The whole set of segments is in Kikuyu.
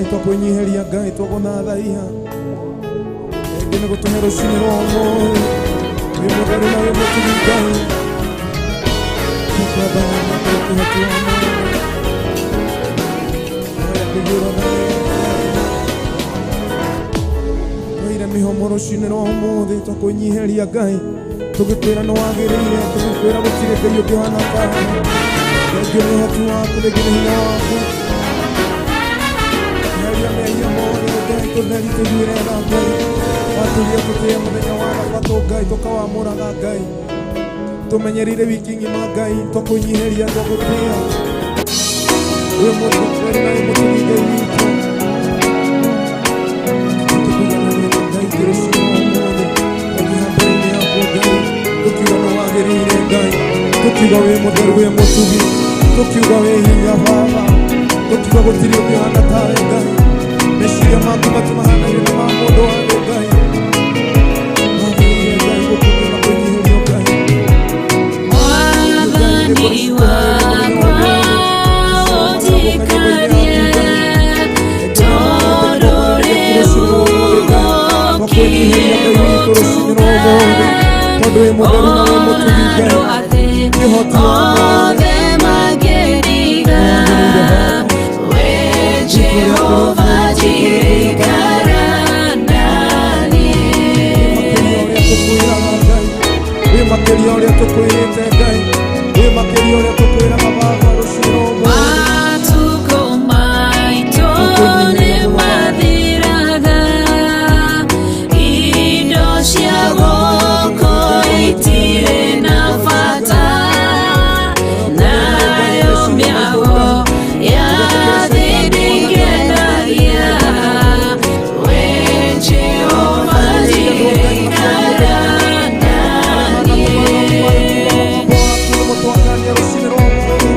Twakwĩnyihĩria Ngai, twagũthathaiya rĩngĩ nĩ gũtũhe rũcinĩ rwa ũmũthĩ. Wĩ mũtheru na wĩ mũtugi Ngai, tũkwambararia kũrĩ kĩhoti wa Mũrungu. Hoya kũiyũrwo na neema. Twaire mĩhomo rũcinĩ rwa ũmũthĩ, twakwĩnyihĩria Ngai, tũgĩkwĩra nĩ wagĩrĩire, tũgĩkwĩra gũtirĩ Ngai ũngĩhana tawe. Thengiũ nĩ ũhoti waku, thengiũ nĩ hinya waku. Eheria mehia mothe Ngai, tũtheri tũiguĩre tha Ngai. Watũria tũtĩe mũthenya wa thabatũ Ngai, tũkawamũraga Ngai. Tũmenyereire wiki ng'ima Ngai, twakwĩnyihĩria, twagũtĩa. Wĩ mũtheru na wĩ mũtugi Ngai witũ. Tũkũigananĩra Ngai rũcinĩ rwa ũmũthĩ, twakinya mbere-inĩ yaku Ngai, tũkiuga nĩ wagĩrĩire Ngai, tũkiuga wĩ mũtheru wĩ mũtugi, tũkiuga wĩ hinya Baba, tũkiuga gũtirĩ ũngĩ ũhana tawe Ngai. Meciria maku matimahanaine na ma mũndũ wa thĩ Ngai. Wagĩrĩire Ngai gũkumio na kwĩnyihĩrio Ngai. Mwathani wakwa ũnjikarie, tondũ rĩu Twakwĩnyihĩria Ngai witũ rũcinĩ rwa ũmũthĩ, tondũ wĩ mũtheru na wĩ mũtugi Ngai. andũ a thĩ Kĩhoti wa othe mangĩndiga, we Jehova njirikana naniĩ. Wĩ makĩria ũrĩa tũkwĩrĩte Ngai, wĩ makĩria ũrĩa tũkwĩraga Baba rũcinĩ rwa ũmũthĩ. Matukũ maitũ nĩ mathiraga, indo cia gũkũ itirĩ na bata, nayo mĩago ya thĩ ndĩngenagia. We Jehova ndirikana naniĩ. Twakania rũcinĩ rwa ũmũthĩ,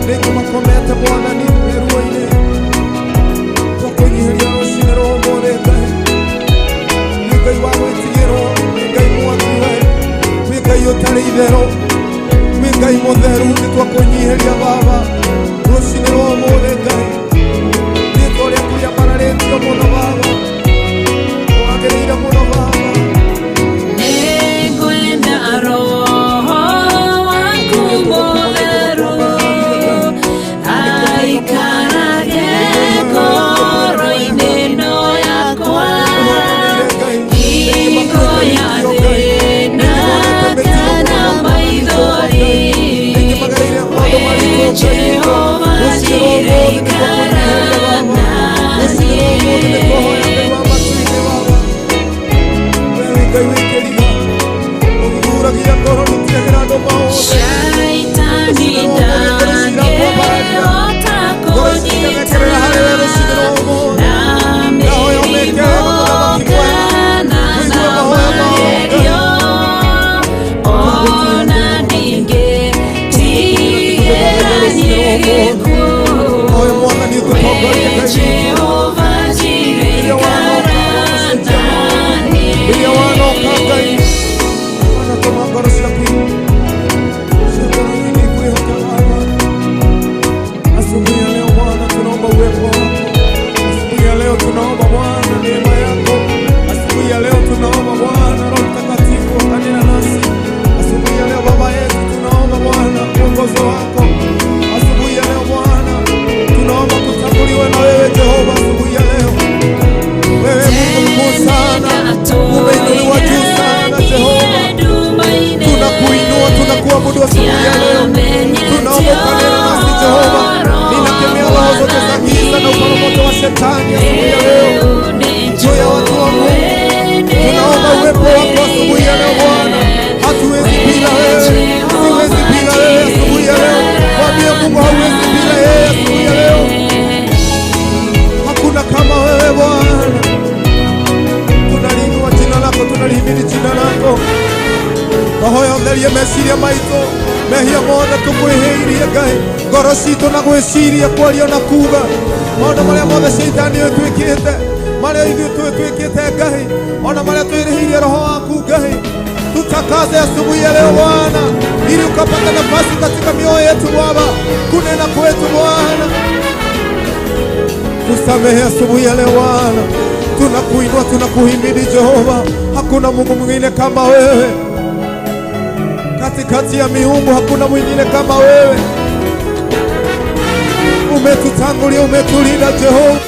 rĩngĩ makomete Mwathani mĩruo-inĩ. Twakwĩnyihĩria rũcinĩ rwa ũmũthĩ Ngai. Nĩ Ngai wa gwĩtigĩrwo, nĩ Ngai mwathi we, wĩ Ngai ũtarĩ itherũ, wĩ Ngai mũtheru. Nĩ twakwĩnyihĩria Baba rũcinĩ rwa ũmũthĩ Ngai. Rĩtwa rĩaku rĩambararĩtio mũno Baba, wagĩrĩire mũno Baba. Nĩngwenda Roho waku mũtheru aikarage ngoro-inĩ ĩno yakwa, hingo ya thĩna kana maithori. We Jehova ndirikana naniĩ. Ngai wĩkĩriga ũthuthuragia ngoro nĩũtigagĩra andũ maũthĩ. Shaitani ndangĩhota kũnyita na mĩrimũ kana na magerio, ona ningĩ tigĩranie gĩkuũ. Oyo Mwathani ũtũtongorie We Ngai witũ. Jehova ndirikana Rĩrĩa wanoka Ngai, naniĩ. wanatũma ngoro ciaku cia ngoro nyingĩ kwĩhoka Baba. Asubuhi ya leo Bwana, tunaomba uwepo wako. Asubuhi ya leo tunaomba Bwana neema yako. Asubuhi ya leo tunaomba Bwana Roho Mtakatifu akanena nasi. Asubuhi ya leo Baba yetu tunaomba Bwana mwongozo wako. Asubuhi ya leo Bwana tunaomba kutanguliwa na wewe Jehova. Asubuhi ya leo wewe Mungu mkuu sana, umeinuliwa juu sana Jehova. Tunakuinua, tunakuabudu asubuhi ya leo. Tunaomba ukanena nasi Jehova. Ninakemea roho zote za giza na uporomoto wa shetani asubuhi ya leo juu ya watu wa Mungu. Tunaomba uwepo wako asubuhi ya leo Bwana. Hatuwezi bila wewe, siwezi bila wewe asubuhi ya leo. Mwambie Mungu hauwezi bila yeye asubuhi ya leo. Hakuna kama wewe Bwana. Tunaliinua jina lako, tunalihimidi jina lako. Roho yotherie meciria maitũ, mehia mothe tũkwĩhĩirie Ngai, ngoro citũ na gwĩciria, kwaria na kuga maũndũ marĩa mothe caitani ũyũ twĩkĩte, marĩa ithuĩ twĩkĩte Ngai, ona marĩa twĩrĩhĩirie roho waku Ngai, tutakaze asubuhi ya leo Bwana, ili ukapata nafasi katika mioyo yetu Baba, kunena kwetu Bwana. Tusamehe asubuhi ya leo Bwana, tunakuinua, tunakuhimidi Jehova. Hakuna Mungu mwingine kama wewe katikati ya miungu, hakuna mwingine kama wewe. Umetutangulia, umetulinda Jehova.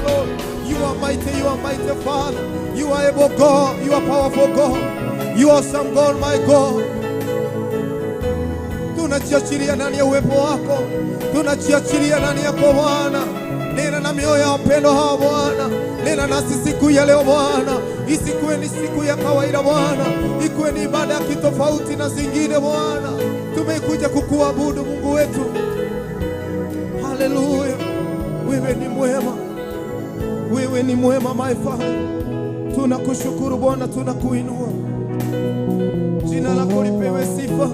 Lord, you are mighty, you are mighty Father. You are able God, you are powerful God. You are awesome God, my God. Tunajiachilia ndani ya uwepo wako, tunajiachilia ndani yako Bwana. Nena na mioyo ya wapendwa hawa Bwana, nena nasi siku ya leo Bwana. Isikuwe ni siku ya kawaida Bwana, ikuwe ni ibada ya kitofauti na zingine Bwana. Tumekuja kukuabudu Mungu wetu. Haleluya, wewe ni mwema, wewe ni mwema my Father. Tunakushukuru Bwana, tunakuinua. Jina lako lipewe sifa,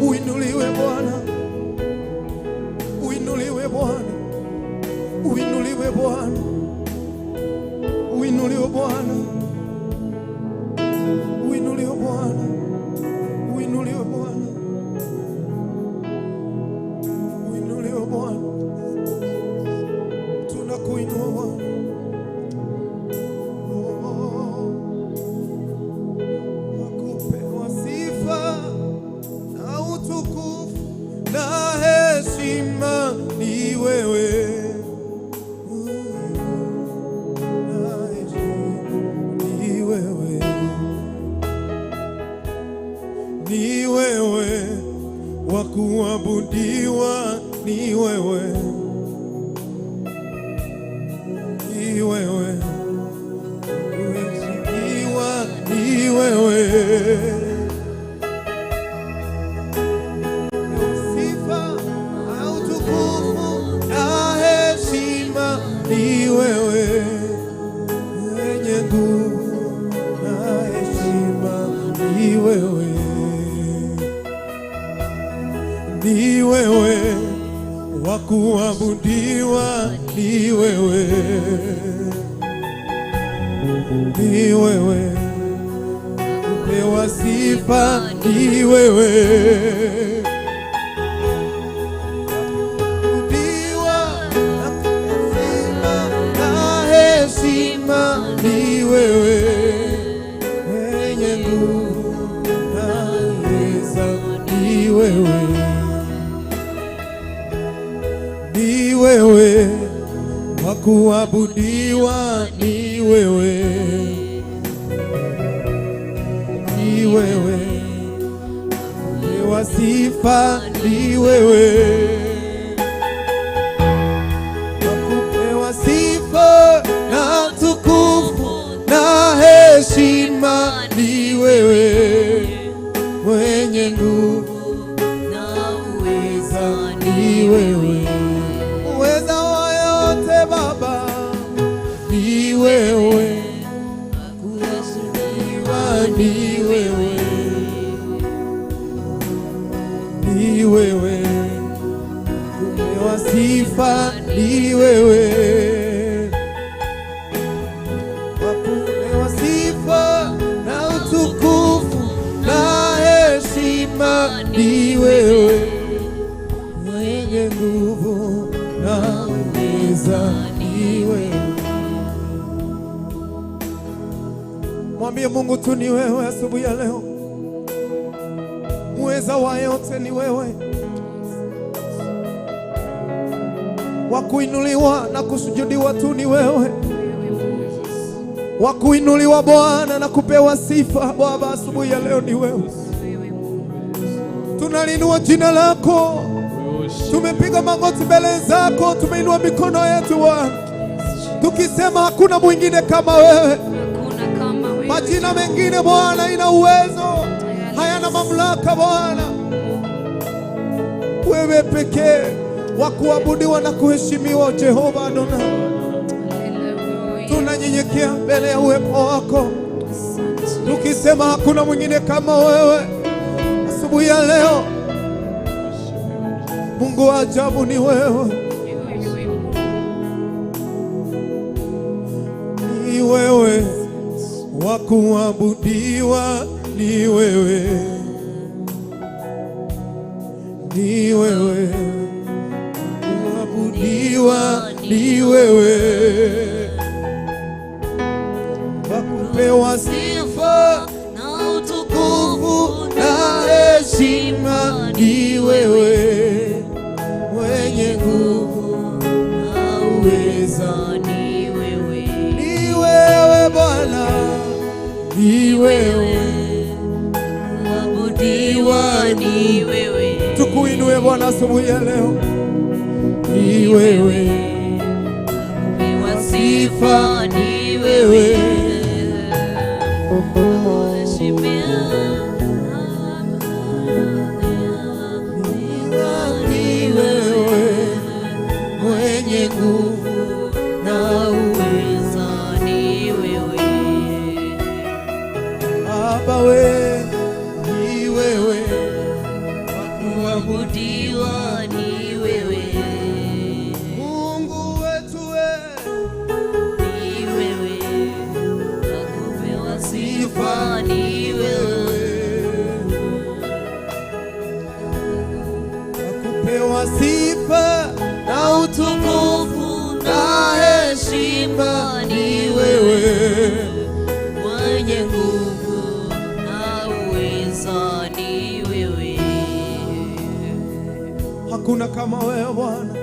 uinuliwe Bwana, uinuliwe Bwana, uinuliwe Bwana, uinuliwe Bwana, uinuliwe Bwana, uinuliwe Bwana, uinuliwe Bwana, tunakuinua Bwana. Oh, wakupewa sifa na utukufu na heshima ni wewe. Na heshima ni wewe, ni wewe wa kuabudiwa, ni wewe, ni wewe kuheshimiwa, ni wewe. Sifa na utukufu na heshima ni wewe, mwenye nguvu na heshima ni wewe, ni wewe wa kuabudiwa, ni wewe, ni wewe kupewa sifa, ni wewe kuabudiwa na sifa na heshima ni wewe, mwenye nguvu na uweza ni wewe, ni wewe wa kuabudiwa, ni wewe, ni wewe, pewa sifa ni wewe, wakupewa sifa na tukufu na heshima ni wewe, mwenye nguvu na uweza ni wewe, uweza wa yote Baba ni wewe, kuabudiwa ni wewe, ni wewe, kupewa sifa ni wewe, wakupewa sifa na utukufu na heshima ni wewe, mwenye nguvu na uweza ni wewe. Mwambie Mungu tu ni wewe asubuhi ya leo, muweza wa yote ni wewe, wa kuinuliwa na kusujudiwa tu ni wewe, wa kuinuliwa Bwana na kupewa sifa Baba asubuhi ya leo ni wewe. Tunalinua jina lako, tumepiga magoti mbele zako, tumeinua mikono yetu Bwana, tukisema hakuna mwingine kama wewe. Hakuna kama wewe. Majina mengine Bwana ina uwezo, hayana mamlaka Bwana. Wewe pekee wa kuabudiwa na kuheshimiwa, Jehova Adonai. Haleluya. Tunanyenyekea mbele ya uwepo wako Asante. tukisema hakuna mwingine kama wewe. Asubuhi ya leo, Mungu wa ajabu ni wewe, Wewe Mungu. ni wewe wa kuabudiwa, ni wewe, ni wewe kuabudiwa, ni wewe wa kupewa sifa na utukufu na heshima, ni wewe mwenye nguvu na uweza ni wewe, ni wewe Bwana, ni wewe kuabudiwa ni wewe, tukuinue Bwana asubuhi ya leo, ni wewe kupewa sifa ni wewe, ni wewe mwenye nguvu na uweza ni wewe. Baba we, ni wewe wa kuabudiwa, Kuabudiwa ni wewe, Mungu wetu we, ni wewe, nakupewa sifa ni wewe, Wakupewa sifa na utukufu na heshima ni wewe, mwenye nguvu na uweza ni wewe. Hakuna kama wewe Bwana,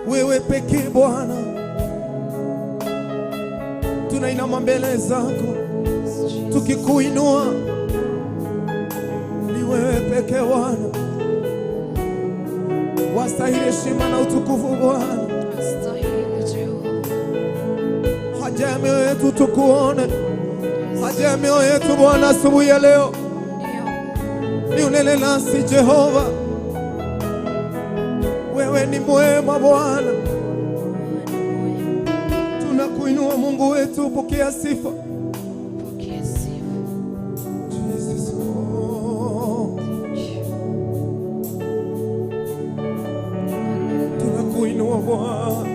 wewe pekee Bwana. Tunainama mbele zako tukikuinua, ni wewe pekee Bwana, wastahili heshima na utukufu Bwana. Astahili Jehova. Haja ya mioyo yetu tukuone, haja ya mioyo yetu Bwana asubuhi ya leo Ndio. ni unene nasi Jehova, wewe ni mwema Bwana, tunakuinua Mungu wetu, pokea sifa. Pokea sifa. Jesus, oh. Tunakuinua Bwana,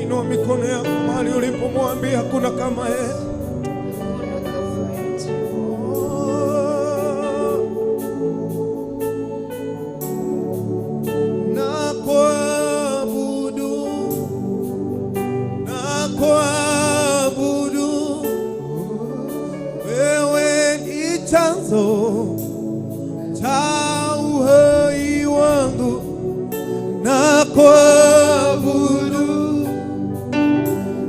inua mikono yako mahali ulipomwambia hakuna kama yeye. Hakuna kama wewe Jehova. Na kuabudu, na kuabudu, wewe ni chanzo cha uhai wangu, na kuabudu,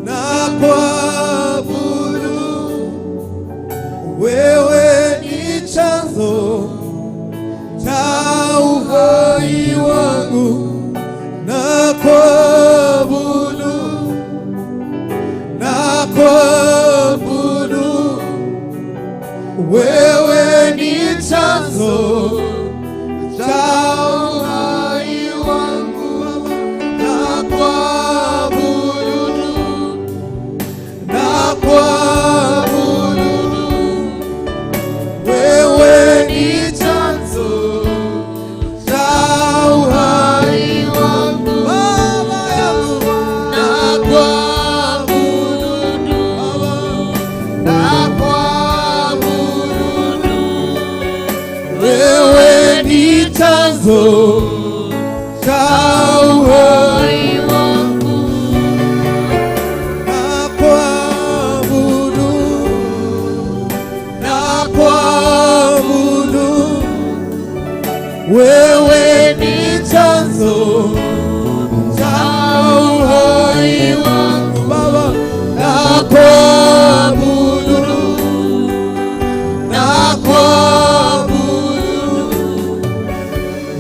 na kuabudu, chanzo cha uhai Uhai wangu. Nakuabudu, nakuabudu, wewe ni chanzo cha uhai wangu Baba, nakuabudu, nakuabudu,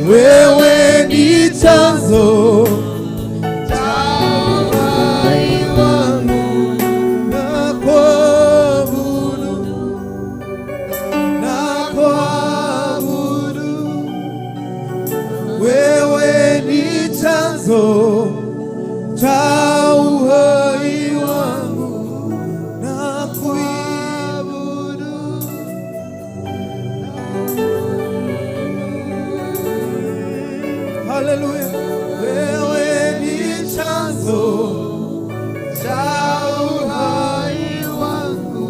wewe ni chanzo cha uhai wangu, nakuabudu, nakuabudu, wewe ni chanzo cha uhai wangu, nakuabudu. Haleluya, wewe ni chanzo cha uhai wangu,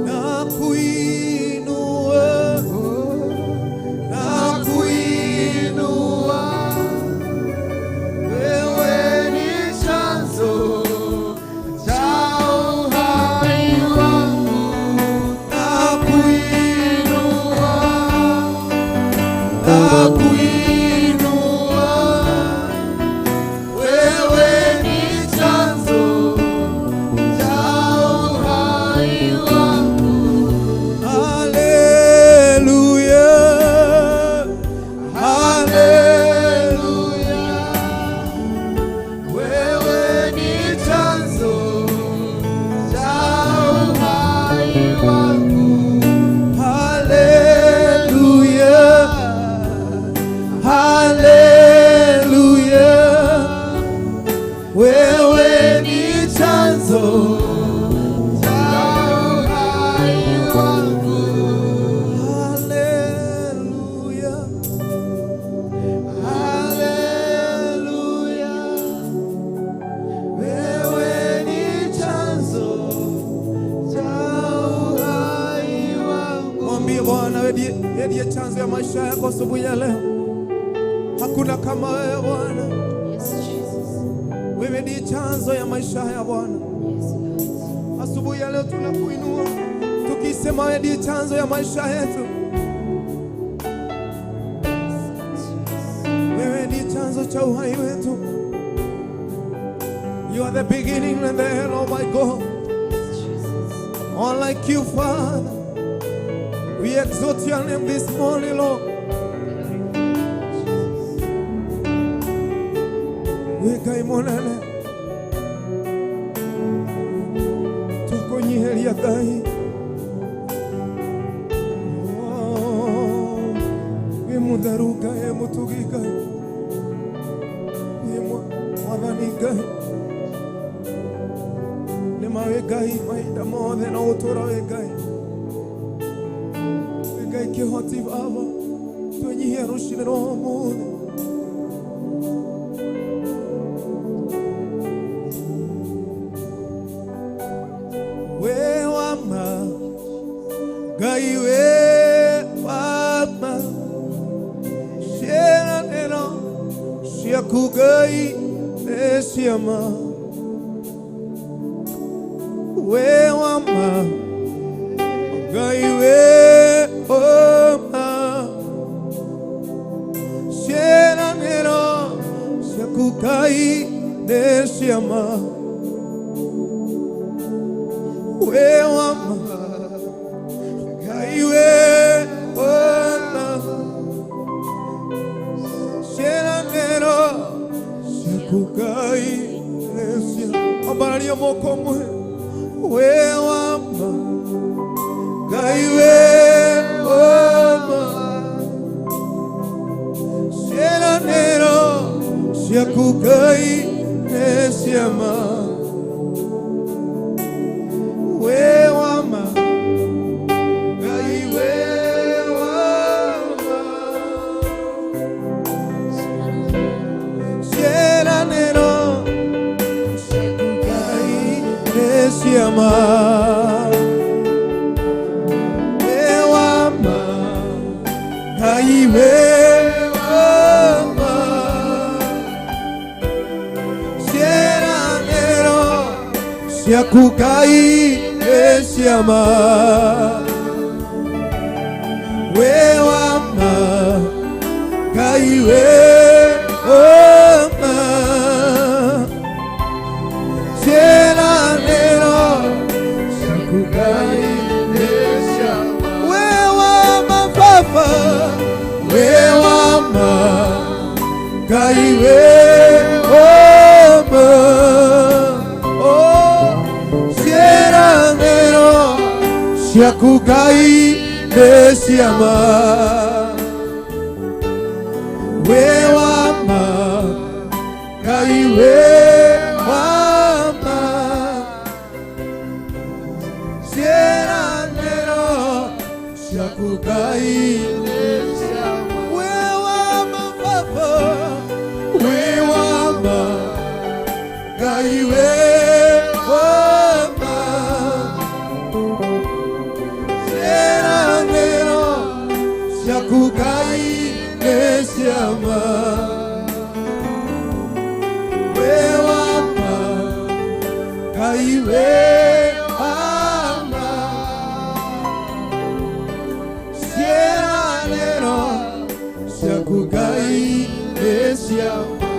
nakuinua, nakuinua, wewe ni chanzo cha uhai wangu, nakuinua, nakuinua, wewe ni chanzo cha uhai wangu. Haleluya, haleluya, wewe ni chanzo cha uhai wangu. Haleluya, haleluya, wewe ni chanzo cha uhai wangu. Haleluya, haleluya, wewe ni chanzo cha uhai wangu. Mwambie Bwana wewe ndiye chanzo ya maisha yako asubuhi ya leo. Hakuna kama wewe Bwana. Yes, Jesus. Wewe ndiye chanzo ya maisha haya Bwana. Yes, Lord. Asubuhi ya leo tunakuinua tukisema wewe ndiye chanzo ya maisha yetu. Jesus. Wewe ndiye chanzo cha uhai wetu. You are the beginning and the end, oh my God. Yes, Jesus. All like you, Father. We exalt your name this morning, Lord. Jesus. Wĩ Ngai mũnene, tũkũnyihĩria Ngai. Oh, wĩ mũtheru Ngai, mũtugi Ngai, wĩ mwathani Ngai, nĩma wĩ Ngai mahinda mothe no gũtũũra wĩ Ngai, wĩ Ngai kĩhoti Baba, twenyihia rũcinĩ rwa ũmũthĩ. Wĩ wama Ngai, wĩ wama, ciĩranĩro ciaku Ngai nĩ ciama. Wĩ wama Ngai, wĩ wama, ciĩranĩro ciaku Ngai nĩ ciama. Wĩ wama Ngai, wĩ wama, ciĩranĩro ciaku Ngai nĩ ciama. Ambararia moko mwe. Wĩ wama Ngai, wĩ wama, ciĩranĩro ciaku Ngai nĩ ciama. Wĩ wama Ngai, wĩ wama, ciĩranĩro ciaku Ngai nĩ ciama. Ciaku Ngai nĩ ciama. Wĩ wa ma Ngai wĩ wa ma. Ciĩranĩro ciaku Ngai nĩ ciama. Wĩ wa ma Baba, wĩ wa ma Ngai wĩ wa ma. Oh, ciĩranĩro ciaku Ngai nĩ ciama. Wĩ wa ma Ngai wĩ wa ma. Ciĩranĩro ciaku Ngai nĩ ciama. Wĩ wa ma Baba, wĩ wa ma Ngai wĩ wa ma. Ciĩranĩro ciaku Ngai nĩ ciama. Wĩ wa ma Ngai wĩ wa ma. Ciĩranĩro ciaku Ngai nĩ ciama.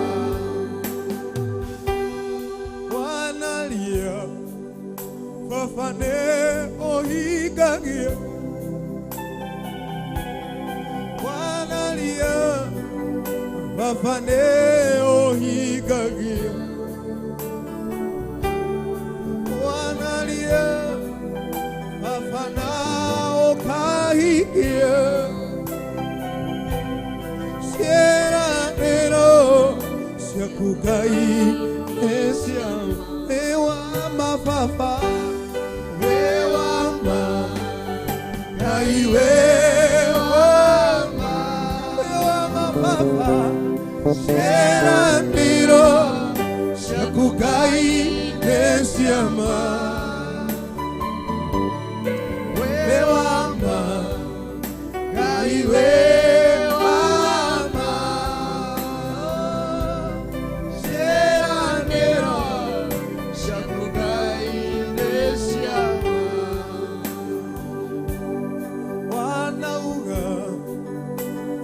Wanalia Baba nĩ ũhingagia. Wanalia Baba nĩ ũhingagia. Wanalia Baba na ũkahingia. Ciĩranĩro ciaku Ngai nĩ ciama. Wĩ wa ma Baba, wĩ wa ma Ngai wĩ wa ma. Wĩ wa ma Baba, ciĩranĩro ciaku Ngai nĩ ciama. Wĩ wa ma Ngai wĩ wa ma. Ciĩranĩro ciaku Ngai nĩ ciama. Wanauga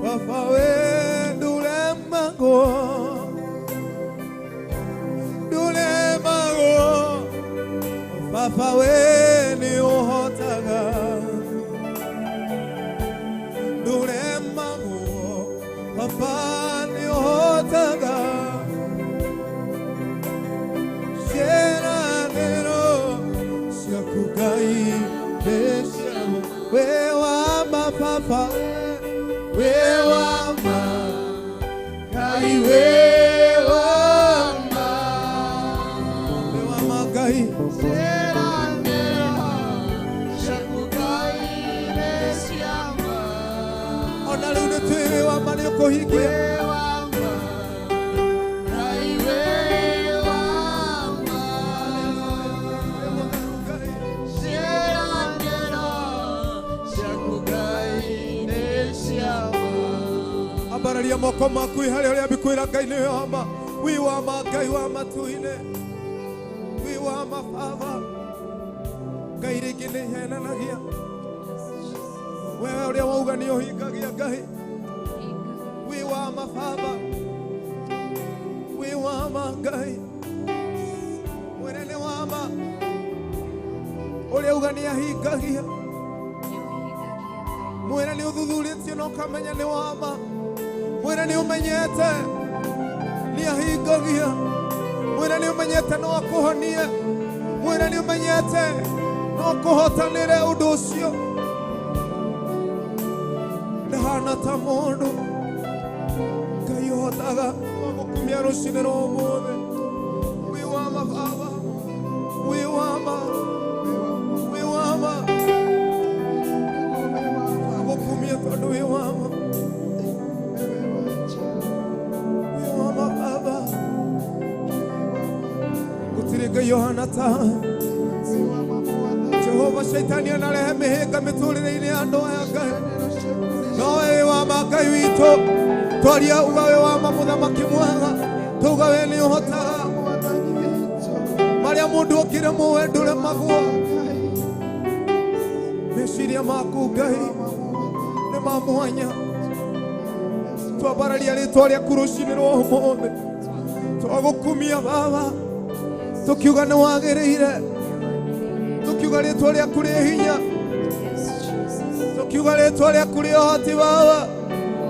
Baba we ndũremagwo, ndũremagwo Baba we nĩ ũhotaga. Ndũremagwo Baba nĩ ũhotaga. Ciĩranĩro ciaku Ngai nĩ ciama. Wĩ wa ma Baba, wĩ wa ma Ngai wĩ wa ma. Wĩ wa ma Ngai. Ciĩranĩro ciaku Ngai nĩ ciama. Ona rĩu nĩ twĩ wĩ wa ma nĩ ũkũhingia. Wĩ wa ma Ngai wĩ wa ma. Ciĩranĩro ciaku Ngai nĩ ciama. Ambararia moko maku harĩ ũrĩa mbikwĩra Ngai nĩ wa ma. Wĩ wa ma Ngai wa matu-inĩ, wĩ wa ma Baba. Ngai rĩngĩ nĩ ihenanagia. Wewe ũrĩa wauga nĩ ũhingagia Ngai. Wĩ wa ma Baba, wĩ wa ma Ngai. Mwene nĩ wa ma, ũrĩa uga nĩ ahingagia. Mwĩre nĩ ũthuthurĩtie na ũkamenya nĩ wa ma. Mwĩre nĩ ũmenyete nĩ ahingagia. Mwĩre nĩ ũmenyete no akũhonie. Mwĩre nĩ ũmenyete no akũhotanĩre ũndũ ũcio. Ndahana ta mũndũ. Ngai ũhotaga gũkumia rũcinĩ rwa ũmũthĩ. Wĩ wa ma Baba, wĩ wa ma, wĩ wa ma. Gũkumia tondũ wĩ wa ma, wĩ wa ma Baba. Gũtirĩ Ngai ũhana ta Jehova. Shaitani anarehe mĩhĩnga mĩtũrĩre-inĩ ya andũ aya Ngai, no wĩ wa ma Ngai witũ. Twaria uga wĩ wa ma, mũthamaki mwega. Tuga we nĩ ũhotaga. Harĩa mũndũ okire muwe ndũremagwo. Meciria maku Ngai nĩ ma mwanya. Twambararia rĩtwa rĩaku rũcinĩ rwa ũmũthĩ. Twagũkumia Baba, tukiuga nĩ wagĩrĩire, tukiuga rĩtwa rĩaku rĩ hinya, tukiuga rĩtwa rĩaku rĩ ũhoti Baba.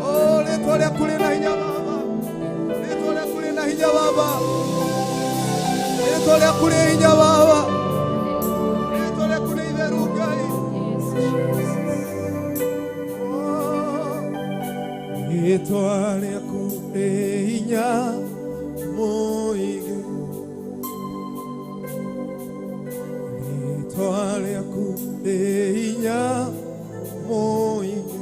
Oh, rĩtwa rĩaku rĩ na hinya Baba, rĩtwa rĩaku rĩ na hinya Baba, rĩtwa rĩaku rĩ hinya Baba, rĩtwa rĩaku nĩ itheru Ngai. Oh, rĩtwa rĩaku rĩ hinya mũingĩ, rĩtwa rĩaku rĩ hinya mũingĩ,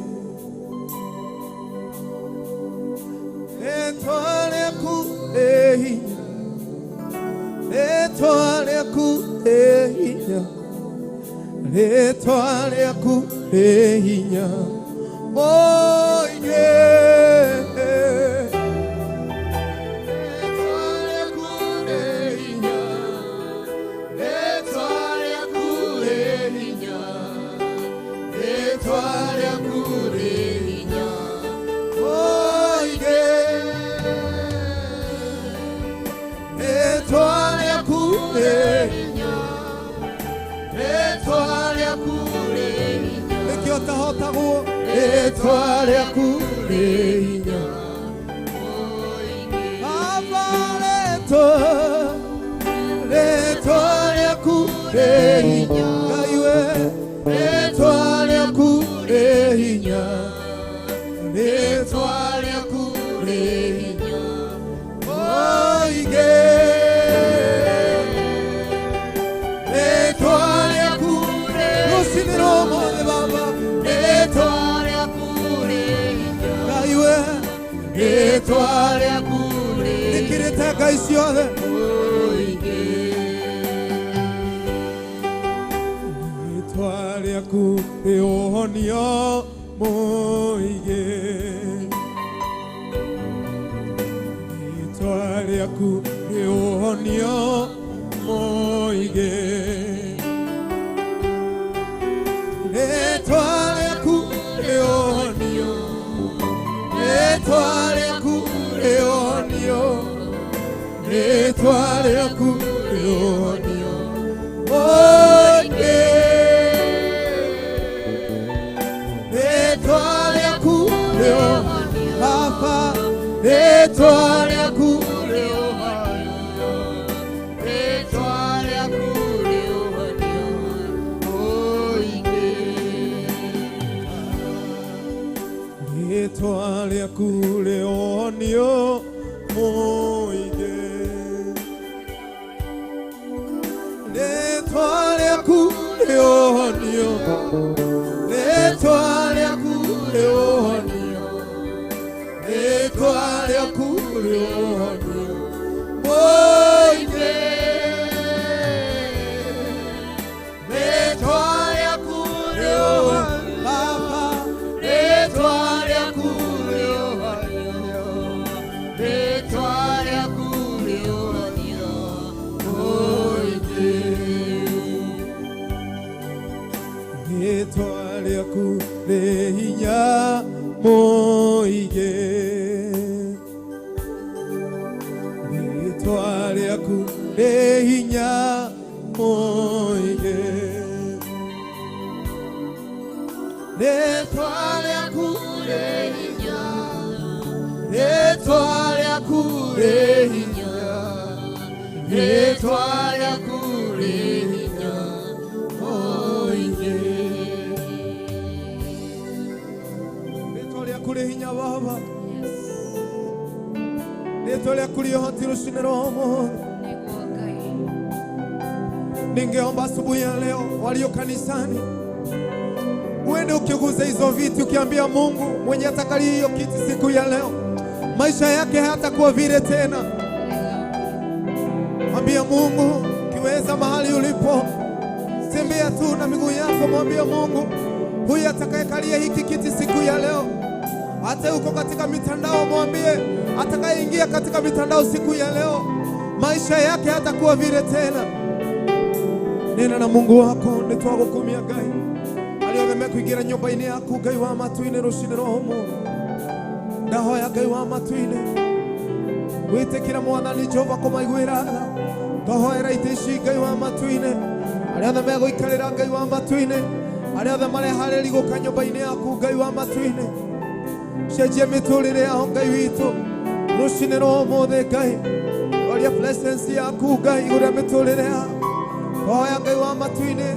rĩtwa rĩaku rĩ hinya, rĩtwa rĩaku rĩ hinya, rĩtwa rĩaku rĩ hinya mũingĩ. Rĩtwa rĩaku rĩ hinya, rĩtwa rĩaku rĩ hinya, rĩtwa rĩaku rĩ hinya mũingĩ. Rĩtwa rĩaku rĩ hinya, rĩtwa rĩaku rĩ hinya, nĩkĩo tahotagwo. Rĩtwa rĩaku rĩ hinya Baba, rĩtwa, rĩtwa rĩaku rĩ hinya Ngai we, rĩtwa rĩaku rĩ hinya, rĩtwa rĩaku rĩ hinya mũingĩ. Rĩtwa rĩaku rũcinĩ rwa ũmũthĩ Baba, rĩtwa Ngai we, rĩtwa rĩaku rĩkĩrĩte ngai ciothe. Rĩtwa rĩaku rĩ ũhonio mũingĩ, rĩtwa rĩaku rĩ ũhonio mũingĩ, rĩtwa rĩaku rĩ ũhonio, rĩtwa rĩaku rĩ ũhonio, rĩtwa rĩaku rĩ ũhonio mũingĩ. Rĩtwa rĩaku rĩ ũhonio Baba, rĩtwa rĩaku rĩ ũhonio, Rĩtwa rĩaku rĩ ũhonio mũingĩ. Rĩtwa rĩaku rĩ ũhonio mũingĩ, rĩtwa rĩaku rĩ ũhonio, rĩtwa rĩaku rĩ ũhonio, rĩtwa rĩaku rĩ ũhonio mũingĩ. Rĩtwa rĩaku rĩ ũhonio Baba, Rĩtwa rĩaku rĩ ũhonio, rĩtwa rĩaku rĩ ũhonio mũingĩ. Rĩtwa rĩaku rĩ hinya mũingĩ, rĩtwa rĩaku rĩ hinya mũingĩ, rĩtwa rĩaku rĩ hinya, rĩtwa rĩaku rĩ hinya, Rĩtwa rĩaku rĩ hinya mũingĩ. Rĩtwa rĩaku rĩ hinya Baba, rĩtwa rĩaku rĩ ũhoti rũcinĩ rwa ũmũthĩ. Nĩguo Ngai. Ningeomba asubuhi ya leo walio kanisani uende ukigusa hizo viti ukiambia Mungu mwenye atakalia hiyo kiti siku ya leo maisha yake hayatakuwa vile tena. Mwambia Mungu, ukiweza mahali ulipo, tembea tu na miguu yako, mwambia Mungu, huyu atakayekalia hiki kiti siku ya leo, hata uko katika mitandao, mwambie atakayeingia katika mitandao siku ya leo, maisha yake hatakuwa vile tena. Nena na Mungu wako nĩ twagũkumia Ngai arĩa othe mekũingĩra nyũmba-inĩ yaku Ngai wa matu-inĩ rũcinĩ rwa ũmũthĩ. Ndahoya Ngai wa matu-inĩ wĩtĩkĩre Mwathani Jehova kũmaiguĩra tha. Twahoera itĩ ici Ngai wa matu-inĩ arĩa othe megũikarĩra Ngai wa matu-inĩ arĩa othe mareharĩri gũka nyũmba-inĩ yaku Ngai wa matu-inĩ cenjia mĩtũrĩre yao Ngai witũ rũcinĩ rwa ũmũthĩ Ngai twaria presence yaku Ngai igũrũ rĩa mĩtũrĩre yao. Twahoya Ngai wa matu-inĩ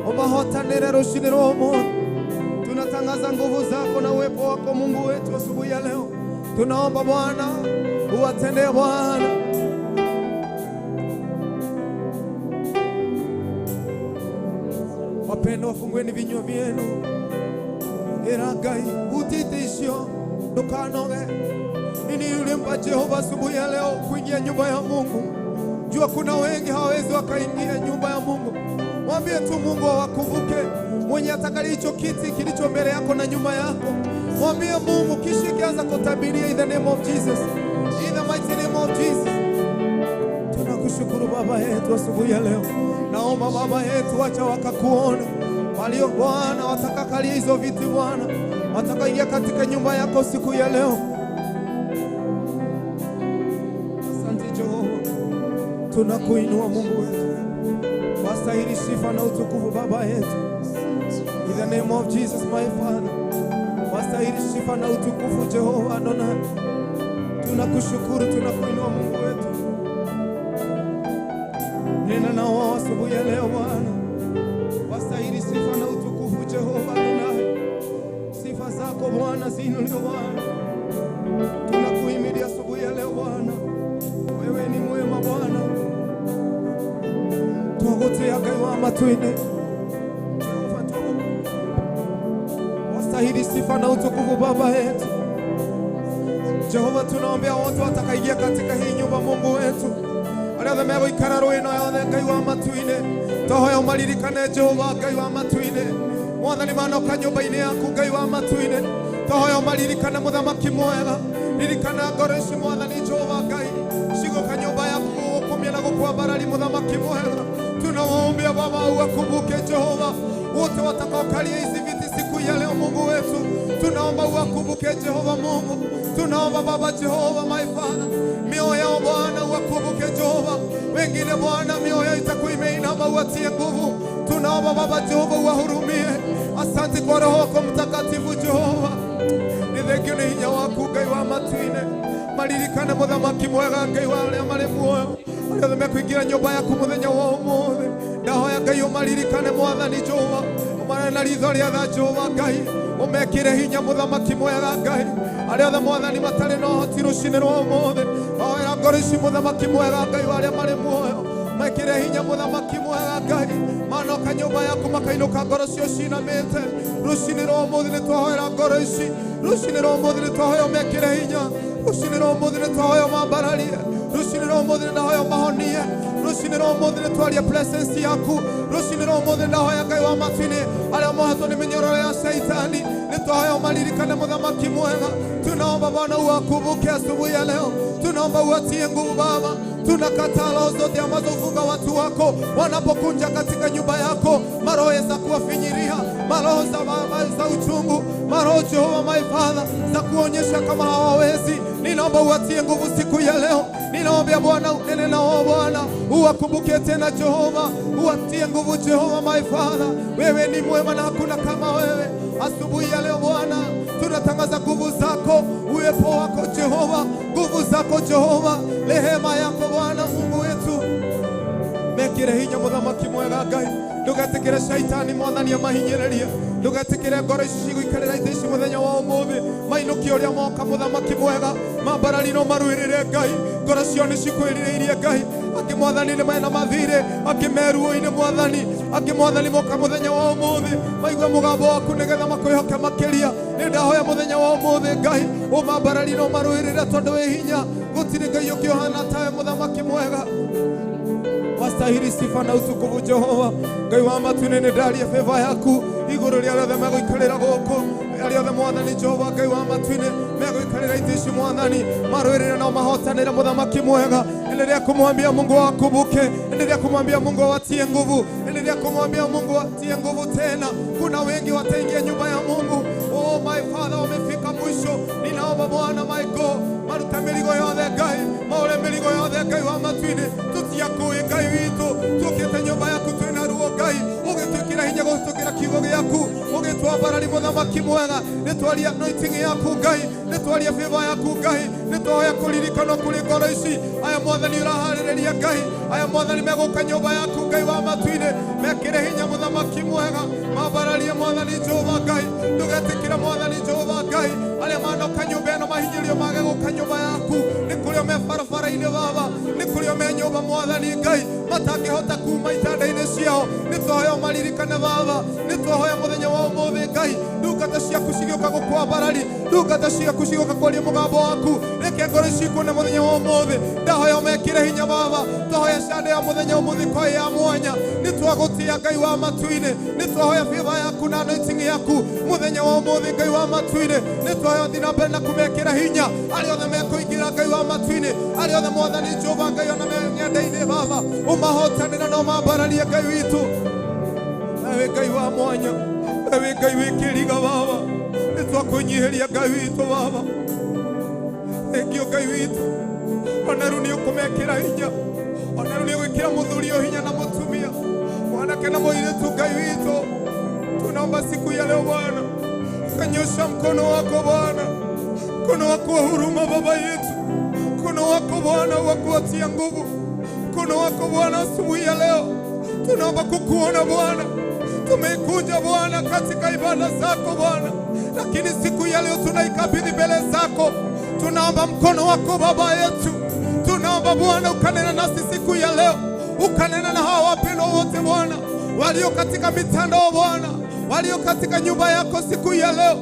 umahotanĩre rũcinĩ rwa ũmũthĩ. Tunatangaza nguvu zako na uwepo wako Mungu wetu asubuhi ya leo. Tunaomba Bwana uwatendee Bwana. Wapendwa, wafungueni vinywa vyenu. Ĩra Ngai utite icio ndukanoge. Nini ulimpa Jehova asubuhi ya leo kuingia nyumba ya Mungu? Jua kuna wengi hawawezi wakaingia nyumba ya Mungu. Mwambie tu Mungu awakumbuke. Mwenye atakalia hicho kiti kilicho mbele yako na nyuma yako, mwambie Mungu kisha ikianza kutabiria in the name of Jesus, in the mighty name of Jesus. Tunakushukuru Baba yetu asubuhi ya leo. Naomba Baba yetu, acha wakakuone walio Bwana watakakalia hizo viti Bwana, watakaingia katika nyumba yako siku ya leo. Asante Jehova, tunakuinua Mungu wetu, wastahili sifa na utukufu Baba yetu. In the name of Jesus my Father, wastahili sifa na utukufu Jehova Adonai. Tunakushukuru, tunakuinua Mungu wetu. Nena na wao asubuhi ya leo Bwana, wastahili sifa na utukufu Jehova Adonai. Sifa zako Bwana ziinuliwe Bwana, tunakuhimidi asubuhi ya leo Bwana, wewe ni mwema Bwana. Twagutia Ngai wa matu-inĩ Jehova, wastahili sifa na utukufu Baba yetu. Jehova, tunaombea wote watakaingia katika hii nyumba Mungu wetu, arĩa othe megũikara rũĩ ĩno yothe Ngai wa matu-inĩ, twahoya ũmaririkane Jehova Ngai wa matu-inĩ. Mwathani manoka nyũmba-inĩ yaku Ngai wa matu-inĩ, twahoya ũmaririkane mũthamaki mwega, ririkana ngoro ici Mwathani Jehova Ngai cigũka nyũmba yaku gũgũkumia na gũkwambarari mũthamaki mwega. Tunawaombea Baba uwakumbuke Jehova wote watakaokalia hizi viti siku ya leo Mungu wetu, tunaomba uwakumbuke Jehova Mungu, tunaomba Baba Jehova my Father, mioyo yao Bwana uwakumbuke Jehova. Wengine Bwana mioyo yao itakuwa imeinama, uwatie nguvu. Tunaomba Baba Jehova uwahurumie. Asante kwa Roho wako Mtakatifu Jehova, nĩ thengio nĩ hinya waku Ngai wa matu-inĩ. Maririkane mũthamaki mwega Ngai wa arĩa marĩ muoyo, arĩa othe mekũingĩra nyũmba yaku mũthenya wa ũmũthĩ. Ndahoya Ngai ũmaririkane Mwathani Jehova, ũmarore na ritho rĩa tha Jehova Ngai, ũmekĩre hinya mũthamaki mwega Ngai. Arĩa othe Mwathani matarĩ na ũhoti rũcinĩ rwa ũmũthĩ, hoera ngoro ici mũthamaki mwega Ngai wa arĩa marĩ muoyo, mekĩre hinya mũthamaki mwega Ngai. Manoka nyũmba yaku makainũka ngoro cio cinamĩte. Rũcinĩ rwa ũmũthĩ nĩ twahoera ngoro ici, rũcinĩ rwa ũmũthĩ nĩ twahoya ũmekĩre hinya, rũcinĩ rwa ũmũthĩ nĩ twahoya ũmambararie, rũcinĩ rwa ũmũthĩ nĩ ndahoya ũmahonie, rũcinĩ rwa ũmũthĩ nĩ twaria presence yaku, rũcinĩ rwa ũmũthĩ ndahoya Ngai wa matu-inĩ arĩa mohetwo nĩ mĩnyororo ya shaitani, nĩ twahoya ũmaririkane mũthamaki mwega. Tunaomba Bwana uwakumbuke asubuhi ya leo, tunaomba uwatie nguvu Baba. Tunakataa roho zote ambazo hufunga watu wako wanapokuja katika nyumba yako, maroho za kuwafinyiria, maroho za uchungu, maroho Jehova my Father za kuonyesha kama hawawezi. Ninaomba uwatie nguvu siku ya leo. Ninaombea Bwana unene na wao Bwana, uwakumbuke tena Jehova, uwatie nguvu Jehova my Father. Wewe ni mwema na hakuna kama wewe. Asubuhi ya leo Bwana, tunatangaza nguvu zako, uwepo wako Jehova, nguvu zako Jehova, rehema yako Bwana Mungu wetu. Mekire hinya mũthamaki mwega Ngai, ndũgetĩkĩre shaitani Mwathani amahinyĩrĩrie, ndũgetĩkĩre ngoro ici cigũikarĩra itĩ ici mũthenya wa ũmũthĩ, mainũkie ũrĩa moka mũthamaki mwega, mambarari no maruĩrĩre Ngai, ngoro ciao nĩ cikwĩrirĩirie Ngai. Angĩ Mwathani nĩ mena mathirĩ, angĩ me ruo-inĩ Mwathani, angĩ Mwathani moka mũthenya wa ũmũthĩ maigue mũgambo waku nĩgetha makwĩhoke makĩria. Nĩ ndahoya mũthenya wa ũmũthĩ Ngai ũmambarari no maruĩrĩre tondũ wĩ hinya, gũtirĩ Ngai ũngĩ ũhana tawe mũthamaki mwega. Wastahili sifa na utukufu Jehova Ngai wa matu-inĩ, nĩ ndaria favor yaku igũrũ rĩa arĩa othe megũikarĩra gũkũ, arĩa othe Mwathani Jehova Ngai wa matu-inĩ megũikarĩra itĩ ici Mwathani, marũĩrĩre na mahotanĩre mũthamaki mwega. Endelea kumwambia Mungu awakumbuke, endelea kumwambia Mungu awatie nguvu, endelea Endelea kumwambia Mungu atie nguvu tena. Kuna wengi wataingia nyumba ya Mungu. Oh my Father, wamefika mwisho. Ninaomba Bwana my God, maruta mĩrigo yothe Ngai, maũre mĩrigo yothe Ngai wa matu-inĩ, tũtiakũĩ Ngai witũ, tũkĩte nyũmba yaku twĩna ruo Ngai, ũgĩtwĩkĩra hinya gũhĩtũkĩra kiugo gĩaku, ũgĩtwambarari mũthamaki mwega, nĩtwaria anointing yaku Ngai, nĩtwaria favor yaku Ngai, nĩtwahoya kũririkanwo kũrĩ ngoro ici, aya Mwathani ũraharĩrĩria Ngai, aya Mwathani megũka nyũmba yaku Ngai wa matu-inĩ, mekĩre hinya mũthamaki mwega, mambararie Mwathani Jehova Ngai, ndũgetĩkĩre Mwathani Jehova Ngai, arĩa manoka nyũmba ĩno mahinyĩrio mage gũka nyũmba yaku, nĩ kũrĩo me barabara-inĩ Baba, nĩ kũrĩo me nyũmba Mwathani Ngai, matangĩhota kuma itanda-inĩ ciao, nĩ twahoya ũmaririkane Baba, nĩ twahoya mũthenya wa ũmũthĩ Ngai, ndungata ciaku cigĩũka gũkwambarari, ndungata ciaku cigĩũka kwaria mũgambo waku, reke ngoro ici ikuone mũthenya wa ũmũthĩ, ndahoya ũmekĩre hinya Baba, twahoya canda ya mũthenya ũmũthĩ ĩkorwo ya mwanya, nĩ twagũtĩa Ngai wa matu-inĩ, nĩ twahoya favor yaku na anointing yaku mũthenya wa ũmũthĩ Ngai wa matu-inĩ, nĩ twahoya ũthiĩ na mbere na kũmekĩra hinya arĩa othe mekũingĩra Ngai wa matu-inĩ, arĩa othe Mwathani Jehova Ngai ona me ng'enda-inĩ Baba, ũmahotanĩre na ũmambararie Ngai witũ, nawe Ngai wa mwanya, nawe Ngai wĩ kĩriga Baba, nĩ twakwĩnyihĩria Ngai witũ Baba, thengio Ngai witũ, ona rĩu nĩ ũkũmekĩra hinya, ona rĩu nĩ ũgwĩkĩra mũthuri ũyũ hinya na mũtumia, mwanake na mũirĩtu Ngai witũ, tunaomba siku ya leo Bwana, ukanyosha mkono wako Bwana, mkono wako wa huruma Baba yetu, mkono wako Bwana wa kuwatia nguvu, mkono wako Bwana asubuhi ya leo tunaomba kukuona Bwana. Tumekuja Bwana katika ibada zako Bwana, lakini siku ya leo tunaikabidhi mbele zako. Tunaomba mkono wako Baba yetu, tunaomba Bwana ukanena nasi siku ya leo, ukanena na hawa wapendwa wote Bwana walio katika mitandao Bwana, walio katika nyumba yako siku ya leo,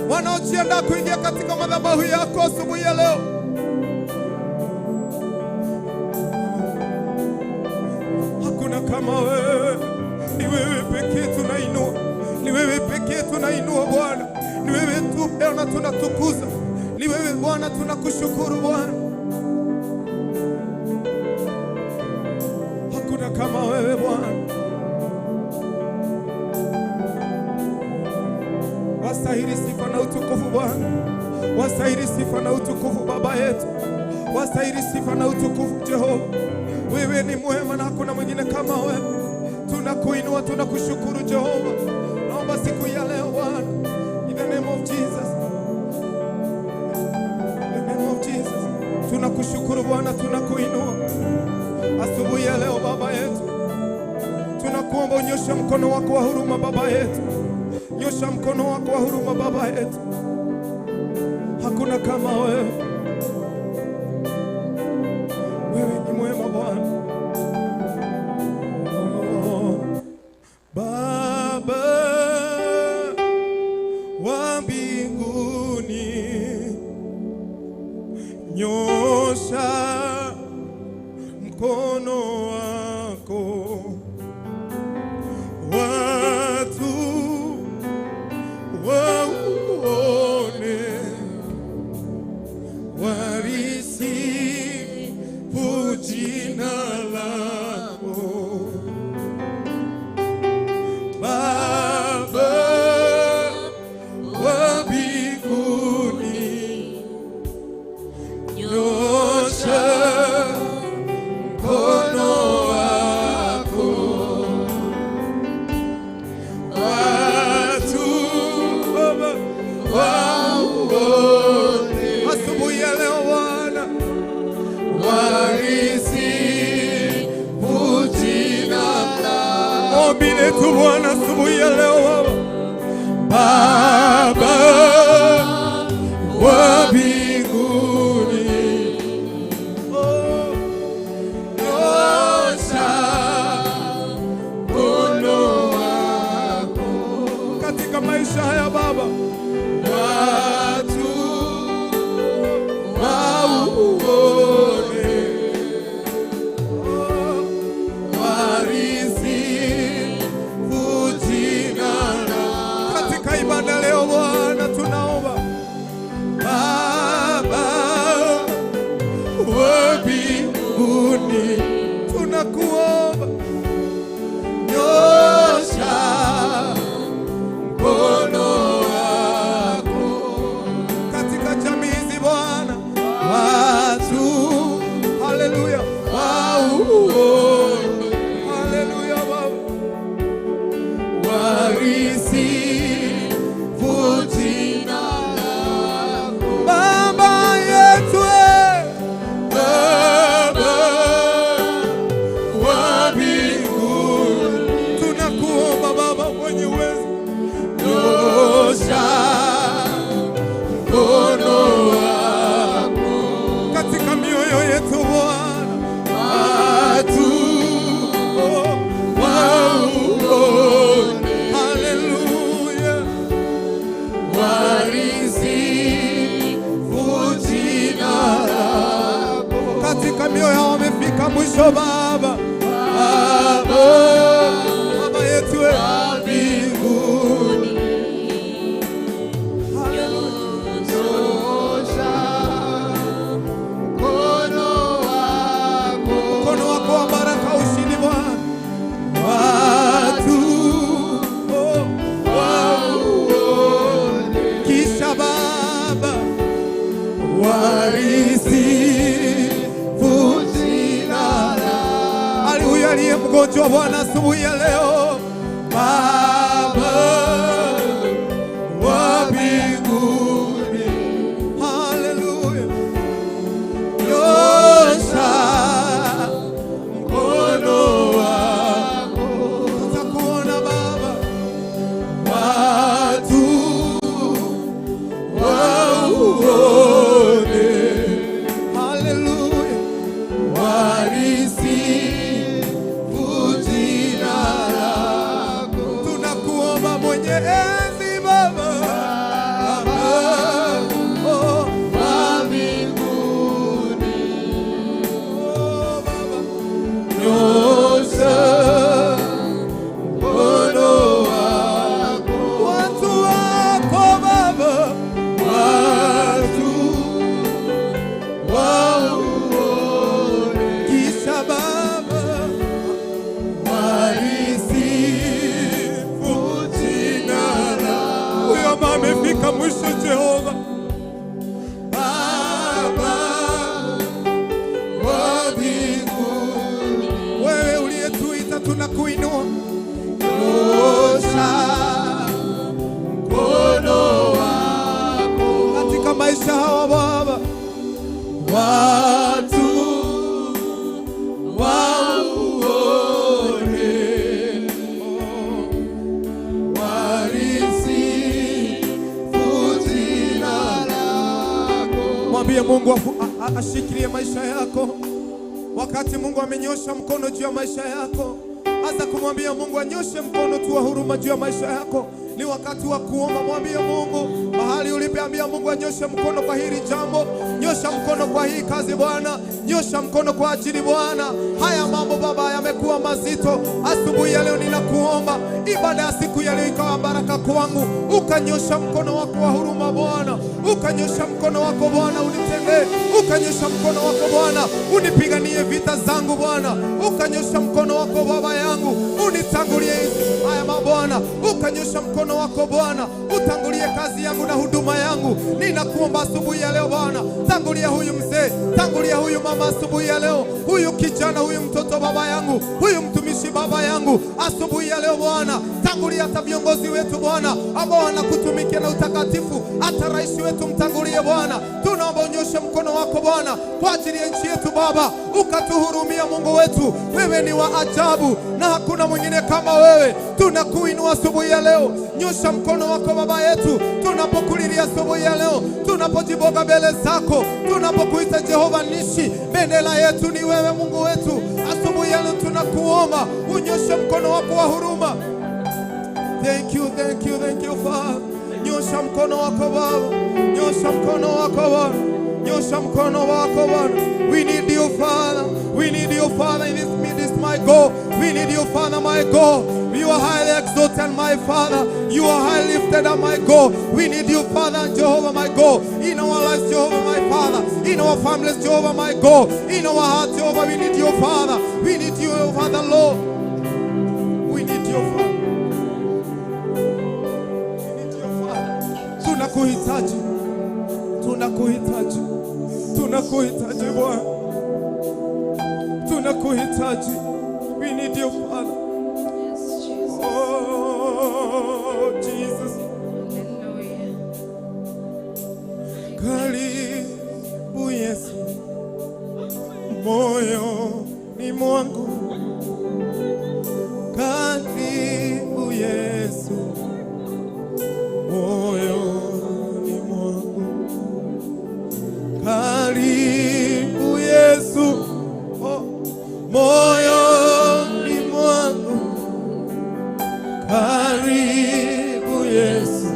wanaojiandaa kuingia katika madhabahu yako asubuhi ya leo. Hakuna kama wewe, ni wewe pekee tunainua, ni wewe pekee tunainua Bwana, ni wewe tu Bwana tunatukuza, ni wewe Bwana tunakushukuru Bwana. Hakuna kama wewe Bwana, wastahili sifa na utukufu Bwana, wastahili sifa na utukufu Baba yetu, wastahili sifa na utukufu Jehova. Wewe ni mwema na hakuna mwingine kama wewe. Tunakuinua, tunakushukuru Jehova. Naomba siku ya leo Bwana, in the name of Jesus, in the name of Jesus, tunakushukuru Bwana, tunakuinua asubuhi ya leo Baba yetu. Tunakuomba unyoshe mkono wako wa huruma Baba yetu, nyosha mkono wako wa huruma Baba yetu. Hakuna kama wewe, wewe ni mwema Bwana. Oh, Baba wa mbinguni, nyosha mkono wako, watu wauone, walisifu jina lako. Baba wa mbinguni, nyosha mkono wako, watu Baba wauone. Asubuhi ya leo Bwana, walisifu jina lako. Ombi letu Bwana asubuhi ya leo Baba, Baba wa mbinguni, oh, nyosha mkono wako katika maisha haya Baba, watu wauone, oh, walisifu jina lako. Katika ibada leo Bwana tunaomba Baba wa mbinguni, tunakuomba nyosha amefika mwisho Baba. Baba, Baba yetu wa mbinguni, Nyosha mkono wako, mkono wako wa baraka ushindi Bwana, watu oh, wauone, kisha Baba walisifu jina lako. Ali huyu aliye mgonjwa Bwana asubuhi ya leo, Baba wa mbinguni, haleluya, nyosha mkono wako, tutakuona Baba, watu wauone, haleluya, walisifu jina lako. Tunakuomba mwenye enzi Baba, Baba, oh, Wa mbinguni, oh, Baba, nyosha mkono wako, watu wako Baba, watu wauone, kisha Baba walisifu jina lako. Huyo mama amefika mwisho, Jehova Baba Wa mbinguni, wewe uliyetuita tunakuinua, nyosha mkono wako, katika maisha hawa Baba, watu wauone, walisifu jina lako. Mwambie Mungu ashikilie maisha yako. Wakati Mungu amenyosha mkono juu ya maisha yako, hasa kumwambia Mungu anyoshe mkono tu wa huruma juu ya maisha yako. Ni wakati wa kuomba, mwambie Mungu mahali ulipoambia Mungu anyoshe mkono kwa hili jambo, nyosha mkono kwa hii kazi Bwana, nyosha mkono kwa ajili Bwana. Haya mambo Baba yamekuwa mazito. Asubuhi ya leo ninakuomba, ibada ya siku ya leo ikawa baraka kwangu, ukanyosha mkono wako wa huruma Bwana, ukanyosha mkono wako Bwana unitendee, ukanyosha mkono wako Bwana unipiganie vita zangu Bwana, ukanyosha mkono wako Baba yangu unitangulie haya mabwana, ukanyosha mkono wako Bwana utangulie kazi yangu na huduma yangu. Ninakuomba asubuhi ya leo Bwana, tangulia huyu mzee, tangulia huyu mama asubuhi ya leo, huyu kijana, huyu mtoto baba yangu, huyu mtumishi baba yangu, asubuhi ya leo Bwana, tangulia hata viongozi wetu Bwana ambao wanakutumikia na utakatifu, hata rais wetu mtangulie Bwana. Tunaomba unyoshe mkono wako Bwana kwa ajili ya nchi yetu Baba, ukatuhurumia Mungu wetu. Wewe ni wa ajabu na hakuna mwingine kama wewe. Tunakuinua asubuhi ya leo, nyosha mkono wako Baba yetu, tunapokulilia asubuhi ya leo, tunapojiboga mbele zako, tunapokuita Jehova Nishi, bendera yetu ni wewe Mungu wetu. Asubuhi ya leo tunakuomba unyoshe mkono wako wa huruma. Thank you, thank you, thank you, Father. Nyosha mkono wako Baba, nyosha mkono wako Bwana, nyosha mkono wako Bwana. We need you, Father. We need you, Father, in this midst, my God. We need you, Father, my God. You are highly exalted, my Father. You are highly lifted up, my God. We need you, Father, Jehovah, my God. In our lives, Jehovah, my Father. In our families, Jehovah, my God. In our hearts, Jehovah, we need you, Father. We need you, Father, Lord. We need you, Father. We need you, Father. Tunakuhitaji, tunakuhitaji, tunakuhitaji Bwana, tunakuhitaji. We need you, Father. Yes, Jesus. Oh, Jesus. Hallelujah. Karibu Yesu, moyoni mwangu. Karibu Yesu, moyoni mwangu. Karibu Yesu, oh, moyoni mwangu. Karibu Yesu,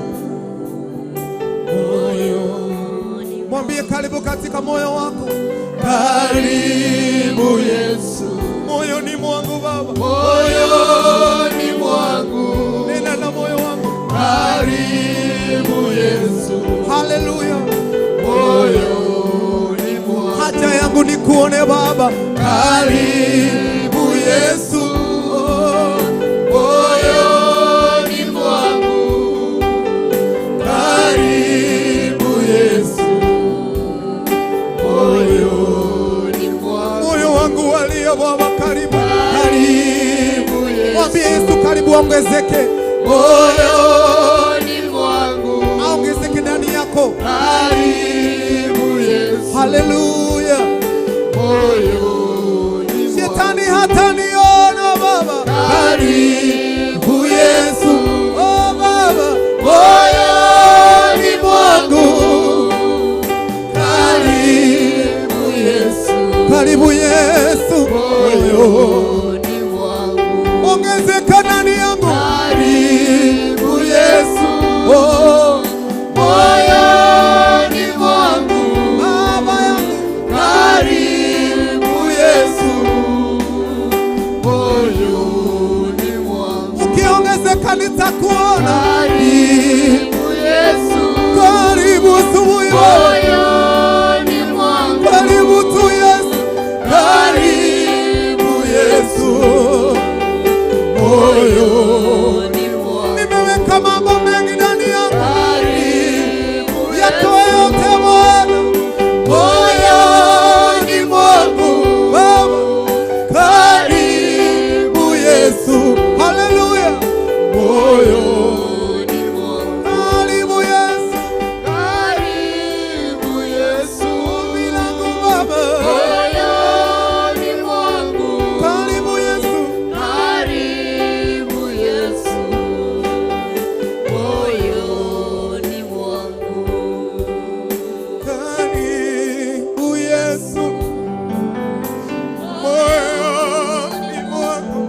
moyoni. Mwambie karibu katika moyo wako. Karibu Karibu Yesu. Moyoni mwangu Baba. Moyoni mwangu. Nena na moyo wangu. Karibu Yesu. Haleluya. Moyoni mwangu. Haja yangu ni kuone Baba. Karibu Yesu. Moyoni mwangu. Karibu Yesu. Moyoni mwangu. Moyo wangu walio Baba, karibu. Karibu Yesu. Mwambie Yesu karibu, aongezeke. Moyoni mwangu. Aongezeke ndani yako. Karibu Yesu. Haleluya. Moyoni mwangu. Shetani hataniona Baba. Karibu Yesu. Oh Baba. Moyoni mwangu. Karibu Yesu. Karibu Yesu. Moyoni mwangu. Ongezeka ndani yangu. Karibu Yesu. Oh Moyoni mwangu. Baba yangu. Karibu Yesu. Moyoni mwangu. Ukiongezeka nitakuona. Karibu Yesu. Karibu asubuhi Baba. Moyoni mwangu. Karibu tu Yesu. Karibu Yesu. Moyoni mwangu. Nimeweka mambo mengi ndani yangu. Karibu Yatoe Yesu. yote Bwana. Moyoni mwangu. Baba. Karibu Yesu. Haleluya. Moyoni mwangu. Karibu Yesu. Karibu Yesu. Milango Baba. Moyoni mwangu. Karibu Yesu. Karibu Yesu. Moyoni mwangu. Karibu Yesu. Moyoni mwangu.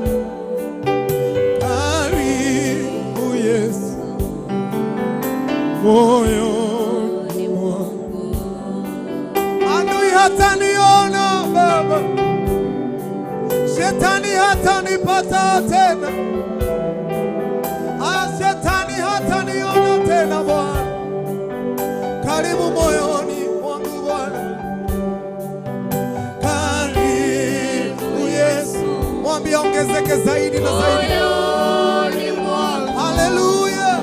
Karibu Yesu. Moyoni mwangu. Adui hataniona Baba. Shetani hatanipata tena. Ah, shetani hataniona tena Bwana. Karibu moyoni mwangu Bwana. Karibu Yesu. Mwambie ongezeke zaidi na zaidi. Moyoni mwangu. Haleluya.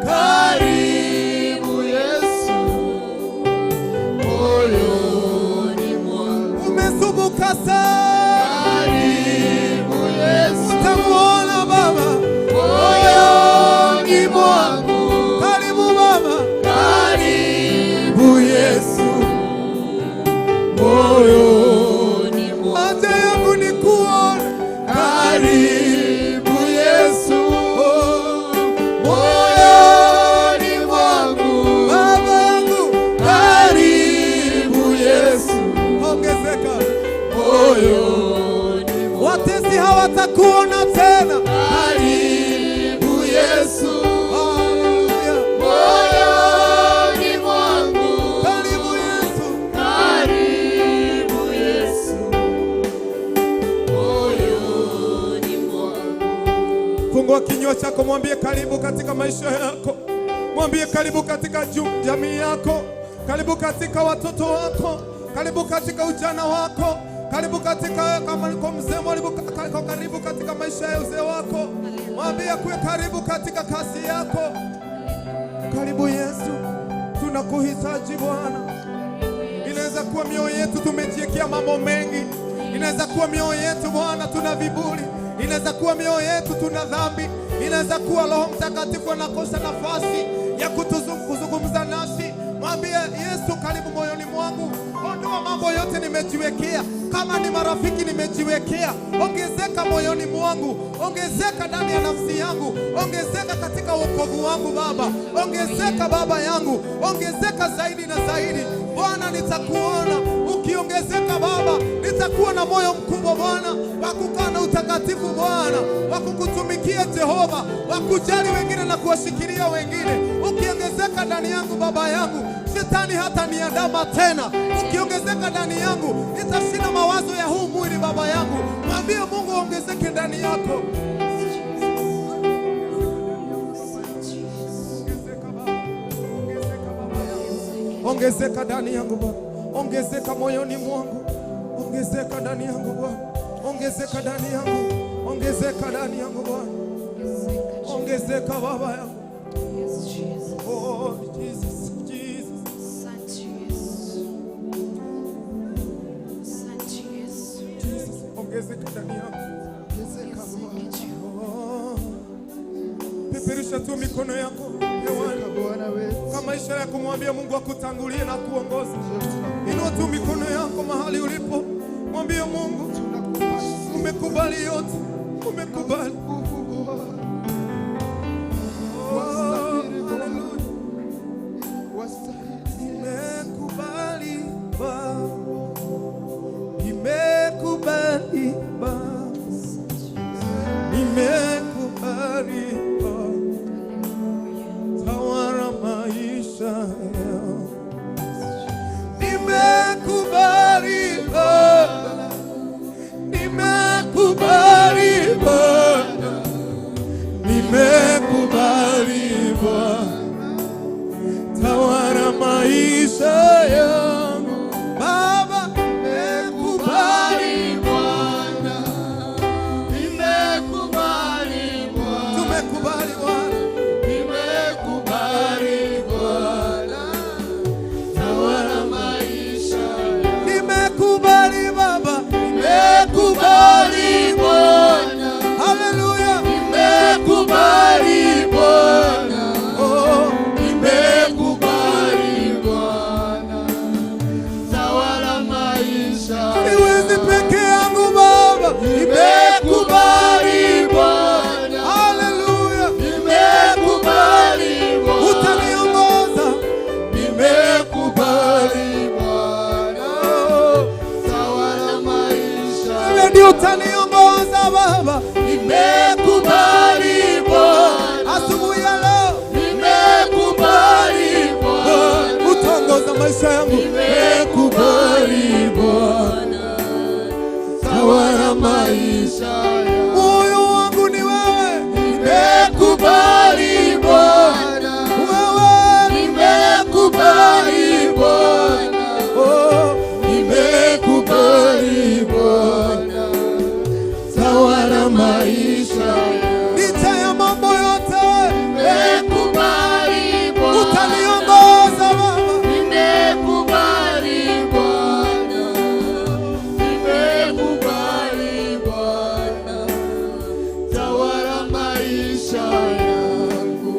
Karibu Yesu. Moyoni mwangu. Umesumbuka sana. Karibu Yesu. Utamuona Baba. Moyoni mwangu. Karibu Baba. Karibu Yesu. Moyoni mwangu. Haja yangu ni kuona. Karibu Yesu. Moyoni mwangu. Baba yangu. Karibu Yesu. Ongezeka. Moyoni mwangu. Watesi hawatakuona tena. Karibu Yesu. Haleluya. Moyoni mwangu. Karibu Yesu. Karibu Yesu. Moyoni mwangu. Fungua kinywa chako, mwambie karibu katika maisha yako, mwambie karibu katika jamii yako, karibu katika watoto wako, karibu katika ujana wako, karibu katika kama uko mzee, mwalimu, karibu katika maisha ya uzee wako, mwambie kuwe karibu katika kazi yako. Karibu Yesu, tunakuhitaji Bwana. Inaweza kuwa mioyo yetu tumejiwekea mambo mengi, inaweza kuwa mioyo yetu Bwana tuna viburi, inaweza kuwa mioyo yetu tuna dhambi, inaweza kuwa Roho Mtakatifu anakosa nafasi ya kuzungumza nasi. Mwambie Yesu, karibu moyoni mwangu, ondoa mambo yote nimejiwekea. Kama ni marafiki nimejiwekea, ongezeka moyoni mwangu, ongezeka ndani ya nafsi yangu, ongezeka katika wokovu wangu Baba, ongezeka Baba yangu, ongezeka zaidi na zaidi Bwana, nitakuona ukiongezeka Baba, nitakuwa na moyo mkubwa Bwana wa kukaa na utakatifu Bwana, wa kukutumikia Jehova, wa kujali wengine na kuwashikilia wengine. Ukiongezeka ndani yangu Baba yangu, shetani Shetani hata niandama tena. Ukiongezeka ndani yangu, nitashinda mawazo ya huu mwili. Baba yangu, mwambie Mungu aongezeke ndani yako. Ongezeka Baba, ongezeka Baba yangu, ongezeka ndani yangu Baba, ongezeka moyoni mwangu, ongezeka ndani yangu Bwana, ongezeka ndani yangu, ongezeka ndani yangu Bwana, ongezeka Baba yangu. Yes, Jesus. Oh Jesus, Jesus. Asante Yesu. Asante Yesu. Jesus, ongezeka ndani yangu. Ongezeka Jehova. Oh. Peperusha tu mikono yako hewani Bwana wetu, kama ishara ya kumwambia Mungu akutangulie na kuongoza. Inua tu mikono yako mahali ulipo, mwambie Mungu, tunakupa umekubali yote, umekubali. nguvu Bwana, Oh, Wastahili Bwana. haleluya. Wastahili. Nimekubali Baba, nimekubali Baba, nimekubali Baba, tawala maisha yangu. Nimekubali Baba, nimekubali Baba, nimekubali Baba, tawala maisha yangu Baba, nimekubali Bwana, nimekubali Bwana, tumekubali Bwana, nimekubali Bwana, tawala maisha yangu. nimekubali Baba, Nimekubali Bwana, haleluya, nimekubali Bwana, oh, nimekubali Bwana, tawala maisha siwezi peke yangu Baba, Nimekubali Bwana, haleluya, nimekubali Bwana, utaniongoza nimekubali Bwana, tawala maisha. wewe ndio utaniongoza Baba, Nimekubali Bwana, asubuhi ya leo nimekubali Bwana, utaongoza maisha yangu, nimekubali Bwana, tawala maisha yangu. moyo wangu ni wewe, Nimekubali Bwana, wewe nimekubali Bwana, oh, nimekubali Bwana, tawala maisha yangu. licha ya mambo yote Nimekubali Bwana, utaniongoza Baba, nimekubali Bwana, nimekubali Bwana, tawala maisha yangu.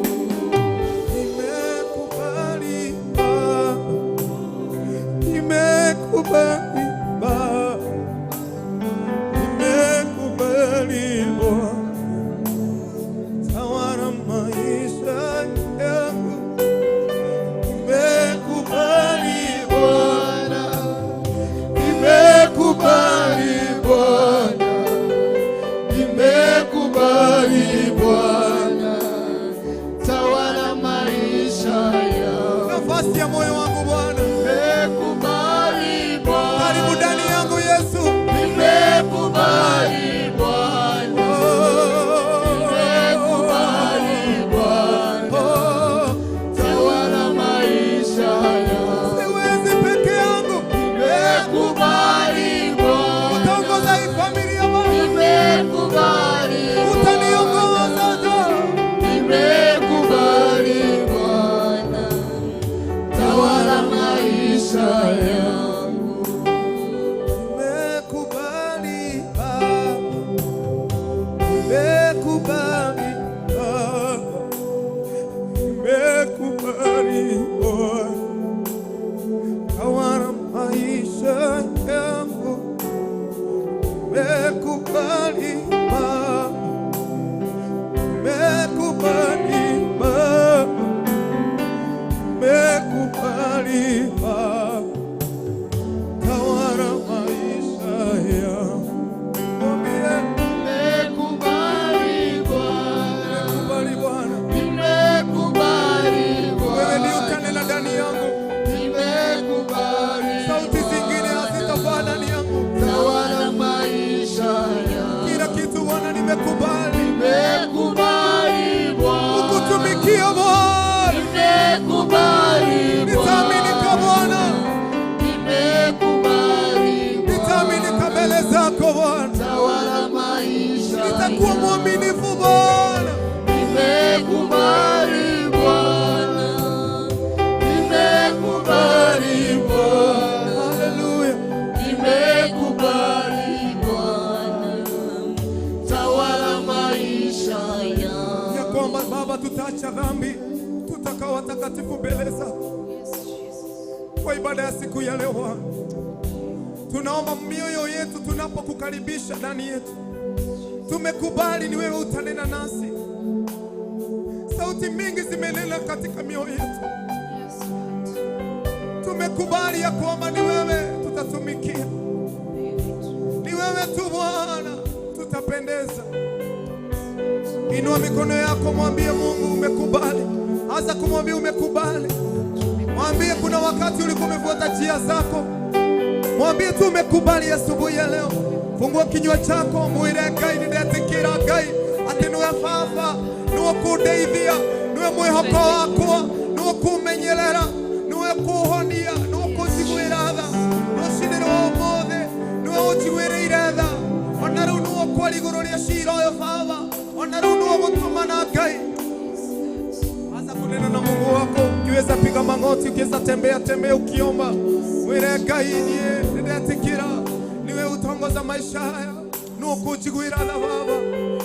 nimekubali Baba, nimekubali Baba, nimekubali Bwana, tawala maisha yangu, nimekubali Bwana, Nimekubali Bwana, nimekubali Bwana, tawala maisha yangu. nafasi ya moyo wangu Bwana, Nimekubali Bwana, karibu ndani yangu Yesu, nimekubali Bwana, nimekubali Bwana, oh, tawala maisha yangu. siwezi peke yangu, Nimekubali Bwana, utaongoza hii familia Bwana, nimekubali utaniongoza Bwana. Nimekubali Bwana, tawala maisha yangu. Nimekubali Baba, nimekubali Baba, nimekubali Bwana, tawala maisha yangu. Nimekubali Baba, nimekubali Baba, nimekubali Baba, tawala maisha yangu. Mwambie, Nimekubali Bwana, nimekubali Bwana, nimekubali wewe ndiye Bwana, Mtakatifu mbele zako Yes, Jesus. kwa ibada ya siku ya leo Bwana. Tunaomba mioyo yetu tunapokukaribisha ndani yetu, tumekubali ni wewe utanena nasi. Sauti mingi zimenena katika mioyo yetu, Yes, Lord. tumekubali ya kwamba ni wewe tutatumikia, ni wewe tu Bwana tutapendeza. Inua mikono yako, mwambie Mungu umekubali. Anza kumwambia umekubali. Mwambie kuna wakati ulikuwa umefuata njia zako, mwambie tu umekubali asubuhi ya leo. Fungua kinywa chako, mwire Ngai nindetikira Ngai ati niwe baba, niwe kundeithia, niwe mwihoko wakwa, niwe kumenyerera, niwe kuhonia, niwe kunjiguĩra tha. Rũcinĩ rwa ũmũthĩ niwe ũnjiguĩrĩire tha, ona rĩu niwe ũkwaria igũrũ rĩa cira ũyũ baba, ona rĩu niwe ũgũtũmana Ngai. Anza kunena na Mungu wako, ukiweza piga magoti, ukiweza tembea tembea ukiomba. Wire Ngai niĩ nĩndetikĩra niwe utongoza maisha haya, niwe ũkũnjiguĩra tha baba,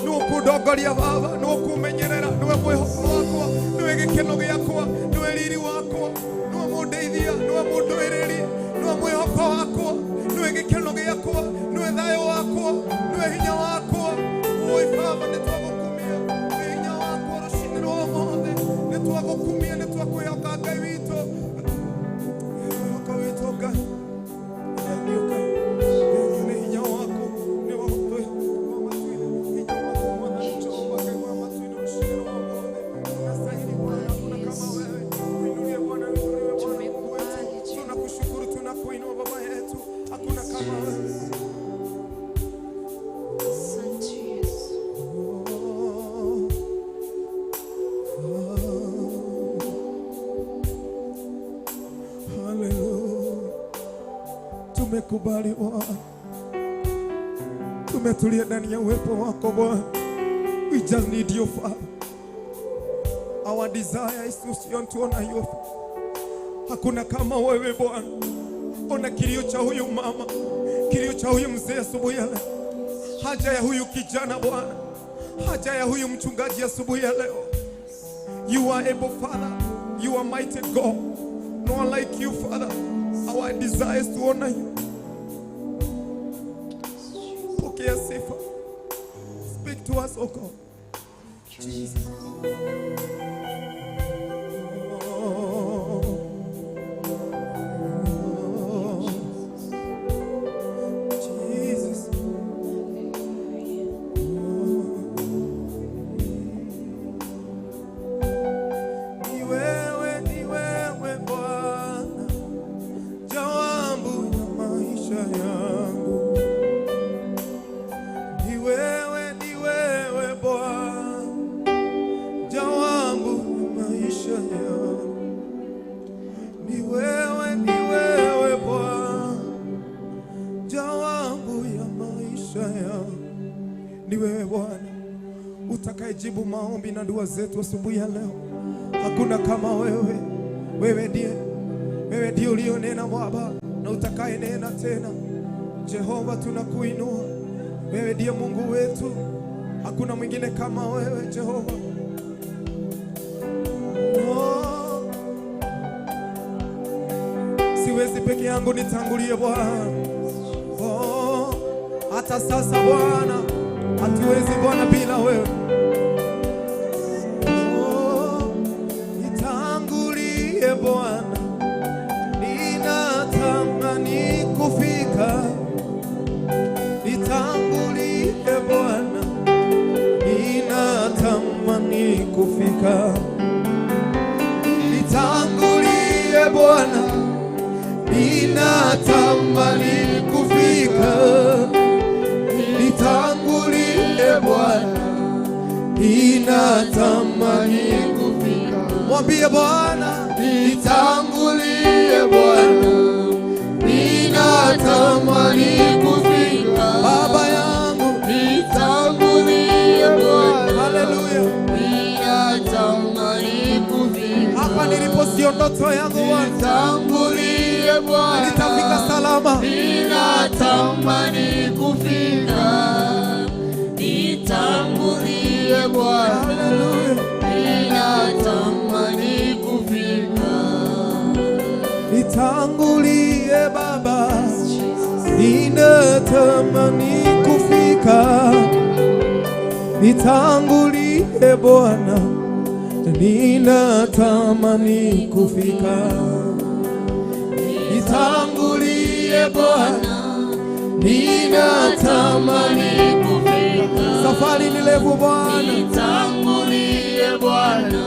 niwe ũkũndongoria baba, niwe ũkũmenyerera, niwe mwĩhoko wakwa, niwe gĩkeno gĩakwa, niwe riri wakwa, niwe mũndeithia, niwe mũndũĩrĩri, niwe mwĩhoko wakwa, niwe gĩkeno gĩakwa, niwe thayũ wakwa, niwe hinya wakwa. Oi baba, nĩtwagũkumia, nĩ hinya wakwa rũcinĩ rwa ũmũthĩ, nĩtwagũkumia, nĩtwakwĩhoka Ngai witũ, mwĩhoko witũ Ngai. Thank you Ngai, thank you nĩ hinya waku, nĩ wa wa matu-inĩ, hinya waku Mwathani Jehova Ngai wa matu-inĩ, rũcinĩ rwa ũmũthĩ unastahili Bwana, hakuna kama wewe. Uinuliwe Bwana, uinuliwe Bwana Mungu wetu, tunakushukuru, tunakuinua Baba yetu, hakuna kama wewe. Asante Yesu. Haleluya. Tumekubali Bwana, tumetulia ndani ya uwepo wako Bwana. We just need you, Father. Our desire is to see and to honor you. Hakuna kama wewe Bwana. Ona kilio cha huyu mama, kilio cha huyu mzee asubuhi ya leo, haja ya huyu kijana Bwana, haja ya huyu mchungaji asubuhi ya leo. You are able, Father. You are mighty God. No one like you, Father. Our desire is to honor you. Pokea sifa. Speak to us, oh God. Jesus. Oh, oh, Jesus. Ni wewe, ni wewe Bwana, jawabu ya maisha yangu. Ni wewe Bwana, jawabu ya maisha yangu. Ni wewe Bwana, jawabu ya maisha yangu. Ni wewe Bwana utakayejibu maombi na dua zetu asubuhi ya leo. Hakuna kama wewe. Wewe ndiye ulionena Baba na utakayenena tena. Jehova, tunakuinua. Wewe ndiye Mungu wetu, hakuna mwingine kama wewe Jehova. Oh. Siwezi peke yangu, nitangulie Bwana. Oh, hata sasa Bwana, hatuwezi Bwana bila wewe. Oh, nitangulie Bwana, ninatamani kufika. Nitangulie Bwana, ninatamani kufika. Nitangulie Bwana, ninatamani kufika. Nitangulie Bwana, ninatamani Kufika. Mwambie Bwana, Nitangulie Bwana, ninatamani kufika. Baba yangu, Nitangulie Bwana, haleluya. ninatamani kufika. Hapa nilipo sio ndoto yangu Bwana, Nitangulie Bwana, nitafika salama. ninatamani kufika. Nitangulie Bwana, Haleluya. ninatamani kufika. Nitangulie Baba, Yes, Jesus. ninatamani kufika. Nitangulie Bwana, ninatamani kufika. Nitangulie Bwana, ninatamani kufika. Safari ni refu Bwana, Nitangulie Bwana,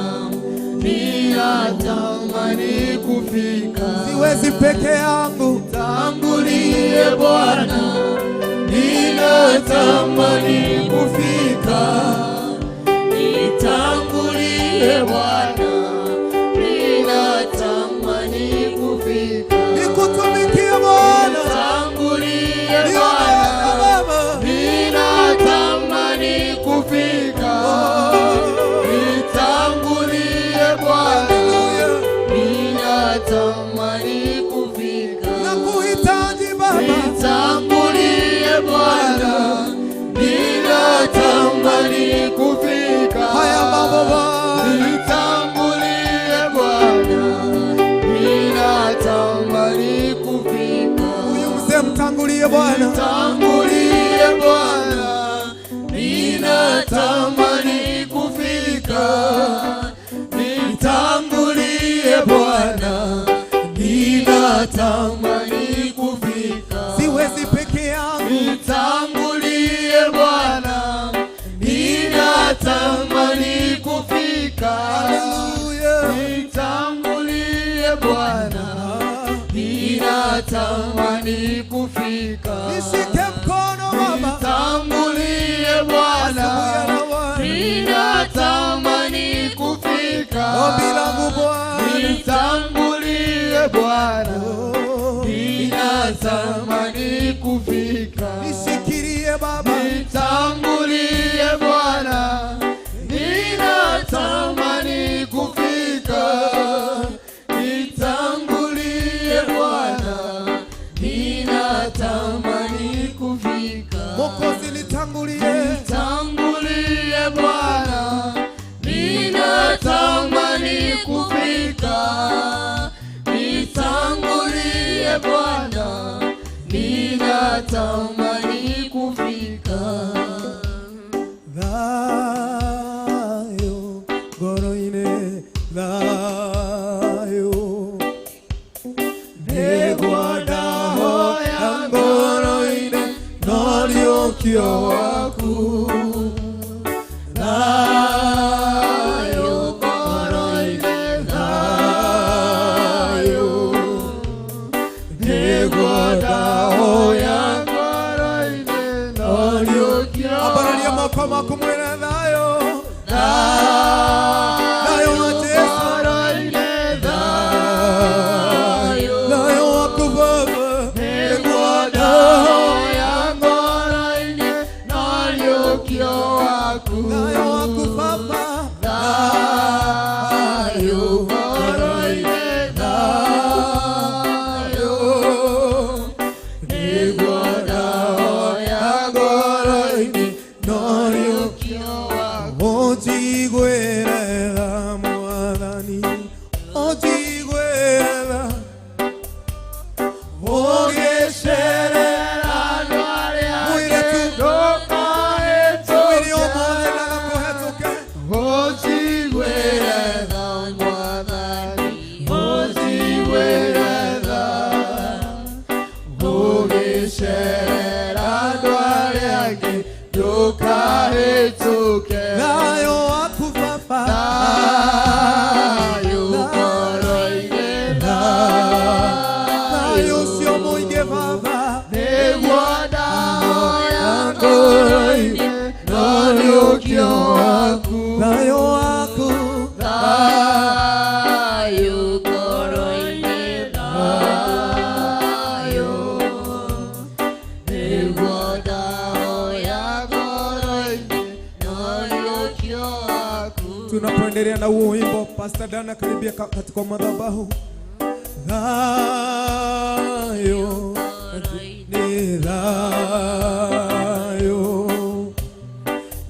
ninatamani kufika. Siwezi peke yangu. Tangulie Bwana, ninatamani kufika. Nitangulie Bwana, ninatamani kufika. Nikutumikie Bwana, Nitangulie niongoze Bwana, Baba. ninatamani kufika. Nitangulie Bwana, Haleluya. ninatamani kufika. Nakuhitaji Baba, Nitangulie Bwana, ninatamani kufika. Haya mambo Bwana, Nitangulie Bwana, ninatamani kufika. Huyu mzee mtangulie Bwana, Nitangulie Bwana, ninatamani kufika. Nitangulie Bwana, ninatamani kufika. Siwezi peke yangu. Nitangulie Bwana, ninatamani kufika. Haleluya. Nitangulie Bwana, ninatamani kufika. Nishike mkono Baba, Nitangulie Bwana, asubuhi na Bwana, ninatamani kufika. Ombi langu Bwana, Nitangulie Bwana, oh, ninatamani kufika. Nishikilie Baba, Nitangulie Bwana, ninatamani kufika. Nitangulie Bwana, ninatamani kufika. Mwokozi nitangulie, Nitangulie Bwana, ninatamani kufika. Nitangulie Bwana, ninatamani kufika. Thayo ngoro-inĩ thayo nĩguo ndahoya ngoro-inĩ noriũkio waku thayũ ngoro-inĩ thayũ nĩguo ndahoya Ngoro-inĩ noriũkio ambararia moko maku mwĩre thayũ thayũ wa Jesũ Ngoro-inĩ thayũ thayũ waku Baba nĩguo ndahoya ngoro-inĩ noriũkio waku thayũ waku Baba thayũ ngoro-inĩ thayũ nĩguo ndahoya ngoro-inĩ noriũkio noriũkio waku ũnjiguĩre tha Mwathani ũnjiguĩre tha ũgĩcerera andũ arĩa mwĩre tu ndũkahĩtũke mwĩre ũmũthĩ ndagakũhetũke Ũnjiguĩre tha Mwathani, ũnjiguĩre tha. Ũgĩcerera andũ arĩa angĩ, ndũkahĩtũke. Thayũ waku Baba Thayũ ngoro-inĩ, thayũ ũcio mũingĩ Baba nĩguo ndahoya ngoro-inĩ, noriũkio waku. Thayũ waku Thayũ ngoro-inĩ, thayũ nĩguo ndahoya ngoro-inĩ, noriũkio waku. Tunapoendelea na huo wimbo, Pastor Dana karibia katika madhabahu. Thayo ni thayo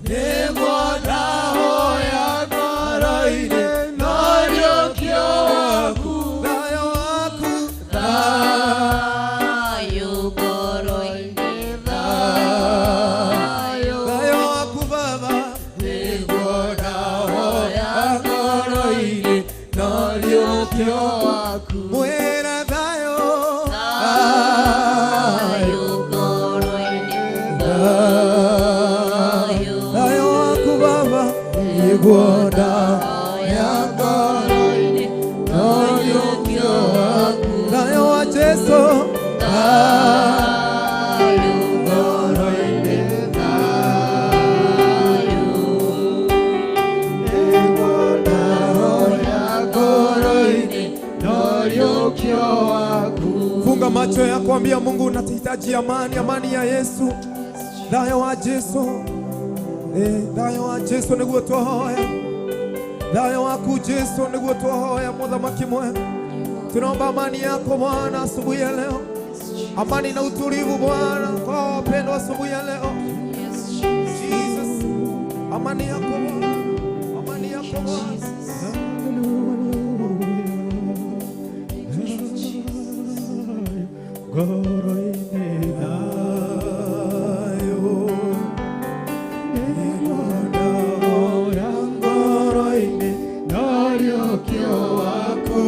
Nĩguo ndahoya ngoro-inĩ, noriũkio waku. Thayo waku. Ũriũkio waku. Mwĩra thayũ. Thayũ ngoro-inĩ. Thayũ. Thayũ waku Baba nĩguo Ya ngoro-inĩ. Ũriũkio waku. Thayũ wa Jesu. Thayũ ngoro-inĩ. Thayũ. Funga macho yako, ambia Mungu unahitaji amani, amani ya Yesu, thayũ wa Jesu. Thayũ wa Jesu nĩguo twahoya, thayũ waku Jesu nĩguo twahoya, mũthamaki mwega. Tunaomba amani yako Bwana asubuhi ya leo, amani na utulivu Bwana kwa wapendwa asubuhi ya leo. Jesus, amani yako Bwana, amani yako Bwana. Ngoro-inĩ Thayũ ya ngoro-inĩ Ũriũkio waku.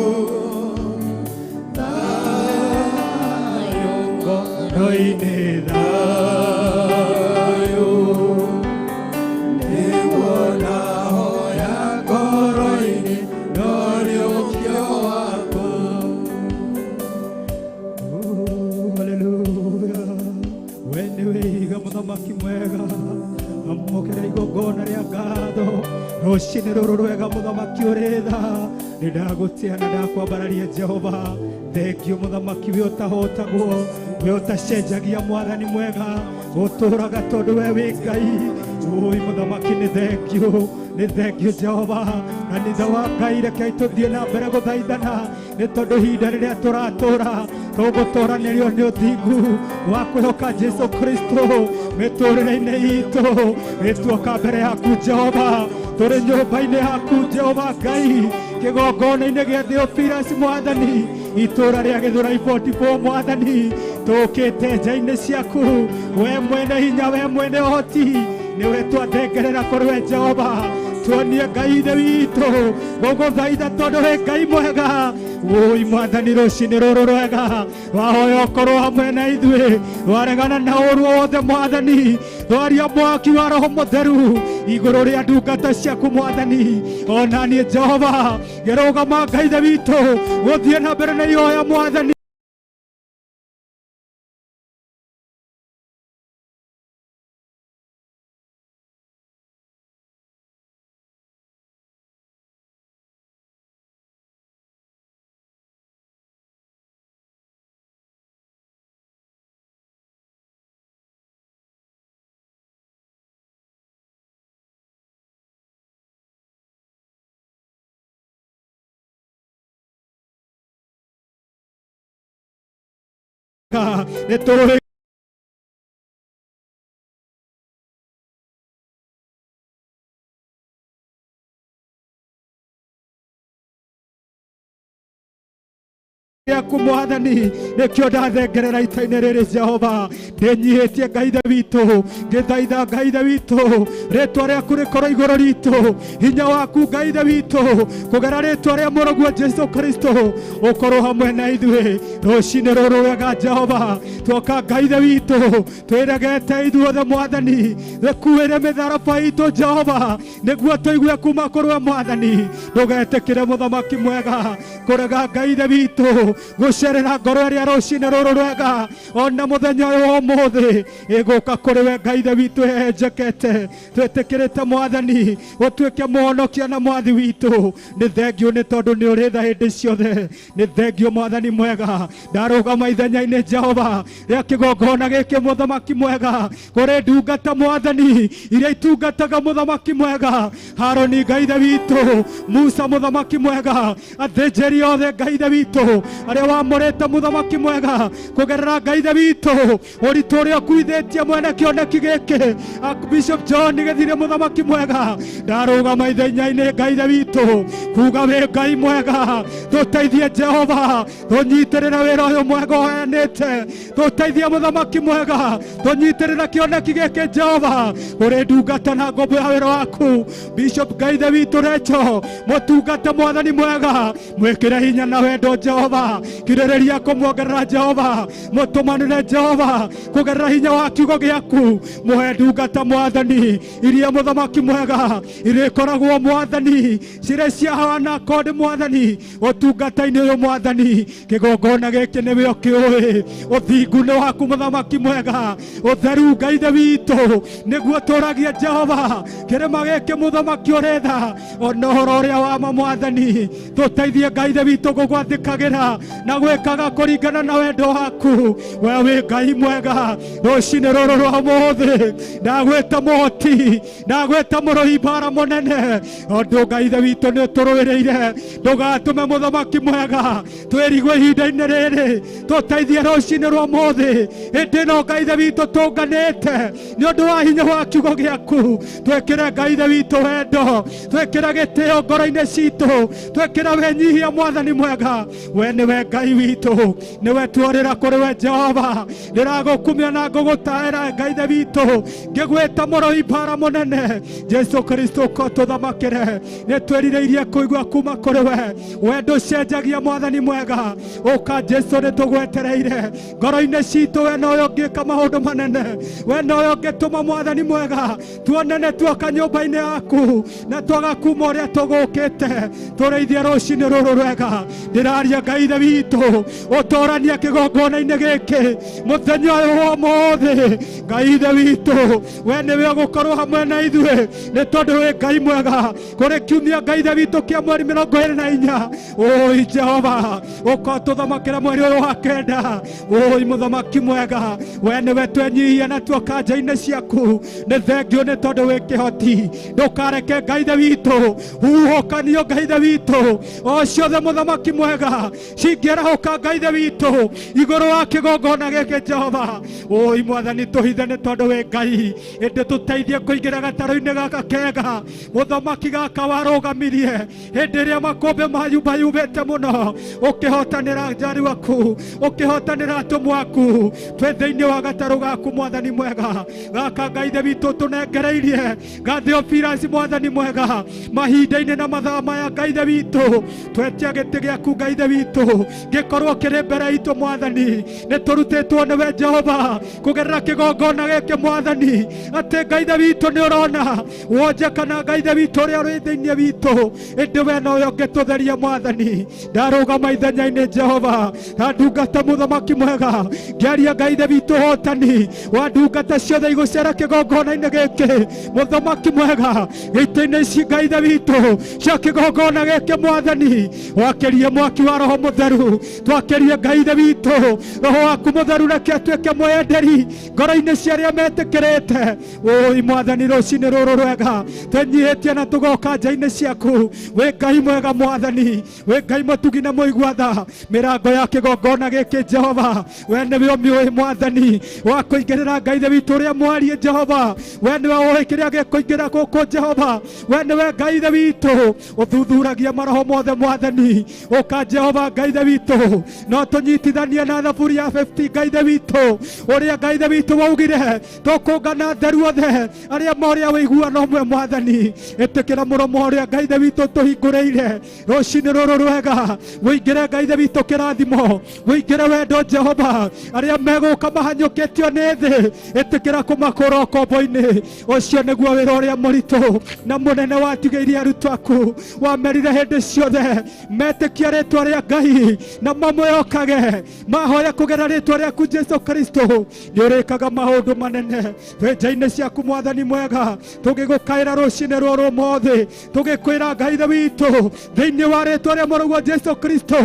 Thayũ ngoro-inĩ thayũ nĩguo ndahoya ngoro-inĩ ũriũkio waku. Oh, hallelujah. We nĩwe ihiga mũthamaki mwega, amũkĩra igongona rĩa ngatho rũcinĩ rũrũ rwega, mũthamaki ũrĩ tha. Nĩ ndagũtĩa na ndakwambararia Jehova. Thengio mũthamaki, we ũtahotagwo, we ũtacenjagia, mwathani mwega, ũtũraga tondũ we wĩ Ngai. Ũi mũthamaki, nĩ thengio, nĩ thengio Jehova. Kanitha wa Ngai, rekei tũthiĩ na mbere gũthaithana, nĩ tondũ ihinda rĩrĩa tũratũra tũgũtũranĩrio nĩ ũthingu wa kwĩhoka Jesu Kristo mĩtũrĩre-inĩ itũ. Ĩtuoka mbere yaku Jehova, tũrĩ nyũmba-inĩ yaku Jehova Ngai, kĩgongona-inĩ gĩa Theophilus mwathani, itũra rĩa Gĩthũrai 44 mwathani, tũkĩte nja-inĩ ciaku, we mwene hinya, we mwene ũhoti, nĩwe twathengerera kũrĩ we Jehova. Tuonie Ngai ithe witũ gũgũthaitha tondũ wĩ Ngai mwega. Wũi mwathani, rũcinĩ rũrũ rwega wahoya ũkorwo hamwe na ithuĩ, waregana na ũru wothe mwathani, twaria mwaki wa Roho Mũtheru igũrũ rĩa ndungata ciaku mwathani. Ona niĩ Jehova ngĩrũgama, Ngai ithe witũ, gũthiĩ na mbere na ihoya mwathani. Nĩ tũrũrĩ rĩaku mwathani, nĩkĩo ndathengerera ita-inĩ rĩrĩ Jehova, ndĩnyihĩtie Ngai ithe witũ, ngĩthaitha Ngai ithe witũ rĩtwa rĩaku rĩkorwo igũrũ ritũ, hinya waku Ngai ithe witũ kũgera rĩtwa rĩa mũrũguo Jesu Kristo ũkorwo hamwe na ithuĩ rũcinĩ rũrũ rwega Jehova. Tuoka Ngai ithe witũ twĩregete ithuothe mwathani, gĩkuĩre mĩtharaba itũ Jehova, nĩguo tũigue kuma kũrĩ we mwathani. Ndũgetĩkĩre mũthamaki mwega kũrega Ngai ithe witũ gũcerera ngoro ĩrĩa rũcinĩ rũrũ rwega ona mũthenya ũyũ wa ũmũthĩ ĩgũka kũrĩ we Ngai ithe witũ ĩhenjekete. Twĩtĩkĩrĩte mwathani ũtuĩke mũhonokia na mwathi witũ. Nĩ thengio nĩ tondũ nĩ ũrĩ tha hĩndĩ ciothe. Nĩ thengio mwathani mwega. Ndarũgama ithenya-inĩ Jehova rĩa kĩgongona gĩkĩ mũthamaki mwega, kũrĩ ndungata mwathani iria itungataga mũthamaki mwega, Haroni Ngai ithe witũ, Musa mũthamaki mwega, athĩnjĩri othe Ngai ithe witũ. Arĩa wamũrĩte mũthamaki mwega kũgerera Ngai ithe witũ ũritũ ũrĩa ũkuithĩtie mwene kĩoneki gĩkĩ Bishop John gĩthire mũthamaki mwega ndarũgama ithenya-inĩ Ngai ithe witũ kuga wĩ Ngai mwega tũteithie Jehova tũnyitĩrĩre wĩra ũyũ mwega ũheanĩte tũteithie mũthamaki mwega tũnyitĩrĩre kĩoneki gĩkĩ Jehova kũrĩ ndungata na ngombo ya wĩra waku Bishop Ngai ithe witũ Recho mũtungata mwathani mwega mwĩkĩre hinya na wendo Jehova kirĩrĩria kũmuongerera Jehova mũtũmanĩre Jehova kũgerera hinya wa kiugo gĩaku mũhe ndungata mwathani iria mũthamaki mwega irĩkoragwo mwathani cirĩ cia hawana kodi mwathani ũtungata-inĩ ũyũ mwathani kĩgongona gĩkĩ nĩwe ũkĩũĩ ũthingu nĩ waku mũthamaki mwega ũtheru Ngai ithe witũ nĩguo tũragia Jehova kĩrĩma gĩkĩ mũthamaki ũretha ona ũhoro ũrĩa wa ma mwathani tũteithie Ngai ithe witũ gũgwathĩkagĩra na gwĩkaga kũringana na wendo waku we wĩ Ngai mwega rũcinĩ rũrũ rwa ũmũthĩ ndagwĩta mũhoti ndagwĩta mũrũi mbara mũnene tondũ Ngai ithe witũ nĩ ũtũrũĩrĩire ndũgatũme mũthamaki mwega twĩrigwo ihinda-inĩ rĩrĩ tũteithie rũcinĩ rwa ũmũthĩ hĩndĩ ĩno Ngai ithe witũ tũnganĩte nĩ ũndũ wa hinya wa kiugo gĩaku twĩkĩre Ngai ithe witũ wendo twĩkĩre gĩtĩo ngoro-inĩ citũ twĩkĩre wĩnyihia mwathani mwega we nĩwe Ngai witũ nĩwe tuorĩra kũrĩ we Jehova ndĩragũkumia na ngũgũtaĩra Ngai ithe witũ ngĩgwĩta mũrũi mbara mũnene Jesu Kristo ũka ũtũthamakĩre nĩ twĩrirĩirie kũigua kuma kũrĩ we we ndũcenjagia mwathani mwega ũka Jesu nĩ tũgwetereire ngoro-inĩ citũ we nowe ũngĩka maũndũ manene we nowe ũngĩtũma mwathani mwega tuonene tuoka nyũmba-inĩ yaku na twaga kuma ũrĩa tũgũkĩte tũrĩithie rũcinĩ rũrũ rwega ndĩraria Ngai ithe witũ ũtũranie kĩgongona-inĩ gĩkĩ mũthenya ũyũ wa ũmũthĩ Ngai ithe witũ we nĩwe ũgũkorwo hamwe na ithuĩ nĩ tondũ wĩ Ngai mwega kũrĩ kiumia Ngai ithe witũ kĩa mweri 24 ũi Jehova ũka ũtũthamakĩre mweri ũyũ wa kenda ũi mũthamaki mwega we nĩwe twenyihia na tuoka nja-inĩ ciaku nĩ thengio nĩ tondũ wĩ kĩhoti ndũkareke Ngai ithe witũ huhũkanio Ngai ithe witũ o ciothe mũthamaki mwega cingĩarahũka Ngai ithe witũ igũrũ wa kĩgongona gĩkĩ Jehova ũi mwathani tũhithe nĩ tondũ wĩ Ngai ĩndĩ tũteithie kũingĩra gatarũ-inĩ gaka kega mũthamaki gaka warũgamirie hĩndĩ ĩrĩa makũmbĩ mayumbayumbĩte mũno ũkĩhotanĩra njari waku ũkĩhotanĩra atũmwo aku twĩ thĩinĩ wa gatarũ gaku mwathani mwega gaka Ngai ithe witũ tũnengereirie Gatheophilus mwathani mwega mahinda-inĩ na mathaa maya Ngai ithe witũ twetia gĩtĩ gĩaku Ngai ithe witũ gĩkorwo kĩrĩ mbere itũ mwathani nĩ tũrutĩtwo nĩwe Jehova kũgerera kĩgongona gĩkĩ mwathani atĩ Ngai ithe witũ nĩ ũrona wonje kana Ngai ithe witũ ũrĩa ũrĩ thĩinĩ witũ ĩndĩ we nowe ũngĩtũtheria mwathani ndarũgama ithenya-inĩ Jehova na ndungata mũthamaki mwega ngĩaria Ngai ithe witũ ũhotani wa ndungata ciothe igũcera kĩgongona-inĩ gĩkĩ mũthamaki mwega gĩtĩ-inĩ ici Ngai ithe witũ cia kĩgongona gĩkĩ mwathani wakĩrie mwaki wa roho mũtheru twakĩrie Ngai ithe witũ roho waku mũtheru reke atuĩke mwenderi ngoro-inĩ cia arĩa metĩkĩrĩte ũi mwathani rũcinĩ rũrũ rwega twenyihĩtie na tũgoka nja-inĩ ciaku wĩ Ngai mwega mwathani wĩ Ngai mũtugi na mũigua tha mĩrango ya kĩgongona gĩkĩ Jehova we nĩwe ũmĩũĩ mwathani wa kũingĩrĩra Ngai ithe witũ ũrĩa mwarie Jehova we nĩwe ũĩ kĩrĩa gĩkũingĩra gũkũ Jehova we nĩwe Ngai ithe witũ ũthuthuragia maroho mothe mwathani ũka Jehova Ngai ithe witũ no tũnyitithanie na thaburi ya 50 Ngai ithe witũ ũrĩa Ngai ithe witũ waugire tũkũngana theru othe arĩa morĩa wĩiguano ũmwe mwathani ĩtĩkĩra mũromo ũrĩa Ngai ithe witũ tũhingũrĩire rũcinĩ rũrũ rwega wĩingĩre Ngai ithe witũ kĩrathimo wĩingĩre wendo Jehova arĩa megũka mahanyũkĩtio nĩ thĩ ĩtĩkĩra kũmakũra ũkombo-inĩ ũcio nĩguo wĩra ũrĩa mũritũ na mũnene watigĩirie arutwo aku wamerire hĩndĩ ciothe metĩkia rĩtwa rĩa Ngai na mamwĩhokage mahoya kũgerera rĩtwa rĩaku Jesu Kristo nĩ ũrĩkaga maũndũ manene twĩ nja-inĩ ciaku mwathani mwega tũgĩgũkaĩra rũcinĩ rũrũ ũmũthĩ tũgĩkwĩra Ngai ithe witũ thĩinĩ wa rĩtwa rĩa mũrũguo Jesu Kristo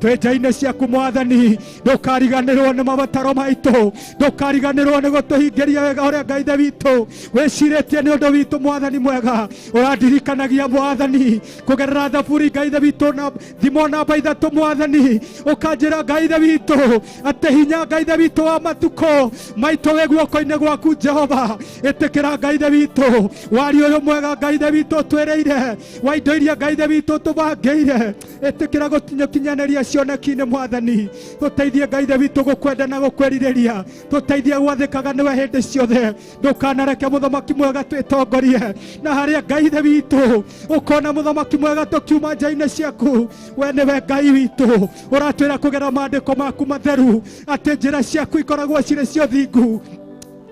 twĩ nja-inĩ ciaku mwathani ndũkariganĩrwo nĩ mabataro maitũ ndũkariganĩrwo nĩ gũtũhingĩria wega ũrĩa Ngai ithe witũ wĩcirĩtie nĩ ũndũ witũ mwathani mwega ũrandirikanagia mwathani kũgerera thaburi Ngai ithe witũ na thimo namba 3 mwathani. mwathani ũkanjĩra Ngai ithe witũ atĩ hinya Ngai ithe witũ wa matukũ maitũ wĩ guoko-inĩ gwaku Jehova. Ĩtĩkĩra Ngai ithe witũ wari ũyũ mwega Ngai ithe witũ twĩrĩire wa indo iria Ngai ithe witũ tũbangĩire. Ĩtĩkĩra gũkinyanĩria cioneki-inĩ mwathani. Tũteithie Ngai ithe witũ gũkwenda na gũkwĩrirĩria, tũteithie gwathĩkaga nĩwe hĩndĩ ciothe. Ndũkanareke mũthamaki mwega twĩtongorie na harĩa Ngai ithe witũ ũkona mũthamaki mwega tũkiuma nja-inĩ ciaku. We nĩwe Ngai witũ ũratwĩra kũgera maandĩko maku matheru atĩ njĩra ciaku ikoragwo cirĩ cia ũthingu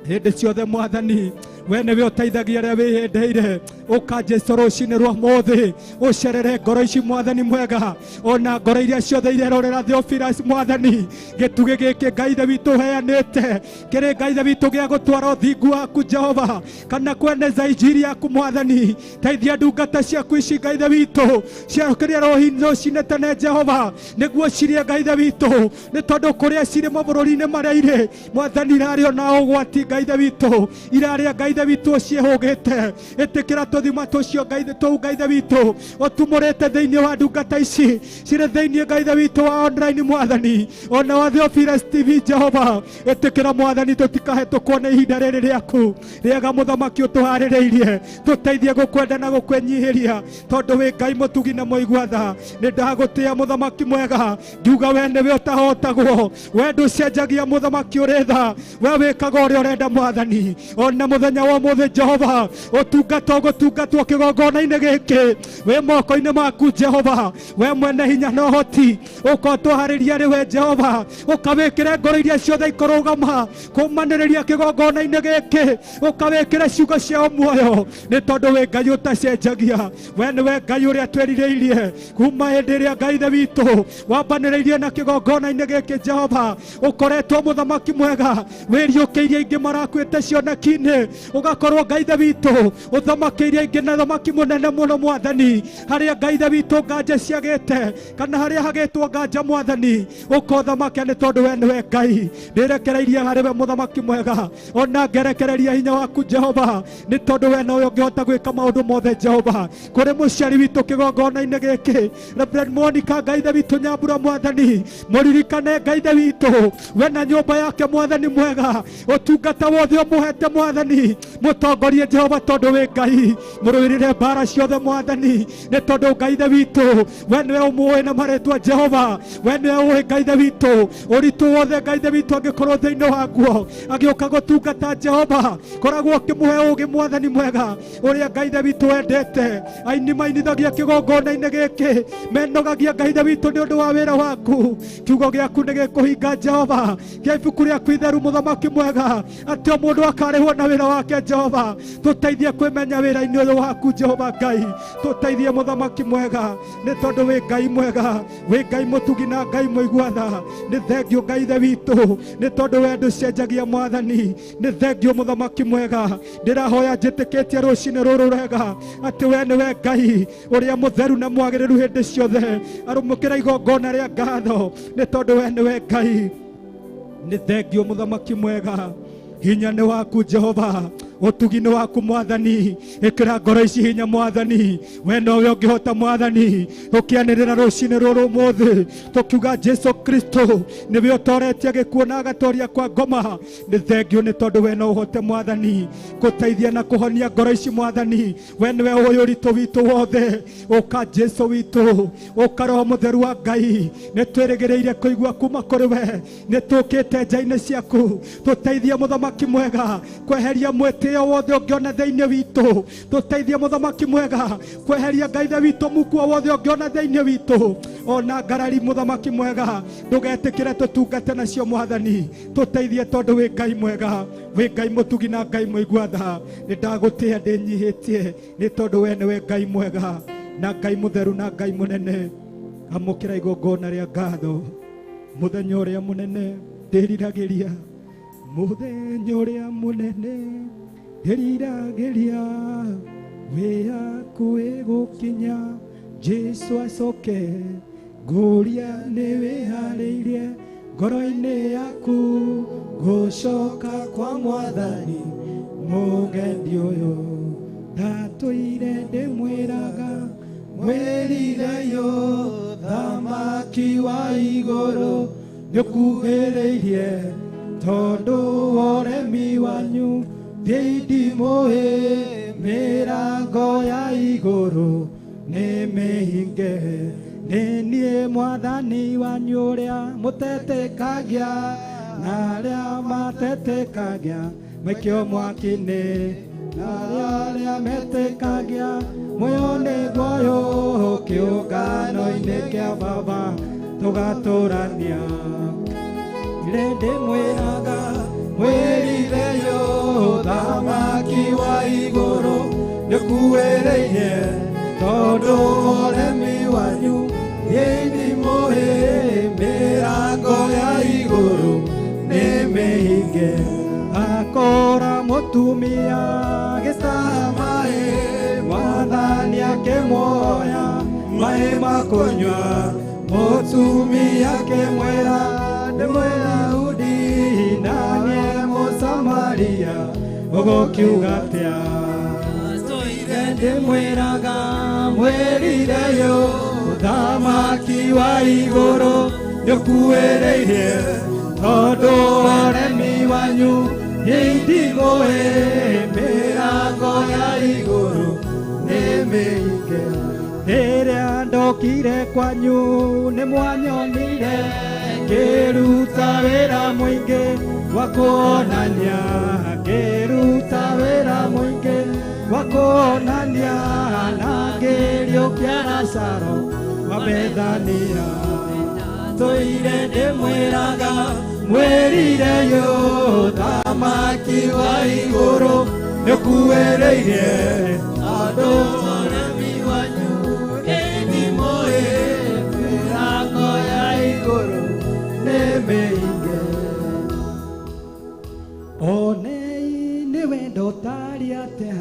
hĩndĩ ciothe mwathani. We nĩwe ũteithagia arĩa wĩyendeire. Ũka Jesũ rũcinĩ rwa mũthĩ ũcerere ngoro ici mwathani mwega, ona ngoro iria ciothe irerorera Theophilus mwathani. Gĩtugĩ gĩkĩ Ngai ithe witũ ũheanĩte kĩrĩ Ngai ithe witũ gĩa gũtwara ũthingu waku Jehova, kana kweneza injiri yaku mwathani. Teithia ndungata ciaku ici Ngai ithe witũ ciarũkĩria rũcinĩ tene Jehova, nĩguo cirĩe Ngai ithe witũ, nĩ tondũ kũrĩa cirĩ mabũrũri-inĩ marĩa irĩ mwathani irarĩ ona ũgwati Ngai ithe witũ, irarĩa Ngai ithe witũ ciĩhũgĩte. Ĩtĩkĩra tũthima tũcio Ngai tũu Ngai ithe witũ ũtumũrĩte thĩinĩ wa ndungata ici cirĩ thĩinĩ Ngai ithe witũ wa online mwathani, ona wa Theophilus TV Jehova. Ĩtĩkĩra mwathani tũtikahetũkwo nĩ ihinda rĩrĩ rĩaku rĩega mũthamaki ũtũharĩrĩirie. Tũteithie gũkwenda na gũkwĩnyihĩria tondũ wĩ Ngai mũtugi na mũigua tha. Nĩ ndagũtĩĩa mũthamaki mwega, ngiuga we nĩwe ũtahotagwo, we ndũcenjagia mũthamaki ũrĩ tha, we wĩkaga ũrĩa ũrenda mwathani. Ona mũthenya wa ũmũthĩ Jehova ũtungata ũgũtungatwo kĩgongona-inĩ gĩkĩ wĩ moko-inĩ maku Jehova, we mwene hinya na ũhoti. Ũkotũharĩria rĩ we Jehova, ũkawĩkĩre ngoro iria ciothe ikũrũgama kũmanĩrĩria kĩgongona-inĩ gĩkĩ, ũkawĩkĩre ciugo cia muoyo, nĩ tondũ wĩ Ngai ũtacenjagia. We nĩwe Ngai ũrĩa twĩrirĩirie kuma hĩndĩ ĩrĩa Ngai ithe witũ wambanĩrĩirie na kĩgongona-inĩ gĩkĩ Jehova. Ũkoretwo mũthamaki mwega, wĩriũkĩirie ingĩ marakuĩte cioneki-inĩ, ũgakorwo Ngai ithe witũ ũthamakĩirie ingĩ na thamaki mũnene mũno mwathani. Harĩa Ngai ithe witũ nganja ciagĩte kana harĩa hagĩtwo nganja mwathani, ũkothamake nĩ tondũ we nĩwe Ngai. Ndĩrekereirie harĩ we mũthamaki mwega, ona ngerekereria hinya waku Jehova, nĩ tondũ we nowe ũngĩhota gwĩka maũndũ mothe Jehova. Kũrĩ mũciari witũ kĩgongona-inĩ gĩkĩ Reverend Monica Ngai ithe witũ Nyambura mwathani, mũririkane Ngai ithe witũ we na nyũmba yake mwathani mwega, ũtungata wothe ũmũhete mwathani, mũtongorie Jehova tondũ wĩ Ngai. Mũrũĩrĩre mbara ciothe mwathani, nĩ tondũ Ngai ithe witũ we nĩwe ũmũĩ na marĩtwa Jehova, we nĩwe ũĩ Ngai ithe witũ ũritũ wothe Ngai ithe witũ angĩkorwo thĩinĩ waguo agĩũka gũtungata Jehova. Koragwo ũkĩmũhe ũũgĩ mwathani mwega ũrĩa Ngai ithe witũ wendete. Aini mainithagia kĩgongona-inĩ gĩkĩ menogagia Ngai ithe witũ nĩ ũndũ wa wĩra waku. Kiugo gĩaku nĩ gĩkũhinga Jehova kĩa ibuku rĩaku itheru mũthamaki mwega, atĩ o mũndũ akarĩhwo na wĩra wake Jehova. Tũteithie kwĩmenya wĩra-inĩ ũyũ waku Jehova Ngai, tũteithie mũthamaki mwega, nĩ tondũ wĩ Ngai mwega, wĩ Ngai mũtugi na Ngai mũigua tha. Nĩ thengio Ngai ithe witũ nĩ tondũ we ndũcenjagia mwathani. Nĩ thengio mũthamaki mwega, ndĩrahoya njĩtĩkĩtie rũcinĩ rũrũ rwega atĩ we nĩwe Ngai ũrĩa mũtheru na mwagĩrĩru hĩndĩ ciothe. Arũmũkĩra igongona rĩa ngatho nĩ tondũ we nĩwe Ngai. Nĩ thengio mũthamaki mwega, hinya nĩ waku Jehova, ũtugi nĩ waku mwathani. Ĩkĩra ngoro ici hinya mwathani, we nowe ũngĩhota mwathani. Tũkĩanĩrĩra rũcinĩ rũrũ ũmũthĩ tũkiuga Jesu Kristo nĩwe ũtoretie gĩkuũ na agatoria kwa ngoma. Nĩ thengio nĩ tondũ we no ũhote mwathani gũteithia na kũhonia ngoro ici mwathani. We nĩwe ũĩ ũritũ witũ wothe. Ũka Jesu witũ, ũka Roho Mũtheru wa Ngai, nĩ twĩrĩgĩrĩire kũigua kuma kũrĩ we. Nĩ tũkĩte nja-inĩ ciaku, tũteithie mũthamaki mwega kweheria mwĩtĩo wothe ũngĩona thĩinĩ witũ. Tũteithie mũthamaki mwega kweheria Ngai ithe witũ mukuo wothe ũngĩona thĩinĩ witũ, ona ngarari mũthamaki mwega ndũgetĩkĩre tũtungate nacio mwathani. Tũteithie tondũ wĩ Ngai mwega, wĩ Ngai mũtugi na Ngai mũigua tha. Nĩ ndagũtĩĩa ndĩnyihĩtie nĩ tondũ we nĩwe Ngai mwega na Ngai mũtheru na Ngai mũnene. Amũkĩra igongona rĩa ngatho mũthenya ũrĩa mũnene ndĩriragĩria, mũthenya ũrĩa mũnene ndĩriragĩria, wĩ hakuhĩ gũkinya Jesu acoke. Ngũria nĩ wĩharĩirie ngoro-inĩ yaku gũcoka kwa mwathani mũgendi ũyũ. Ndatũire ndĩmwĩraga mwĩrire yo Thamaki wa igũrũ nĩũkuhĩrĩirie tondũ wa ũremi wanyu thiĩ ndimũĩ mĩrango ya igũrũ nĩ mĩhinge nĩ niĩ mwathani wanyu ũrĩa mũtetĩkagia na arĩa matetĩkagia maikio mwaki-inĩ na arĩa metĩkagia muoyo nĩguo ũyũ kĩũngano-inĩ kĩa Baba tũgatũrania Ire ndĩmwĩraga mwĩrire yo thamaki wa igũrũ nĩũkuhĩrĩirie tondũ ũremi wanyu niĩ ndimũĩ mĩrango ya igũrũ nĩ mĩhinge akora mũtumia agĩtaha maĩ mwathani akĩmuoya maĩ ma kũnyua mũtumia akĩmwĩra ndĩ Mũyahudi na niĩ Mũsamaria ũgũkiuga atĩa ndĩmwĩraga mwĩrire yo thamaki wa igũrũ nĩũkuhĩrĩirie tondũ ũremi wanyu niĩ ndimũĩ mĩrango ya igũrũ nĩ mĩhinge rĩrĩa ndokire kwanyu nĩ mwanyonire ngĩruta wĩra mũingĩ wa kuonania ngĩruta wĩra mũingĩ wa kuonania na ngĩriũkia Lazaro wa Bethania tũire ndĩmwĩraga mwĩrire yo thamaki wa igũrũ nĩũkuhĩrĩirie tondũ ũremi wanyu niĩ ndimũĩ mĩrango ya igũrũ nĩ mĩhinge onei nĩ wendo ũtarĩ atĩa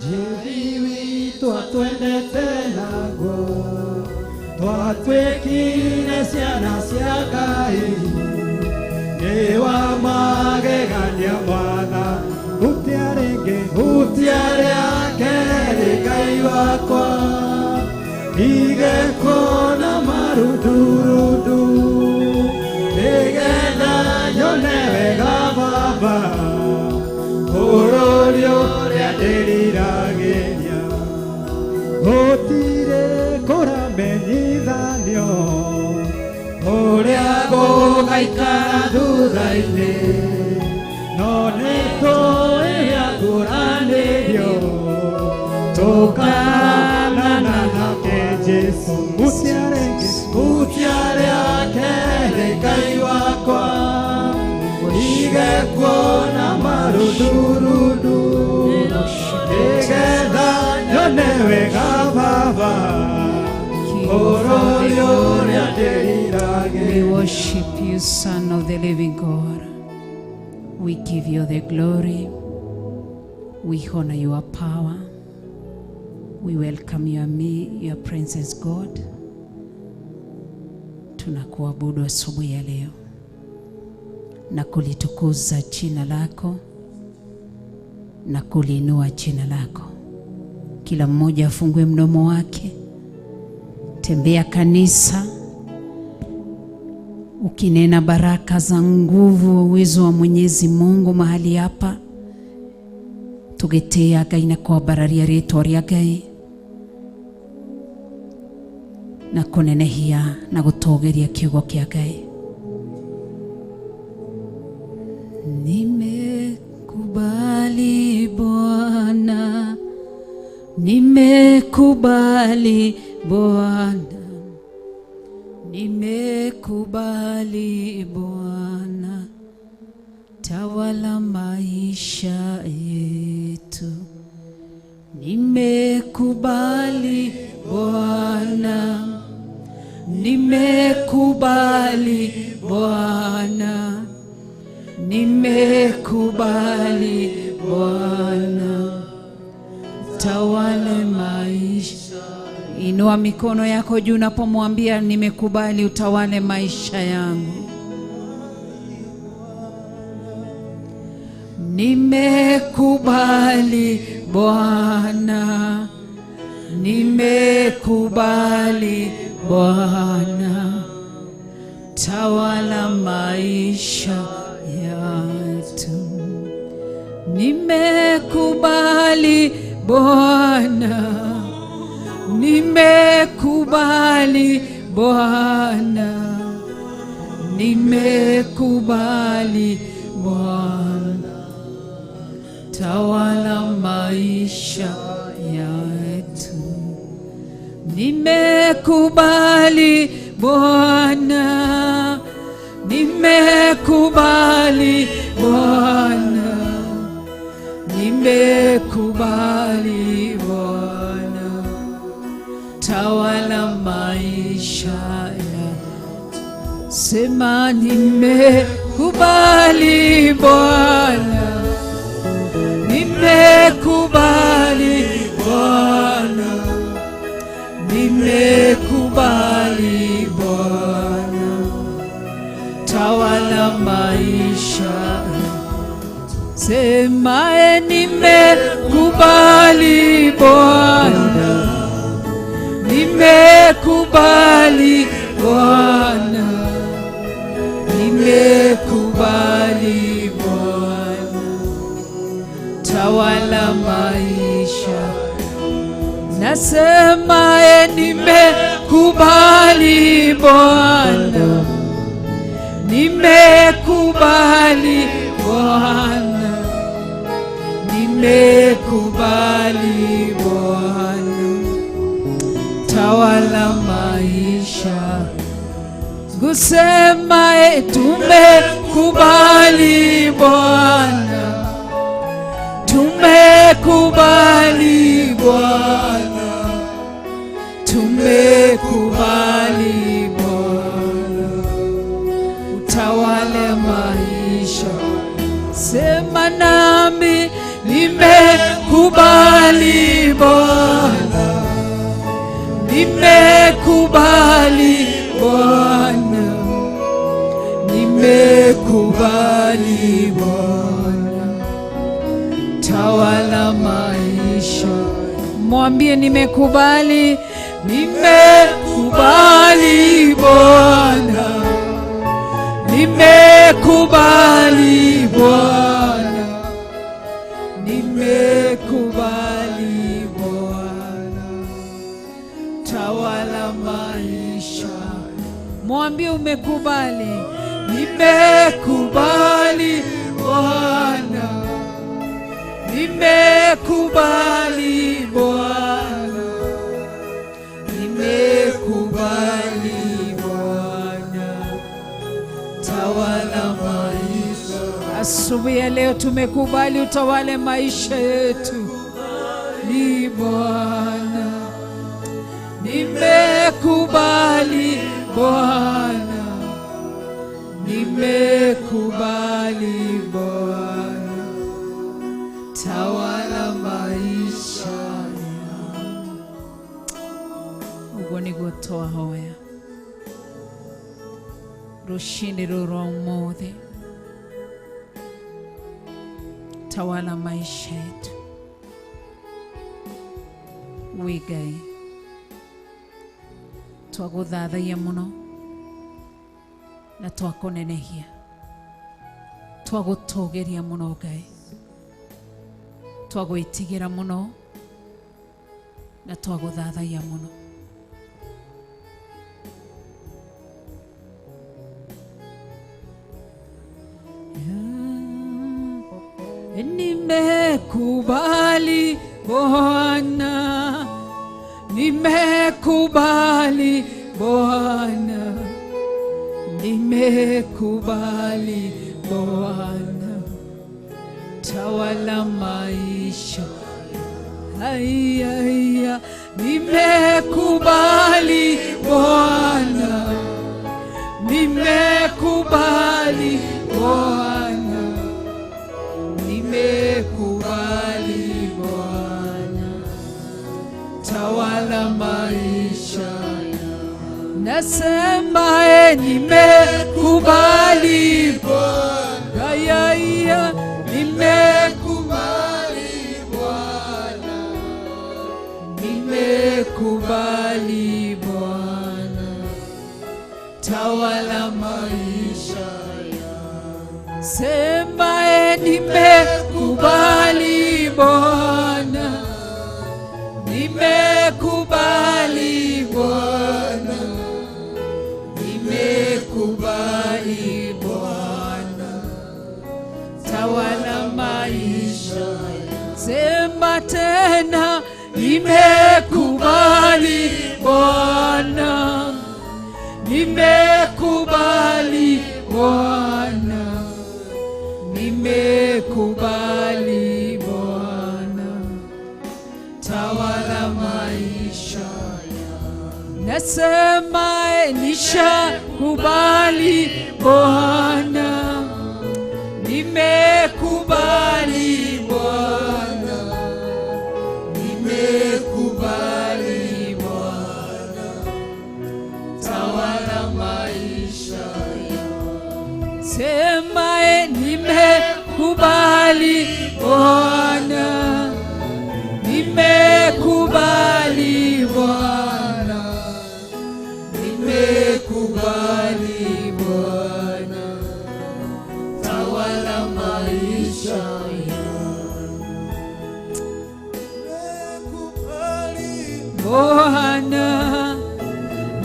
Njithi witũ atwendete naguo twatuĩkire ciana cia Ngai nĩ wa magegania mwana hutia rĩngĩ hutia rĩa kerĩ Ngai wakwa ndige kuona marundurundu nĩgetha nyone wega Baba bũrũri ũrĩa ndĩriragĩria gũtirĩ kũramenyithanio ũrĩa gũgaikara thutha-inĩ no nĩtũĩ gĩakũranĩrio tũkanana nake Jesũ hutia rĩngĩ hutia rĩa kerĩ Ngai wakwa ndige kuona marundurundu nĩgetha nyone wega Baba bũrũri ũrĩa We ndĩriragĩria. worship you, Son of the living God. We give you the glory. We honor your power. We welcome your presence, God. Tunakuabudu asubuhi ya leo na kulitukuza jina lako na kuliinua jina lako. Kila mmoja afungue mdomo wake. Tembea kanisa ukinena baraka za nguvu, uwezo wa Mwenyezi Mungu mahali hapa, tugĩtĩĩa Ngai na kwambararia rĩtwa rĩa Ngai na kũnenehia na gũtũgĩria kiugo kĩa Ngai. Nimekubali Bwana, nimekubali Bwana, nimekubali Bwana, tawala maisha yetu. Nimekubali Bwana, nimekubali Bwana, nimekubali Bwana, tawale maisha. Inua mikono yako juu unapomwambia nimekubali utawale maisha yangu. Nimekubali Bwana, nimekubali Bwana, tawala maisha yetu. Nimekubali Bwana, nimekubali Bwana, nimekubali Bwana, tawala maisha yetu. Nimekubali Bwana, nimekubali Bwana, nimekubali Bwana, tawala maisha yetu. Sema nimekubali Bwana, nimekubali Bwana, nimekubali Bwana, tawala maisha. Sema nimekubali Bwana, nimekubali Bwana, nimekubali Bwana, tawala maisha. Nasema nimekubali Bwana, nimekubali Bwana, nimekubali Bwana, tawala maisha. Gusema tumekubali Bwana, tumekubali Bwana, tumekubali Bwana, utawale maisha. Sema nami nimekubali Bwana, nimekubali Bwana, nimekubali Bwana, tawala maisha. Mwambie nimekubali, nimekubali Bwana, nimekubali Bwana, nimekubali Bwana, tawala maisha. Mwambie umekubali, nimekubali Bwana, nimekubali Bwana, nimekubali Bwana, tawala maisha. Asubuhi ya leo tumekubali utawale maisha yetu. Ni Bwana, nimekubali Bwana, nimekubali Bwana, tawala maisha yangu. Uguo niguo twahoya rucini rũrũ rwa ũmũthĩ, tawala maisha yetu. Wĩ Ngai, twagũthathaia mũno na twakũnenehia, twagũtũgĩria mũno Ngai, twagwĩtigĩra mũno na twagũthathaia mũno. Nimekubali Bwana, nimekubali Bwana, nimekubali Bwana, tawala maisha. Haya, nimekubali Bwana, nimekubali Bwana, nimekubali Bwana, tawala maisha. Nasema nimekubali Bwana, nimekubali Bwana, nimekubali Bwana, tawala maisha yangu. Sema nimekubali Bwana, nimekubali Bwana, nimekubali Bwana, tawala maisha yangu. Sema tena, nimekubali Bwana, nimekubali Bwana, nimekubali Bwana, tawala maisha yangu. Nasema nishakubali Bwana, nimekubali Bwana, nimekubali Bwana, tawala maisha yangu. Sema nimekubali Bwana, nimekubali Bwana, nimekubali Bwana, tawala maisha yangu. Bwana,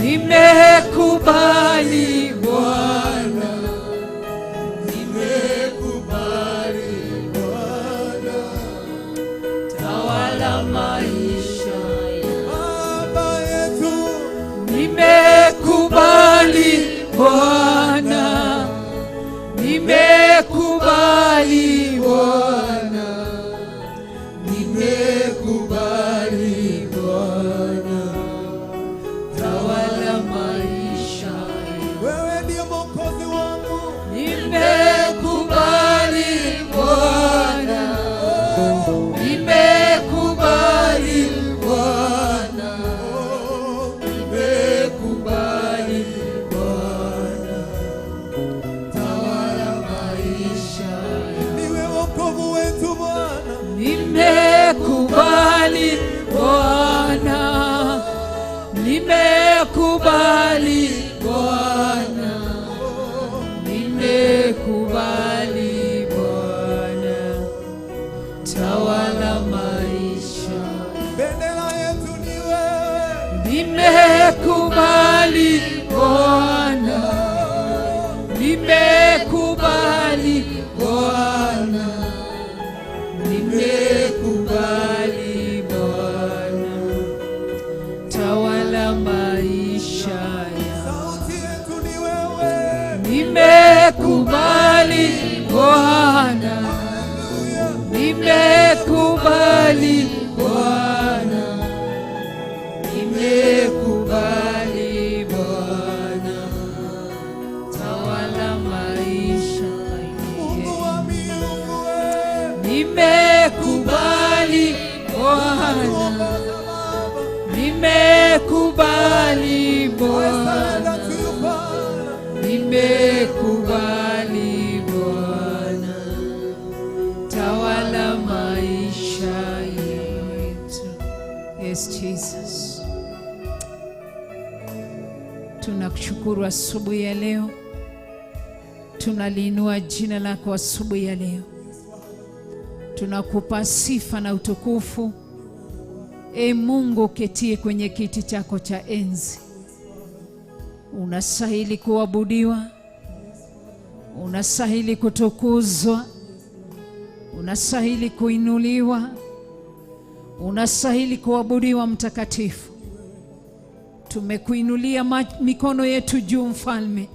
nimekubali Bwana, nimekubali Bwana, tawala maisha yangu. Baba yetu, Nimekubali Bwana, nimekubali Bwana, nimekubali Bwana, tawala maisha yangu. wewe ndiye Mwokozi wangu, Nimekubali Bwana, nimekubali Bwana, nimekubali Bwana, tawala maisha yangu. niwe wokovu wetu Bwana, Nimekubali Bwana, nimekubali Bwana, nimekubali Bwana, tawala maisha. bendera yetu ni wewe, Nimekubali Bwana, nimekubali Bwana, nimekubali Bwana, tawala maisha yangu. sauti yetu ni wewe, Nimekubali Bwana, nimekubali Bwana, nimekubali Bwana, tawala maisha Mungu yangu. wa miungu wewe, Nimekubali Bwana, tuongoza Baba, nimekubali I Bwana, surrender to you Father, nimekubali Bwana, tawala maisha yetu. Yes, Jesus. Tunakushukuru asubuhi ya leo, tunaliinua jina lako asubuhi ya leo, tunakupa sifa na utukufu. E Mungu uketie kwenye kiti chako cha enzi, unastahili kuabudiwa, unastahili kutukuzwa, unastahili kuinuliwa, unastahili kuabudiwa Mtakatifu. Tumekuinulia mikono yetu juu Mfalme,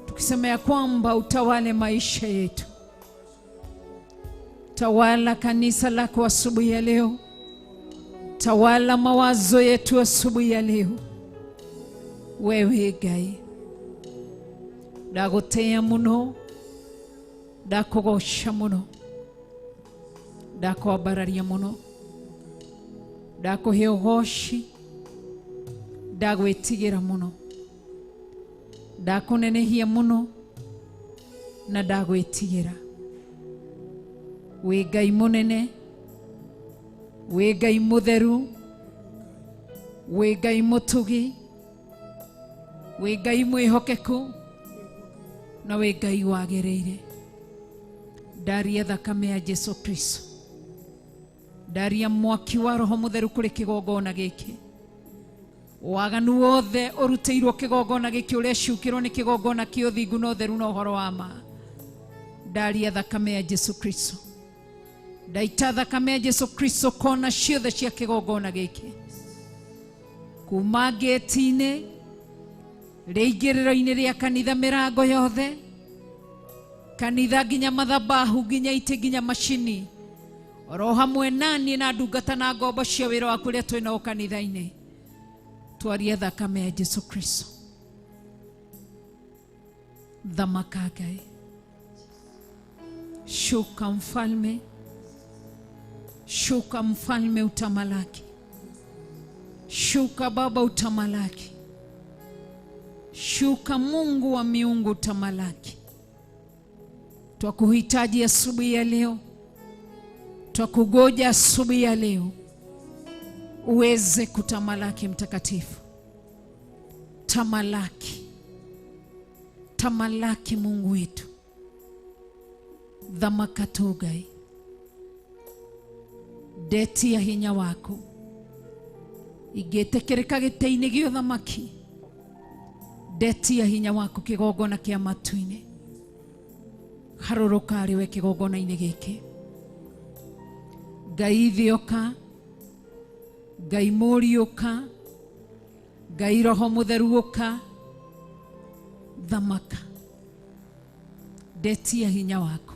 tukisema ya kwamba utawale maisha yetu. Tawala kanisa lako asubuhi ya leo, tawala mawazo yetu asubuhi ya leo. Wewe Ngai, ndagũtĩĩa mũno, ndakũgoca mũno, ndakwambararia mũno, ndakũhe ũgoci, ndagwĩtigĩra mũno, ndakũnenehia mũno na ndagwĩtigĩra. Wĩ Ngai mũnene, wĩ Ngai mũtheru, wĩ Ngai mũtugi, Wĩ Ngai mwĩhokeku na wĩ Ngai wagĩrĩire. Ndaria thakame ya Jesu Kristo, ndaria mwaki wa Roho Mũtheru kũrĩ kĩgongona gĩkĩ. Waganu wothe ũrutĩirwo kĩgongona gĩkĩ, ũrĩa ciũkĩrwo nĩ kĩgongona kĩa ũthingu na ũtheru na ũhoro wa ma. Ndaria thakame ya Jesu Kristo, ndaita thakame ya Jesu Kristo kona ciothe cia kĩgongona gĩkĩ, kuma ngĩti-inĩ, rĩingĩrĩro-inĩ rĩa kanitha, mĩrango yothe kanitha, nginya mathabahu, nginya itĩ, nginya macini, oro hamwe naniĩ na ndungata na ngombo cia wĩra waku ũrĩa twĩ nao kanitha-inĩ. Twarie thakame ya Jesu Kristo. Thamaka Ngai, shuka mfalme, shuka mfalme utamalaki, shuka Baba utamalaki, shuka Mungu wa miungu utamalaki. Twakuhitaji asubuhi ya leo, twakugoja asubuhi ya leo uweze kutamalaki Mtakatifu. Tamalaki, tamalaki Mungu wetu. Thamaka tu Ngai, ndetia hinya waku ingĩtĩkĩrĩka gĩtĩ-inĩ gĩa ũthamaki. Ndetia hinya waku kĩgongona kĩa matu-inĩ, harũrũka arĩ we kĩgongona-inĩ gĩkĩ. Ngai thioka, Ngai mũriũka, Ngai Roho Mũtheru ũka, thamaka. Ndetia hinya waku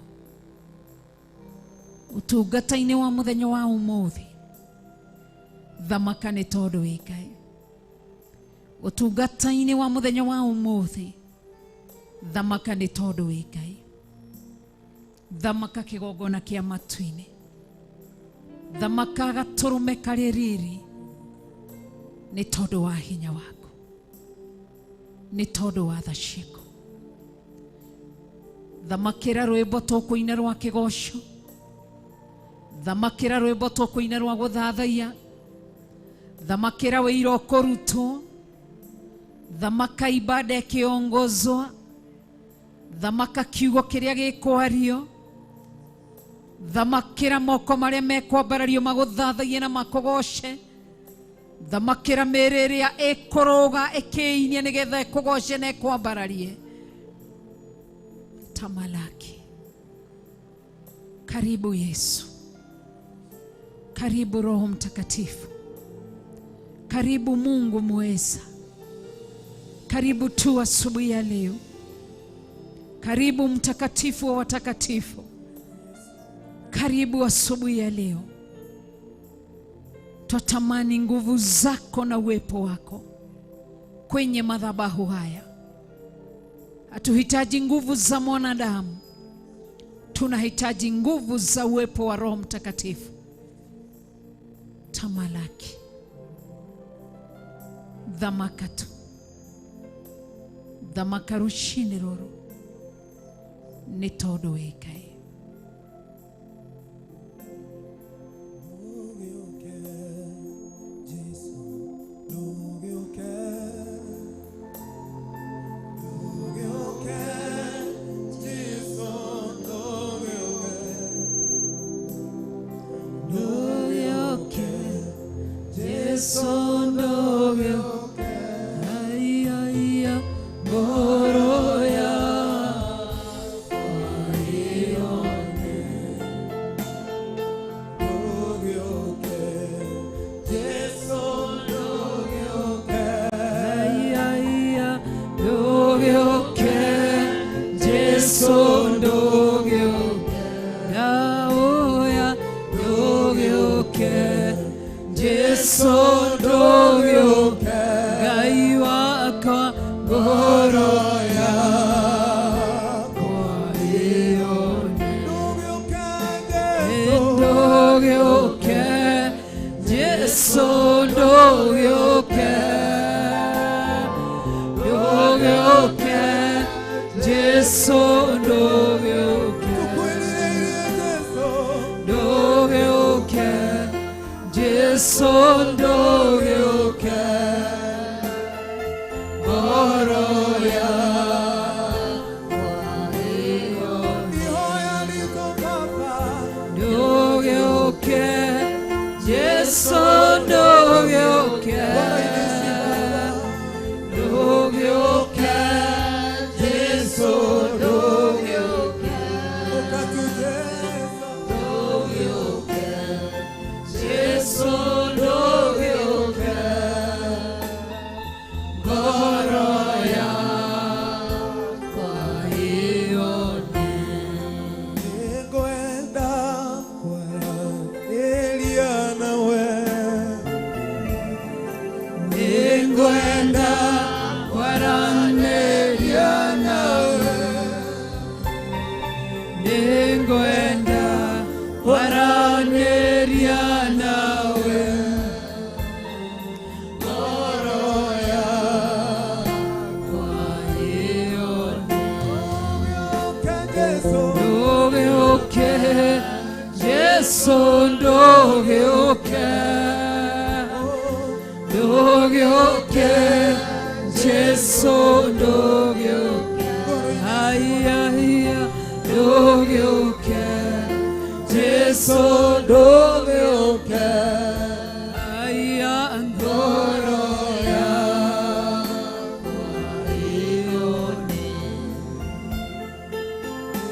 ũtungata-inĩ wa mũthenya wa ũmũthĩ. Thamaka nĩ tondũ wĩ Ngai. Ũtungata-inĩ wa mũthenya wa ũmũthĩ, thamaka nĩ tondũ wĩ Ngai. Thamaka kĩgongona kĩa matu-inĩ, thamaka gatũrũme karĩ riri, nĩ tondũ wa hinya waku, nĩ tondũ wa tha ciaku. Thamakĩra rwĩmbo tũkũina rwa kĩgoco, thamakĩra rwĩmbo tũkũina rwa gũthathaiya, thamakĩra wĩira ũkũrutwo, thamaka ibada ĩkĩongozwa, thamaka kiugo kĩrĩa gĩkwario, thamakĩra moko marĩa mekwambarario magũthathaie na makũgoce, thamakĩra mĩĩrĩ ĩrĩa ĩkũrũga ĩkĩinia nĩgetha ĩkũgoce na ĩkwambararie. Tamalaki. Karibu Yesu, karibu Roho Mtakatifu, karibu Mungu mweza, karibu tu asubuhi ya leo, karibu mtakatifu wa watakatifu, karibu asubuhi ya leo. Twatamani nguvu zako na uwepo wako kwenye madhabahu haya. Hatuhitaji nguvu za mwanadamu, tunahitaji nguvu za uwepo wa Roho Mtakatifu. Tamalaki, thamaka tu, thamaka rũcinĩ rũrũ nĩ tondũ wĩ Ngai. Ndũgĩũke, Jesu, ndũgĩũke. Ndũgĩũke, Jesu, ndũgĩũke. Ndũgĩũke, Jesu, ndũgĩũke. Ai, ai, ai, ngoro yakwa ĩone. Ndũgĩũke, Jesu, ndũgĩũke. Ai, ai, ai, ndũgĩũke, Jesu, ndũgĩũke. Ndahoya ndũgĩũke, Jesu, ndũgĩũke. Ngai wakwa, ngoro yakwa ĩone. Ndũgĩũke, Jesu. Ndũgĩũke, Jesu, ndũgĩũke. Ndũgĩũke, Jesu, ndũgĩũke. Tukwĩrirĩirie, Jesu. Ndũgĩũke, Jesu, ndũgĩũke. Ngoro kwaranĩria nawe, nĩngwenda kwaranĩria nawe, ngoro yakwa ĩyone. Ndũgĩũke Jesu, ndũgĩũke, ndũgĩũke Jesu, ndũgĩũke, haiya hiya, ndũgĩũke Jesu, ndũgĩũke, haiya, ngoro yakwa ĩyone.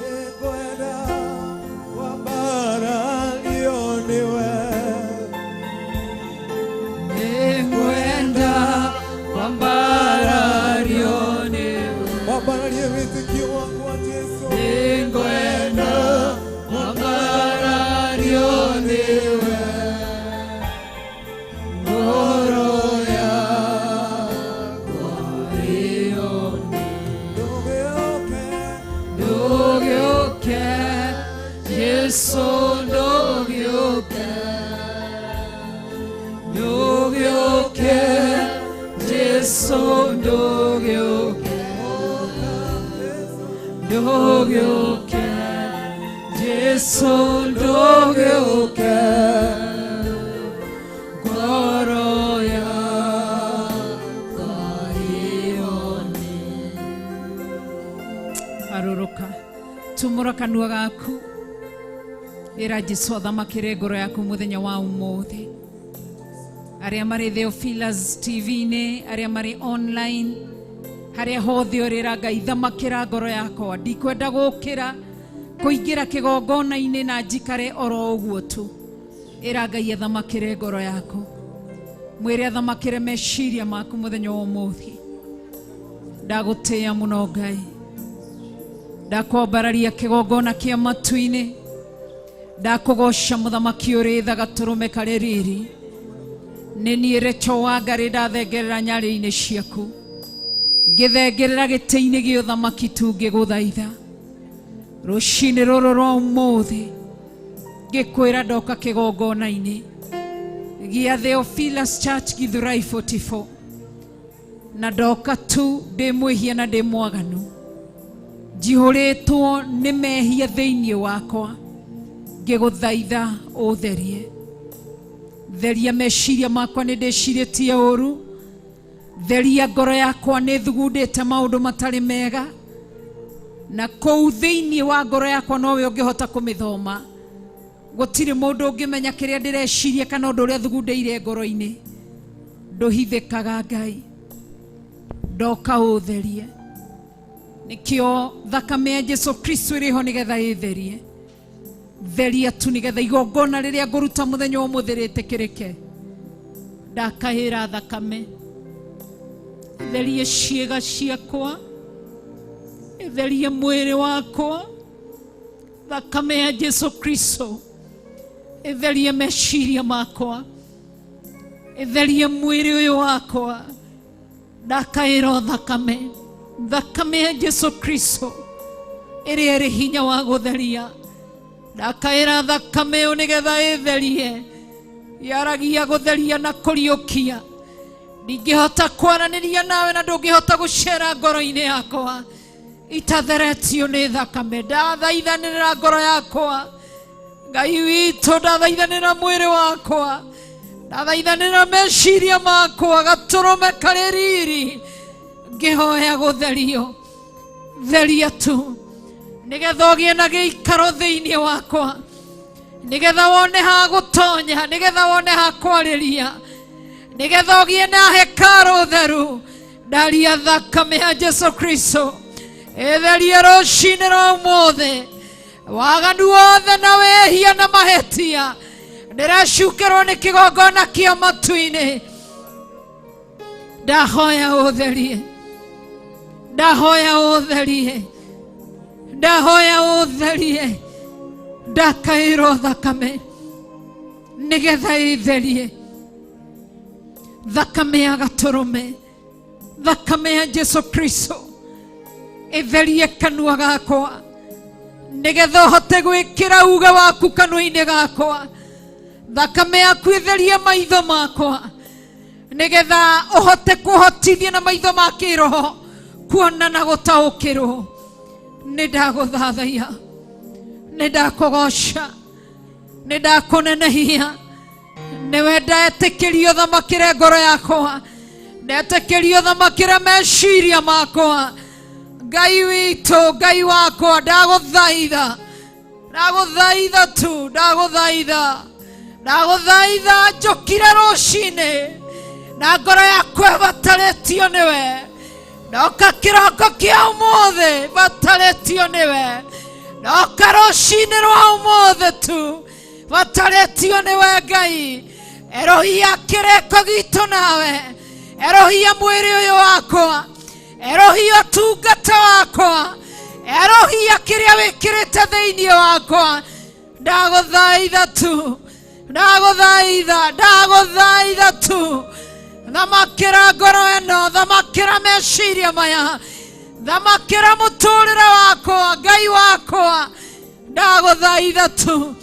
Nĩngwenda kwambarario nĩwe. Nĩngwenda kwambarario nĩwe. Wambararie wĩtĩkio wakwa Jesu. Nĩngwenda kwambarario nĩwe, ngoro yakwa ĩyone. Ndũgĩũke. Ndũgĩũke Jesu, ndũgĩũke, ndũgĩũke Jesu, ndũgĩũke, ndũgĩũke Jesu, ndũgĩũke, ngoro yakwa ĩyone. Arũrũka, tumũra kanua gaku, ĩra Jesu athamakĩre ngoro yaku mũthenya wa ũmũthĩ. Arĩa marĩ Theophilus TV-inĩ, arĩa marĩ online, harĩa hothe ũrĩra Ngai thamakĩra ngoro yakwa, ndikwenda gũkĩra kũingĩra kĩgongona-inĩ na njikare oro ũguo tu. Ĩra Ngai athamakĩre ngoro yaku, mwĩre athamakĩre meciria maku mũthenya wa ũmũthĩ. Ndagũtĩĩa mũno Ngai, ndakwambararia kĩgongona kĩa matu-inĩ, ndakũgoca mũthamaki ũrĩ tha gatũrũme karĩ riri. Nĩ niĩ Recho wa Ngarĩ, ndathengerera nyarĩ-inĩ ciaku, ngĩthengerera gĩtĩ-inĩ gĩa ũthamaki tu ngĩgũthaitha rũcinĩ rũrũ rwa ũmũthĩ, ngĩkwĩra ndoka kĩgongona-inĩ gĩa Theophilus Church Githurai 44, na ndoka tu ndĩ mwĩhia na ndĩ mwaganu, njihũrĩtwo nĩ mehia thĩinĩ wakwa, ngĩgũthaitha ũtherie. Theria meciria makwa, nĩ ndĩcirĩtie ũru. Theria ngoro yakwa, nĩ thugundĩte maũndũ matarĩ mega, na kũu thĩinĩ wa ngoro yakwa nowe ũngĩhota kũmĩthoma. Gũtirĩ mũndũ ũngĩmenya kĩrĩa ndĩreciria kana ũndũ ũrĩa thugundĩire ngoro-inĩ. Ndũhithĩkaga Ngai, ndoka ũtherie. Nĩkĩo thakame ya Jesu Kristo ĩrĩ ho nĩgetha ĩtherie. Theria tu nĩgetha igongona rĩrĩa ngũruta mũthenya wa ũmũthĩ rĩtĩkĩrĩke. Ndakahĩra thakame, therie ciĩga ciakwa, ĩtherie mwĩrĩ wakwa. Thakame ya Jesu Kristo ĩtherie meciria makwa, ĩtherie mwĩrĩ ũyũ wakwa. Ndakaĩrwo thakame, thakame ya Jesu Kristo ĩrĩa ĩrĩ hinya wa gũtheria. Ndakaĩra thakame ĩyo nĩgetha ĩtherie, yaragia gũtheria na kũriũkia. Ndingĩhota kwaranĩria nawe na ndũngĩhota gũcera ngoro-inĩ yakwa itatheretio nĩ thakame. Ndathaithanĩrĩra ngoro yakwa Ngai witũ, ndathaithanĩrĩra mwĩrĩ wakwa, ndathaithanĩrĩra meciria makwa, gatũrũme karĩ riri, ngĩhoya gũtherio. Theria tu nĩgetha ũgĩe na gĩikaro thĩinĩ wakwa, nĩgetha wone ha gũtonya, nĩgetha wone ha kwarĩria, nĩgetha ũgĩe na hekarũ theru. Ndaria thakame ya Jesu Kristo ĩtherie rũcinĩ rwa ũmũthĩ waganu wothe na wĩhia na mahĩtia. Ndĩrecukĩrwo nĩ kĩgongona kĩa matu-inĩ. Ndahoya ũtherie, ndahoya ũtherie, ndahoya ũtherie. Ndakaĩrwo thakame nĩgetha ĩtherie, thakame ya gatũrũme, Thakame ya Jesu Kristo itherie kanua gakwa nigetha hote gwikira uga waku kanua-inĩ gakwa. Thakame yaku itherie maitho makwa nigetha uhote kuhotithia na maitho ma kĩroho kuona na gũtaũkĩrwo. Nĩ ndagũthathaiya, nĩ ndakũgoca, nĩ ndakũnenehia. Nĩwe ndetĩkĩrio thamakĩre ngoro yakwa, ndetĩkĩrio thamakĩre meciria makwa. Ngai witũ, Ngai wakwa, ndagũthaitha, ndagũthaitha tu, ndagũthaitha, ndagũthaitha. Njũkire rũcinĩ na ngoro yakwa ĩbatarĩtio nĩwe, ndoka kĩroko kĩa ũmũthĩ batarĩtio nĩwe, ndoka rũcinĩ rwa ũmũthĩ tu batarĩtio nĩwe. Ngai, erohia kĩrĩko gitũ nawe, erohia mwĩrĩ ũyũ wakwa, erohia ũtungata wakwa, erohia kĩrĩa wĩkĩrĩte thĩinĩ wakwa. Ndagũthaitha tu, ndagũthaitha, ndagũthaitha tu. Thamakĩra ngoro ĩno, thamakĩra meciria maya, thamakĩra mũtũrĩre wakwa. Ngai wakwa, ndagũthaitha tu,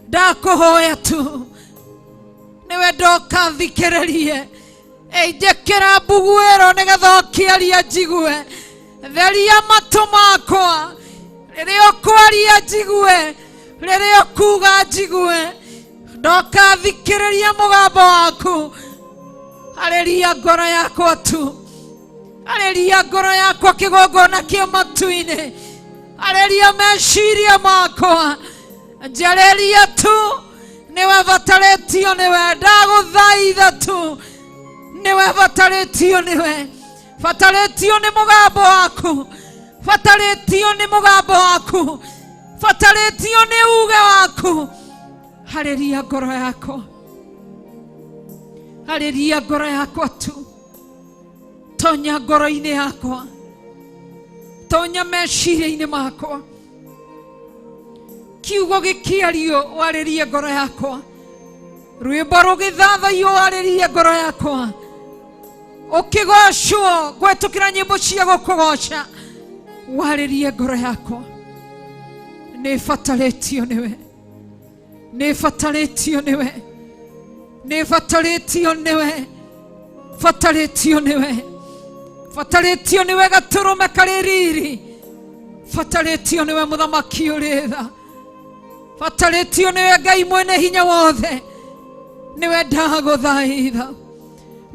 ndakũhoya tu, nĩwe ndoka thikĩrĩrie. Ĩnjĩkĩra mbuguĩro nĩgetha ũkĩaria njigue. Theria matũ makwa rĩrĩa ũkwaria njigue, rĩrĩa ũkuga njigue. Ndoka thikĩrĩria mũgambo waku. Arĩria ngoro yakwa tu, arĩria ngoro yakwa kĩgongona kĩa matu-inĩ, arĩria meciria makwa, njarĩria tu. Nĩwe batarĩtio nĩwe, ndagũthaitha tu, nĩwe batarĩtio nĩwe, batarĩtio nĩ mũgambo waku, batarĩtio nĩ mũgambo waku, batarĩtio nĩ uge waku. Harĩria ngoro yakwa, harĩria ngoro yakwa tu. Tonya ngoro-inĩ yakwa, tonya meciria-inĩ makwa. Kiugo gĩkĩario warĩrie ngoro yakwa, rwĩmbo rũgĩthathaiyo warĩrie ngoro yakwa, ũkĩgocwo gwetũkĩra nyĩmbo cia gũkũgoca warĩrie ngoro yakwa. Nĩ batarĩtio nĩwe, nĩ batarĩtio nĩwe, nĩ batarĩtio nĩwe, batarĩtio nĩwe, batarĩtio nĩwe gatũrũme karĩ riri, batarĩtio nĩwe mũthamaki ũrĩ tha, batarĩtio nĩwe Ngai mwene hinya wothe. Nĩwe ndagũthaitha,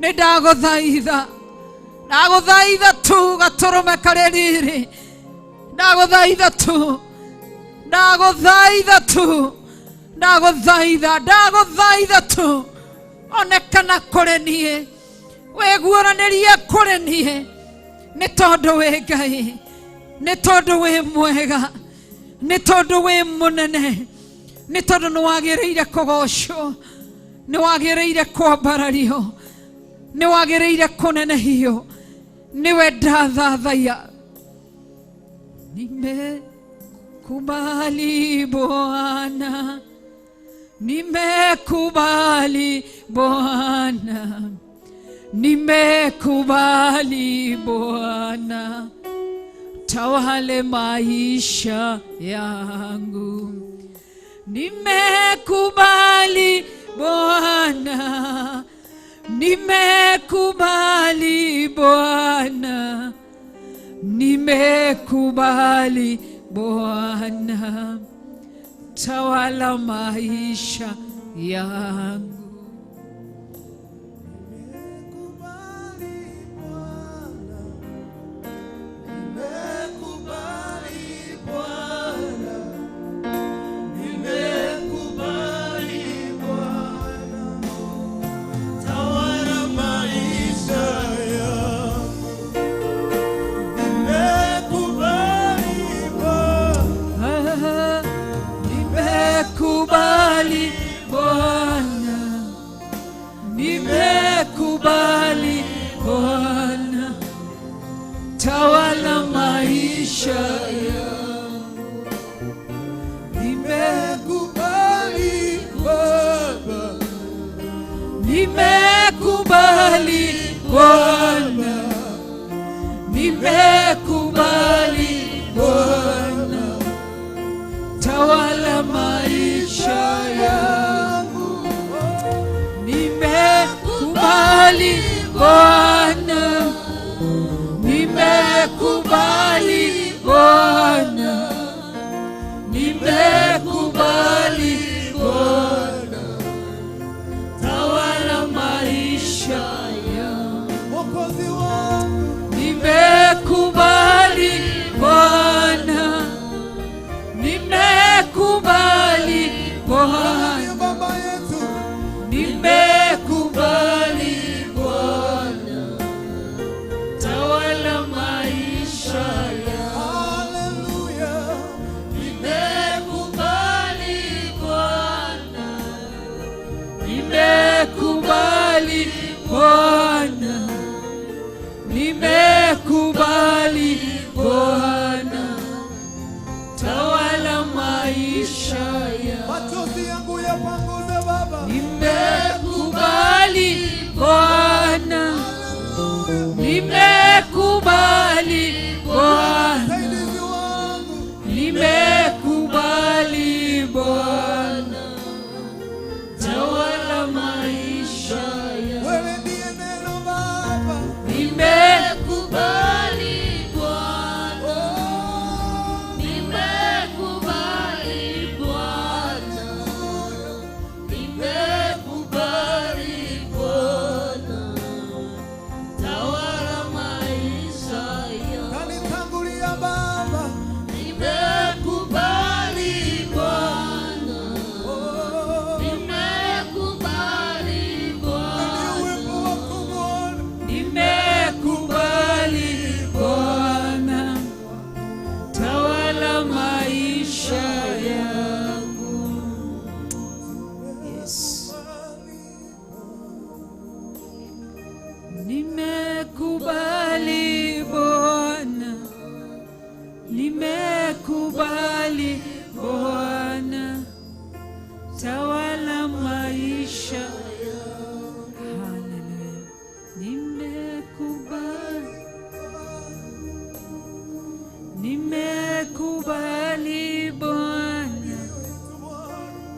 nĩ ndagũthaitha, ndagũthaitha tu gatũrũme karĩ riri, ndagũthaitha tu, ndagũthaitha tu, ndagũthaitha, ndagũthaitha tu. Onekana kũrĩ niĩ, wĩguũranĩrie kũrĩ niĩ, nĩ tondũ wĩ Ngai, nĩ tondũ wĩ mwega, nĩ tondũ wĩ mũnene, nĩ tondũ nĩ wagĩrĩire kũgocwo, nĩ wagĩrĩire kwambarario, nĩ wagĩrĩire kũnenehio. Nĩwe ndathathaiya. Nimekubali Bwana, nimekubali Bwana, nimekubali Bwana, tawale maisha yangu. Nimekubali Bwana, nimekubali Bwana, nimekubali Bwana, tawala maisha yangu. Nimekubali Bwana, nimekubali Bwana, nimekubali Bwana, tawala maisha yangu. Nimekubali Bwana, Nimekubali Bwana, nimekubali Bwana, tawala maisha yangu. Nimekubali Baba, Nimekubali Bwana. Nimekubali Bwana, tawala maisha yangu. Nimekubali Bwana, nimekubali Bwana, nimekubali Bwana, tawala maisha yangu. Mwokozi wangu. Nimekubali Bwana, nimekubali Bwana, Ndiye Baba yetu. Nimekubali Bwana, tawala maisha yangu. Haleluya. Nimekubali Bwana, nimekubali Bwana, nimekubali Bwana, tawala maisha yangu. Machozi yangu yapanguze Baba. Nimekubali Bwana, nimekubali Bwana, Msaidizi wangu. Nimekubali Bwana, tawala maisha yangu. Wewe ndiye neno Baba. Nimekubali Bwana, Oh. nimekubali Bwana, nimekubali Bwana, tawala maisha yangu. Kanitangulia Baba. Nimekubali Bwana, Oh. nimekubali Bwana, Ndiye uwepo wako Bwana. nimekubali Bwana, tawala maisha yangu. Yes. Nimekubali Bwana, nimekubali Bwana, tawala maisha. Haleluya. Nimekubali, nimekubali Bwana,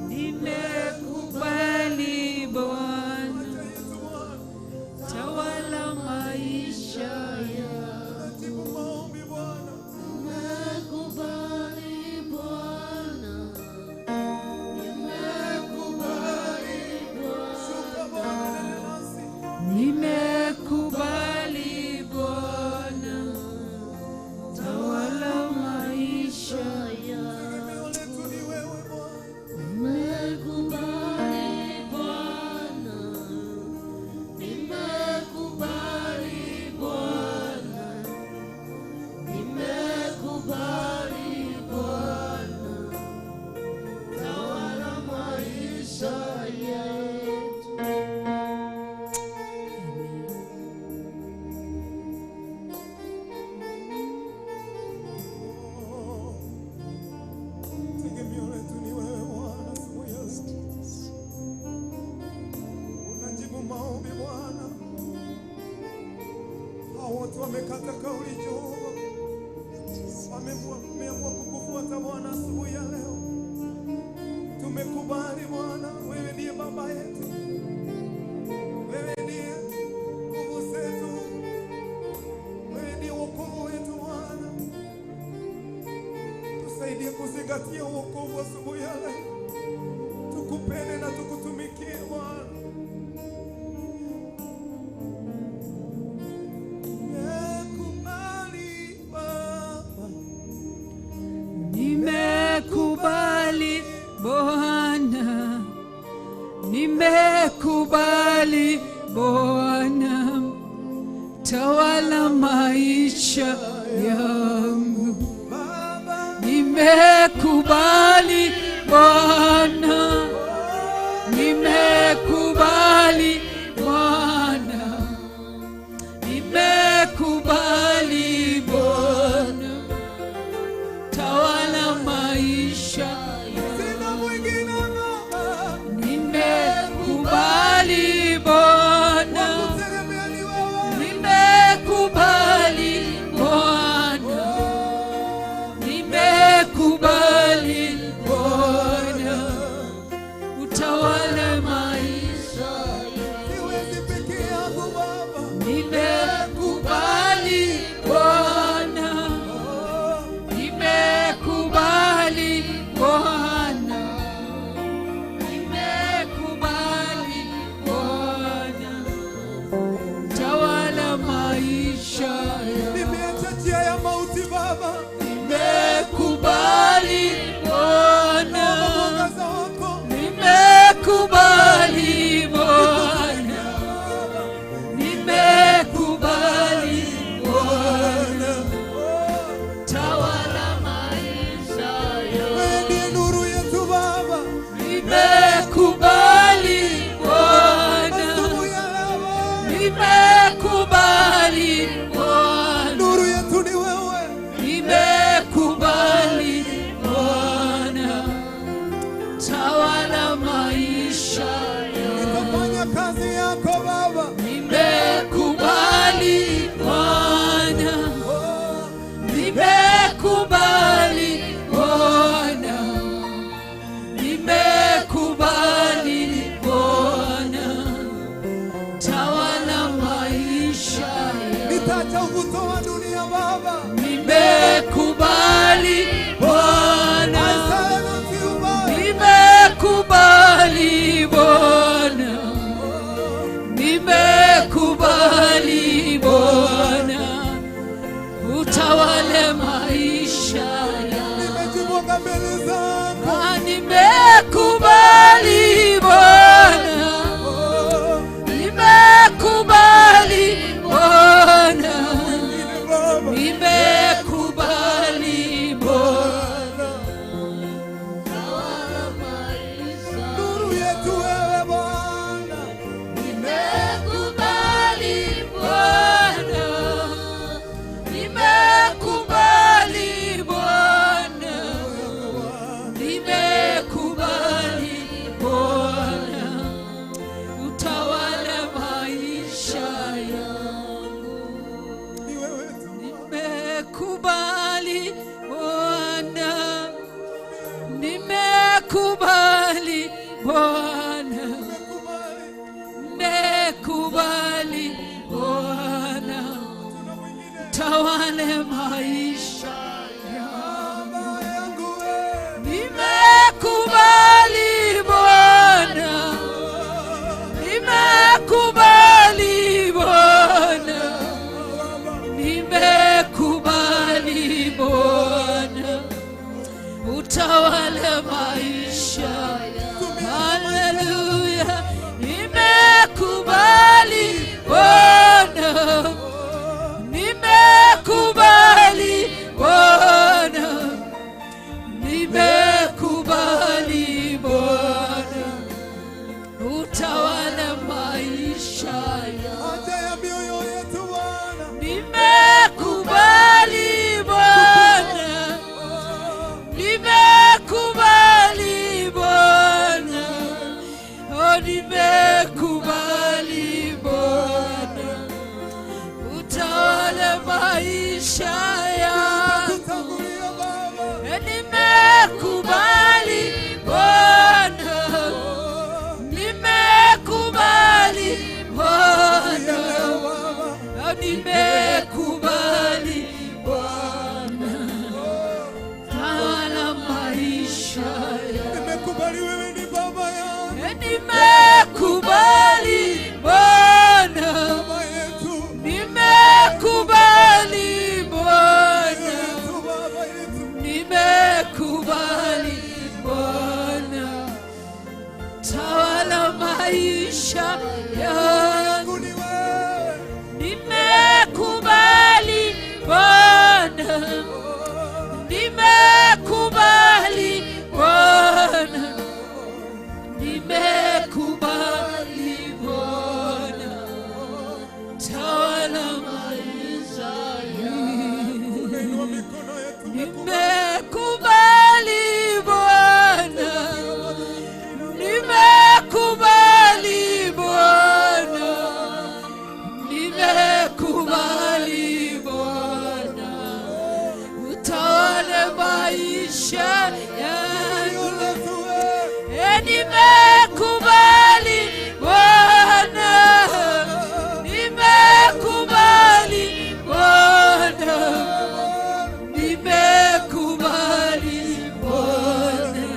nimekubali Bwana, tawala maisha yangu. Jibu maombi Bwana. Nimekubali Bwana, nimekubali Bwana, Shuka Bwana, nena nasi. nimekubali Bwana, tawala maisha yangu. Tegemeo letu ni wewe Bwana. Nimekubali Bwana, nimekubali Bwana, nimekubali Bwana, tawala maisha yetu. Oh. Tegemeo letu ni wewe Bwana asubuhi ya leo. Unajibu maombi Bwana. Hao wote wamekata kauli Jehova, wameamua kukufuata Bwana asubuhi ya leo. Tumekubali Bwana, wewe ndiye baba yetu, wewe ndiye nguvu zetu, wewe ndiye wokovu wetu Bwana. Tusaidie kuzingatia wokovu asubuhi ya leo, tukupende na tukutumikie Bwana. Nimekubali Baba, Nimekubali Bwana, nimekubali Bwana, tawala maisha yangu. Baba, Nimekubali Bwana, nimekubali Bwana, nimekubali Bwana, tawala maisha yangu. sina mwingine Baba, Nimekubali Bwana, kutegemea ni wewe. nimekubali Baba. Nimekubali Bwana, Mwangaza wako. Nimekubali Bwana, nimekubali Bwana, tawala maisha yangu. Wewe ndiye nuru yetu Baba. Nimekubali Bwana, Asubuhi ya leo Bwana. Nimekubali Bwana, Nuru yetu ni wewe. Nimekubali Bwana, tawala maisha yangu. Nitafanya kazi yako Baba. Nimekubali Bwana, Oh, nimekubali Bwana, nimekubali Bwana, tawala maisha yangu. nitaacha uvuto wa dunia Baba. Nimekubali Bwana, I silence you Baba. nimekubali Bwana, nimekubali Bwana, utawale maisha yangu. Nimejimwaga mbele zako. Ah, nimekubali Bwana, Oh, nimekubali Bwana, mwingine Baba. nimekubali Bwana. Nuru yetu wewe Bwana. Nimekubali Bwana, nimekubali Bwana, nimekubali Bwana, utawale maisha yangu. Ni wewe tu. Nimekubali Bwana, nimekubali Bwana, Nimekubali. nimekubali Bwana, Tuna mwingine. tawale maisha yangu. Baba yangu wewe. Nimekubali Bwana, nimekubali Bwana, nimekubali Bwana, utawale maisha yangu. Haleluya, nimekubali Bwana, nimekubali Bwana, nimekubali Bwana, utawale maisha yangu. Haja ya mioyo yetu Bwana. Nimekubali Bwana, nimekubali Bwana, oh, nimekubali Bwana, utawale maisha yangu. Tutangulia Baba. Nimekubali Bwana, nimekubali Bwana, Leo Baba. nimekubali Bwana, tawala maisha yangu. Nimekubali wewe ni baba yangu. Nimekubali Bwana, Baba yetu. nimekubali Bwana, Yetu Baba yetu. nimekubali Bwana, tawala maisha yangu. Ni wewe. Nimekubali Bwana, nimekubali Bwana, nimekubali Bwana, tawala maisha yangu. Tunainua mikono yetu. Nimekubali Bwana, nimekubali Bwana, nimekubali Bwana, utawale maisha yangu. Yetu wewe. E, nimekubali Bwana, nimekubali Bwana, nimekubali Bwana,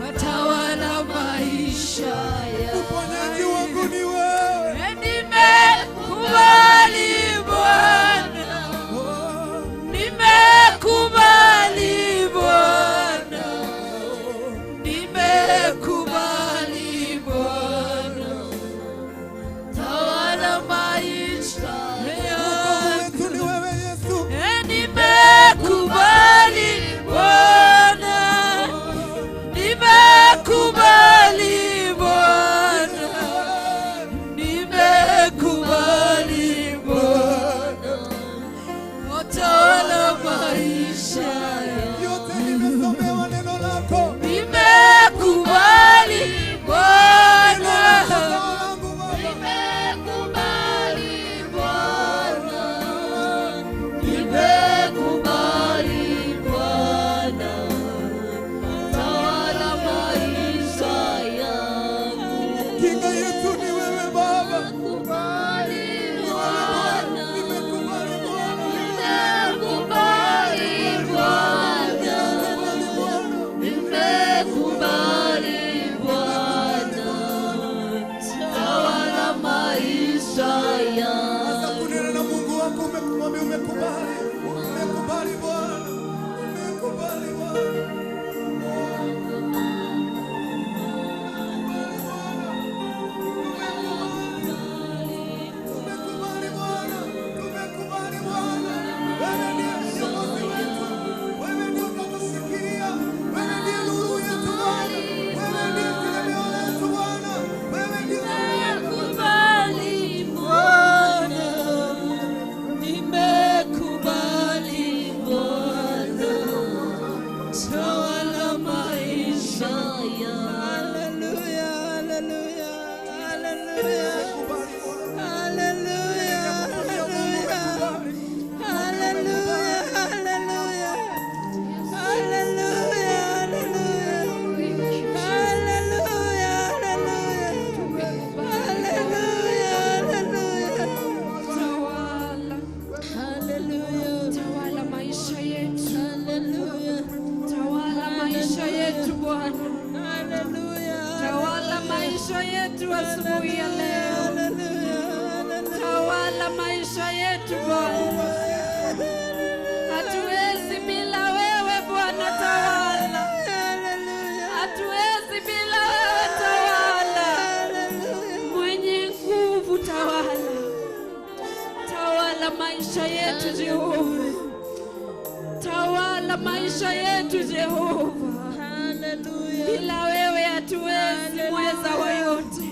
watawala maisha yangu. Uponyaji wangu ni wewe. E, nimekubali Bwana, Oh, nimekubali Tawala maisha yangu. Yote nimesomewa neno lako. Nimekubali Bwana. Nimekubali Bwana. Nimekubali Bwana. Tawala maisha yangu. Kinga yetu ni wewe Baba. Nimekubali Bwana. Nimekubali Bwana. Nimekubali Bwana. Nimekubali Bwana. Tawala maisha yangu. Sasa kunena na Mungu wako, umemwambia umekubali. Umekubali Bwana. Umekubali Bwana. Tumekubali Bwana. Tumekubali Bwana. Wewe ndiye kiongozi wetu. Wewe ndiye utatushikilia. Wewe ndiye nuru yetu Bwana. Wewe ndiye tegemeo letu Bwana. Wewe ndiye Nimekubali Bwana. Nimekubali Bwana. Tawala maisha yangu. Hallelujah, hallelujah, hallelujah. Hallelujah, hallelujah. Hallelujah, hallelujah. Hallelujah, hallelujah. Hallelujah, hallelujah. Tawala. Hallelujah. Tawala maisha yetu. Hallelujah. Tawala maisha yetu Bwana. Hallelujah. Tawala maisha yetu asubuhi ya leo. Hallelujah. Tawala maisha yetu Bwana. Hatuwezi bila wewe Bwana, tawala. Hatuwezi bila wewe, tawala. Mwenye nguvu, tawala. Tawala maisha yetu Jehova. Tawala maisha yetu Jehova. Hallelujah. Bila wewe hatuwezi, mweza wa yote.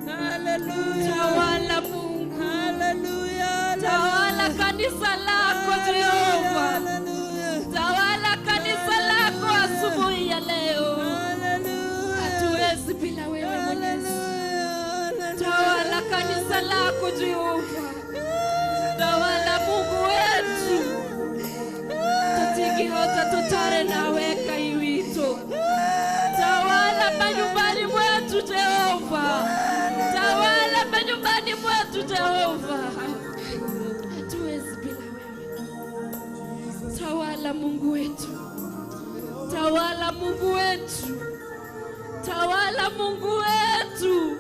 Hallelujah. Tawala Mungu. Hallelujah. Tawala kanisa lako Jehova. Hallelujah. Tawala kanisa lako asubuhi ya leo. Hallelujah. Hatuwezi bila wewe Mwenyezi. Hallelujah. Tawala kanisa lako Jehova. Tawala Mungu wetu. Tutikihota tutare nawe kaiwito. Tawala manyumbani mwetu Jehova. Tawala manyumbani mwetu Jehova. Hatuwezi bila wewe. Tawala Mungu wetu. Tawala Mungu wetu. Tawala Mungu wetu.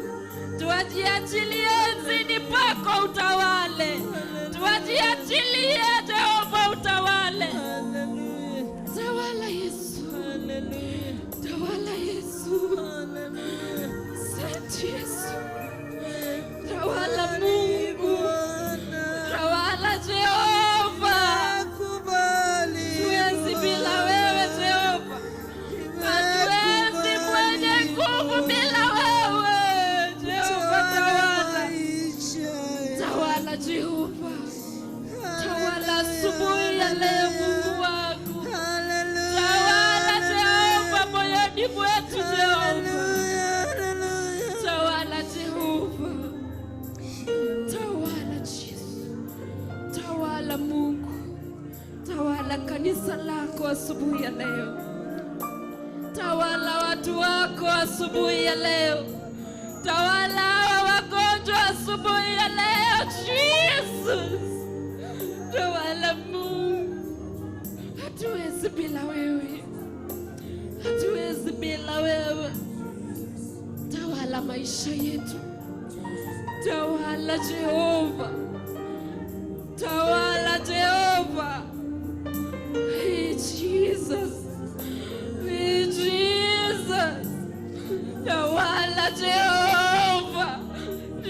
Tuajiachilie zidi pako utawale. Tuajiachilie Jehova utawale. Hallelujah. Tawala Yesu. Hallelujah. Tawala Yesu. Hallelujah. Asante Yesu. Tawala Mungu. Bwana. Tawala Jehova. Kubali. Hatuwezi bila wewe Jehova. Hatuwezi mwenye nguvu bila wewe. Jehova tawala. Tawala Jehova. Tawala asubuhi ya leo Mungu wangu. Tawala Jehova moyoni mwetu Jehova. Tawala Jehova. Tawala Yesu. Tawala Mungu. Tawala kanisa lako asubuhi ya leo. Tawala watu wako asubuhi ya leo. Tawala hawa wagonjwa asubuhi ya leo Jesus. Tawala Mungu. Hatuwezi bila wewe. Hatuwezi bila wewe. Tawala maisha yetu. Tawala Jehova. Tawala Jehova. Hey Jesus. Hey Jesus. Tawala Jehova.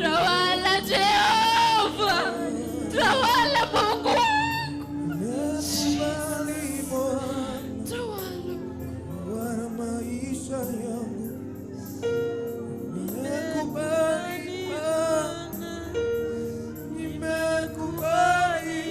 Tawala Jehova. Tawala Mungu wangu. Nimekubali Bwana. Tawala. Bwana maisha yangu. Nimekubali Bwana. Nimekubali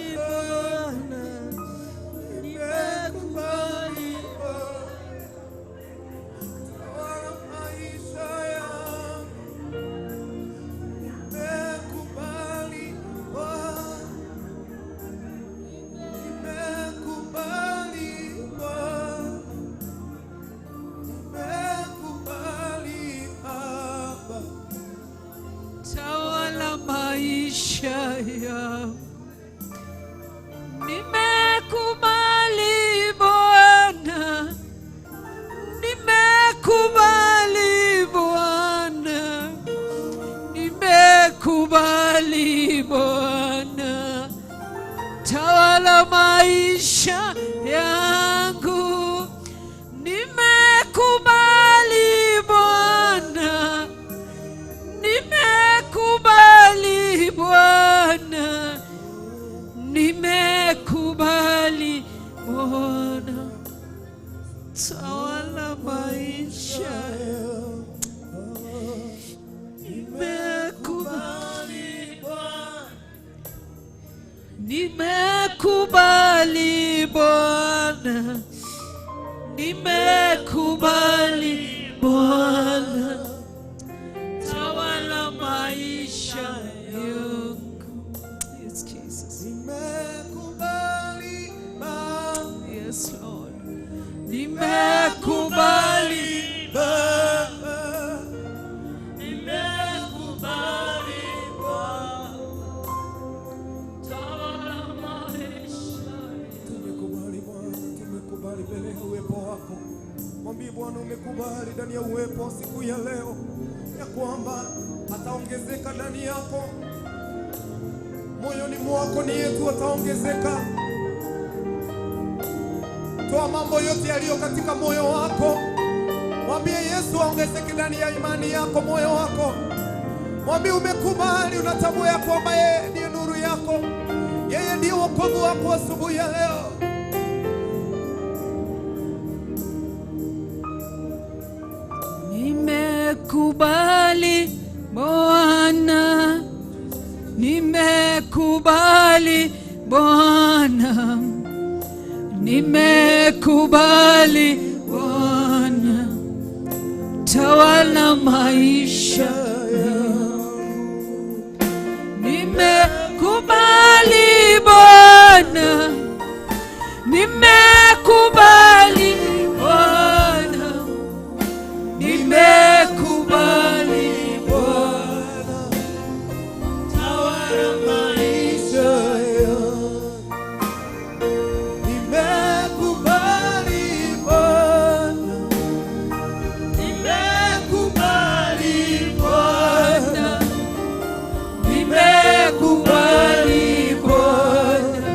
maisha yangu. Nimekubali Bwana, nimekubali Bwana, nimekubali Bwana, tawala maisha yangu. Nimekubali Bwana, nimekubali Bwana, nimekubali Bwana, tawala maisha yangu. Yes, Jesus. Nimekubali Baba. Yes, Lord. Nimekubali Baba. Nimekubali Bwana, tawala maisha. Tumekubali Bwana, tumekubali mbele ya uwepo wako. Mwambie Bwana umekubali ndani ya uwepo siku ya leo, ya kwamba ataongezeka ndani yako, moyoni mwako ni yetu ataongezeka. Toa mambo yote yaliyo katika moyo wako, mwambie Yesu aongezeke ndani ya imani yako, moyo wako. Mwambie umekubali, unatambua ya kwamba yeye ndiye nuru yako, yeye ndiye wokovu wako asubuhi ya leo. Nimekubali Bwana, nimekubali Bwana, nimekubali Bwana, tawala maisha yangu. Nimekubali Bwana, nimekubali Bwana, nimekubali Bwana, tawala maisha yangu. Nimekubali Bwana, Nimekubali Bwana, nimekubali Bwana,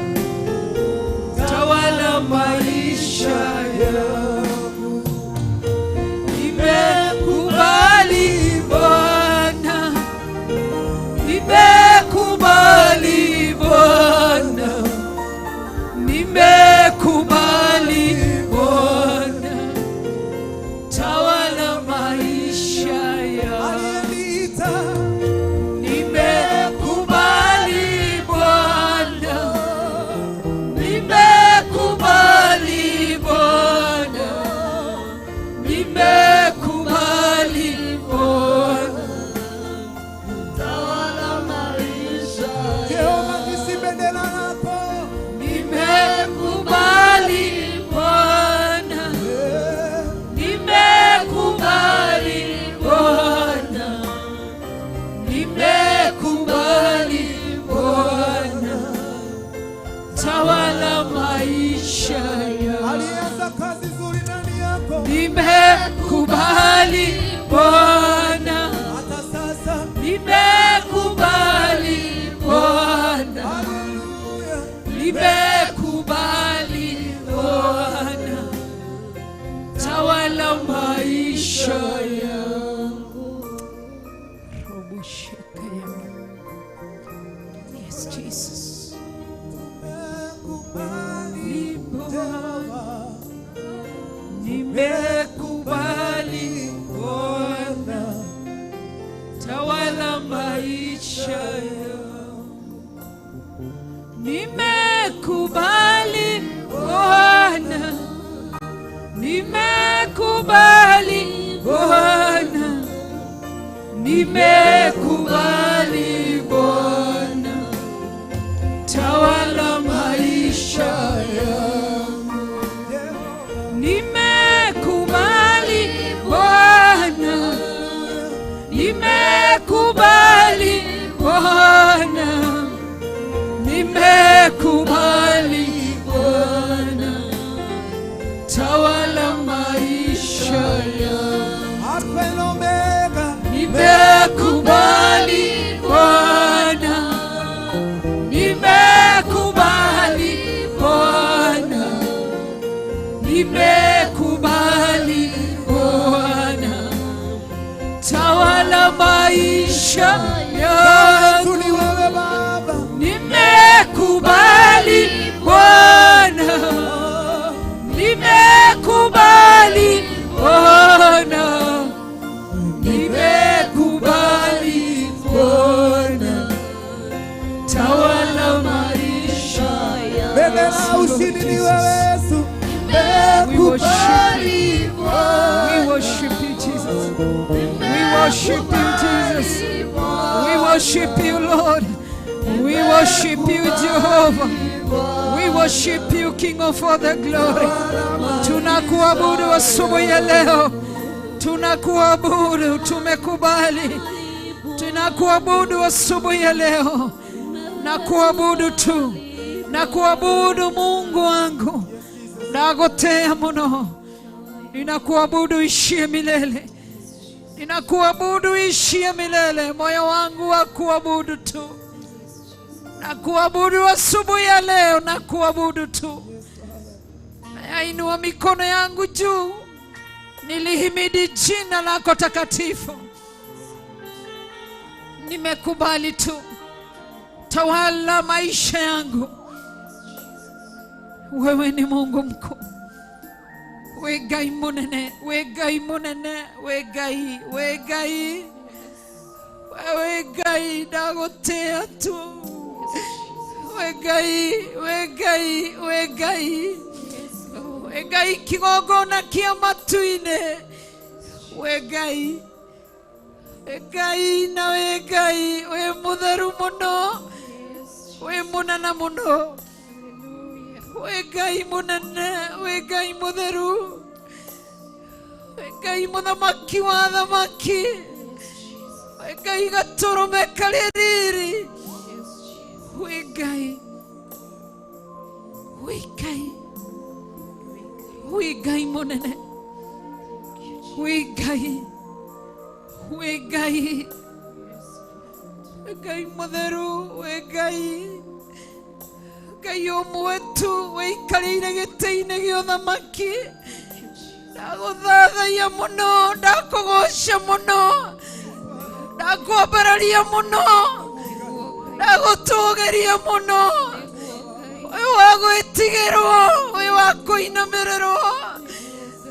tawala maisha yangu. Nimekubali Bwana, nimekubali Bwana, nimekubali Bwana, tawala maisha yangu. aliyeniita Nimekubali Bwana, nimekubali Bwana, nimekubali Bwana, tawala maisha. Jehova nisi bendera lako. Nimekubali Bwana, nimekubali Bwana, nimekubali Bwana, tawala maisha yangu. Alianza kazi nzuri ndani yako, Nimekubali Bwana, hata sasa. nimekubali Bwana, Haleluya. nimekubali Bwana, tawala maisha yangu. Robo shaka yangu. Yes, Jesus. Nimekubali Bwana, nimekubali Bwana, tawala maisha yangu. Nimekubali Bwana, nimekubali Bwana, nimekubali Bwana, tawala maisha yangu. Nimekubali Bwana, nimekubali Bwana, nimekubali Bwana, tawala maisha yangu. Alfa na Omega. Nimekubali Bwana, nimekubali Bwana. Nimekubali Bwana, tawala maisha yangu. Yesu ni wewe Baba. Nimekubali Bwana, nimekubali Bwana, nimekubali Bwana, tawala maisha Bendera ya ushindi ni wewe Yesu. We worship Nimekubali you. We worship you, Jesus. We worship you, Jesus. We worship you, Lord. We worship you, Jehovah. We worship you, King of all the glory. Tunakuabudu asubuhi ya leo, tunakuabudu, tumekubali, tunakuabudu asubuhi ya leo, nakuabudu tu, nakuabudu Mungu wangu, nagotea muno, ninakuabudu ishie milele, ninakuabudu ishie milele, moyo wangu wa kuabudu tu, nakuabudu asubuhi ya leo, nakuabudu tu. Nainua mikono yangu juu, nilihimidi jina lako takatifu. Nimekubali tu, tawala maisha yangu. Wewe ni Mungu mkuu, we Ngai munene, we Ngai munene, we Ngai, we Ngai, wewe Ngai, ndagutia tu, we Ngai, we Ngai, we Ngai, we Ngai, kigongona kia matu-inĩ, we Ngai, we Ngai na we Ngai, we mutheru muno, we munene muno, we Ngai munene, we Ngai mutheru, we Ngai muthamaki wa athamaki, we Ngai gatũrũme karĩ riri, we Ngai, we Ngai, we Ngai munene, we Ngai, we Ngai, we Ngai mutheru, we Ngai, Ngai ũmwe tu wĩikarĩire gĩtĩ-inĩ gĩa ũthamaki, ndagũthathaiya mũno, ndakũgoca mũno, ndakwambararia mũno, ndagũtũgĩria mũno, wĩ wa gwĩtigĩrwo, wĩ wa kũinamĩrĩrwo,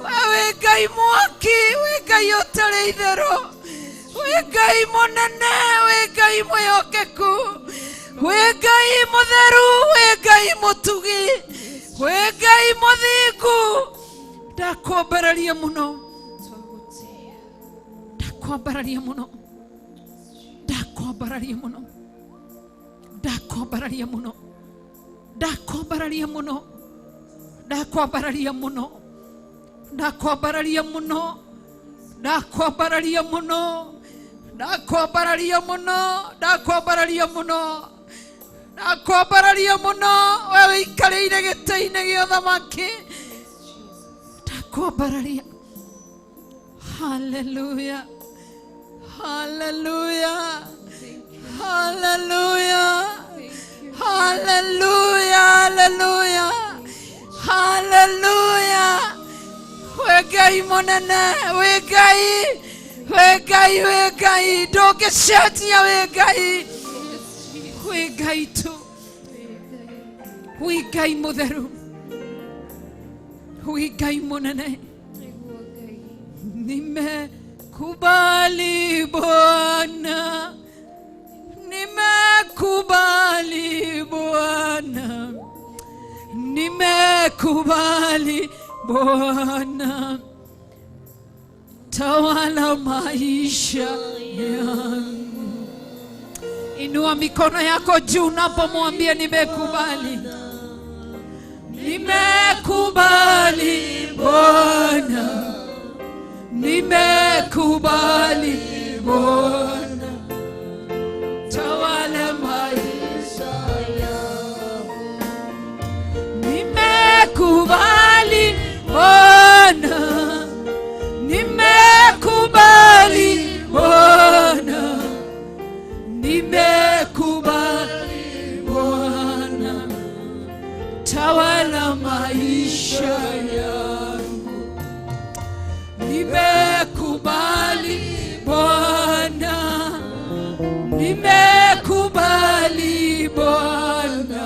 we wĩ Ngai mwaki, wĩ Ngai ũtarĩ itherũ, wĩ Ngai mũnene, wĩ Ngai mwĩhokeku, wĩ Ngai mũtheru, wĩ Ngai mũtugi, wĩ Ngai mũthingu, ndakwambararia mũno, ndakwambararia mũno, ndakwambararia mũno, ndakwambararia mũno, ndakwambararia mũno, ndakwambararia mũno, ndakwambararia mũno, ndakwambararia mũno, ndakwambararia mũno, ndakwambararia mũno, ndakwambararia mũno, we wĩikarĩire gĩtĩ-inĩ gĩa ũthamaki, ndakwambararia. Haleluya, haleluya, haleluya, haleluya, haleluya, haleluya. We Ngai mũnene, wĩ Ngai, wĩ Ngai, wĩ Ngai, ndũngĩcenjia, wĩ Ngai, wĩ Ngai tu, wĩ Ngai mũtheru, wĩ Ngai mũnene. Nimekubali Bwana, nimekubali Bwana, nimekubali Bwana, tawala maisha yangu. Inua mikono yako juu unapomwambia nimekubali. Nimekubali Bwana, nimekubali Bwana, tawala maisha yangu. Nimekubali Bwana, nimekubali Bwana, nimekubali Bwana, tawala maisha yangu. Nimekubali Bwana, nimekubali Bwana,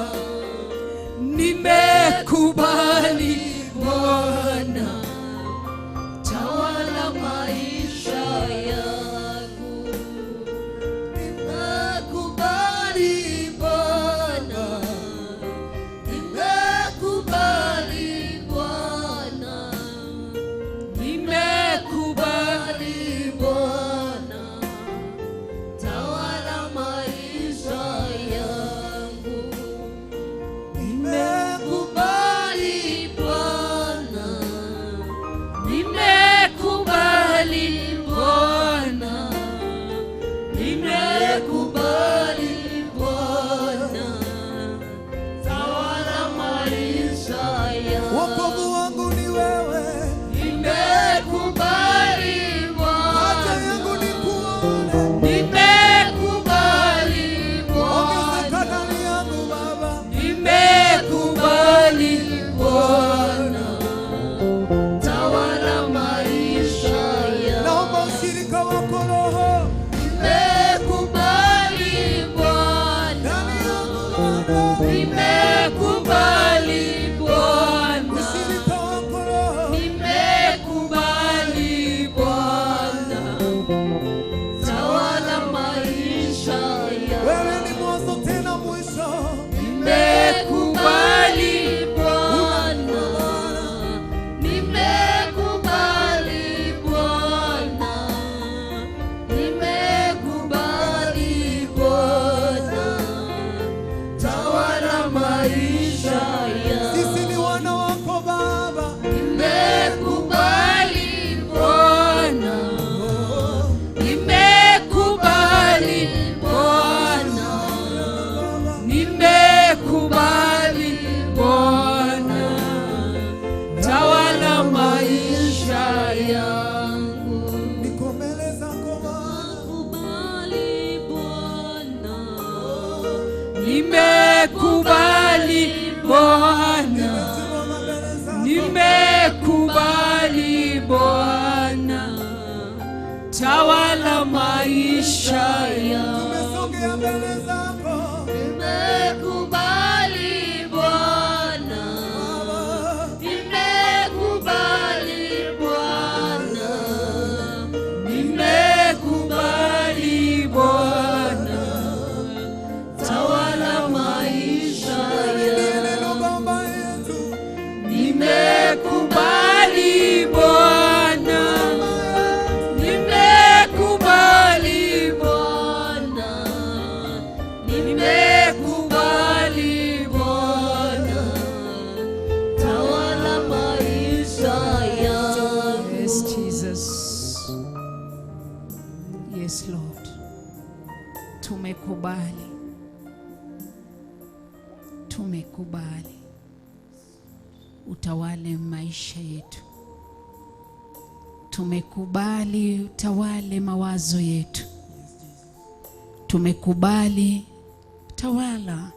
nimekubali Bwana, tawala maisha yangu. Nimekubali Bwana, nimekubali Bwana, Nimekubali Bwana, tawala maisha yangu. Nimekubali Bwana, nimekubali Bwana, nimekubali Bwana, tawala maisha yangu. Wokovu wangu ni wewe, Nimekubali haja Bwana, yangu ni kuone. nimekubali Bwana, Ongezeka ndani yangu Baba, nimekubali Bwana, tawala maisha yangu. naomba ushirika wako Roho Nimekubali Bwana, ndani yangu Baba, nimekubali Bwana, ushirika wako Roho nimekubali Bwana, tawala maisha yangu. wewe ni mwanzo tena mwisho. nimekubali Bwana, nimekubali Bwana, nimekubali Bwana, tawala maisha yangu. Sisi ni wana wako Baba, Nimekubali Bwana, nimekubali Bwana, nimekubali Bwana, tawala maisha yangu. niko mbele zako Bwana, Kubali Bwana, Nimekubali Bwana, nimesimama mbele zako. nimekubali Bwana, tawala maisha yangu. Tumesogea mbele zako nimekubali Bwana, Baba, nimekubali Bwana, Nimekubali Bwana, tawala maisha wewe ndiye neno Baba yetu, nimekubali Bwana, nimekubali Bwana, nimekubali Bwana. tawala maisha yangu. Yes, Jesus. Yes, Lord. Tumekubali. Tumekubali. Utawale maisha yetu. Tumekubali utawale mawazo yetu. Tumekubali tawala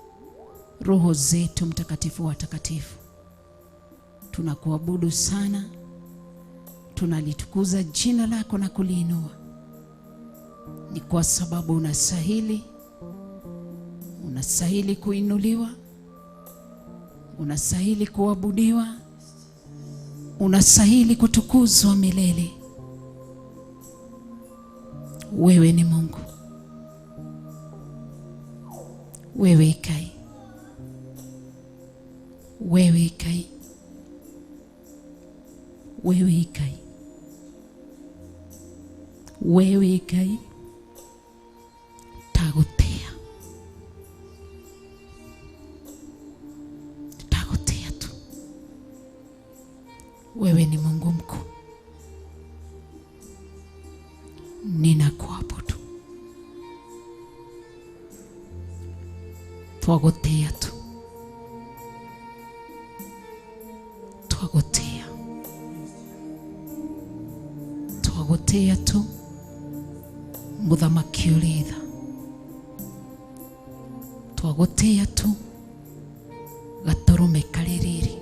roho zetu, mtakatifu wa watakatifu. Tunakuabudu sana, tunalitukuza jina lako na kuliinua. Ni kwa sababu unastahili, unastahili kuinuliwa, unastahili kuabudiwa, unastahili kutukuzwa milele. Wewe ni Mungu, wewe ikai, wewe ikai, wewe ikai, wewe ikai tagotea, tagotea tu. Wewe ni Mungu mkuu, ninakuabudu. Twagotea tu, twagotea, twagotea tu, muthamaki ũrĩ tha. Twagotea tu, gatũrũme karĩ riri.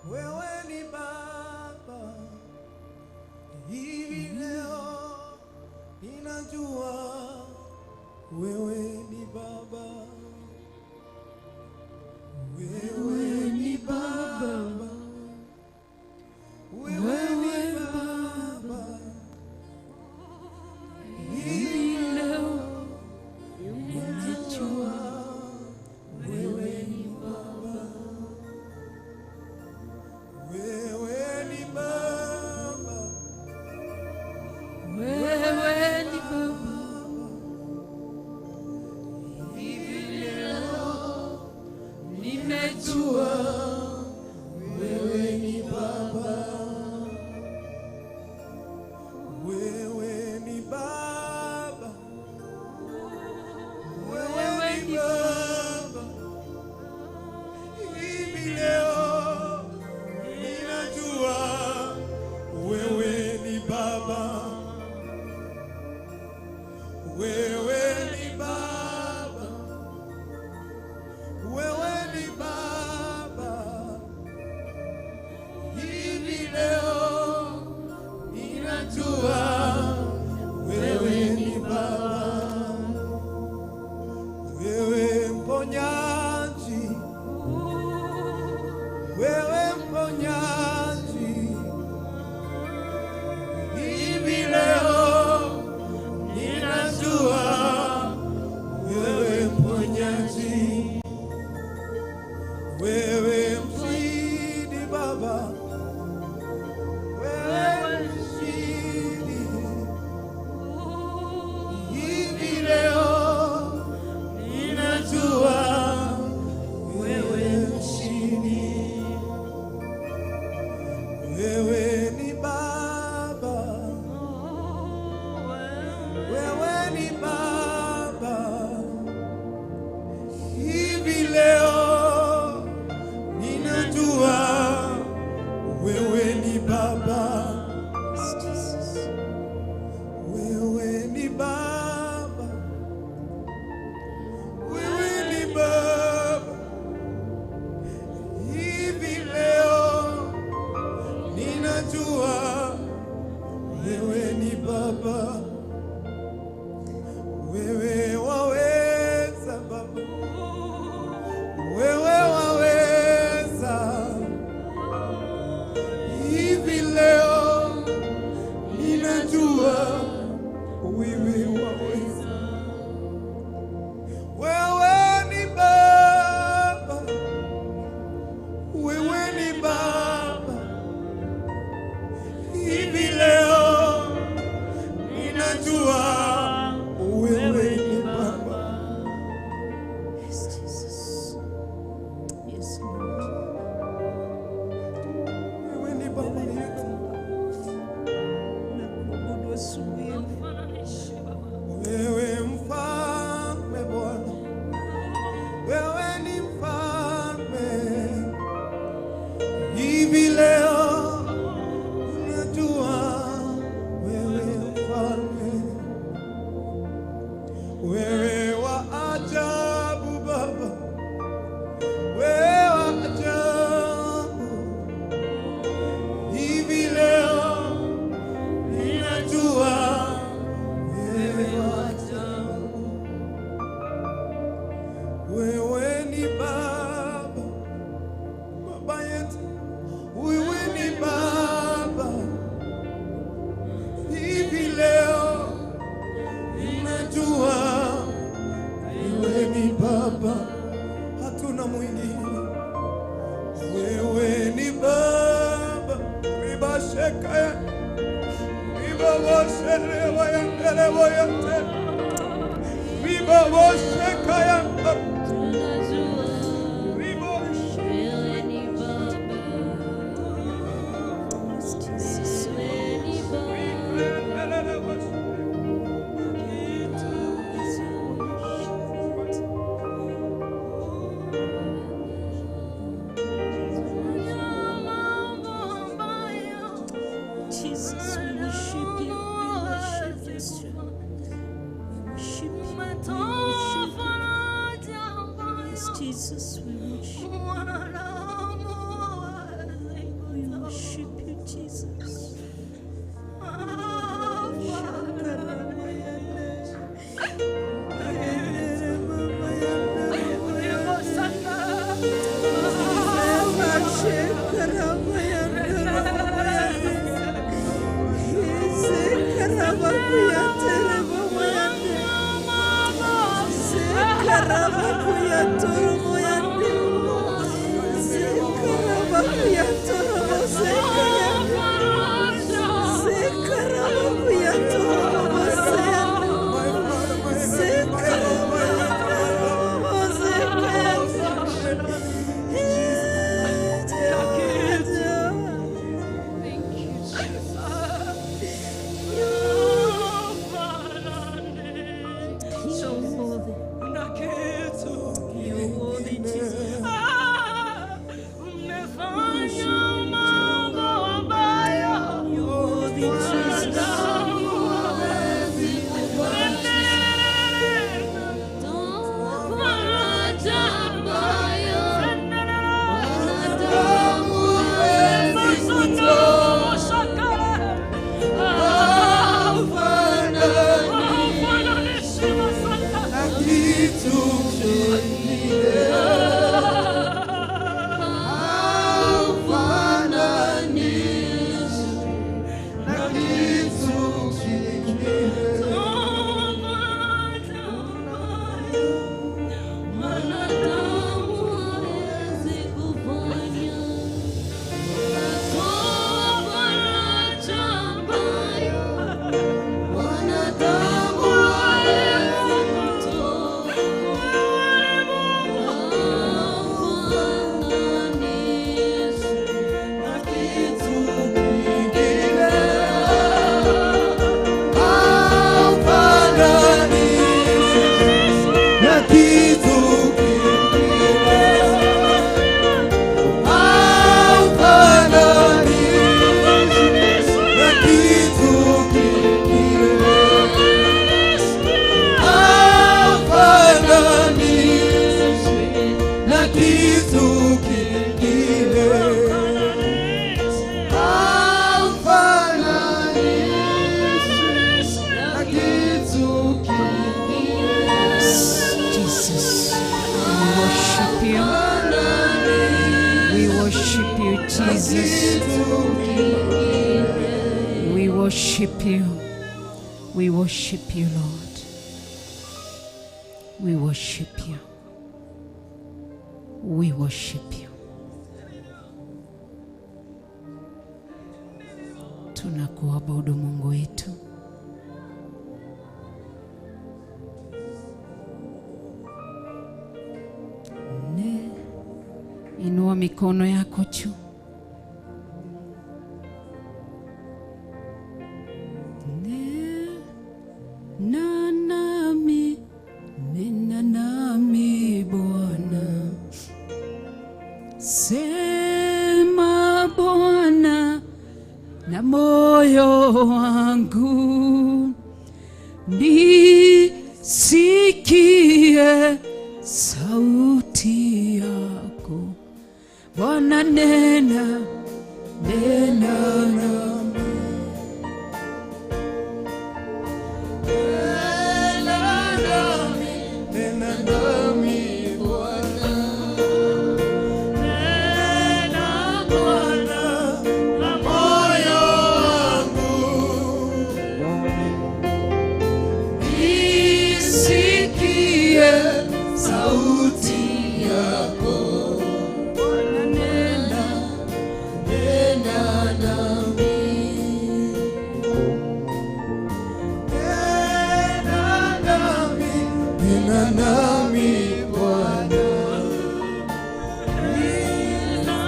Wewe ni Baba. Hivi leo ninajua wewe ni Baba. Wewe ni Baba. Wewe ni Baba. Hivi leo ninajua wewe ni Baba. Wewe ni Baba. Wewe ni Baba. Hivi leo Nimejua wewe ni Baba. Wewe ni Baba. Wewe ni Baba. Hivi leo ninajua wewe ni Baba. Wewe ni Baba. Wewe ni Baba. Hivi leo ninajua wewe ni Baba. Wewe mponyaji, wewe mponyaji. Hivi leo ninajua wewe mponyaji. Wewe mshindi Baba, wewe mshindi. Hivi leo ninajua wewe mshindi. Wewe ni Baba, wewe ni Baba. Hivi leo ninajua wewe ni Baba. Wewe ni Baba. Wewe ni Baba. Hivi leo ninajua wewe ni Baba. Wewe waweza Baba. Wewe waweza. Hivi leo ninajua wewe waweza. Wewe ni Baba. Wewe ni Baba. Hivi leo ninajua wewe ni Baba. Yes, Jesus. Yes, Lord. Wewe ni Baba yetu. Nakuabudu asubuhi ya leo. Wewe mfalme Bwana, wewe ni mfalme. Hivi leo unajua wewe mfalme. Wewe wa ajabu Baba, wewe wa ajabu. Hivi leo ninajua wewe wa ajabu. Wewe ni Baba, Baba yetu. Wewe ni Baba. Hivi leo ninajua wewe ni Baba, hatuna mwingine. Wewe ni Baba. Ribashekaya ribabosherewayanderewoyate ribaboshekaya riboshe. Wewe ni Baba. Yes, Jesus. Wewe ni Baba. Jesus, we worship you. We worship you. We worship you. We worship you. Yes, Jesus, we worship you. Jesus. We worship you. We worship you, Lord. We worship you. We worship you. Tunakuabudu Mungu wetu. Inua mikono yako juu. Nena nami, nena nami Bwana. Sema Bwana na moyo wangu, nisikie sauti yako. Bwana nena, nena nami. Nena nami, nena nami Bwana. Nena Bwana na moyo wangu, Nisikie sauti yako. Bwana nena, Nena nami. Nena nami, nena nami Bwana. Nena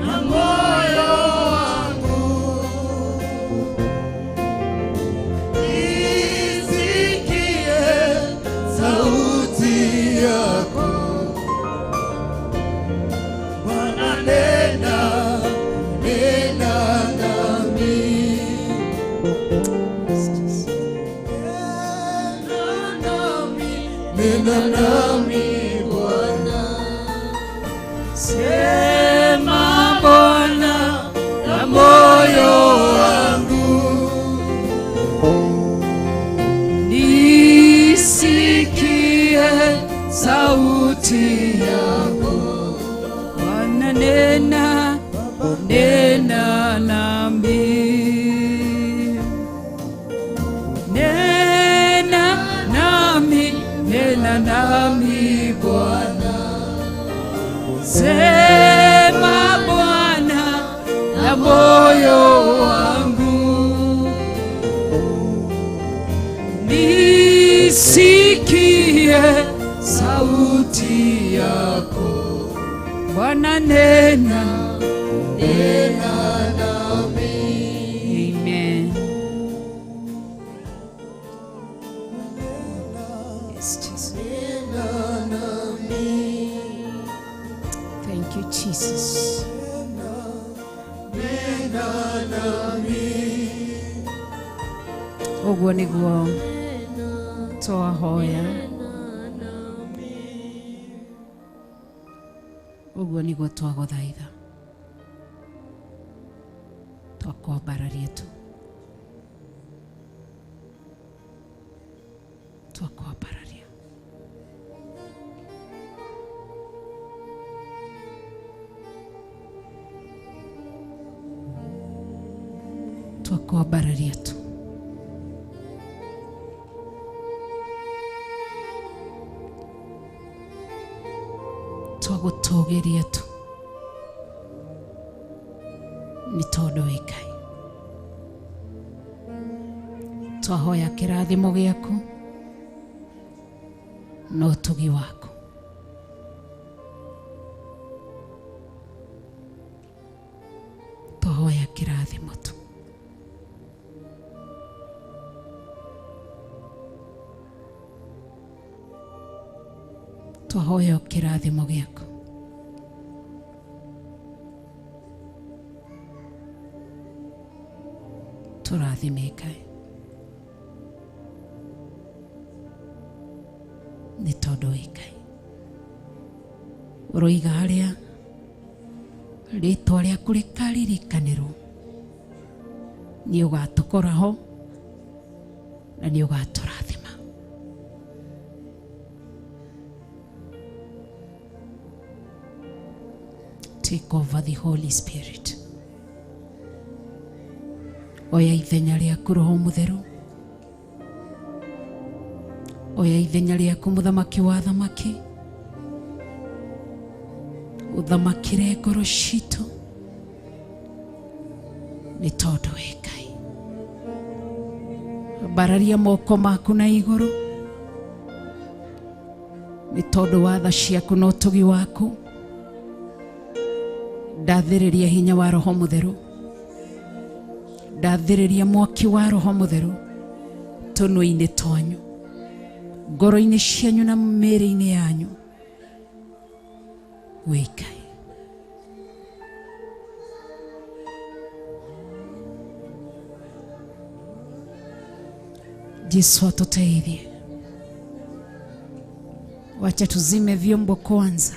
na moyo wangu, nisikie sauti yako. Bwana nena, nena nami. Nena nami, nena nami Bwana. Sema Bwana na moyo wangu, nisikie sauti yako. Bwana nena, nena nami. Nena nami, nena nami Bwana. Sema Bwana na moyo wangu, nisikie sauti yako. Bwana nena, nena nami. Amen. Yes, Jesus. Nena nami. Thank you, Jesus. Nena nami. Ũguo nĩguo twahoya, ũguo nĩguo twagũthaitha, twakwambararia tu, twakwambararia. Twakwambararia tu. Twagũtũgĩria tu nĩ tondũ wĩ Ngai. Twahoya kĩrathimo gĩaku na ũtugi waku. Twahoya kĩrathimo tu. Twahoya kĩrathimo gĩaku. Tũrathime Ngai nĩ tondũ wĩ Ngai. Ũroiga harĩa rĩtwa rĩaku rĩkaririkanĩrwo, nĩ ũgatũkora ho na nĩ ũgatũrathima. Take over the Holy Spirit. Oya ithenya rĩaku Roho Mũtheru. Oya ithenya rĩaku Mũthamaki wa athamaki. Ũthamakĩre ngoro citũ nĩ tondũ wĩ Ngai. Ambararia moko maku na igũrũ nĩ tondũ wa tha ciaku na ũtugi waku. Ndathĩrĩria hinya wa Roho Mũtheru, ndathĩrĩria mwaki wa Roho Mũtheru tũnua-inĩ twanyu, ngoro-inĩ cianyu na mĩĩrĩ-inĩ yanyu. Wĩ Ngai. Yesu atuteithie. Wacha tuzime vyombo kwanza.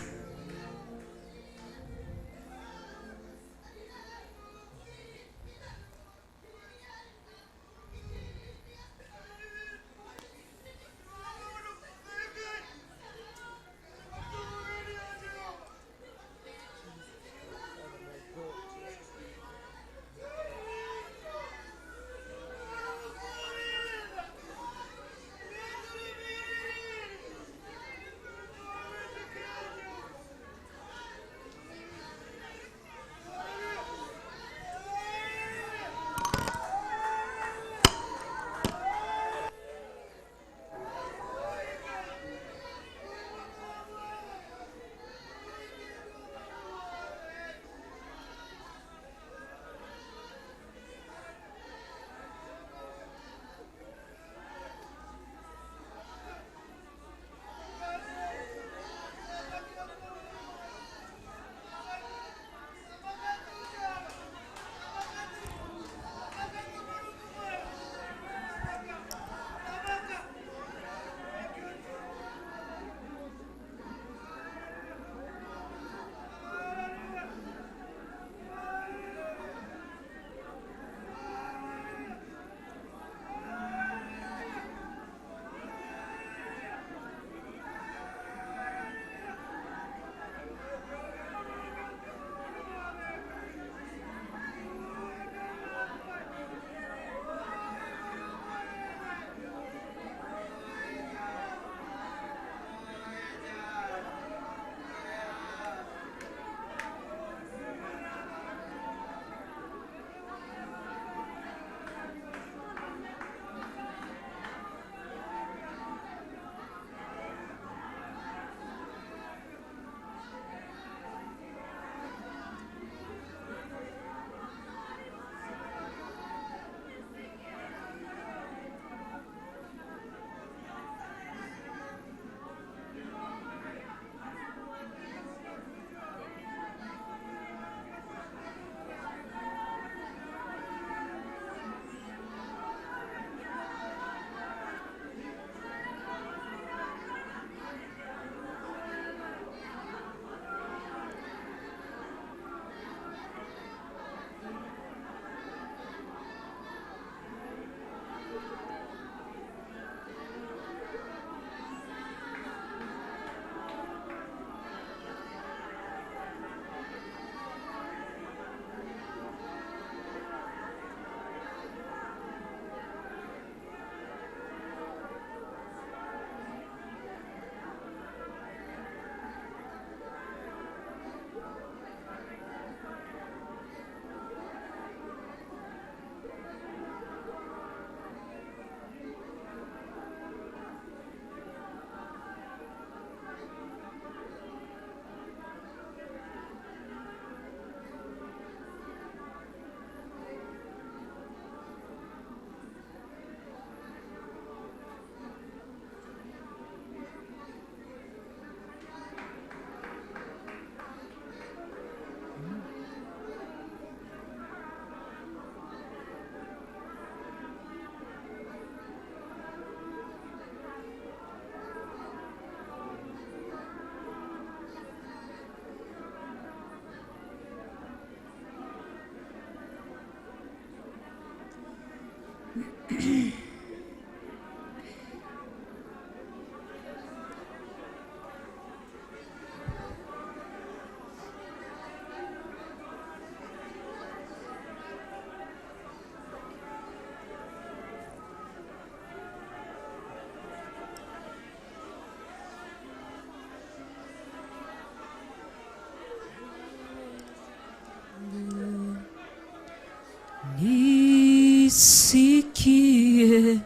Nisikie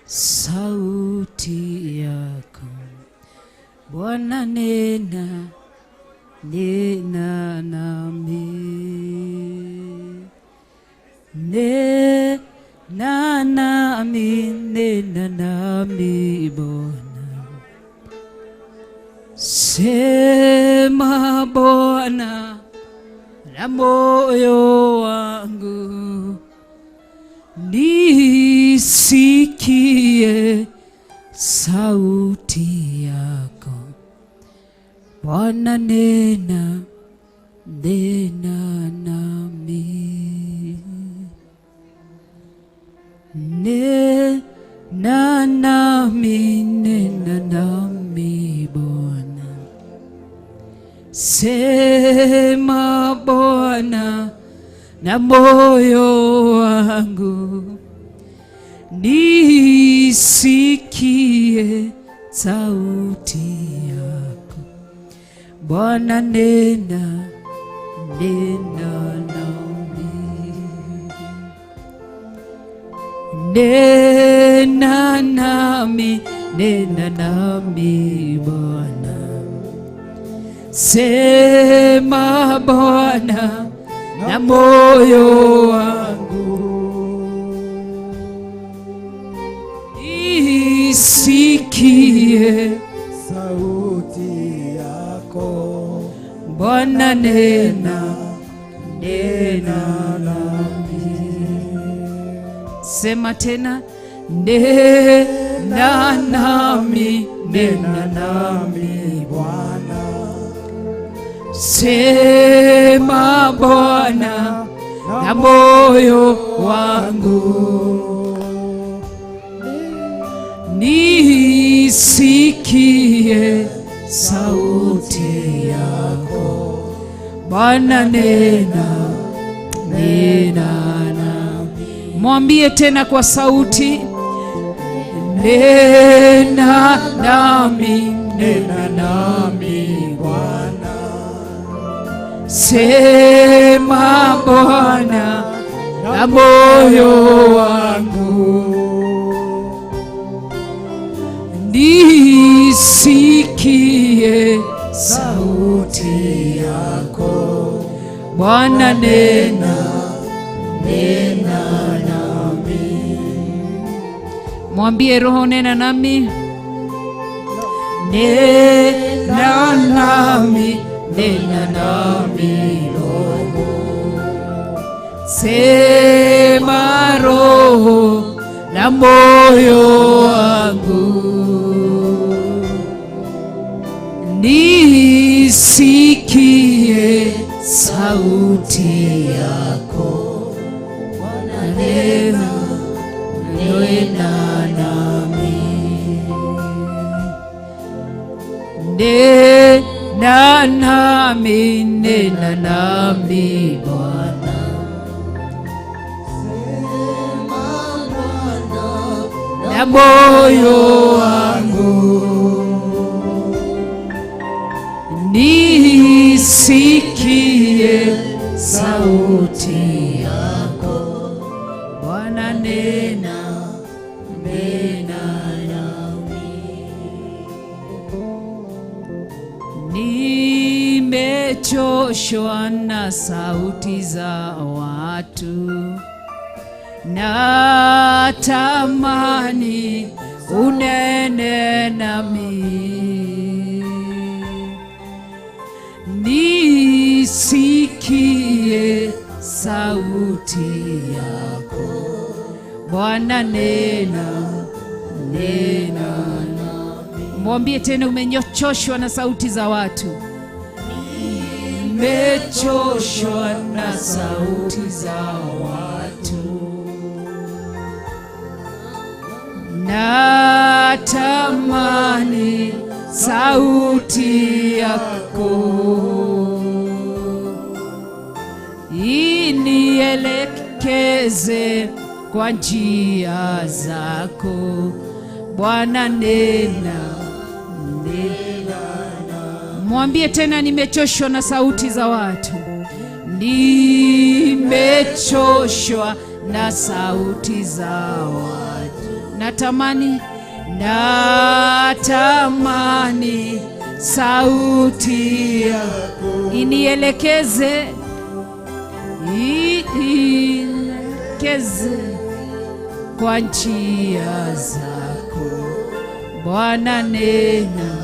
sauti yako Bwana, nena, nena nami, nena nami, nena nami Bwana. Sema Bwana na moyo wangu, nisikie sauti yako Bwana, nena, nena nami, nena nami, nena nami Bwana. Sema Bwana na moyo wangu, nisikie sauti yako Bwana, nena, nena nami, nena nami, nena nami Bwana. Sema Bwana na moyo wangu, nisikie sauti yako Bwana, nena, nena nami. Sema tena, nena nami, nena nami Bwana, Sema Bwana na moyo wangu, nisikie sauti yako Bwana, nena, nena nami. Mwambie tena kwa sauti, nena nami, nena nami Bwana, Sema Bwana na moyo wangu, nisikie sauti yako Bwana, nena, nena nami. Mwambie Roho, nena nami, nena nami, nena nami Roho. Sema Roho na moyo wangu, nisikie sauti yako Bwana, nena, nena nami, nena nami, nena nami Bwana. Na moyo wangu, nisikie sauti yako Bwana, nena, nena nami. Nimechoshwa na sauti za watu, natamani unene nami, nisikie sauti yako Bwana, nena, nena nami. Mwambie tena, umechoshwa na sauti za watu. Nimechoshwa na sauti za watu, natamani sauti yako inielekeze kwa njia zako Bwana, nena, nena. Mwambie tena, nimechoshwa na sauti za watu. Nimechoshwa na sauti za watu. Natamani, natamani sauti yako inielekeze, inielekeze kwa njia zako Bwana, nena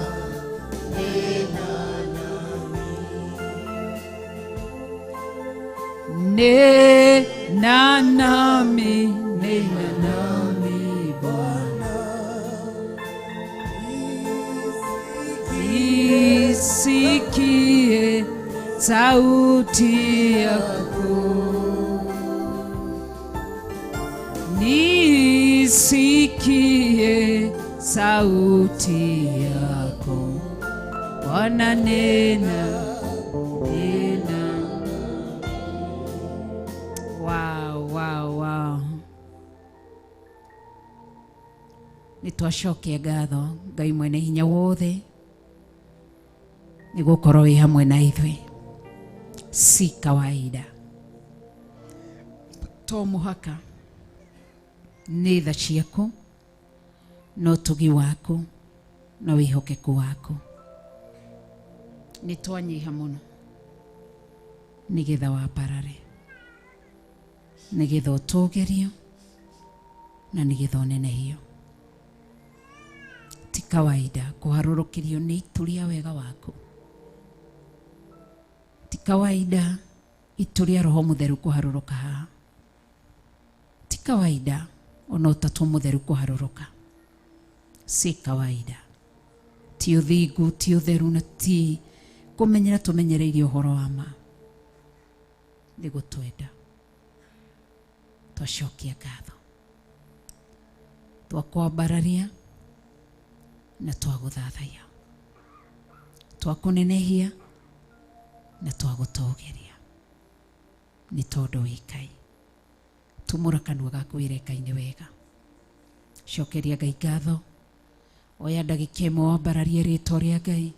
nena nami, nena nami Bwana, isikie sauti yako, nisikie sauti yako Bwana, nena nena. Wow, wow, wow. Nĩ twacokia ngatho Ngai mwene hinya wothe nĩ gũkorwo wĩ hamwe na ithuĩ. Si kawaida, to mũhaka nĩ tha ciaku na ũtugi waku na wĩhokeku waku. Nĩ twanyiha mũno nĩgetha wambarare, nĩgetha ũtũgĩrio na nĩgetha ũnenehio. Ti kawaida kũharũrũkĩrio nĩ itu rĩa wega waku. Ti kawaida itu rĩa Roho Mũtheru kũharũrũka haha. Ti kawaida ona Ũtatũ Mũtheru kũharũrũka. Si kawaida. Ti ũthingu, ti ũtheru na ti kũmenyera tũmenyereirie ũhoro wa ma. Nĩ gũtwenda. Twacokia ngatho, twakwambararia na twagũthathaiya, twakũnenehia na twagũtũgĩria, nĩ tondũ wĩ Ngai. Tumũra kanua gaku wĩre Ngai nĩ wega. Cokeria Ngai ngatho. Oya ndagĩka ĩmwe wambararie rĩtwa rĩa Ngai.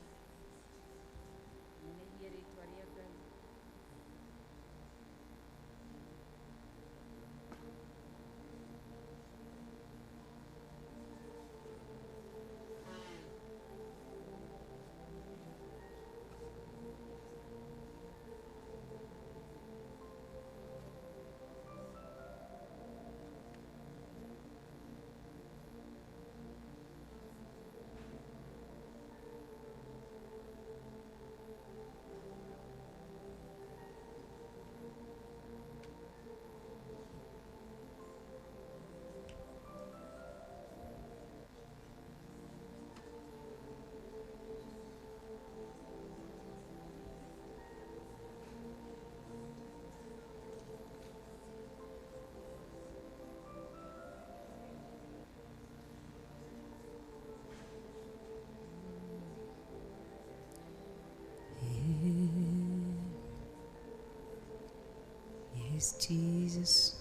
Yes, Jesus.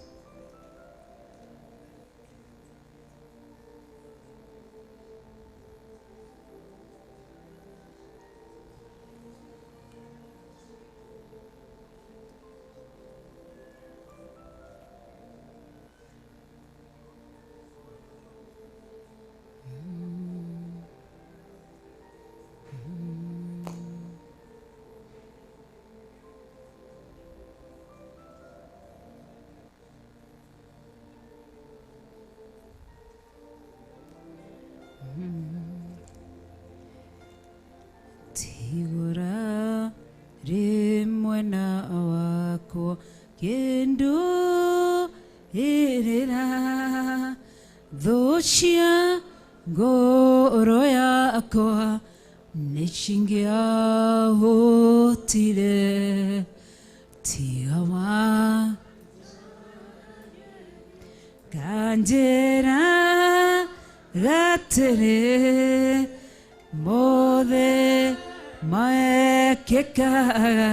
Tigora rimwena wako kendo irira dhocia ngoro yakwa nĩcingĩahotire tiga wa kanjĩra gatĩrĩ mothe maekĩkaga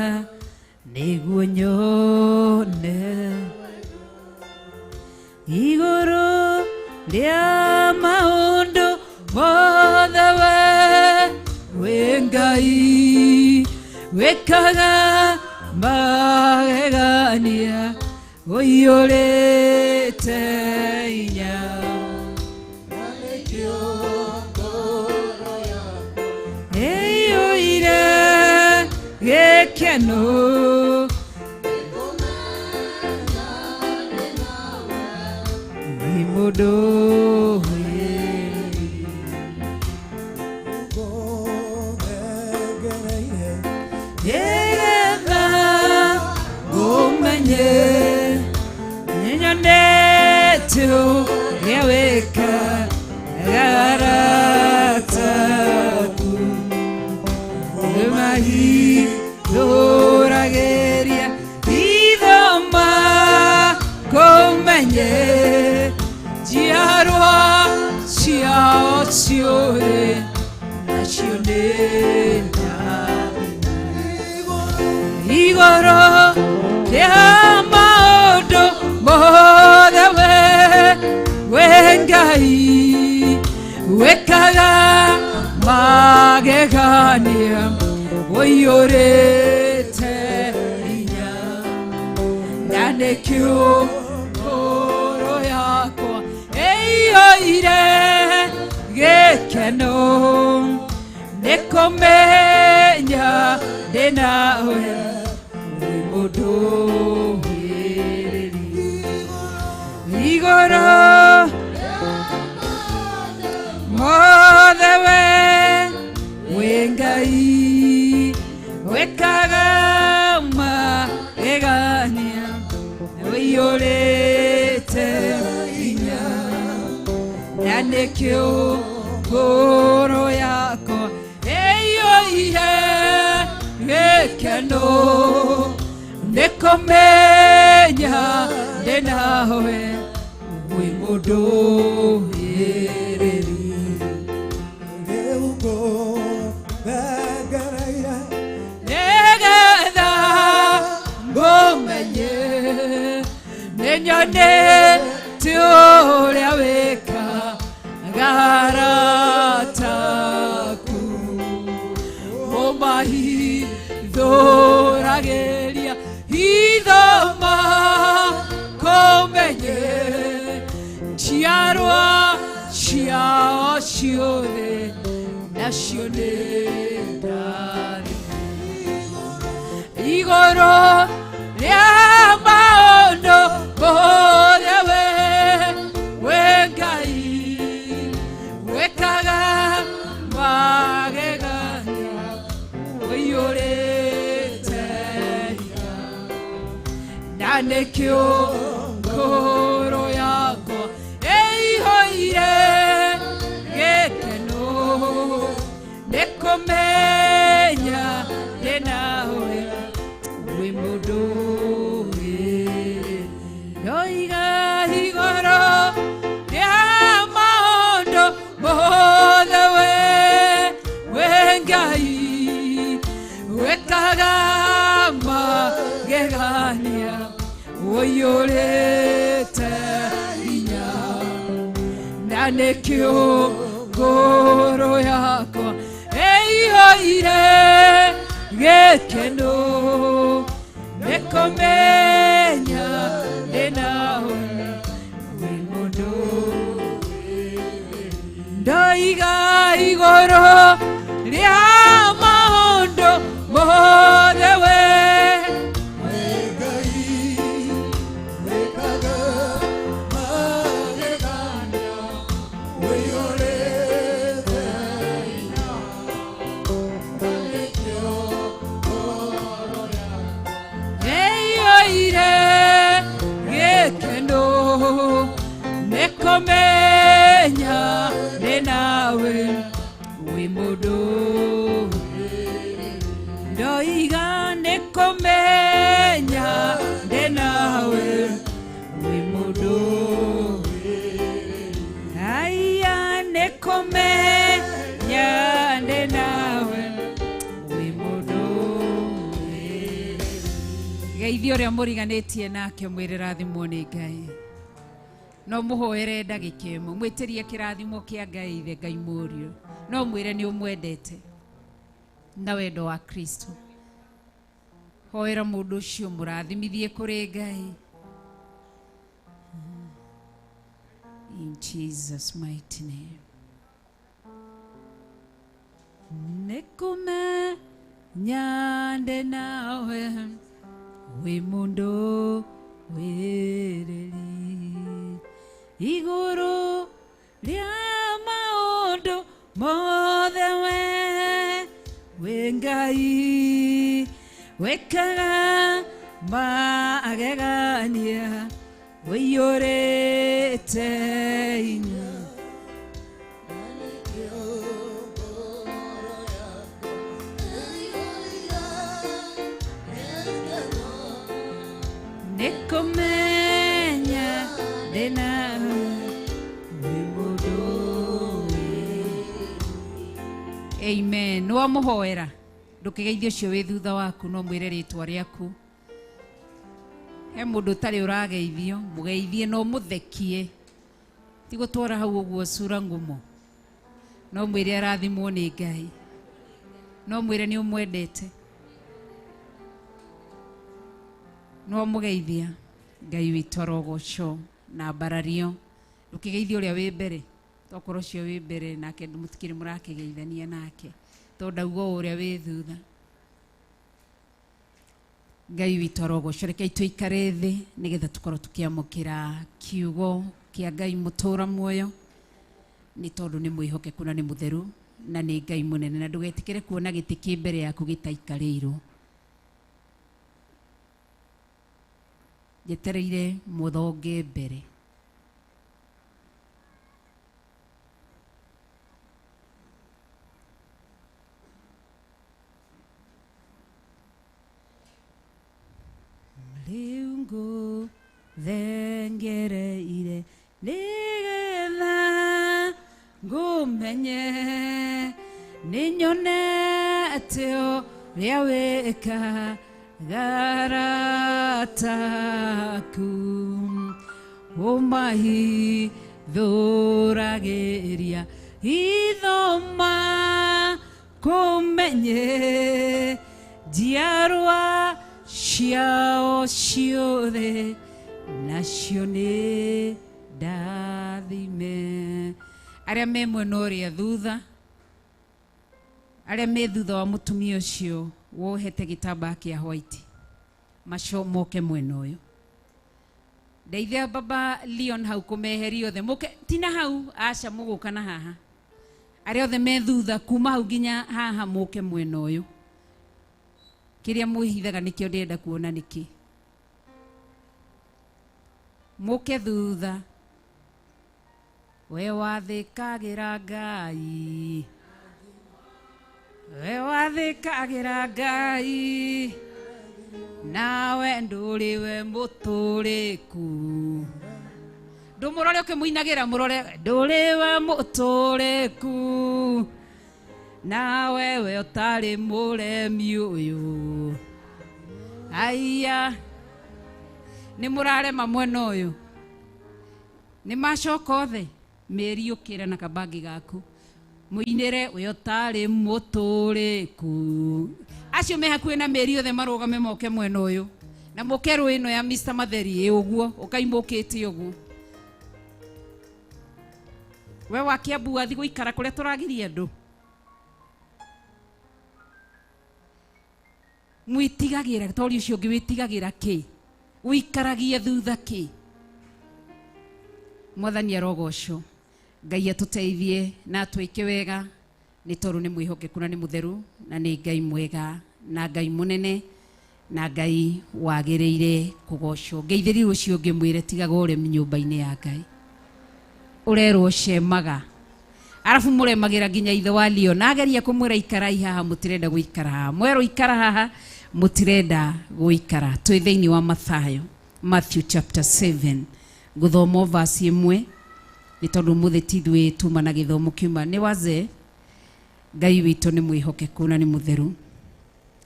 nĩguo nyone igũrũ rĩa maũndũ mothe we wĩ Ngai wĩkaga magegania ũiyũrĩte gĩkeno wĩ mũndũ nĩgetha ngũmenye nĩnyonete ũrĩa wĩkaga arata aku nĩmahithũragĩria ithoma kũmenye njiarwa ciao ciothe nacio nĩ igũrũ rĩa maũndũ mothe we Ngai wĩkaga magegania ũiyũrĩte hinya na nĩkĩo ngoro yakwa ĩiyũire gĩkeno nĩ kũmenya ndĩ nawe wĩ mũndũ wĩrĩri igũrũ mothe we Ngai wĩkaga magegania ũiyũrĩte hinya na nĩkĩo ngoro yakwa ĩiyũire gĩkeno nĩ kũmenya ndĩ nawe wĩ mũndũ wĩrĩri nĩgetha ngũmenye nĩnyonete ũrĩa wĩkaga arata aku ũmahithũragĩria ithoma kũmenye njiarwa ciao ciothe nacio nĩ ndathime igũrũ rĩa maũndũ mothe we Ngai wĩkaga magegania ũiyũrĩte hinya na nĩkĩo ngoro yakwa ĩiyũire gĩkeno nĩ kũmenya ndĩ nawe wĩ mũndũ wĩrĩ ndoiga igũrũ rĩa maũndũ mothe we Ngai wĩkaga magegania ũiyũrĩte hinya na nĩkĩo ngoro yakwa ĩiyũire gĩkeno nĩ kũmenya ndĩ nawe wĩ mũndũ ndoiga igũrũ rĩa maũndũ mothe we ĩiyũire gĩkeno nĩ kũmenya ndĩ nawe wĩ mũndũ ndoiga nĩ kũmenya ndĩ nawe wĩ mũndũ aya nĩ kũmenya ndĩ nawe wĩ mũndũ geithio ũrĩa mũriganĩtie nake mwĩre rathimwo nĩ Ngai no mũhoere ndagĩka ĩmwe mwĩtĩrie kĩrathimo kĩa Ngai ithe Ngai mũriũ no mwĩre nĩ ũmwendete na wendo wa Kristo hoera mũndũ ũcio mũrathimithie kũrĩ Ngai in Jesus mighty name. Nĩ kũmenya Nyande nawe wĩ mũndũ wĩrĩri igũrũ rĩa maũndũ mothe we wĩ Ngai wĩkaga magegania ũiyũrĩte hinya. Nĩkũmenya ndĩ nawe wĩ mũndũ wĩ. Amen. Nĩ wamũhoera ndũkĩgeithie ũcio wĩ thutha waku no mwĩre rĩtwa rĩaku. He mũndũ ũtarĩ ũrageithio mũgeithie no mũthekie, ti gũtwara hau ũguo cura ngumo, no mwĩre arathimwo nĩ Ngai, no mwĩre nĩ ũmwendete, no mũgeithia. Ngai witũ arogocwo na mbarario. Ndũkĩgeithie ũrĩa wĩ mbere, tokorwo ũcio wĩ mbere nake mũtikĩrĩ mũrakĩgeithania nake, tondũ ndauga o ũrĩa wĩ thutha. Ngai witũ arogocwo. Rekei tũikare thĩ nĩgetha tũkorwo tũkĩamũkĩra kiugo kĩa Ngai mũtũra muoyo, nĩ tondũ nĩ mwĩhokeku na nĩ mũtheru na nĩ Ngai mũnene, na ndũgetĩkĩre kuona gĩtĩ kĩ mbere yaku gĩtaikarĩirwo. Njetereire mũthonge mbere. Rĩu ngũthengereire nĩgetha ngũmenye, nĩnyonete ũrĩa wĩkaga arata aku, ũmahithũragĩria ithoma kũmenye, njiarwa ciao ciothe nacio nĩ ndathime. Arĩa me mwena ũrĩa thutha, arĩa me thutha wa mũtumia ũcio wohete gĩtambaya kĩa white, maco moke mwena ũyũ. Ndeithia baba Leon hau kũmeheria othe, mũke tina hau, aca mũgũka na haha. Arĩa othe me thutha kuma hau nginya haha mũke mwena ũyũ. Kĩrĩa mwĩhithaga nĩkĩo ndĩrenda kuona nĩkĩ. Mũke thutha. We wathĩkagĩra Ngai, we wathĩkagĩra Ngai, nawe ndũrĩ we mũtũrĩku. Ndũmũrore ũkĩmũinagĩra, mũrore ndũrĩ we mũtũrĩku, nawe we ũtarĩ mũremi ũyũ. Aya nĩ mũrarema mwena ũyũ, nĩ macoka othe. Mĩri ũkĩra na kabangi gaku mũinĩre we ũtarĩ mũtũrĩku. Acio me hakuhĩ na mĩri othe marũgame moke mwena ũyũ, na mũke rũĩ ĩno ya Mr. Matheri ĩ ũguo ũkaimũkĩte ũguo. We wa Kiambu wathi gũikara kũrĩa tũragiria andũ. Mwĩtigagĩra tori ũcio ũngĩ wĩtigagĩra kĩ? Wĩikaragia thutha kĩ? Mwathani arogocwo. Ngai atũteithie na atwĩke wega, nĩ tondũ nĩ mwĩhokeku na nĩ mũtheru na nĩ Ngai mwega na Ngai mũnene na Ngai wagĩrĩire kũgocwo. Ngeithĩria ũcio ũngĩ mwĩre tigaga ũremi nyũmba-inĩ ya Ngai. Ũrerwo cemaga, arabu mũremagĩra nginya ithe wa Leon. Ageria kũmwĩra ikarai haha, mũtirenda gũikara haha. Mwerwo ikara haha, mũtirenda gũikara. Twĩ thĩinĩ wa Mathayo, Matthew chapter 7, ngũthoma verse ĩmwe nĩ tondũ mũthĩ ti ithuĩ tuma na gĩthomo kiuma nĩ wazee. Ngai witũ nĩ mwĩhokeku na nĩ mũtheru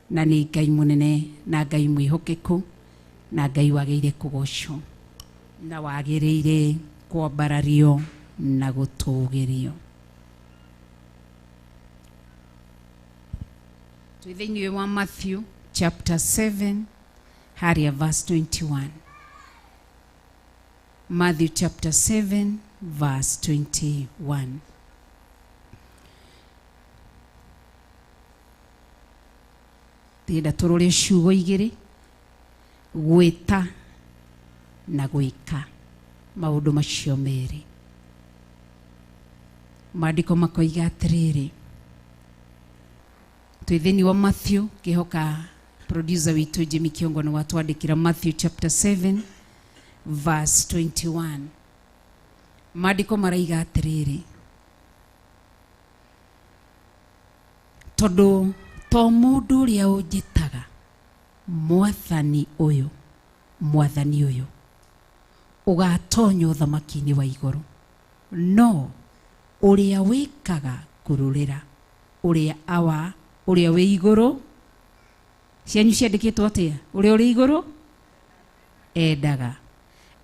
na nĩ Ngai mũnene na Ngai mwĩhokeku na Ngai wagĩrĩire kũgocwo na wagĩrĩire kwambarario na gũtũgĩrio. Twĩ thĩinĩ wa Matthew chapter 7 harĩa verse 21. Matthew chapter 7 verse 21. Ndĩrenda tũrore ciugo igĩrĩ, gwĩta na gwĩka maũndũ macio merĩ. Maandĩko makoiga atĩrĩrĩ, twĩ thĩinĩ wa Matthew, ngĩhoka producer witũ Jimmy Kiongo nĩ watwandĩkĩra Matthew chapter 7 verse 21. Maandĩko maraiga atĩrĩrĩ, tondũ to mũndũ ũrĩa ũnjĩtaga mwathani ũyũ, mwathani ũyũ, ũgatonya ũthamaki-inĩ wa igũrũ, no ũrĩa wĩkaga kũrũrĩra ũrĩa awa ũrĩa wĩ igũrũ. Cianyu ciandĩkĩtwo atĩa? Ũrĩa ũrĩ igũrũ endaga.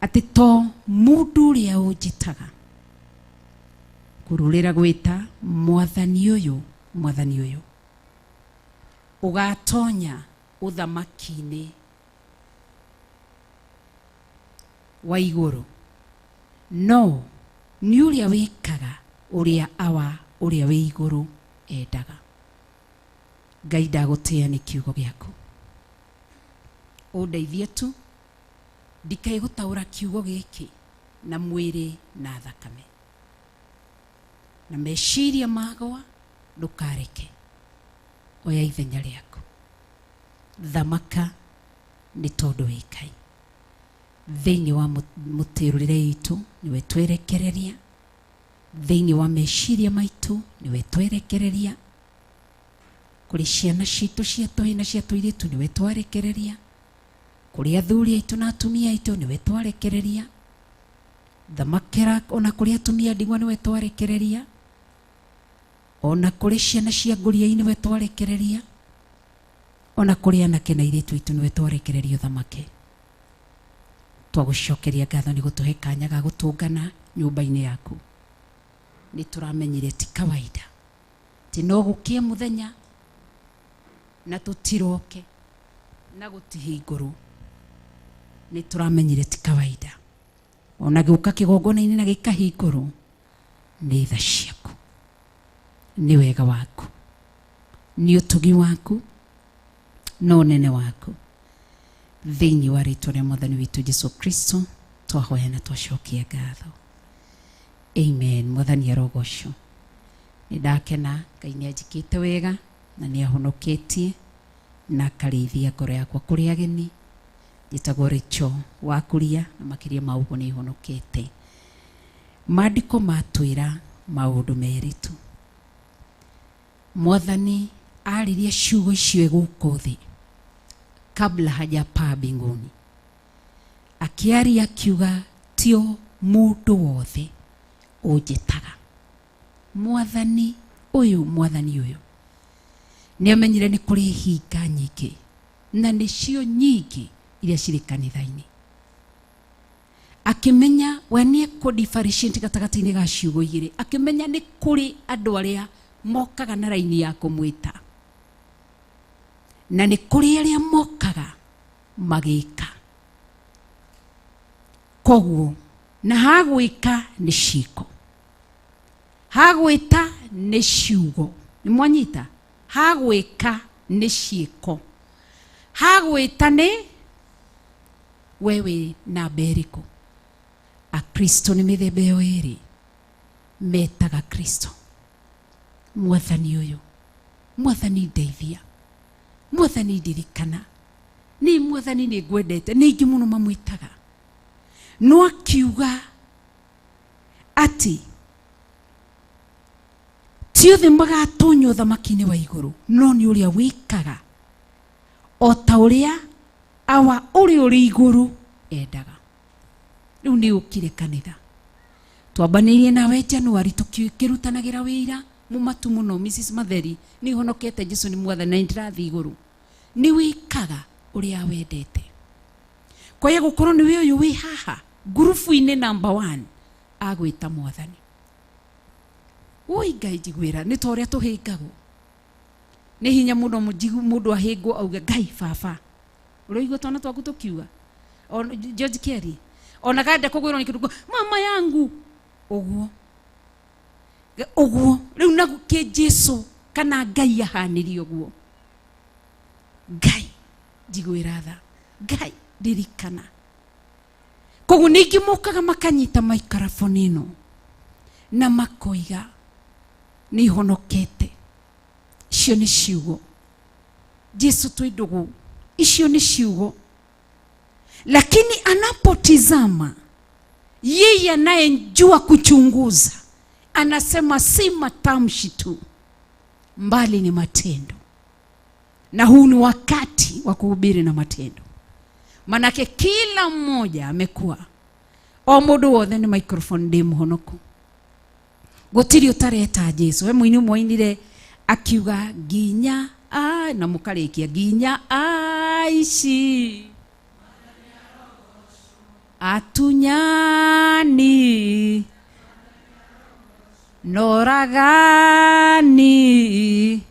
Atĩ to mũndũ ũrĩa ũnjĩtaga kũrũrĩra gwĩta mwathani ũyũ, mwathani ũyũ, ũgatonya ũthamaki-inĩ wa igũrũ, no nĩ ũrĩa wĩkaga ũrĩa awa ũrĩa wĩ igũrũ endaga. Ngai ndagũtĩa nĩ kiugo gĩaku, ũndeithie tu ndikae gũtaũra kiugo gĩkĩ na mwĩrĩ na thakame na meciria magwa, ndũkareke. Oya ithenya rĩaku, thamaka, nĩ tondũ wĩ Ngai. Thĩinĩ wa mũtĩrũrĩre itũ nĩwe twerekereria, thĩinĩ wa meciria maitũ nĩwe twerekereria, kũrĩ ciana citũ cia tũhĩ na cia tũirĩtu nĩwe twarekereria, kũrĩ athuri aitũ na atumia aitũ nĩwe twarekereria, thamakĩra ona kũrĩ atumia ndigwa nĩwe twarekereria, ona kũrĩ ciana cia ngũriai nĩwe twarekereria, ona kũrĩ anake na airĩtu aitũ nĩwe twarekereria ũthamake. Twagũcokeria ngatho nĩ gũtũhe kanya ga gũtũngana nyũmba-inĩ yaku. Nĩ tũramenyire ti kawaida ti no gũkĩe mũthenya na tũtiroke na gũtihingũrwo. Nĩ tũramenyire ti kawaida ona gĩũka kĩgongona-inĩ na gĩkahingũrwo, nĩ tha ciaku, nĩ wega waku, nĩ ũtugi waku na ũnene waku. Thĩinĩ wa rĩtwa rĩa mwathani witũ Jesu Kristo twahoya na twacokia ngatho, amen. Mwathani arogocwo. Nĩ ndakena, Ngai nĩ anjĩkĩte wega na nĩ ahonoketie na akarĩithia ngoro yakwa. Kũrĩ ageni, njĩtagwo Rachel wa Kuria, na makĩria ma ũguo nĩ honokete. Maandĩko matwĩra maũndũ merĩ tu. Mwathani aririe ciugo icio gũkũ thĩ kabla hajapaa mbinguni, akĩaria akiuga tio mũndũ wothe ũnjĩtaga mwathani ũyũ, mwathani ũyũ. Nĩ amenyire nĩ kũrĩ hinga nyingĩ, na nĩcio nyingĩ iria cirĩ kanitha-inĩ. Akĩmenya we nĩ ekũ differentiate gatagatĩ-inĩ ga ciugo igĩrĩ. Akĩmenya nĩ kũrĩ andũ arĩa mokaga na raini ya kũmwĩta, na nĩ kũrĩ arĩa mokaga magĩka. Koguo na hagwĩka nĩ ciĩko, hagwĩta nĩ ciugo. Nĩ mwanyita? Hagwĩka nĩ ciĩko, hagwĩta nĩ we wĩ namba ĩrĩkũ? Akristo nĩ mĩthemba ĩyo ĩrĩ metaga Kristo mwathani ũyũ, mwathani ndeithia, mwathani ndirikana, nĩ mwathani nĩ ngwendete. Nĩ aingĩ mũno mamwĩtaga, no akiuga atĩ ti othe magatonya ũthamaki-inĩ wa igũrũ, no nĩ ũrĩa wĩkaga o ta ũrĩa awa ũrĩa ũrĩ igũrũ endaga. Rĩu nĩ ũkire kanitha, twambanĩirie nawe Januari tũkĩrutanagĩra wĩra mũmatu mũno. Mrs Matheri, nĩ honokete, Jesu nĩ mwathani na nĩ ndĩrathiĩ igũrũ. Nĩ wĩkaga ũrĩa wendete kwaya gũkorwo nĩwe ũyũ wĩ haha ngurubu-inĩ number one agwĩta mwathani. Ui Ngai, njiguĩra nĩ ta ũrĩa tũhĩngagwo nĩ hinya mũno. Mũndũ ahĩngwo auge Ngai baba, ũraigua twana twaku tũkiuga George Kerry ona ganda kũgwĩrwo nĩ kĩndũ, mama yangu, ũguo ũguo. Rĩu na kĩ Jesu kana Ngai ahanirie ũguo. Ngai njiguĩra tha, Ngai ndirikana. Koguo ningĩ mokaga makanyita maikaraboni ĩno na makoiga nĩ ihonokete. Icio nĩ ciugo Jesu twĩ ndũgũ, icio nĩ ciugo. Lakini anapotizama yeye anayejua kuchunguza anasema si matamshi tu, mbali ni matendo. Na huu ni wakati wa kuhubiri na matendo, manake kila mmoja amekuwa o mũndũ wothe nĩ microphone ndĩ mũhonoku, gũtirĩ ũtareta Jesu. We mũini ũmwe ainire akiuga nginya a na mũkarĩkia nginya aici atunyani noragani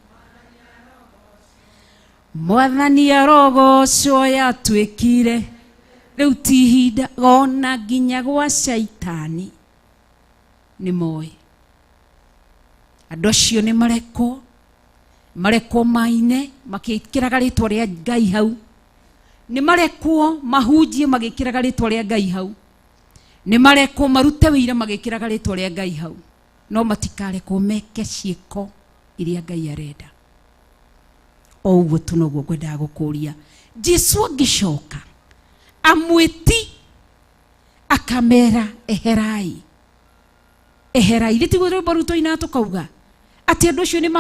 mwathani arogocwo yatuĩkire rĩu ti ihinda ona nginya gwa caitani nĩ moĩ andũ acio nĩ marekwo marekwo maine makĩkĩraga rĩtwa rĩa Ngai hau, nĩ marekwo mahunjie magĩkĩraga rĩtwa rĩa Ngai hau, nĩ marekwo marute wĩira magĩkĩraga rĩtwa rĩa Ngai hau, no matikarekwo meke ciĩko iria Ngai arenda. O ũguo tu noguo ngwendaga gũkũria. Jesu angĩcoka amwĩti akamera eherai, eherai. Githĩ tiguo rwĩmbo rũu tũinaga tũkauga atĩ andũ acio nĩ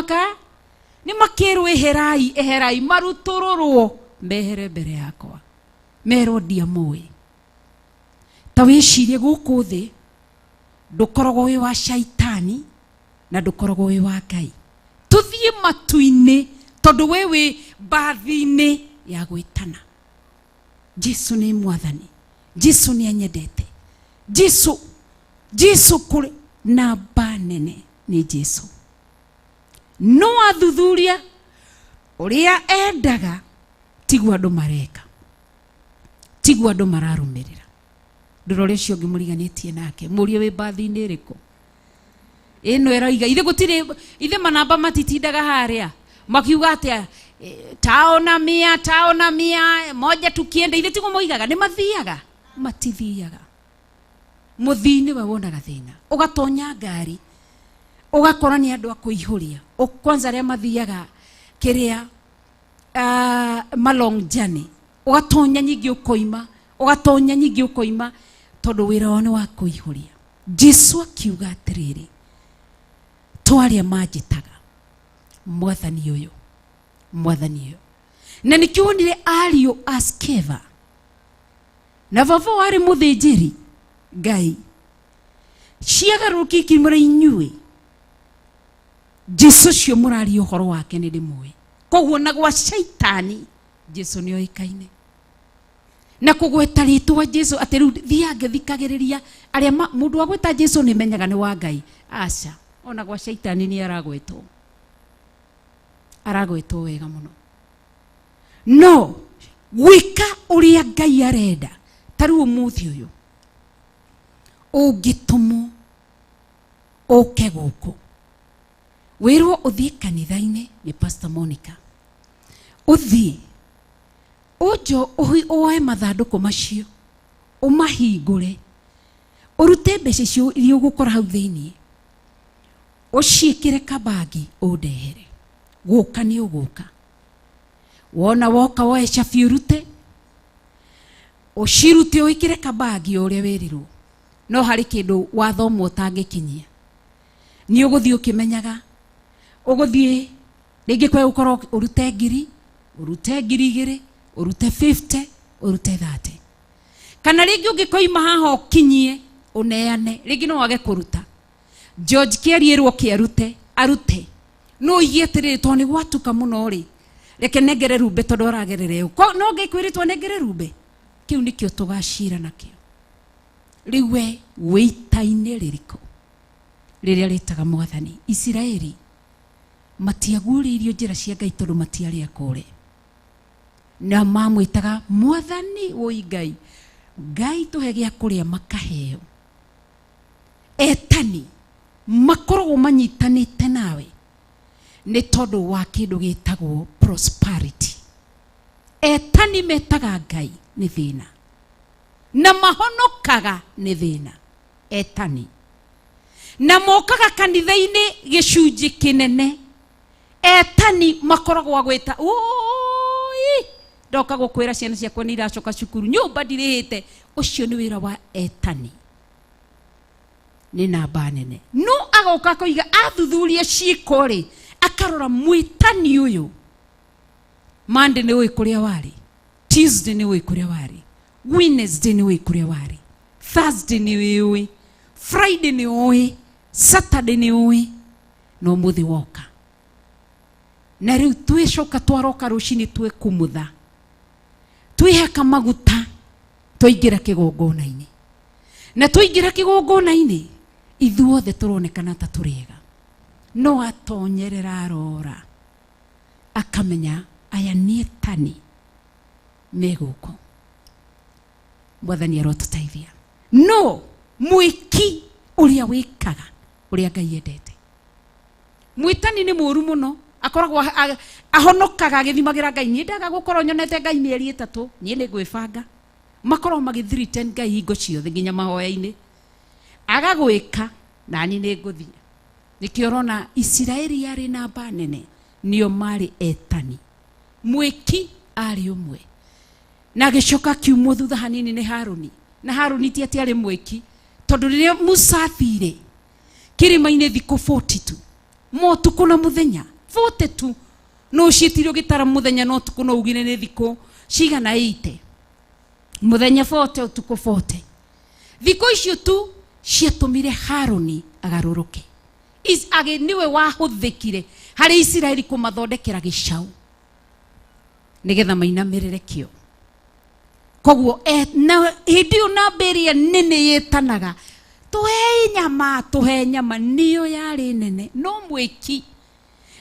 makĩrwo eherai, eherai, marutũrũrwo mehere mbere yakwa, merwo ndiamũĩ. Ta wĩcirie gũkũ thĩ ndũkoragwo wĩ wa caitani na ndũkoragwo wĩ wa Ngai. Tũthiĩ matu-inĩ tondũ we wĩ mbathi-inĩ ya gwĩtana. Jesu nĩ mwathani, Jesu nĩ anyendete, Jesu, Jesu kũrĩ namba nene nĩ Jesu. No athuthuria ũrĩa endaga tiguo andũ mareka, tiguo andũ mararũmĩrĩra. Ndũrore ũcio ũngĩ mũriganĩtie nake, mũrie wĩ mbathi-inĩ ĩrĩkũ. Ĩno ĩroiga ithe gũtirĩ, ithe manamba matitindaga harĩa makiuga atĩa, tao na mia, tao na mia moja tukienda. Ithe tiguo moigaga, nĩ mathiaga, matithiaga. Mũthii nĩwe wonaga thĩna, ũgatonya ngari ũgakora nĩ andũ a kũihũria. Kwanza arĩa mathiaga kĩrĩa malong journey, ũgatonya nyingĩ ũkoima, ũgatonya nyingĩ ũkoima, tondũ wĩra wao nĩ wa kũihũria. Jesu akiuga atĩrĩrĩ, twarĩa manjĩtaga mwathani ũyũ, mwathani ũyũ. Na nĩkĩo wonire ariũ a Skeva na baba warĩ mũthĩnjĩri Ngai ciagarũrũkia ikĩmwĩra inyuĩ Jesu ũcio mũraria ũhoro wake nĩ ndĩmũĩ. Koguo na gwa caitani Jesu nĩ oĩkaine na kũgweta rĩtwa Jesu atĩ rĩu thiaga ngĩthikagĩrĩria arĩa mũndũ wa gwĩta Jesu nĩ menyaga nĩ wa Ngai. Aca, ona gwa caitani nĩ aragwetwo, aragwetwo wega mũno. No gwĩka ũrĩa Ngai arenda, ta rĩu ũmũthĩ ũyũ ũngĩtũmwo ũke gũkũ wĩrwo ũthiĩ kanitha-inĩ nĩ Pastor Monica, ũthiĩ ũnjo woe mathandũkũ macio ũmahingũre ũrute mbeca icio iria ũgũkora hau thĩiniĩ ũciĩkĩre kabagi ũndehere. Gũka nĩ ũgũka, wona woka woe cabi ũrute ũcirute ũĩkĩre kabagi o ũrĩa wĩrirwo. No harĩ kĩndũ wathomwo ũtangĩkinyia, nĩ ũgũthiĩ ũkĩmenyaga, ũgũthiĩ rĩngĩ kwe ũkorwo ũrute ngiri, ũrute ngiri igĩrĩ, ũrute 50, ũrute 30, kana rĩngĩ ũngĩkoima haha ũkinyie ũneane, rĩngĩ no wage kũruta. George kĩariĩrwo kĩarute arute, no ũigie atĩrĩrĩ, tondũ nĩ gwatuka mũno rĩ, reke nengere rumbe tondũ aragerera ũũ. No ngĩkwĩrĩtwo nengere rumbe, kĩu nĩkĩo tũgacira nakĩo. Rĩu we wĩ ita-inĩ rĩrĩkũ rĩrĩa rĩtaga mwathani? Isiraeli matiaguũrĩirio njĩra cia Ngai tondũ matiarĩ akũre, na mamwĩtaga mwathani woi Ngai, Ngai tũhe gĩa kũrĩa, makaheo. Etani makoragwo manyitanĩte nawe nĩ tondũ wa kĩndũ gĩtagwo prosperity. Etani metaga Ngai nĩ thĩna na mahonokaga nĩ thĩna. Etani na mokaga kanitha-inĩ gĩcunjĩ kĩnene. Etani makoragwo agwĩta ũi ndoka gũkwĩra ciana ciakwa nĩ iracoka cukuru, nyũmba ndirĩhĩte. Ũcio nĩ wĩra wa etani, nĩ namba nene. No agoka akoiga athuthuria ciĩko rĩ, akarora mwĩtani ũyũ Monday nĩ ũĩ kũrĩa warĩ, Tuesday nĩ ũĩ kũrĩa warĩ, Wednesday nĩ ũĩ kũrĩa warĩ, Thursday nĩ ũĩ, Friday nĩ ũĩ, Saturday nĩ ũĩ, na ũmũthĩ woka. Na rĩu twĩcoka twaroka rũcinĩ twĩkumutha, twĩhaka maguta, twaingĩra kĩgongona-inĩ. Na twaingĩra kĩgongona-inĩ ithuothe tũronekana ta tũrĩega, no atonyerera arora akamenya aya nĩ etani me gũkũ. Mwathani arotũteithia. No mwĩki ũrĩa wĩkaga ũrĩa Ngai endete. Mwĩtani nĩ mũru mũno, akoragwo ahonokaga agĩthimagĩra Ngai. Niĩ ndaga gũkorwo nyonete Ngai mĩeri 3, niĩ nĩ ngwĩbanga. Makoragwo magĩthiriten Ngai hingo ciothe nginya mahoya-inĩ. Agagwĩka nani nĩ ngũthiĩ. Nĩkĩo ũrona Isiraeli yarĩ namba nene, nĩo marĩ etani. Mwĩki arĩ ũmwe. Na agĩcoka akiumwo thutha hanini nĩ Harũni. Na Harũni ti atĩ arĩ mwĩki, tondũ rĩrĩa Musa athire kĩrĩma-inĩ thikũ 42, motukũ na mũthenya 42, no ũciĩtire ũgĩtara mũthenya na ũtukũ, no ugire nĩ thikũ cigana 80, mũthenya 40 ũtukũ 40. Thikũ icio tu ciatũmire Harũni agarũrũke. Nĩwe wahũthĩkire harĩ Isiraeli kũmathondekera gĩcaũ nĩgetha mainamĩrĩre kĩo. Koguo na hĩndĩ ĩyo namba ĩrĩa nene yetanaga tũhe nyama, tũhe nyama, nĩyo yarĩ nene. No mwĩki,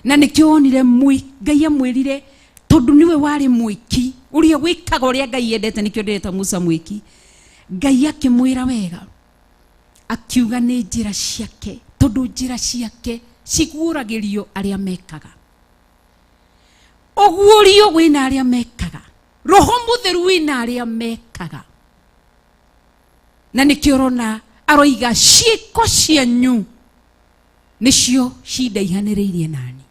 na nĩkĩo wonire Ngai amwĩrire, tondũ nĩwe warĩ mwĩki ũrĩa wĩkaga ũrĩa Ngai endete, nĩkĩo ndĩreta Musa mwĩki. Ngai akĩmwĩra wega, akiuga nĩ njĩra ciake, tondũ njĩra ciake ciguũragĩrio arĩa mekaga. Ũguũrio wĩna arĩa mekaga, Roho Mũtheru wĩna arĩa mekaga. Na nĩkĩo ũrona aroiga ciĩko cianyu nĩcio cindaihanĩrĩirie nani.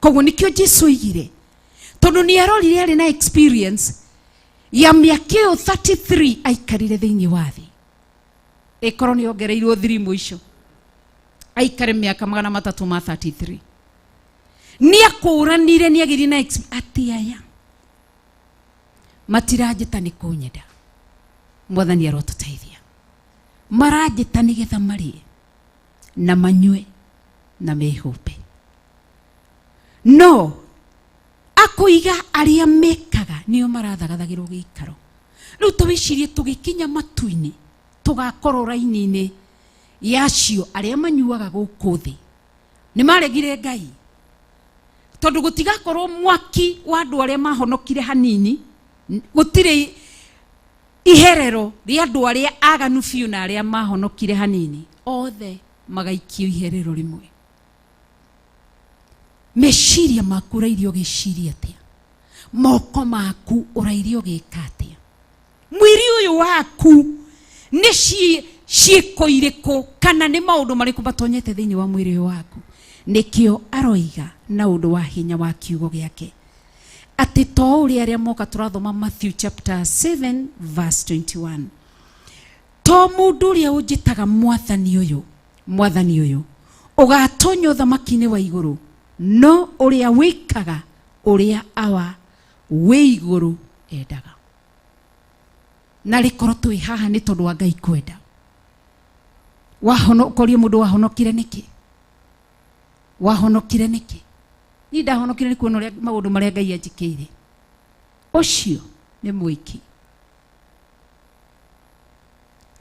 Koguo nĩkĩo Jesu oigire, tondũ nĩ arorire arĩ na experience ya mĩaka ĩyo 33 aikarire thĩinĩ wa thĩ. Ĩkorwo nĩ ongereirwo 3 mũico, aikare mĩaka 333. Nĩ akũranire, nĩ agĩire na atĩ aya matiranjĩta nĩ kũnyenda. Mwathani arotũteithia. Maranjĩta nĩgetha marĩe na manyue na mehumbe. No akoiga arĩa mekaga nĩo marathagathagĩrwo gĩikaro. Rĩu ta wĩcirie tũgĩkinya matu-inĩ, tũgakorwo raini-inĩ ya acio arĩa manyuaga gũkũ thĩ. Nĩ maregire Ngai, tondũ gũtigakorwo mwaki wa andũ arĩa mahonokire hanini, gũtirĩ iherero rĩa andũ arĩa aganu biũ na arĩa mahonokire hanini, othe magaikio iherero rĩmwe. Meciria maku ũrairie ũgĩciria atĩa? Moko maku ũrairie ũgĩka atĩa? Mwĩrĩ ũyũ waku nĩ ciĩko irĩkũ kana nĩ maũndũ marĩkũ matonyete thĩinĩ wa mwĩrĩ ũyũ waku? Nĩkĩo aroiga na ũndũ wa hinya wa kiugo gĩake atĩ to ũrĩa arĩa moka, tũrathoma Matthew chapter 7 verse 21, to mũndũ ũrĩa ũnjĩtaga mwathani ũyũ, mwathani ũyũ, ũgatonya ũthamaki-inĩ wa igũrũ, no ũrĩa wĩkaga ũrĩa Awa wĩ igũrũ endaga. Na rĩkorwo twĩ haha nĩ tondũ wa Ngai kwenda. Wahonokorie mũndũ wahonokire nĩkĩ? Wahonokire nĩkĩ? Niĩ ndahonokire nĩ kuona ũrĩa maũndũ marĩa Ngai anjĩkĩire. Ũcio nĩ mwĩki,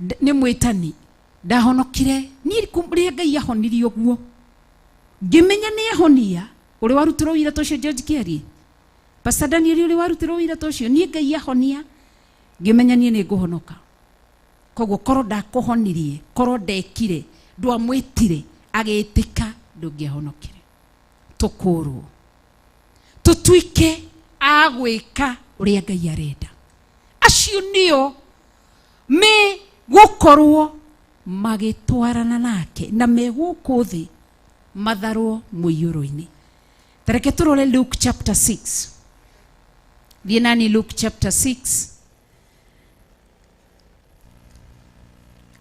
nĩ mwĩtani. Ndahonokire niĩ rĩrĩa Ngai ahonirie ũguo, ngĩmenya nĩ ahonia. Ũrĩa warutĩrwo wĩra ta ũcio George Kiarie, Pastor Daniel, ũrĩa warutĩrwo wĩra ta ũcio, niĩ Ngai ahonia ngĩmenya niĩ nĩ ngũhonoka. Koguo korwo ndakũhonirie, korwo ndekire, ndwamwĩtire agĩtĩka, ndũngĩahonokire. Tũkũrwo tũtuike a gwĩka Ũrĩa Ngai arenda. Acio nĩo me gũkorwo magĩtwarana nake na me gũkũ thĩ matharwo mũiyũro-inĩ. Tareke tũrore Luke chapter 6. Thiĩ nani Luke chapter 6.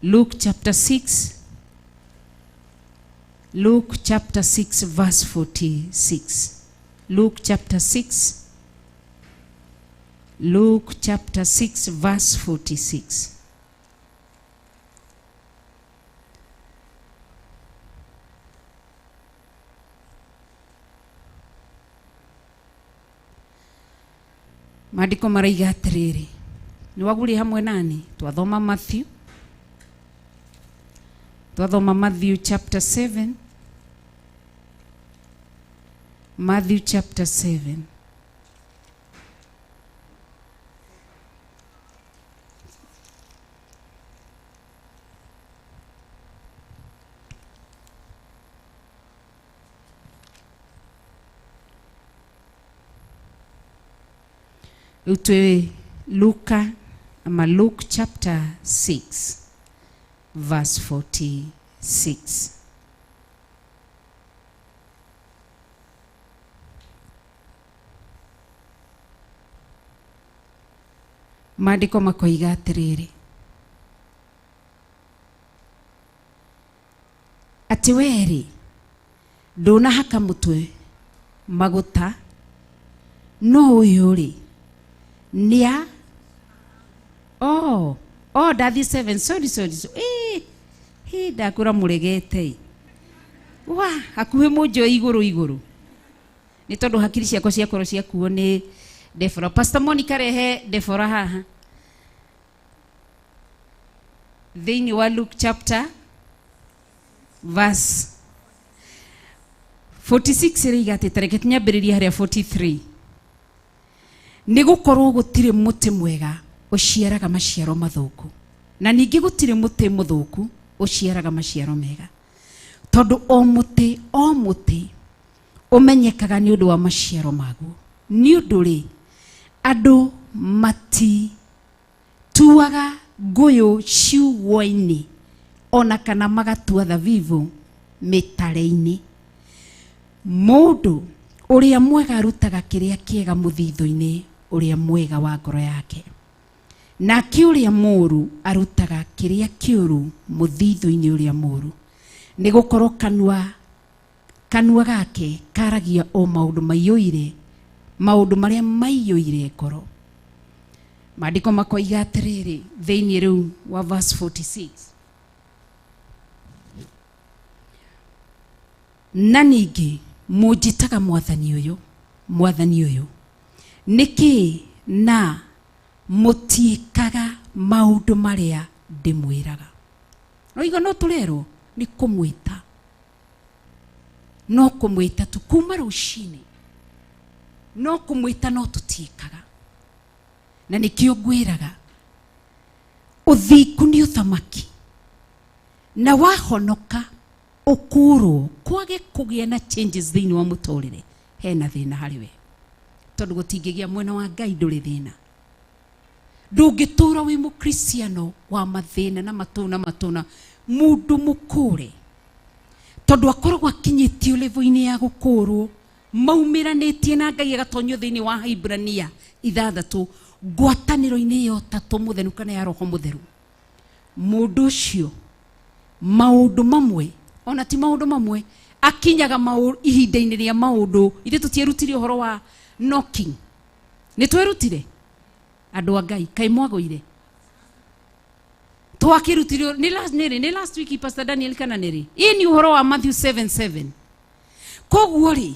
Luke chapter 6. Luke chapter 6 verse 46. Luke chapter 6. Luke chapter 6 verse 46. Maandĩko maraiga atĩrĩrĩ, nĩ wagũrĩ hamwe nani? Twathoma Matthew. Twathoma Matthew chapter 7. Matthew chapter 7. Rĩu twĩ Luka ama Luke chapter 6 verse 46. Maandĩko makoiga atĩrĩrĩ, atĩ werĩ ndũnahaka mũtwe maguta, no ũyũ rĩ nĩa oh oh ndathi 7, sorry sorry so, hi ndakũra mũregete wa hakuhĩ mũnjoe igũrũ igũrũ nĩ tondũ hakiri ciakwa ciakorwo ciakuo nĩ Deborah. Pastor Monica rehe Deborah haha thĩinĩ wa Luke chapter verse 46 rĩiga atĩ tareke tũnyambĩrĩrie harĩa 43. Nĩ gũkorwo gũtirĩ mũtĩ mwega ũciaraga maciaro mathũku, na ningĩ gũtirĩ mũtĩ mũthũku ũciaraga maciaro mega, tondũ o mũtĩ o mũtĩ ũmenyekaga nĩ ũndũ wa maciaro maguo. Nĩ ũndũ rĩ, andũ matituaga ngũyũ ciugwo-inĩ ona kana magatua thabibu mĩtare-inĩ. Mũndũ ũrĩa mwega arutaga kĩrĩa kĩega mũthithũ-inĩ ũrĩa mwega wa ngoro yake, nake ũrĩa mũũru arutaga kĩrĩa kĩũru mũthithũ-inĩ ũrĩa mũũru, nĩ gũkorwo kanua gake karagia o maũndũ maiyũire, maũndũ marĩa maiyũire ngoro. Maandĩko makoiga atĩrĩrĩ thĩinĩ rĩu wa verse 46, na ningĩ mũnjĩtaga mwathani ũyũ, mwathani ũyũ, nĩkĩ na mũtiĩkaga maũndũ marĩa ndĩmwĩraga? Roiga no tũrerwo nĩ kũmwĩta, no kũmwĩta tu kuma rũcinĩ, no kũmwĩta no tũtiĩkaga. Na nĩkĩo ngwĩraga ũthingu nĩ ũthamaki, na wahonoka ũkũrwo kwage kũgĩa na changes thĩinĩ wa mũtũrĩre, hena thĩna harĩ we, tondũ gũtingĩgĩa mwena wa Ngai ndũrĩ thĩna. Ndũngĩtũra wĩ mũkristiano wa mathĩna na matũna matũna, mũndũ mũkũre, tondũ akoragwo akinyĩtio level-inĩ ya gũkũrwo, maumĩranĩtie na Ngai agatonyio thĩinĩ wa Haibrania 6 ngwatanĩro-inĩ ya ũtatũ mũtheru kana ya roho mũtheru. Mũndũ ũcio maũndũ mamwe, ona ti maũndũ mamwe, akinyaga ihinda-inĩ rĩa maũndũ. Ithuĩ tũtierutire ũhoro wa knocking, nĩ twerutire andũ a Ngai, kaĩ mwagũire? Twakĩrutire nĩ last, nĩ rĩ? Nĩ last week Pastor Daniel kana nĩ rĩ? Ĩ nĩ ũhoro wa Matthew 7:7. Koguo rĩ,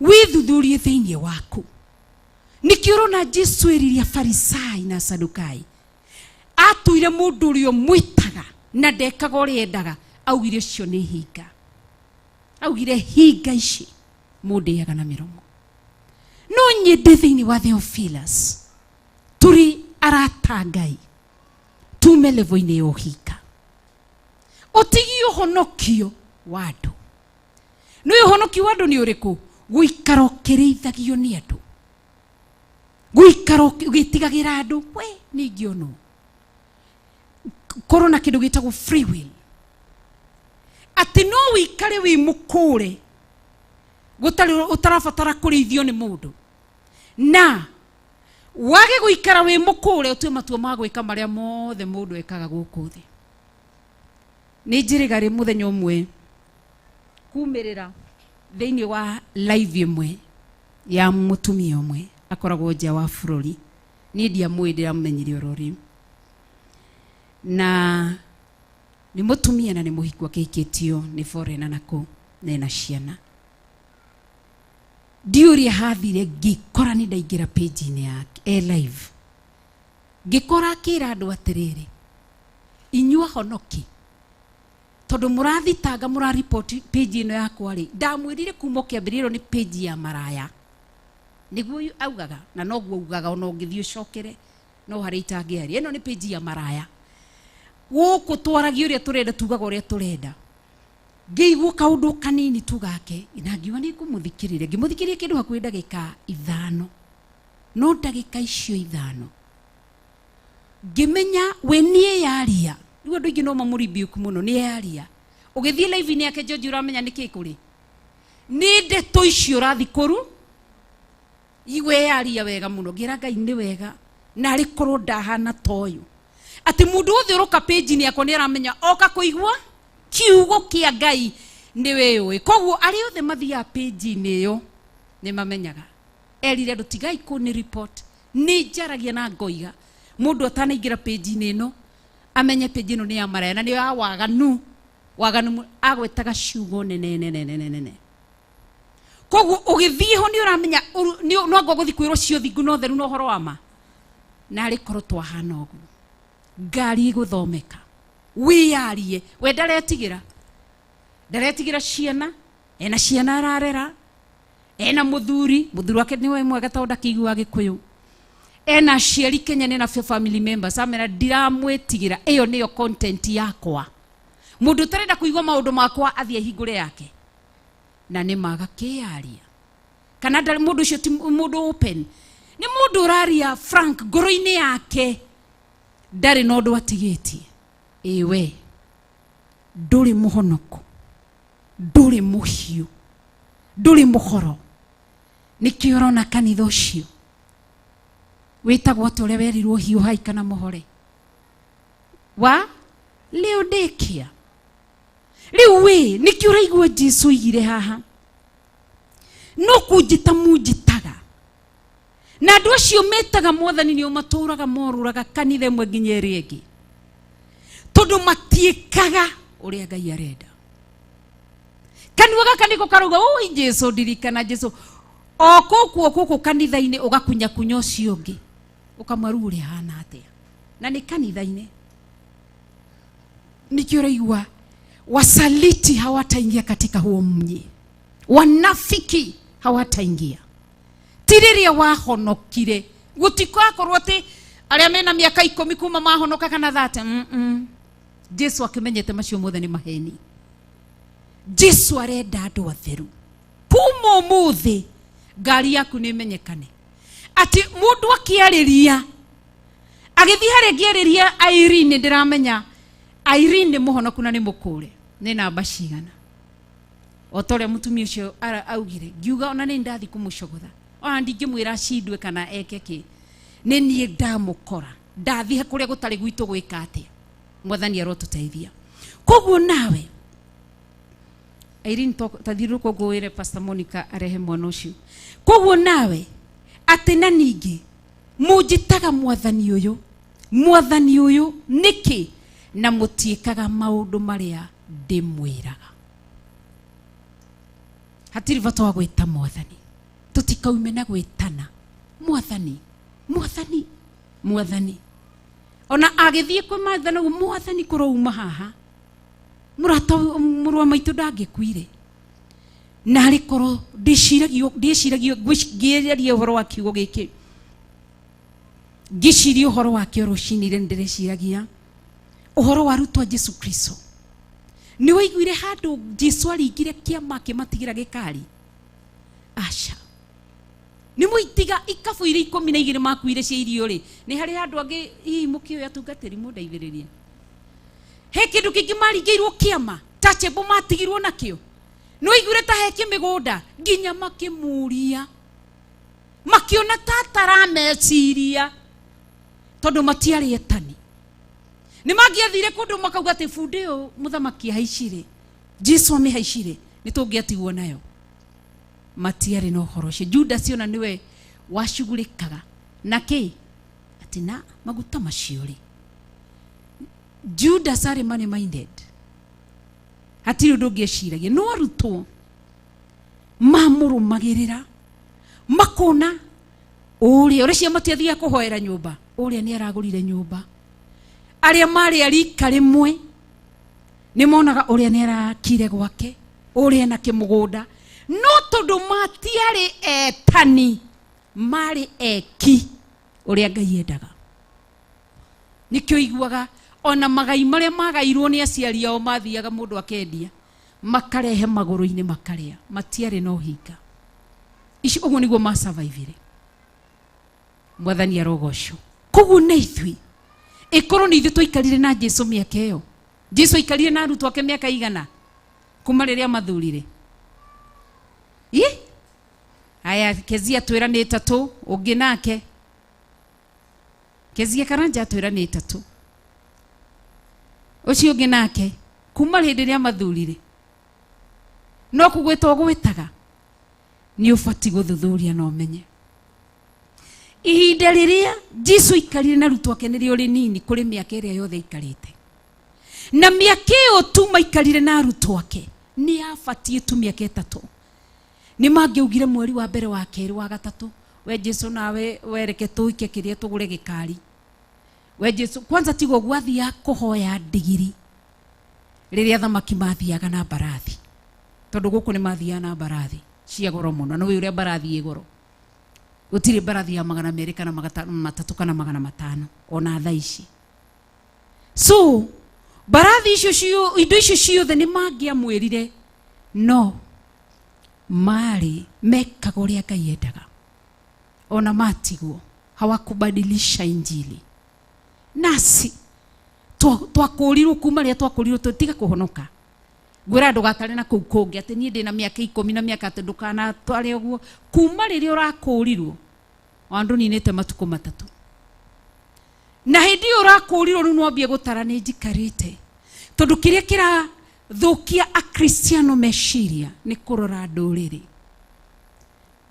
wĩthuthurie thĩinĩ waku. Nĩkĩo ũrona Jesu erire Afarisai na Asadukai, atuire mũndũ ũrĩa ũmwĩtaga na ndekaga ũrĩa endaga, augire ũcio nĩ hinga. Augire hinga ici mũndĩaga na mĩromo. No nyende thĩinĩ wa Theophilus tũrĩ arata Ngai, tume level-inĩ ya ũhinga, ũtigie ũhonokio wa andũ. Nĩ ũhonokio wa andũ nĩ ũrĩkũ? Gũikara ũkĩrĩithagio nĩ andũ. Gũikara ũgĩtigagĩra andũ we ningĩonwo. Korwo na kĩndũ gĩtagwo free will. Atĩ no wĩikare wĩ mũkũre gũtarĩ ũtarabatara kũrĩithio nĩ mũndũ. Na wage gũikara wĩ mũkũre ũtue matua ma gwĩka marĩa mothe mũndũ ekaga gũkũ thĩ. Nĩ njĩrĩga rĩ mũthenya ũmwe kumĩrĩra thĩinĩ wa live ĩmwe ya mũtumia ũmwe akoragwo nja wa bũrũri. Niĩ ndiamũĩ, ndĩramũmenyire oro rĩu. Na nĩ mũtumia na nĩ mũhiku akĩhikĩtio nĩ foreigner na kũu na ena ciana. Ndiũria hathire ngĩkora nĩ ndaingĩra page-inĩ yake e live. Ngĩkora akĩra andũ atĩrĩrĩ, inyuĩ ahonoki tondũ mũrathitanga mũraripoti page ĩno yakwa rĩ, ndamwĩrire kuma ũkĩambĩrĩria ĩno nĩ page ya maraya. Nĩguo augaga na noguo augaga ona ũngĩthiĩ ũcokere no harĩa itangĩaria. Ĩno nĩ page ya maraya. Gũkũ twaragia ũrĩa tũrenda, tugaga ũrĩa tũrenda. Ngĩigua kaũndũ kanini tu gake na ngiuga nĩ ngũmũthikĩrĩria. Ngĩmũthikĩrĩria kĩndũ hakuhĩ ndagĩka 5. No ndagĩka icio 5 ngĩmenya we nĩ yaria. Rĩu andũ aingĩ no mamũrebuke mũno, nĩ yaria. Ũgĩthiĩ live-inĩ yake George ũramenya nĩ kĩ kũrĩ. Nĩ ndeto icio ũrathiĩ kũru iwe yaria wega mũno. Ngĩra Ngai nĩ wega na arĩ korwo ndahana ta ũyũ. Atĩ mũndũ wothe ũroka page-inĩ yakwa nĩ aramenya oka kũigua kiugo kĩa Ngai nĩ wĩyũĩ. Koguo arĩa othe mathiaga page-inĩ ĩyo nĩ mamenyaga. Erire andũ tigai kũni report. Nĩ njaragia na ngoiga mũndũ atanaingĩra page-inĩ ĩno amenye page ĩno nĩ ya maraya na nĩ ya waganu. Waganu agwetaga ciugo nene nene nene nene. Koguo ũgĩthiĩ ho nĩ ũramenya no anga ũgũthiĩ kwĩrwo cio thingu na ũtheru na ũhoro wa ma. Na arĩ korwo twahana ũguo ngari ĩgũthomeka wĩyarie. We ndaretigĩra, ndaretigĩra ciana, ena ciana ararera, ena mũthuri, mũthuri wake nĩwe mwega tondũ ndakĩiguaga Gĩkũyũ, ena aciari Kenya, nĩ na family members. Amera ndiramwĩtigĩra, ĩyo nĩyo content yakwa. Mũndũ ũtarenda kũigua maũndũ makwa athiĩ ahingũre yake na nĩ maga kĩyaria. Kana ndarĩ mũndũ ũcio ti mũndũ open, nĩ mũndũ ũraria frank ngoro-inĩ yake, ndarĩ na ũndũ atigĩtie. Ĩwe ndũrĩ mũhonoko, ndũrĩ mũhiũ, ndũrĩ mũhoro. Nĩkĩo ũrona kanitha ũcio wĩtagwo atĩ ũrĩa werirwo hiũhai kana mũhore wa Laodikia. Rĩu we nĩkĩo ũraigua Jesũ oigire haha, no kũnjĩta munjĩtaga, na andũ acio metaga mwathani nĩo matũraga morũraga kanitha ĩmwe nginya ĩrĩa ĩngĩ, tondũ matiĩkaga ũrĩa Ngai arenda. Kanua gaka nĩko karauga oi Jesũ, ndirikana Jesũ. O kũkũ o kũkũ kanitha-inĩ ũgakunyakunya ũcio ũngĩ ũkamwĩra rĩu ũrĩa ahana atĩa, na nĩ kanitha-inĩ. Nĩkĩo ũraigua wasaliti hawataingia katika huo mji, wanafiki hawataingia. Ti rĩrĩa wahonokire gũtikakorwo atĩ arĩa mena mĩaka 10 kuma mahonoka kana 30. Jesu akĩmenyete macio mothe nĩ maheni. Jesu arenda andũ atheru. Kuma ũmũthĩ ngari yaku nĩ ĩmenyekane atĩ mũndũ akĩarĩria agĩthiĩ harĩa ngĩarĩria Irene, ndĩramenya Irene nĩ mũhonoku na nĩ mũkũre nĩ namba cigana, o ta ũrĩa mũtumia ũcio augire. Ngiuga ona nĩ ndathiĩ kũmũcogotha, ona ndingĩmwĩra acindwe kana eke kĩ, nĩ niĩ ndamũkora ndathiĩ kũrĩa gũtarĩ gwitũ gwĩka atĩa. Mwathani arotũteithia. Koguo nawe Irene, tathiũrũrũka ũguo wĩre Pastor Monica arehe mwana ũcio. Koguo nawe atĩ na ningĩ mũnjĩtaga mwathani ũyũ, mwathani ũyũ nĩkĩ na mũtiĩkaga maũndũ marĩa ndĩmwĩraga? Hatirĩ bata wa gwĩta mwathani, tũtikaume na gwĩtana mwathani, mwathani, mwathani. Ona agĩthiĩ kwĩ mwathani ũguo, mwathani kũrouma haha, mũrata mũrũ wa maitũ ndangĩkuire. Na arĩ korwo ndĩciragio, ndĩciragio, ngĩaria ũhoro wa kiugo gĩkĩ, ngĩciria ũhoro wakĩo rũcinĩ rĩ, ndĩreciragia ũhoro wa arutwo a Jesu Kristo. Nĩ waiguire handũ Jesu aringire kĩama akĩmatigĩra gĩkari? Aca. Nĩ mũitiga ikabu iria 12 makuire cia irio rĩ, nĩ harĩ andũ angĩ hihi mũkĩoya atungatĩri mũndeithĩrĩrie. He kĩndũ kĩngĩ maringĩirwo kĩama ta chembo matigirwo nakĩo. Nĩ waiguire ta he kĩmĩgũnda nginya makĩmũria, makiona ta atarameciria tondũ matiarĩ etani. Nĩ mangĩathire kũndũ makauga atĩ bunda ĩyo mũthamaki ahaicire, Jesu amĩhaicire, nĩ tũngĩatigwo nayo. Matiarĩ na ũhoro ũcio. Judas ona nĩwe wacugurĩkaga na kĩ atĩ na maguta macio rĩ. Judas arĩ money minded, hatirĩ ũndũ ũngĩ eciragia. No arutwo mamũrũmagĩrĩra makona ũrĩa ũrĩa cia matiathiaga kũhoera nyũmba, ũrĩa nĩ aragũrire nyũmba. Arĩa marĩ a rika rĩmwe nĩ monaga ũrĩa nĩ arakire gwake, ũrĩa ena kĩmũgũnda. No tondũ matiarĩ etani, marĩ eki ũrĩa Ngai endaga. Nĩkĩo iguaga ona magai marĩa magairwo nĩ aciari ao mathiaga mũndũ akendia makarehe magũrũ-inĩ makarĩa, matiarĩ na ũhinga. Ici ũguo nĩguo masurvivire. Mwathani arogocwo. Koguo na ithuĩ ĩkorwo nĩ ithuĩ twaikarire na Jesu mĩaka ĩyo. Jesu aikarire na arutwo ake mĩaka igana kuma rĩrĩa mathurire. Ĩ? Aya, Kezia twĩra nĩ 3, ũngĩ nake Kezia Karanja twĩra nĩ 3, ũcio ũngĩ nake kuma hĩndĩ ĩrĩa mathurire. No kũgwĩta ũgwĩtaga nĩ ũbatiĩ gũthuthuria na ũmenye ihinda rĩrĩa Jesu aikarire na arutwo ake nĩrĩo rĩnini kũrĩ mĩaka ĩrĩa yothe aikarĩte. Na mĩaka ĩyo tu maikarire na arutwo ake nĩ yabatiĩ tu mĩaka 3. Nĩ mangĩaugire mweri wa mbere, wa kerĩ, wa gatatũ, we Jesu nawe wereke tũike kĩrĩa tũgũre gĩkari. We Jesu kwanza tiga ũguo athiaga kũhoya ndigiri rĩrĩa thamaki mathiaga na mbarathi, tondũ gũkũ nĩ mathiaga na mbarathi cia goro mũno. Na ũyũ ũrĩa mbarathi ĩ goro, gũtirĩ mbarathi ya 200 kana 300 kana 500 ona thaa ici. So mbarathi icio cio, indo icio ciothe nĩ mangĩamwĩrire, no marĩ mekaga ũrĩa Ngai endaga. Ona matigwo hawakubadilisha injili. Nasi twakũrirwo kuma rĩrĩa twakũrirwo tũtiga kũhonoka. Ngwĩra ndũgatare na kũu kũngĩ atĩ niĩ ndĩna mĩaka 10 na mĩaka atĩ ndũkanatware ũguo. Kuma rĩrĩa ũrakũrirwo andũ ninĩte matukũ 3. Na hĩndĩ ĩyo ũrakũrirwo rĩu nwambie gũtara nĩ njikarĩte. Tondũ kĩrĩa kĩrathũkia akristiano meciria nĩ kũrora ndũrĩrĩ.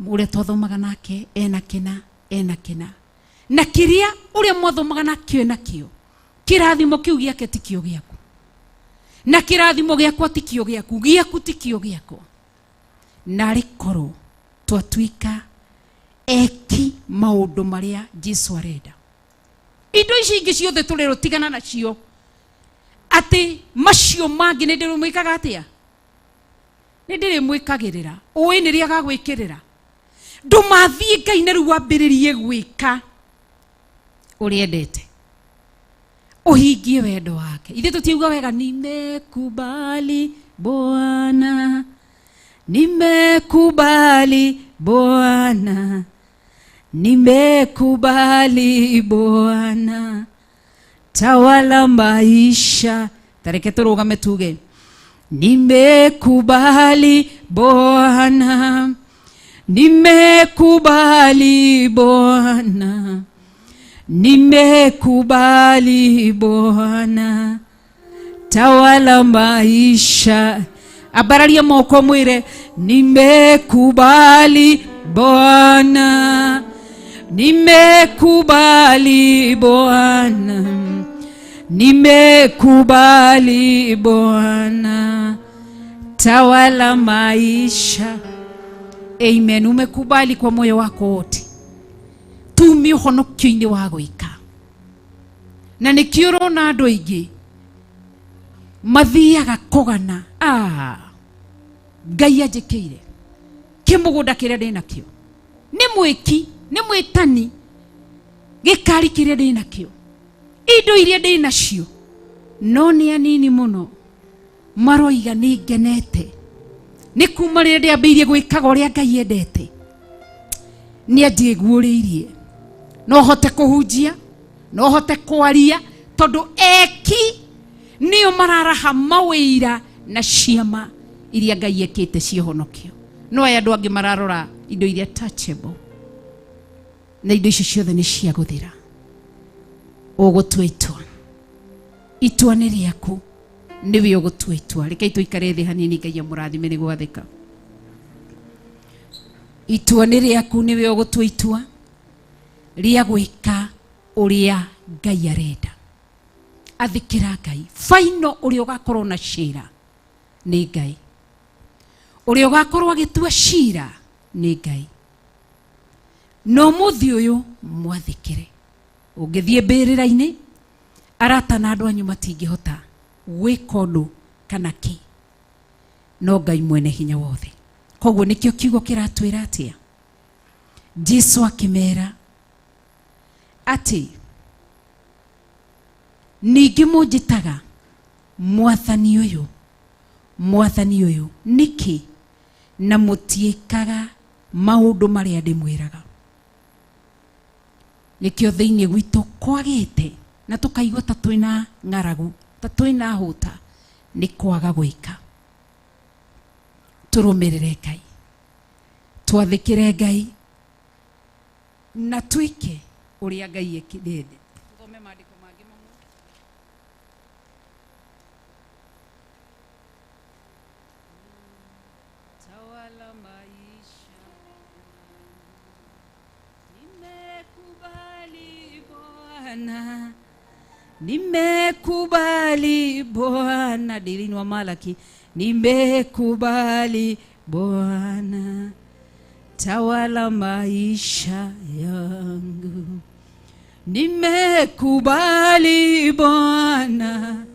Ũrĩa twathomaga nake ena kĩna, ena kĩna. Na kĩrĩa ũrĩa mwathomaga nakĩo ena kĩo, kĩrathimo kĩu gĩake ti kĩo gĩaku. Na kĩrathimo gĩakwa ti kĩo gĩaku, gĩaku ti kĩo gĩakwa. Narĩ korwo twatuĩka eki maũndũ marĩa Jesu arenda. Indo ici ingĩ ciothe tũrerwo tigana nacio, atĩ macio mangĩ nĩ ndĩrĩmwĩkaga atĩa? Nĩ ndĩrĩmwĩkagĩrĩra. Ũĩ nĩ rĩ agagwĩkĩrĩra? Ndũmathiĩ Ngai na rĩu wambĩrĩrie gwĩka ũrĩa endete, ũhingie wendo wake. Ithuĩ tũtiuga wega, nimekubali Bwana, nimekubali Bwana, nimekubali Bwana, tawala maisha. Tareke tũrũgame tuge, nimekubali Bwana, nimekubali Bwana, nimekubali Bwana, tawala maisha. Abararia moko mwire, nimekubali Bwana, nimekubali Bwana, nimekubali Bwana, tawala maisha. Amen. Umekubali kwa moyo wako wote, tumie ũhonokio-inĩ wa gwĩka. Na nĩkĩo ũrona andũ aingĩ mathiaga kũgana, Ngai anjĩkĩire kĩmũgũnda kĩrĩa ndĩnakĩo, nĩ mwĩki, nĩ mwĩtani, gĩkari kĩrĩa ndĩnakĩo, indo iria ndĩnacio, no nĩ anini mũno maroiga nĩ ngenete nĩ kuma rĩrĩa ndĩambĩrĩirie gwĩkaga ũrĩa Ngai endete. Nĩ anjiguũrĩirie. No hote kũhunjia, no hote kwaria, tondũ eki nĩo mararaha mawĩra na ciama iria Ngai ekĩte cia ũhonokio. No aya andũ angĩ mararora indo iria touchable, na indo icio ciothe nĩ cia gũthira. Ũgũtua itua, itua nĩ rĩaku, nĩwe ũgũtua itua. Rekei tũikare thĩ hanini, Ngai amũrathime nĩ gwathĩka. Itua nĩ rĩaku, nĩwe ũgũtua itua rĩa gwĩka ũrĩa Ngai arenda. Athĩkĩra Ngai. Final ũrĩa ũgakorwo na cira nĩ Ngai, ũrĩa ũgakorwo agĩtua cira nĩ Ngai. No mũthĩ ũyũ mwathĩkĩre. Ũngĩthiĩ mbĩrĩra-inĩ, arata na andũ anyu matingĩhota gwĩka ũndũ kana kĩ, no Ngai mwene hinya wothe. Koguo nĩkĩo kiugo kĩratwĩra atĩa? Jesu akĩmera atĩ ningĩ mũnjĩtaga mwathani ũyũ, mwathani ũyũ, nĩkĩ na mũtiĩkaga maũndũ marĩa ndĩmwĩraga? Nĩkĩo thĩinĩ gwitũ kwagĩte na tũkaigua ta twĩna ng'aragu, ta twĩna hũta, nĩ kwaga gwĩka. Tũrũmĩrĩre Ngai, twathĩkĩre Ngai, na twĩke ũrĩa Ngai ekĩrĩte. Tũthome maandĩko mangĩ mamwe. Tawala maisha, nimekubali Bwana, nimekubali Bwana. Dilini wa Malaki, nimekubali Bwana, tawala maisha yangu. Nimekubali Bwana,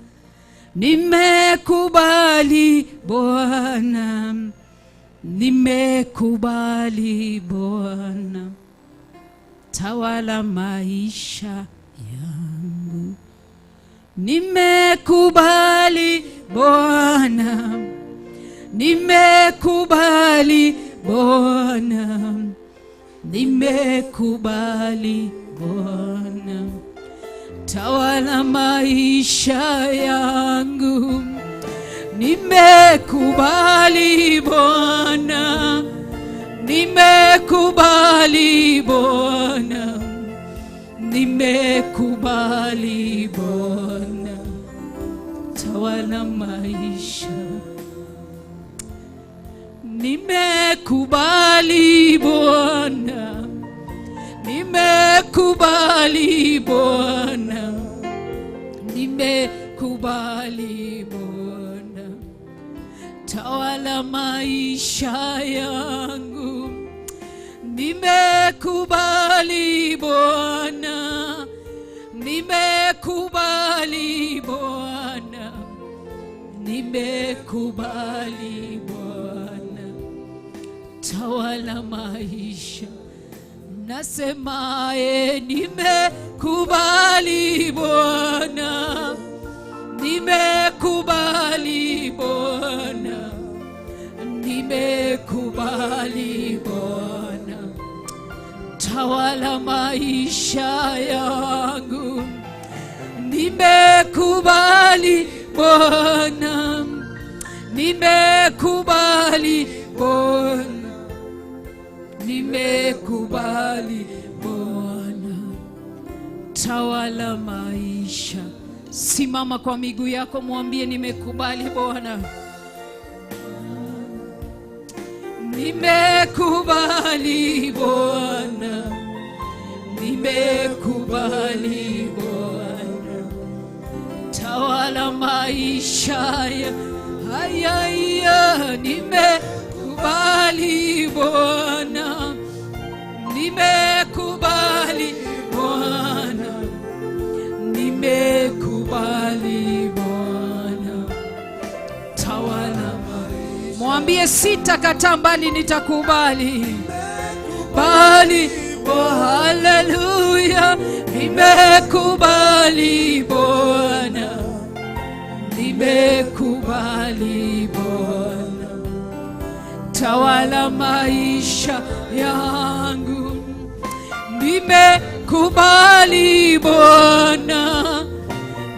nimekubali Bwana, nimekubali Bwana, tawala maisha yangu. Nimekubali Bwana, nimekubali Bwana, nimekubali Bwana, tawala maisha yangu. Nimekubali Bwana, nimekubali Bwana, nimekubali Bwana, tawala maisha. Nimekubali Bwana, nimekubali Bwana, nimekubali Bwana, tawala maisha yangu. Nimekubali Bwana, nimekubali Bwana, nimekubali Bwana, tawala maisha. Nasema nimekubali Bwana, nimekubali Bwana, nimekubali Bwana, tawala maisha yangu. Nimekubali Bwana, nimekubali Bwana, nimekubali Bwana, tawala maisha. Simama kwa miguu yako, mwambie nimekubali Bwana. Nimekubali Bwana, nimekubali Bwana, tawala maisha ya haya ya. Nimekubali Bwana, nimekubali Bwana, nimekubali Bwana, tawala. Mwambie sitakataa mbali nitakubali. Bali, oh haleluya, nimekubali Bwana, nimekubali Bwana, tawala maisha yangu. Nimekubali Bwana,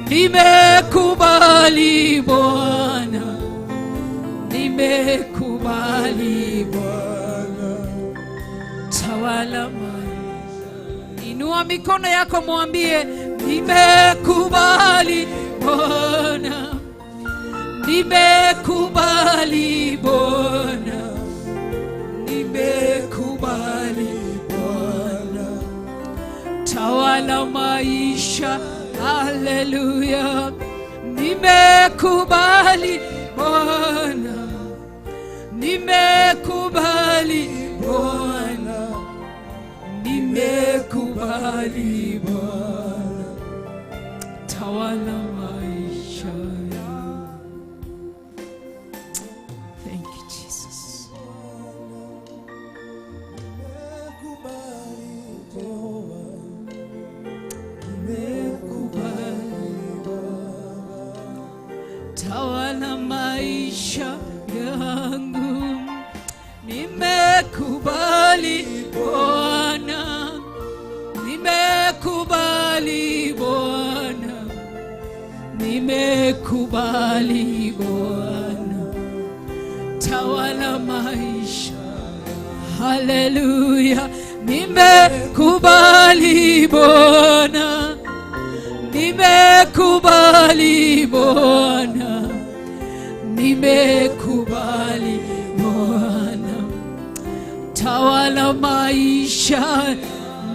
nimekubali Bwana, nimekubali Bwana, tawala maisha. Inua mikono yako mwambie, nimekubali Bwana, nimekubali Bwana, nimekubali Bwana, tawala maisha. Haleluya, nimekubali Bwana, nimekubali Bwana, nimekubali Bwana, tawala maisha yangu. Thank you, Jesus. Tawala maisha yangu, nimekubali Bwana, nimekubali Bwana, nimekubali Bwana, tawala maisha. Haleluya, nimekubali Bwana, nimekubali Bwana, nimekubali Bwana, tawala maisha.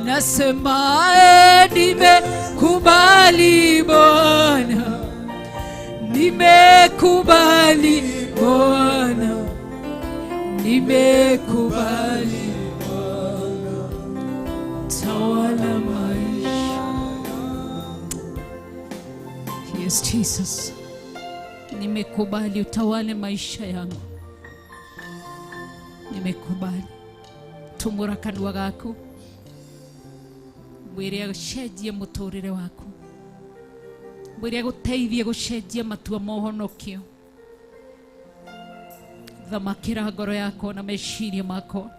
Nasema nimekubali Bwana, nimekubali Bwana, nimekubali Bwana, tawala maisha. Yes, Jesus, nimekubali utawale maisha yangu, nimekubali. Tumura kanua gaku, mwire acenjie muturire waku, mwire aguteithie gucenjia matua ma ũhonokio. Thamakĩra ngoro yakwa na meciria makwa,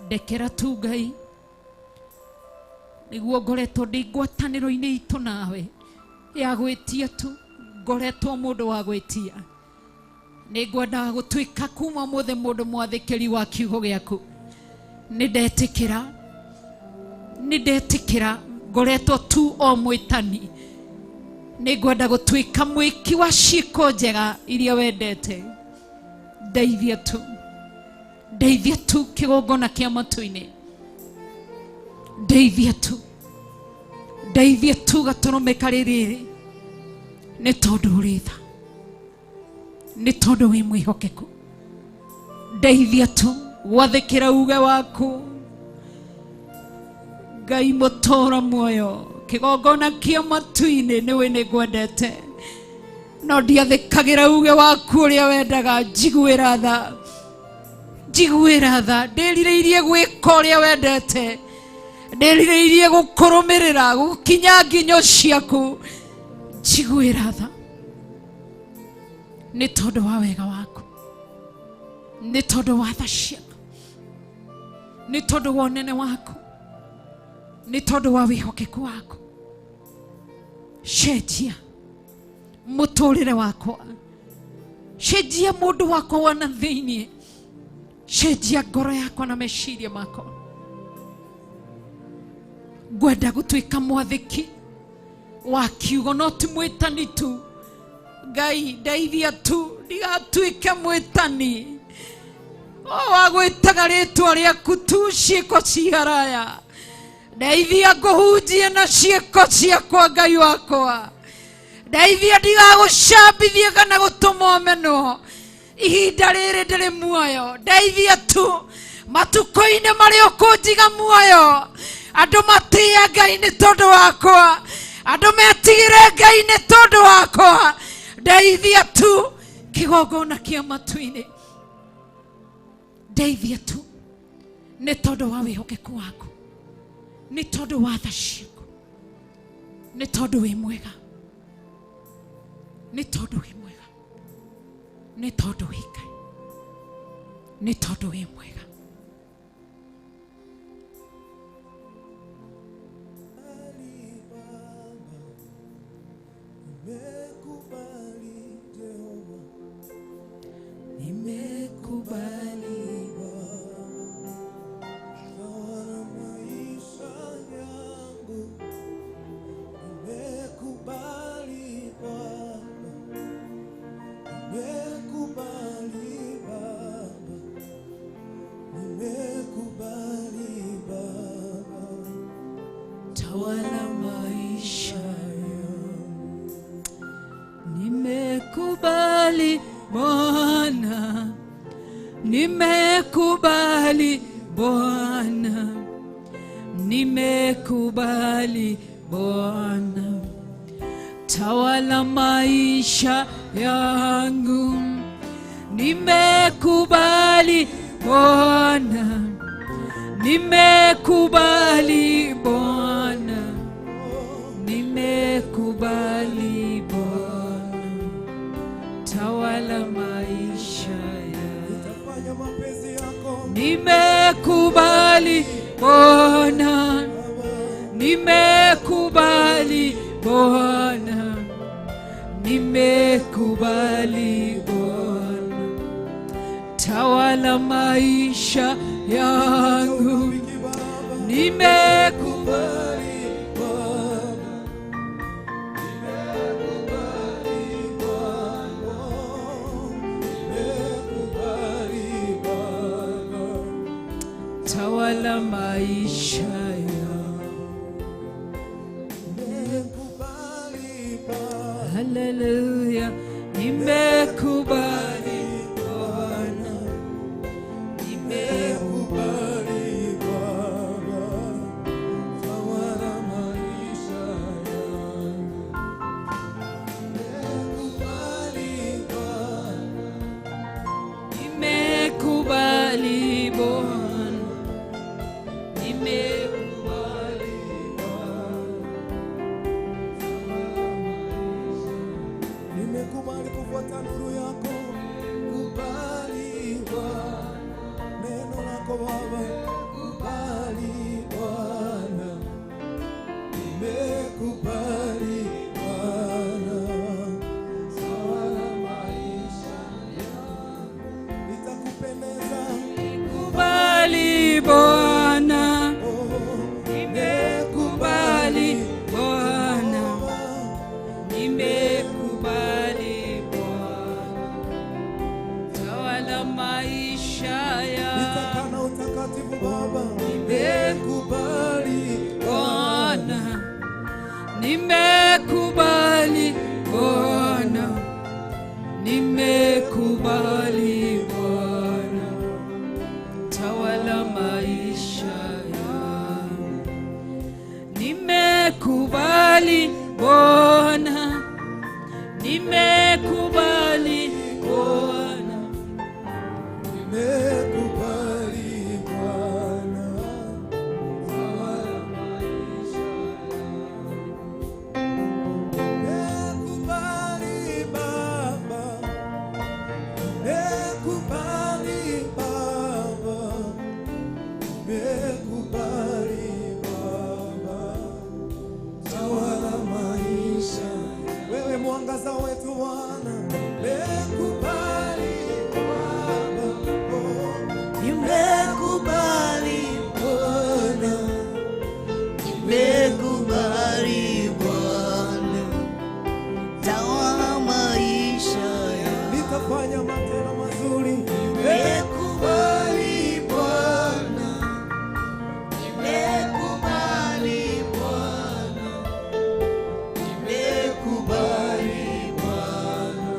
ndekera tu Ngai, nĩguo ngoretwo ndĩ ngwatanĩro-inĩ itũ nawe ya gwĩtia tu, ngoretwo mũndũ wa gwĩtia. Nĩngwendaga gũtuĩka kuma ũmũthĩ mũndũ mwathĩkĩri wa kiugo gĩaku. Nĩndetĩkĩra, nĩndetĩkĩra, ngoretwo tu o mwĩtani. Nĩngwenda gũtuĩka mwĩki wa ciĩko njega iria wendete. Ndeithia tu, ndeithia tu kĩgongona kĩa matu-inĩ, ndeithia tu, ndeithia tu gatũrũme karĩ rĩrĩ, nĩ tondũ ũrĩ tha, nĩ tondũ wĩ mwĩhokeku. Ndeithia tu gwathĩkĩra uge waku, Ngai mũtũũra muoyo. Kĩgongona kĩa matu-inĩ nĩwe nĩngwendete, no ndiathĩkagĩra uge waku ũrĩa wendaga. Njiguĩra tha, njiguĩra tha, ndĩrirĩirie gwĩka ũrĩa wendete, ndĩrirĩirie gũkũrũmĩrĩra, gũkinya nginyo ciaku. Njiguĩra tha nĩ tondũ wa wega waku, nĩ tondũ wa tha ciaku, nĩ tondũ wa ũnene waku, nĩ tondũ wa wĩhokeku waku. Cenjia mũtũrĩre wakwa, cenjia mũndũ wakwa wa na thĩinĩ, cenjia ngoro yakwa na meciria makwa. Ngwenda gũtuĩka mwathĩki wa kiugo, no ti mwĩtani tu. Ngai ndeithia tu ndigatuĩke mwĩtani o wa gwĩtaga rĩtwa rĩaku tu ciĩko ciharaya. Ndeithia ngũhunjie na ciĩko ciakwa, Ngai wakwa. Ndeithia ndigagũcambithie kana gũtũma ũmenwo ihinda rĩrĩ ndĩrĩ muoyo. Ndeithia tu matukũ-inĩ marĩa ũkũnjiga muoyo, andũ matĩe Ngai nĩ tondũ wakwa, andũ metigĩre Ngai nĩ tondũ wakwa. Ndeithia tu kĩgongona kĩa matu-inĩ, ndeithia tu nĩ tondũ wa wĩhokeku waku, nĩ tondũ wa tha ciaku, nĩ tondũ wĩ mwega, nĩ tondũ wĩ mwega, nĩ tondũ wĩ Ngai, nĩ tondũ wĩ mwega. Nimekubali Jehova, Nimekubali tawala maisha yangu. Nimekubali Baba, nimekubali Baba, nimekubali Baba, tawala maisha yangu. Nimekubali Bwana, nimekubali Bwana, nimekubali Bwana, tawala maisha yangu. Nimekubali Bwana, nimekubali Bwana, nimekubali Bwana, tawala maisha yangu. Nitafanya mapenzi yako. Nimekubali Bwana, nimekubali Bwana, nimekubali Bwana, tawala maisha yangu. Rafiki Baba, Nimekubali Baba, nimekubali Bwana, nimekubali Baba, tawala maisha yangu. nimekubali Baba, Haleluya, nimekubali Bwana, nimekubali nimekubali Baba, tawala maisha yangu. Nimekubali Baba, nimekubali Bwana, nimekubali nimekubali kufuata nuru yako, kubali Bwana, neno lako Baba, kubali Bwana, nimekubali Bwana, tawala maisha yangu, nitakupendeza, kubali Bwana, oh, nimekubali Bwana, nimekubali Bwana, tawala maisha yangu. nitakana utakatifu Baba, nimekubali Bwana, nimekubali Bwana, nimekubali Bwana, tawala maisha yangu. Nimekubali Bwana, nimekubali Bwana, nimekubali Bwana, tawala maisha yangu. Nimekubali Baba, nimekubali Baba, nimekubali Baba, tawala maisha. Wewe mwangaza wetu Bwana, nimekubali Baba, oh. Nimekubali Bwana, nimekubali Bwana, tawala maisha yangu. Nitafanya matendo mazuri, Nimekubali Bwana, nimekubali Bwana, nimekubali Bwana,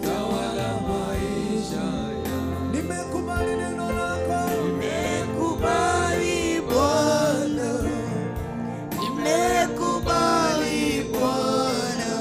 tawala maisha yangu. Nimekubali neno lako, nimekubali Bwana, nimekubali Bwana,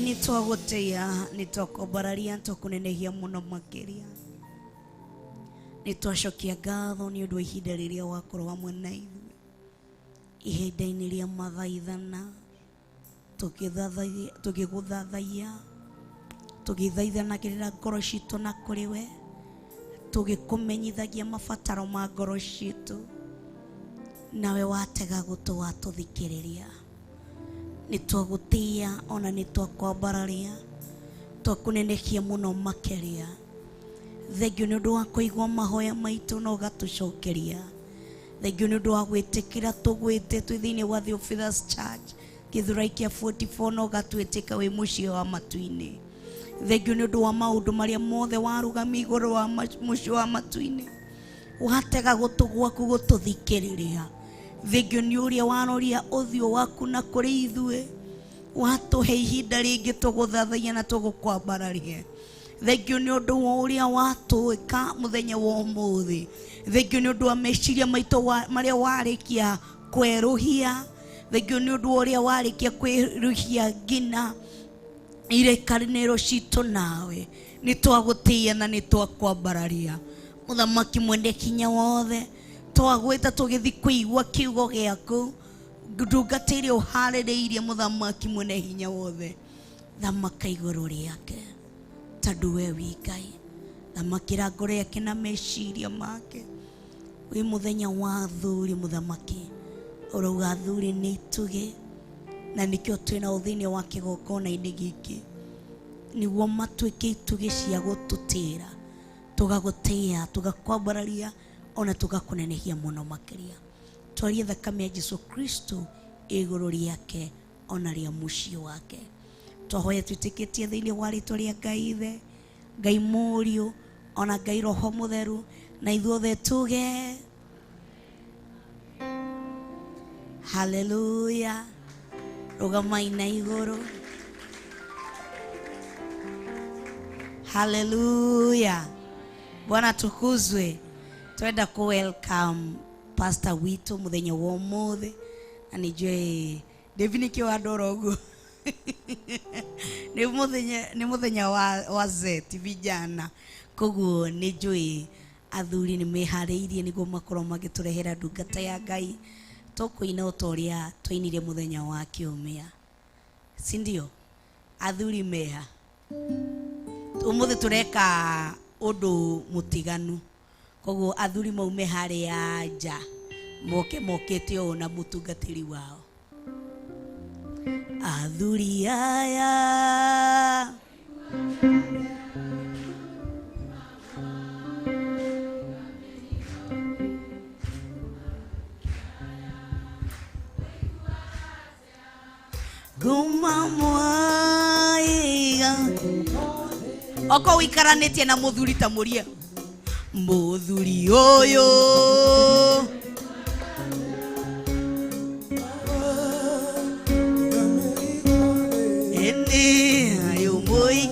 Nĩ twagũtĩĩa, nĩ twakwambararia, twakũnenehia mũno makĩria. Nĩ twacokia ngatho nĩ ũndũ wa ihinda rĩrĩa wakorwo hamwe na ithuĩ, ihinda-inĩ rĩa mathaithana, tũgĩgũthathaiya, tũgĩthaithanagĩrĩra ngoro citũ na kũrĩ we, tũgĩkũmenyithagia mabataro ma ngoro citũ, nawe watega gũtũ watũthikĩrĩria. Nĩ twagũtĩĩa ona nĩ twakwambararia, twakũnenehia mũno makĩria. Thengiũ nĩ ũndũ wa kũigua mahoya maitũ na ũgatũcokeria. Thengiũ nĩ ũndũ wa gwĩtĩkĩra tũgwĩte twĩ thĩinĩ wa Theophilus Church Gĩthũrai kĩa 44 na ũgatwĩtĩka wĩ mũciĩ wa matu-inĩ. Thengiũ nĩ ũndũ wa maũndũ marĩa mothe warũgamia igũrũ wa mũciĩ wa matu-inĩ, watega gũtũ gwaku gũtũthikĩrĩria. Thengiũ nĩ ũrĩa waroria ũthiũ waku na kũrĩ ithuĩ, watũhe ihinda rĩngĩ tũgũthathaiya na tũgũkwambararia. Thengiũ nĩ ũndũ wa ũrĩa watũĩka mũthenya wa ũmũthĩ. Thengiũ nĩ ũndũ wa meciria maitũ marĩa warĩkia kwerũhia. Thengiũ nĩ ũndũ wa ũrĩa warĩkia kwĩruhia nginya irĩkanĩro citũ nawe. Nĩ twagũtĩĩa na nĩ twakwambararia, mũthamaki mwene hinya wothe. Twagwĩta tũgĩthiĩ kũigua kiugo gĩaku, ndungata ĩrĩa ũharĩrĩirie, mũthamaki mwene hinya wothe, thamaka igũrũ rĩake tondũ we wĩ Ngai. Thamakĩra ngoro yake na meciria make. Wĩ mũthenya wa athuri, mũthamaki, ũrauga athuri nĩ itugĩ, na nĩkĩo twĩnao thĩinĩ wa kĩgongona-inĩ gĩkĩ, nĩguo matuĩke itugĩ cia gũtũtĩĩra, tũgagũtĩĩa, tũgakwambararia ona tũgakũnenehia mũno makĩria. Twarie thakame ya Jesu Kristo igũrũ rĩake ona rĩa mũciĩ wake. Twahoya twĩtĩkĩtie thĩinĩ wa rĩtwa rĩa Ngai Ithe, Ngai Mũriũ ona Ngai Roho Mũtheru, na ithuothe tuge haleluya. Rũgamai na igũrũ. Haleluya, Bwana tukuzwe. Twenda ku welcome pastor witũ mũthenya wa ũmũthĩ, na nĩnjũĩ David nĩkĩo wandora ũguo, nĩ mũthenya wa zeti vijana, koguo nĩ njũĩ athuri nĩ meharĩirie nĩguo makorwo magĩtũrehera ndungata ya Ngai. Tũkũina o ta ũrĩa twainire mũthenya wa kiumia, si ndio? Athuri meha? Ũmũthĩ tũreka ũndũ mũtiganu, koguo athuri maume harĩa nja moke mokĩte ũũ na mũtungatĩri wao. Athuri aya, guma mwaiga oko wikaranĩtie na mũthuri ta mũrie mũthuri ũyũ. Ene ayo moi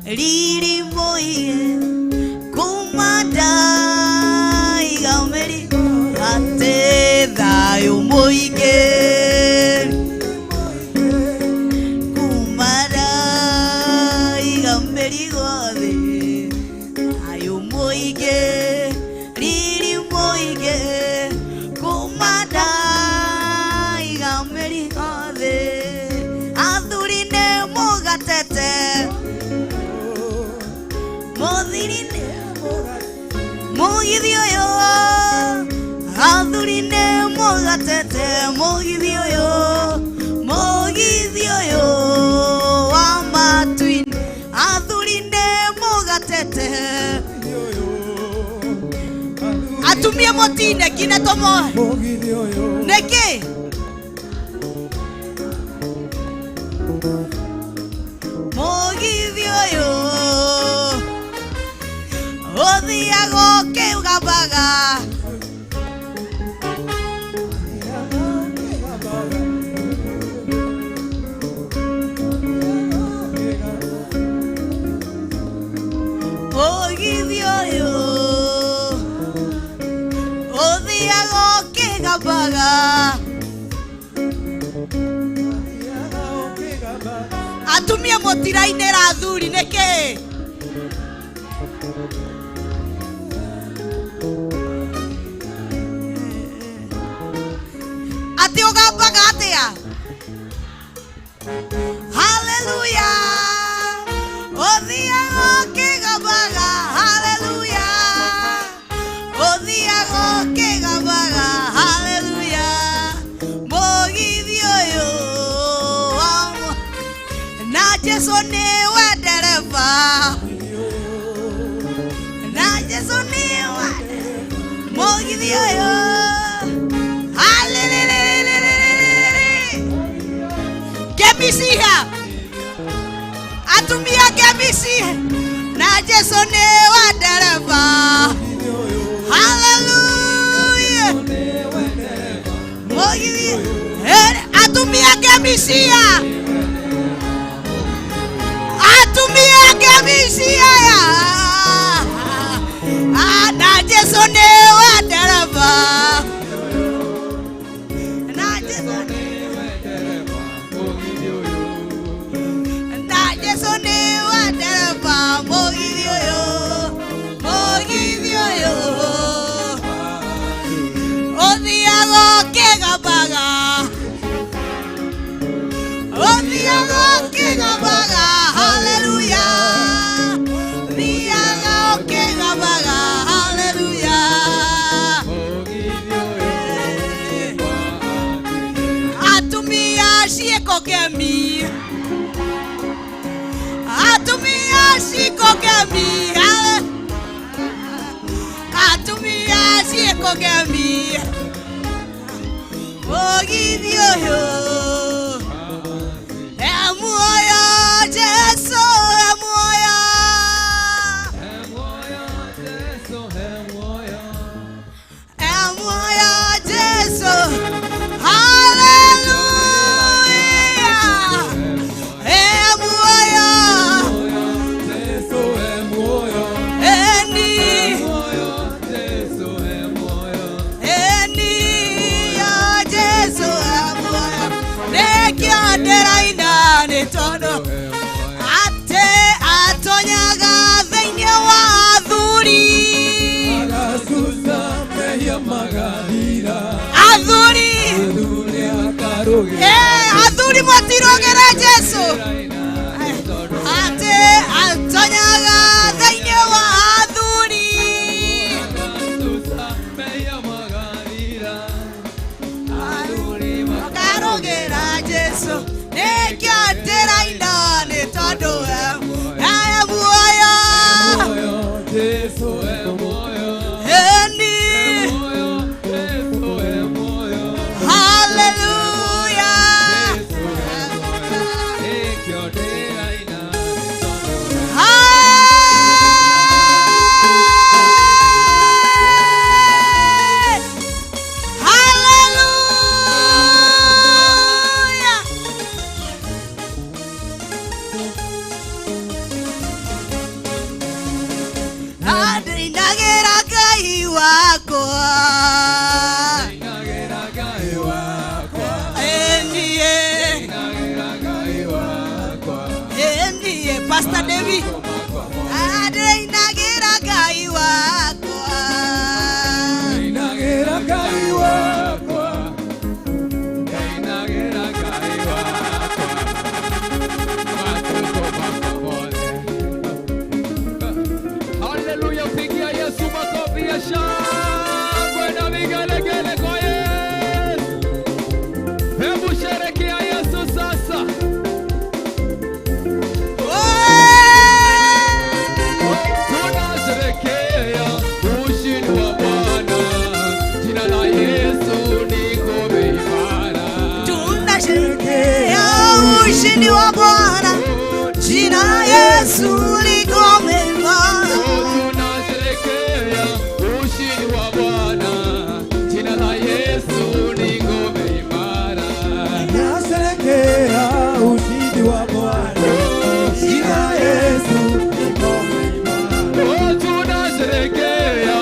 riri moi kuma ndaiga meri ate thayũ mũingĩ kuma ndaiga mĩrigo thĩ, thayũ mũingĩ, riri mũingĩ kuma ndaiga mĩrigo thĩ. Athuri nĩ mũgatete, mũthiri nĩ mũgithi ũyũ. Athuri nĩ mũgatete mũgithi ũyũ, mũgithi ũyũ wa matu-inĩ. Athuri nĩ mũgatete. Atumia mũtinde nginya tũmoe. Mũgithi ũyũ. Nĩkĩ mũgithi ũyũ ũthiaga ũkĩũgambaga? Mũgithi ũyũ ũthiaga ũkĩgambaga. Atumia. Mũtirainĩra athuri nĩkĩ? Atĩ ũgambaga atĩa? Haleluya. Ũthiaga ũkĩgambaga haleluya. Ũthiaga ũkĩgambaga haleluya. Mũgithi ũyũ wa na Jesu nĩwe ndereba. Na Jesu nĩwe mũgithi ũyũ. Hallelujah. Kemisiha. Atumia kemisiha. Na Jesu nĩwe ndereba. Hallelujah. Mũgithi. Atumia kemisiha. Atumia kemisiha. Ah, na Jesu nĩwe ndereba. Na Jesu na Jesu nĩwe ndereba mũgithi ũyũ. Mũgithi ũyũ. Ũthiaga ũkĩgambaga. Ũthiaga ũkĩgambaga haleluya. Ũthiaga ũkĩgambaga haleluya. Atumia ciĩko kemi. Atumia ciĩko kemi. Atumia ciĩko kemi. Mũgithi ũyũ. E muoyo Jesu, e muoyo. E muoyo Jesu. Haleluya. E muoyo. Eni. Eni ya Jesu e muoyo. Nĩkĩo ndĩraina nĩ tondũ atĩ atonyaga thĩinĩ wa athuri. Athuri. Athuri mũtirũgĩre Jesu. Atĩ atonyaga thĩinĩ wa athuri. Makarũgĩra Jesu. Nĩkĩo ndĩraina nĩ tondũ e muoyo. Eni. Hallelujah. Hey! Hallelujah. Ndinagĩra Ngai wakwa. Enie. Enie. Pastor David. Ndinagĩra Ngai wakwa. Haleluya, pigia Yesu makofi ya shangwe na vigelegele kwa Yesu. Hebu sherekea Yesu sasa. Tunasherekea ushindi wa Bwana. Jina la Yesu ni ngome imara. Tunasherehekea ushindi wa Bwana. Jina la Yesu liko imara. Tunasherekea ushindi wa Bwana. Jina la Yesu ni ngome imara. Nasherehekea ushindi wa Bwana. Jina la Yesu ni ngome imara. Oh, tunasherehekea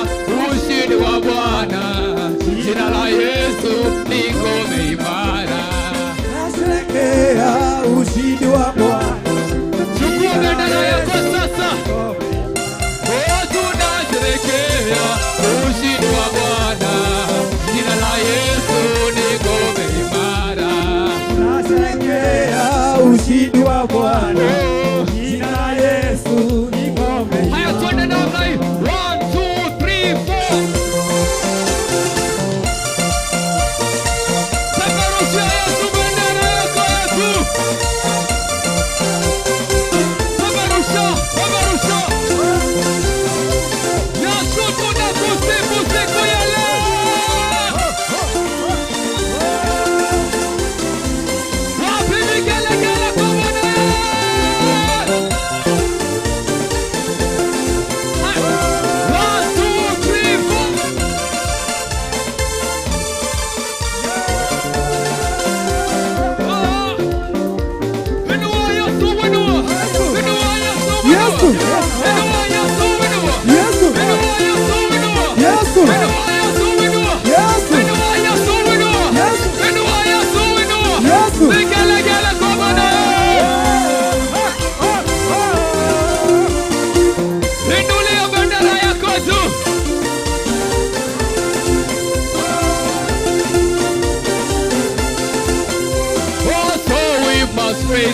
ushindi wa Bwana. Jina la Yesu ni ngome imara. Nasherehekea ushindi wa Bwana.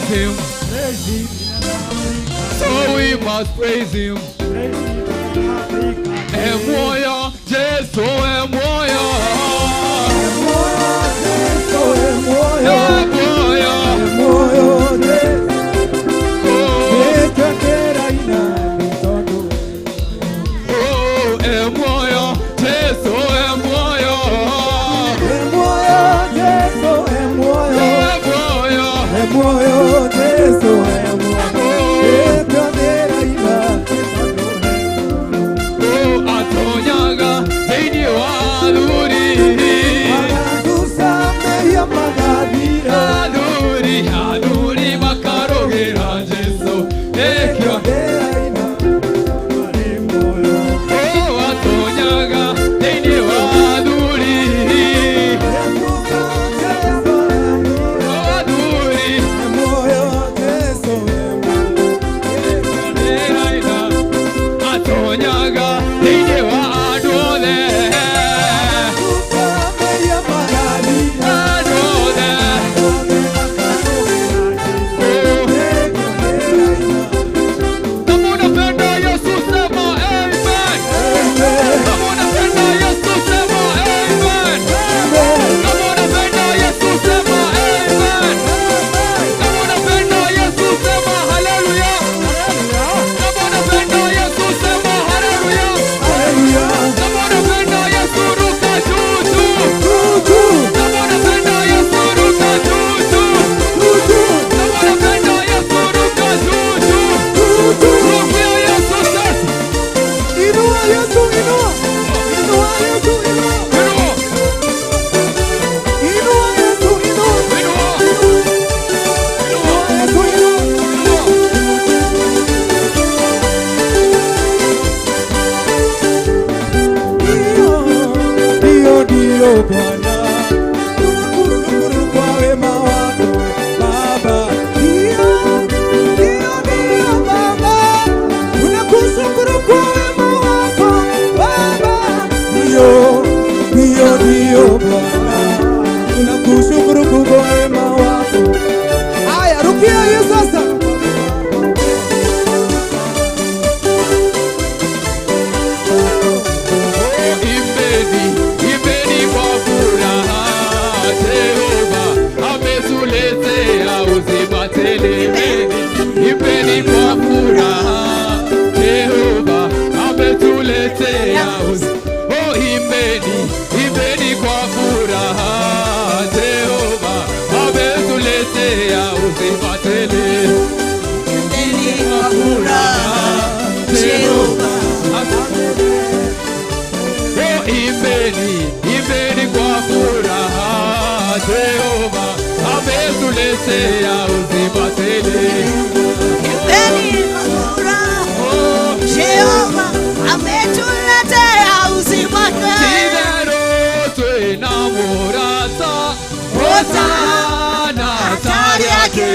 praise him. So we must praise him. Emoyo, Jesu emoyo. Emoyo, oh, emoyo, Jesu emoyo. Emoyo, oh, atonyaga thĩinĩ wa athuri. Athuri, athuri makarũgĩra Jesu nĩkĩo. Oh, atonyaga thĩinĩ wa athuri. Athuri, atonyaga thĩinĩ wa andũ othe. Andũ othe. Oh, kama unapenda Yesu sema amen. Kama unapenda Yesu sema amen. Kama unapenda Yesu sema amen. Kama unapenda Yesu sema haleluya. Kama unapenda Yesu sema haleluya. Kama unapenda Yesu ruka juu juu. Kama unapenda Yesu ruka juu juu. Kama unapenda Yesu ruka juu juu. Rukia Yesu sasa. Inua Yesu, inua. Inua Yesu, inua. Inua, Inua Yesu, inua. Inua, Inua Yesu, inua. Inua. Ndio, ndio Bwana, tunakushukuru kwa wema wako Baba. Ndio, ndio, ndio Baba, tunakushukuru kwa wema wako Baba. Ndio, ndio, ndio Bwana, tunakushukuru kwa wema wako. Haya, rukia hiyo sasa. Imbeni, imbeni kwa furaha, Jehova ametuletea uzima tele. Imbeni kwa furaha, Jehova ametuletea uzima. Oh, imbeni, imbeni kwa furaha, Jehova ametuletea uzima tele. Imbeni kwa furaha, Jehova. Oh, imbeni, imbeni kwa furaha, Jehova ametuletea uzima tele. Imbeni kwa furaha, Oh, Jehova ametuletea uzima tele. Tidero twina murata, hosana hatari yake.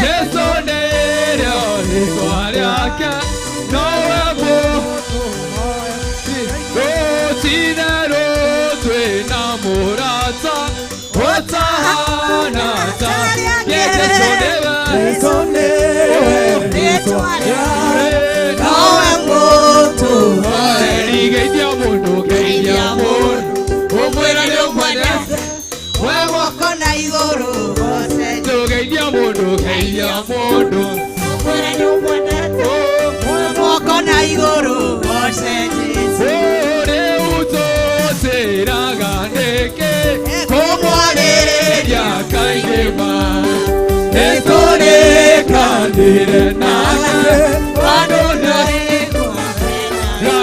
Jesu nĩrĩo rĩĩtwa rĩake, nowe Tidero twina murata, hosana hatari yake. Jesu nĩwe Yesu ndiwe Rĩĩtwa rĩake, nowe mũtũ. Geithia mũndũ, geithia mũndũ, ũmwĩre nĩ ũmwendete. We guoko na igũrũ, goce. Geithia mũndũ, geithia mũndũ. Ũmwĩre nĩ ũmwendete. We guoko na igũrũ, goce Jesũ. Rĩu tũtĩraga nĩkĩ Kũmwarĩrĩria kũmwarĩria kaingĩ ma nĩtũrĩkanire nake andũ na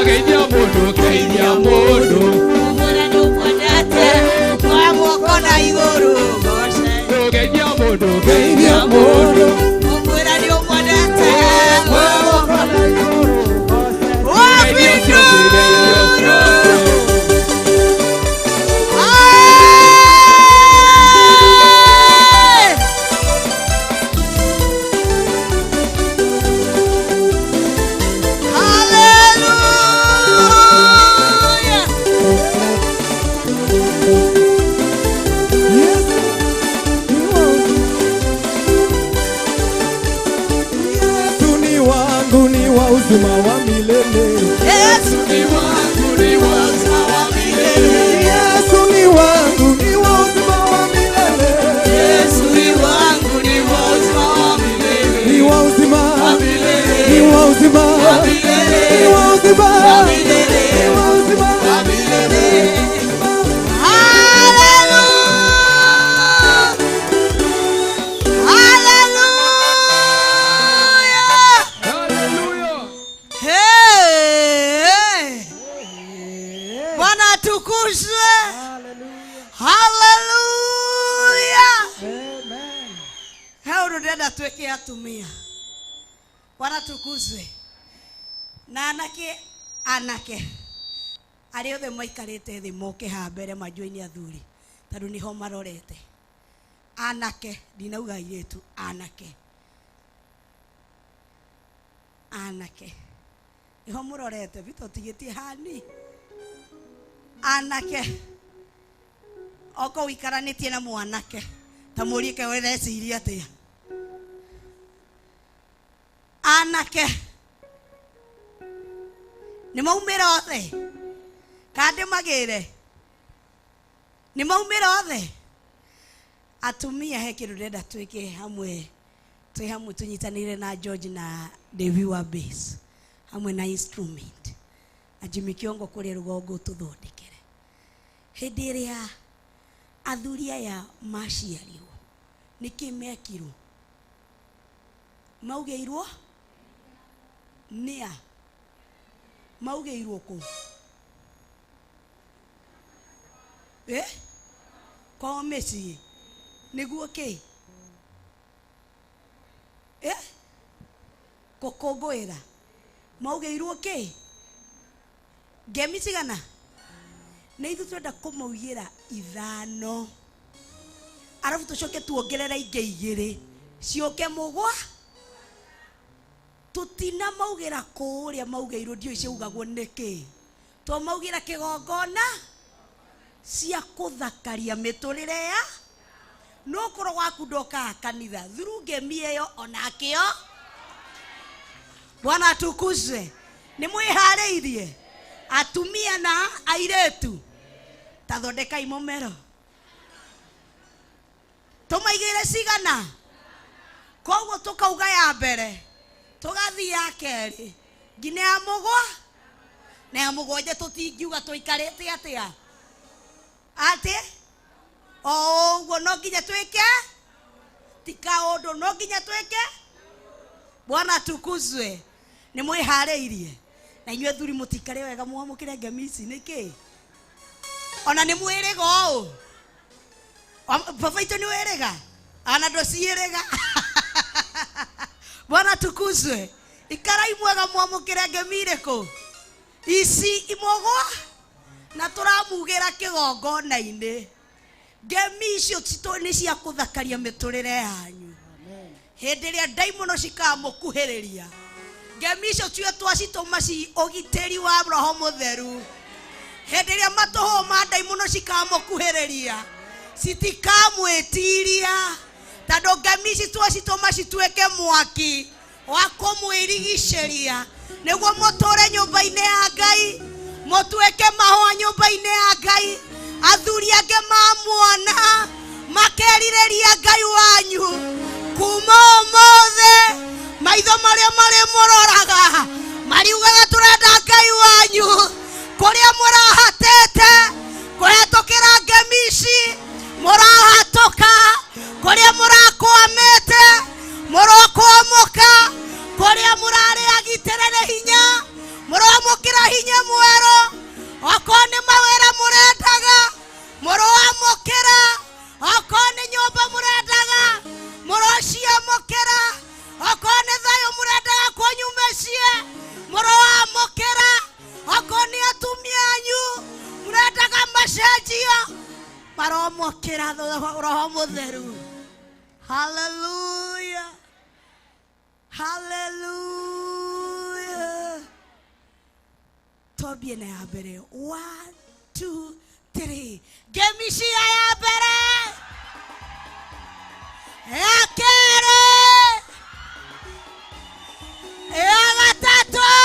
geithia mũndũ, geithia mũndũ. Ũmwĩre nĩ ũmwendete. We guoko na igũrũ, goce. Geithia mũndũ, geithia mũndũ. Ũmwĩre nĩ ũmwendete. We guoko na igũrũ, Geithia ciothe, geithia ciothe. Aye! uzima wa milele. Yesu ni wangu, ni wa uzima wa milele. Yesu ni wangu, ni wa uzima wa milele. Yesu ni wangu, ni wa uzima wa milele. Ni wa uzima, Wa milele. ni wa uzima, Wa milele. ni wa uzima, Wa milele. ni wa uzima. Wa milele. Hallelujah! Hallelujah! Hallelujah. Hey, hey. Bwana atukuzwe. Hallelujah! He ũndũ ndĩrenda twĩke atumia. Bwana atukuzwe. Na anake anake arĩa othe maikarĩte thĩ moke haha mbere manjoini athuri tondũ nĩho marorete. Anake, ndinauga airĩtu, anake. Anake. Nĩho mũrorete vito tigĩtie hani. Anake. Oko ũikaranĩtie na mwanake ta mũrie ke ũreciria atĩa. Anake. Nĩ maumĩra othe? Kana ndĩmagĩre? Nĩ maumĩra othe? Atumia he kĩndũ ndĩrenda twĩke hamwe, twĩ hamwe tũnyitanĩire na George na Davy wa bass hamwe na instrument na Jimmy Kiongo kũrĩa rũgongo tũthondekere. Hĩndĩ ĩrĩa athuri aya maciarirwo nĩkĩ mekirwo? Maugĩirwo nĩa? Maugĩirwo kũ? Eh? Kwao mĩciĩ nĩguo kĩ? Eh? Gũkũngũĩra. Maugĩirwo kĩ? Ngemi cigana? Nĩ ithuĩ twenda kũmaugĩra ithano arabu tũcoke tuongerere ingĩ igĩrĩ ciũke mũgwa. Tũtinamaugĩra kũrĩa maugĩirwo, ndiũĩ ciaugagwo nĩkĩ. Twamaugĩra kĩgongona cia kũthakaria mĩtũrĩre ya no korwo waku ndokaga kanitha through ngemi ĩyo onakĩo. Bwana atukuzwe. Nĩ mwĩharĩirie atumia na airĩtu? Ta thondekai mũmero tũmaigĩre cigana. Koguo tũkauga ya mbere tũgathiĩ ya kerĩ nginya ya mũgwa na ya mũgwanja tũtingiuga tũikarĩte atĩa atĩ o ũguo no nginya twĩke ti kaũndũ no nginya twĩke. Bwana atukuzwe. Nĩ mwĩharĩirie? Na inyuĩ athuri mũtikare wega mwamũkĩre ngemi ici nĩkĩ? Ona nĩ mwĩrĩga ũũ baba itũ nĩ wĩrĩga ana ndũciĩrĩga. Bwana atukuzwe. Ikarai mwega mwamũkĩre ngemi irĩkũ ici imũgwa na tũramugĩra kĩgongona-inĩ. Ngemi icio nĩ cia kũthakaria mĩtũrĩre yanyu. Hĩndĩ ĩrĩa ndaimono cikamũkuhĩrĩria ngemi icio tuo twacitũma ci ũgitĩri wa Roho Mũtheru. Hĩndĩ ĩrĩa matũhũ ma ndaimono cikamũkuhĩrĩria citikamwĩtiria tondũ ngemi ici twacitũma cituĩke mwaki wa kũmwĩrigicĩria nĩguo mũtũre nyũmba-inĩ ya Ngai, mũtuĩke mahũa nyũmba-inĩ ya Ngai. Athuri angĩ mamuona makerirĩria Ngai wanyu kuma ũmũthĩ. Maitho marĩa marĩmũroraga mariugaga tũrenda Ngai wanyu. Kũrĩa mũrahatĩte kũhetũkĩra ngemi ici mũrahatũka, kũrĩa mũrakwamĩte mũrokwamũka, kũrĩa mũrarĩ agitĩre nĩ hinya mũroamũkĩra hinya mwerũ. Okorwo nĩ mawĩra mũrendaga mũroamũkĩra, okorwo nĩ nyũmba mũrendaga mũrociamũkĩra, okorwo nĩ thayũ mũrendaga kwanyu mĩciĩ mũroamũkĩra, okorwo nĩ atumia anyu mũrendaga macenjio maromũkĩra Roho Mũtheru. Hallelujah. Hallelujah. Twambie na ya mbere. 1 2 3. Ngemi cia ya mbere, ya kerĩ, ya gatatũ.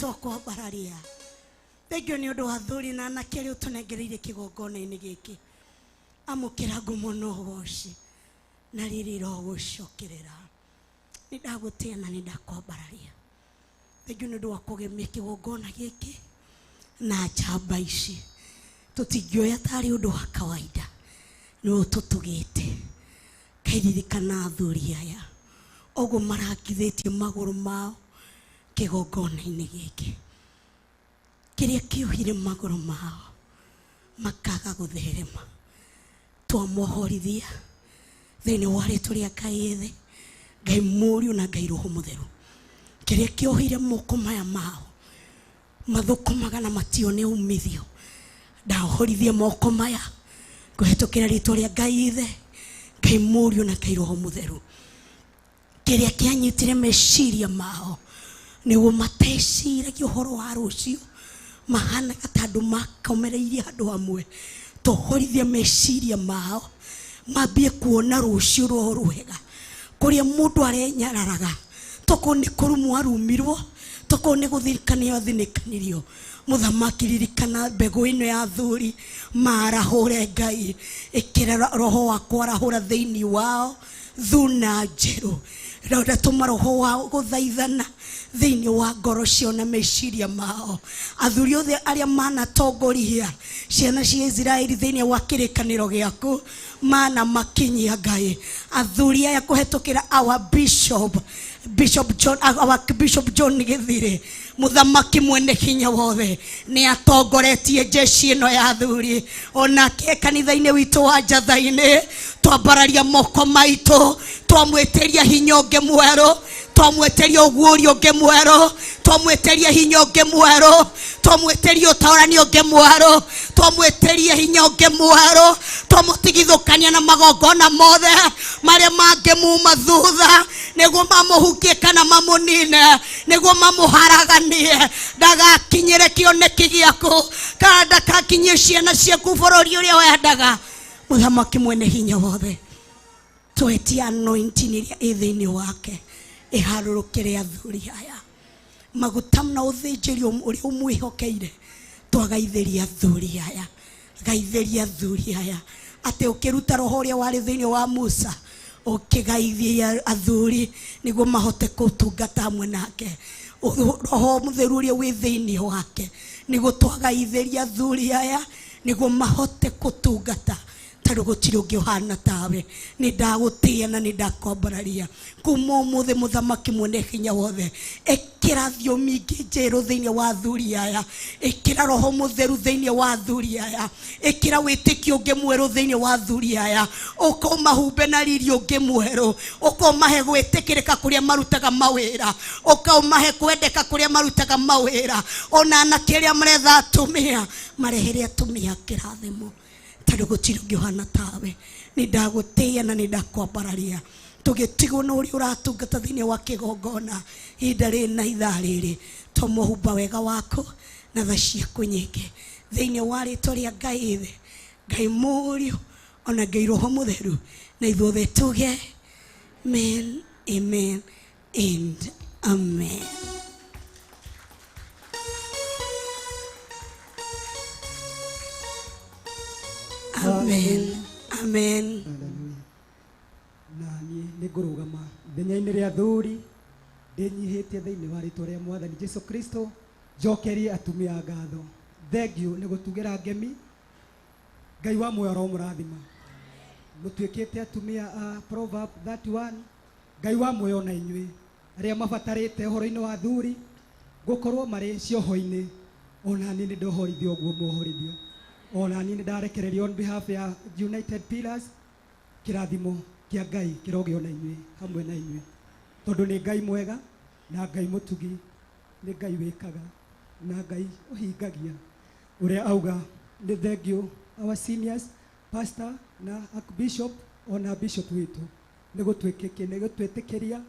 Nĩtwakwambararia. Thengio nĩ ũndũ wa athuri na anake arĩa ũtũnengereire kĩgongona-inĩ gĩkĩ. Amũkĩra ngumo na ũgoci na riri rogũcokerera. Nĩ ndagũtĩa na nĩ ndakwambararia. Thengio nĩ ũndũ wa kũgemia kĩgongona gĩkĩ na njamba ici. Tũtingĩoya tarĩ ũndũ wa kawaida. Nĩwe ũtũtugĩte. Kairirikana athuri aya ũguo marangithĩtie magũrũ mao kĩgongona-inĩ gĩkĩ. Kĩrĩa kĩohire magũrũ mao makaga gũtherema. Twamohorithia thĩinĩ wa rĩtwa rĩa Ngai Ithe, Ngai Mũriũ na Ngai Roho Mũtheru. Kĩrĩa kĩohire moko maya mao mathũkũmaga na matione umithio, ndaohorithia moko maya kũhetũkĩra rĩtwa rĩa Ngai Ithe, Ngai Mũriũ na Ngai Roho Mũtheru. Kĩrĩa kĩanyitire meciria mao nĩguo mateciragia ũhoro wa rũciũ, mahanaga ta andũ makomereirie handũ hamwe. Tohorithia meciria mao mambie kuona rũciũ rwao rwega, kũrĩa mũndũ arenyararaga tokorwo nĩ kũrumwo arumirwo, tokorwo nĩ gũthirikania athinĩkanirio. Mũthamaki, ririkana mbegũ ĩno ya athuri, marahũre Ngai, ĩkĩra roho wa kwarahũra thĩinĩ wao thuna njerũ. Ndatũma roho wa gũthaithana thĩinĩ wa ngoro ciao na meciria mao. Athuri othe arĩa manatongoria ciana cia Isiraeli thĩinĩ wa kĩrĩkanĩro gĩaku mana makinyia Ngai. Athuri aya kũhetũkĩra our bishop, Bishop John, our Bishop John Githire, mũthamaki mwene hinya wothe nĩ atongoretie jeshi ĩno ya athuri. Onake kanitha-inĩ witũ wa Njatha-inĩ twambararia moko maitũ, twamwĩtĩria hinya ũngĩ mwerũ, twamwĩtĩria ũguũrio ũngĩ mwerũ, twamwĩtĩria hinya ũngĩ mwerũ, twamwĩtĩria ũtaũrani ũngĩ mwerũ, twamwĩtĩria hinya ũngĩ mwerũ, twamũtigithũkania na magongona mothe marĩa mangĩmuma thutha nĩguo mamũhukie kana mamũnine, nĩguo mamũharaganie, ndagakinyĩre kĩoneki gĩaku kana ndakakinyie ciana ciaku bũrũri ũrĩa wendaga. Mũthamaki mwene hinya wothe, twetia anointing ĩrĩa ĩ thĩinĩ wake ĩharũrũkĩre athuri aya. Maguta na ũthĩnjĩri ũrĩa ũmwĩhokeire twagaithĩria athuri aya, gaithĩria athuri aya atĩ ũkĩruta roho ũrĩa warĩ thĩinĩ wa Musa ũkĩgaithia athuri nĩguo mahote kũtungata hamwe nake. Roho mũtheru ũrĩa wĩ thĩinĩ wake nĩguo twagaithĩria athuri aya nĩguo mahote kũtungata, tondũ gũtirĩ ũngĩ ũhana tawe. Nĩ ndagũtĩĩa na nĩ ndakwambararia kuma ũmũthĩ. Mũthamaki mwene hinya wothe, ĩkĩra thiomi ingĩ njerũ thĩinĩ wa athuri aya, ĩkĩra roho mũtheru thĩinĩ wa athuri aya, ĩkĩra wĩtĩkio ũngĩ mwerũ thĩinĩ wa athuri aya, ũka ũmahumbe na riri ũngĩ mwerũ, ũka ũmahe gwĩtĩkĩrĩka kũrĩa marutaga mawĩra, ũka ũmahe kwendeka kũrĩa marutaga mawĩra. Ona anake arĩa maretha atumia, marehere atumia kĩrathimo, tondũ gũtirĩ ũngĩ ũhana tawe. Nĩ ndagũtĩĩa na nĩ ndakwambararia. Tũgĩtigwo na ũrĩa ũratungata thĩinĩ wa kĩgongona ihinda rĩrĩ na ithaa rĩrĩ, twamũhumba wega waku na tha ciaku nyingĩ thĩinĩ wa rĩtwa rĩa Ngai Ithe, Ngai Mũriũ ona Ngai Roho Mũtheru, na ithuothe tuge amen, amen and amen. Amen, amen. Na niĩ nĩ ngũrũgama ithenya-inĩ rĩa athuri ndĩnyihĩtie thĩinĩ wa rĩtwa rĩa Mwathani Jesu Kristo, njokerie atumia ngatho. Thengiũ nĩ gũtugĩra ngemi. Ngai wa muoyo aromũrathima. Mũtuĩkĩte atumia a Proverb 31. Ngai wa muoyo na inyuĩ arĩa mabatarĩte ũhoro-inĩ wa athuri gũkorwo marĩ cioho-inĩ, ona niĩ nĩ ndohorithio ũguo mwohorithio, ona niĩ nĩ ndarekererio on behalf ya United Pillars. Kĩrathimo kĩa Ngai kĩrogĩo na inyuĩ hamwe na inyuĩ, tondũ nĩ Ngai mwega na Ngai mũtugi, nĩ Ngai wĩkaga na Ngai ũhingagia ũrĩa auga. Nĩ thengiũ our seniors pastor na archbishop ona bishop witũ nĩ gũtwĩtĩkĩria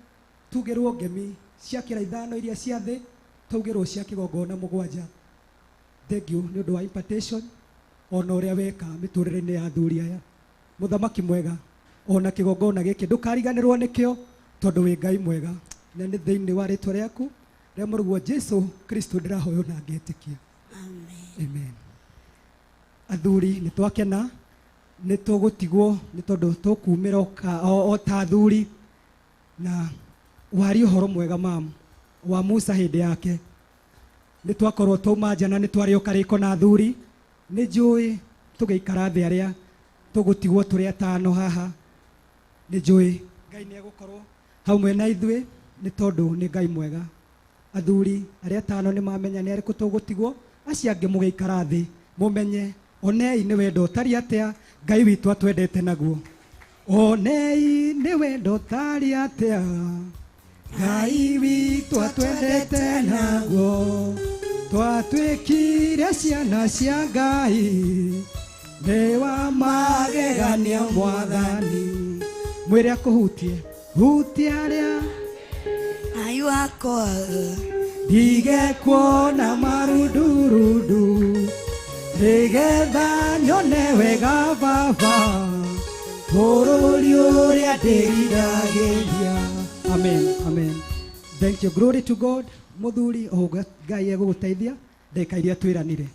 tugĩrwo ngemi cia kĩra ithano iria cia thĩ, twaugĩrwo cia kĩgongona mũgwanja. Thengiũ nĩ ũndũ wa impartation ona ũrĩa weka mĩtũrĩre-inĩ ya athuri aya. Mũthamaki mwega, ona kĩgongona gĩkĩ ndũkariganĩrwo nĩkĩo, tondũ wĩ Ngai mwega, na nĩ thĩinĩ wa rĩtwa rĩaku. Rĩa mũrũguo Jesu Kristo ndĩrahoywo na ngĩtĩkia. Amen. Amen. Athuri nĩ twakena nĩ tũgũtigwo nĩ tondũ tũkumĩra o ta athuri na waria ũhoro mwega mam wa Musa hĩndĩ yake nĩ twakorwo twauma nja na nĩ twarĩo karĩko na athuri nĩ njũĩ tũgĩikara thĩ arĩa tũgũtigwo tũrĩ atano haha nĩ njũĩ Ngai nĩ egũkorwo hamwe na ithuĩ nĩ tondũ nĩ Ngai mwega. Athuri arĩa atano nĩ mamenya nĩ arĩkũ tũgũtigwo acio angĩ mũgĩikara thĩ mũmenye onei nĩ wendo ũtariĩ atĩa Ngai witũ atwendete naguo. Onei nĩ wendo ũtariĩ atĩa Ngai witũ atwendete naguo twatuĩkire ciana cia Ngai nĩ wa magegania Mwathani. Mwĩre akũhutie hutia arĩa Ngai wakwa ndige kuona marundurundu nĩgetha nyone wega Baba bũrũri ũrĩa ndĩriragĩria. Amen, amen. Thank you. Glory to God. Mũthuri o Ngai egũgũteithia ndĩka iria twĩranire.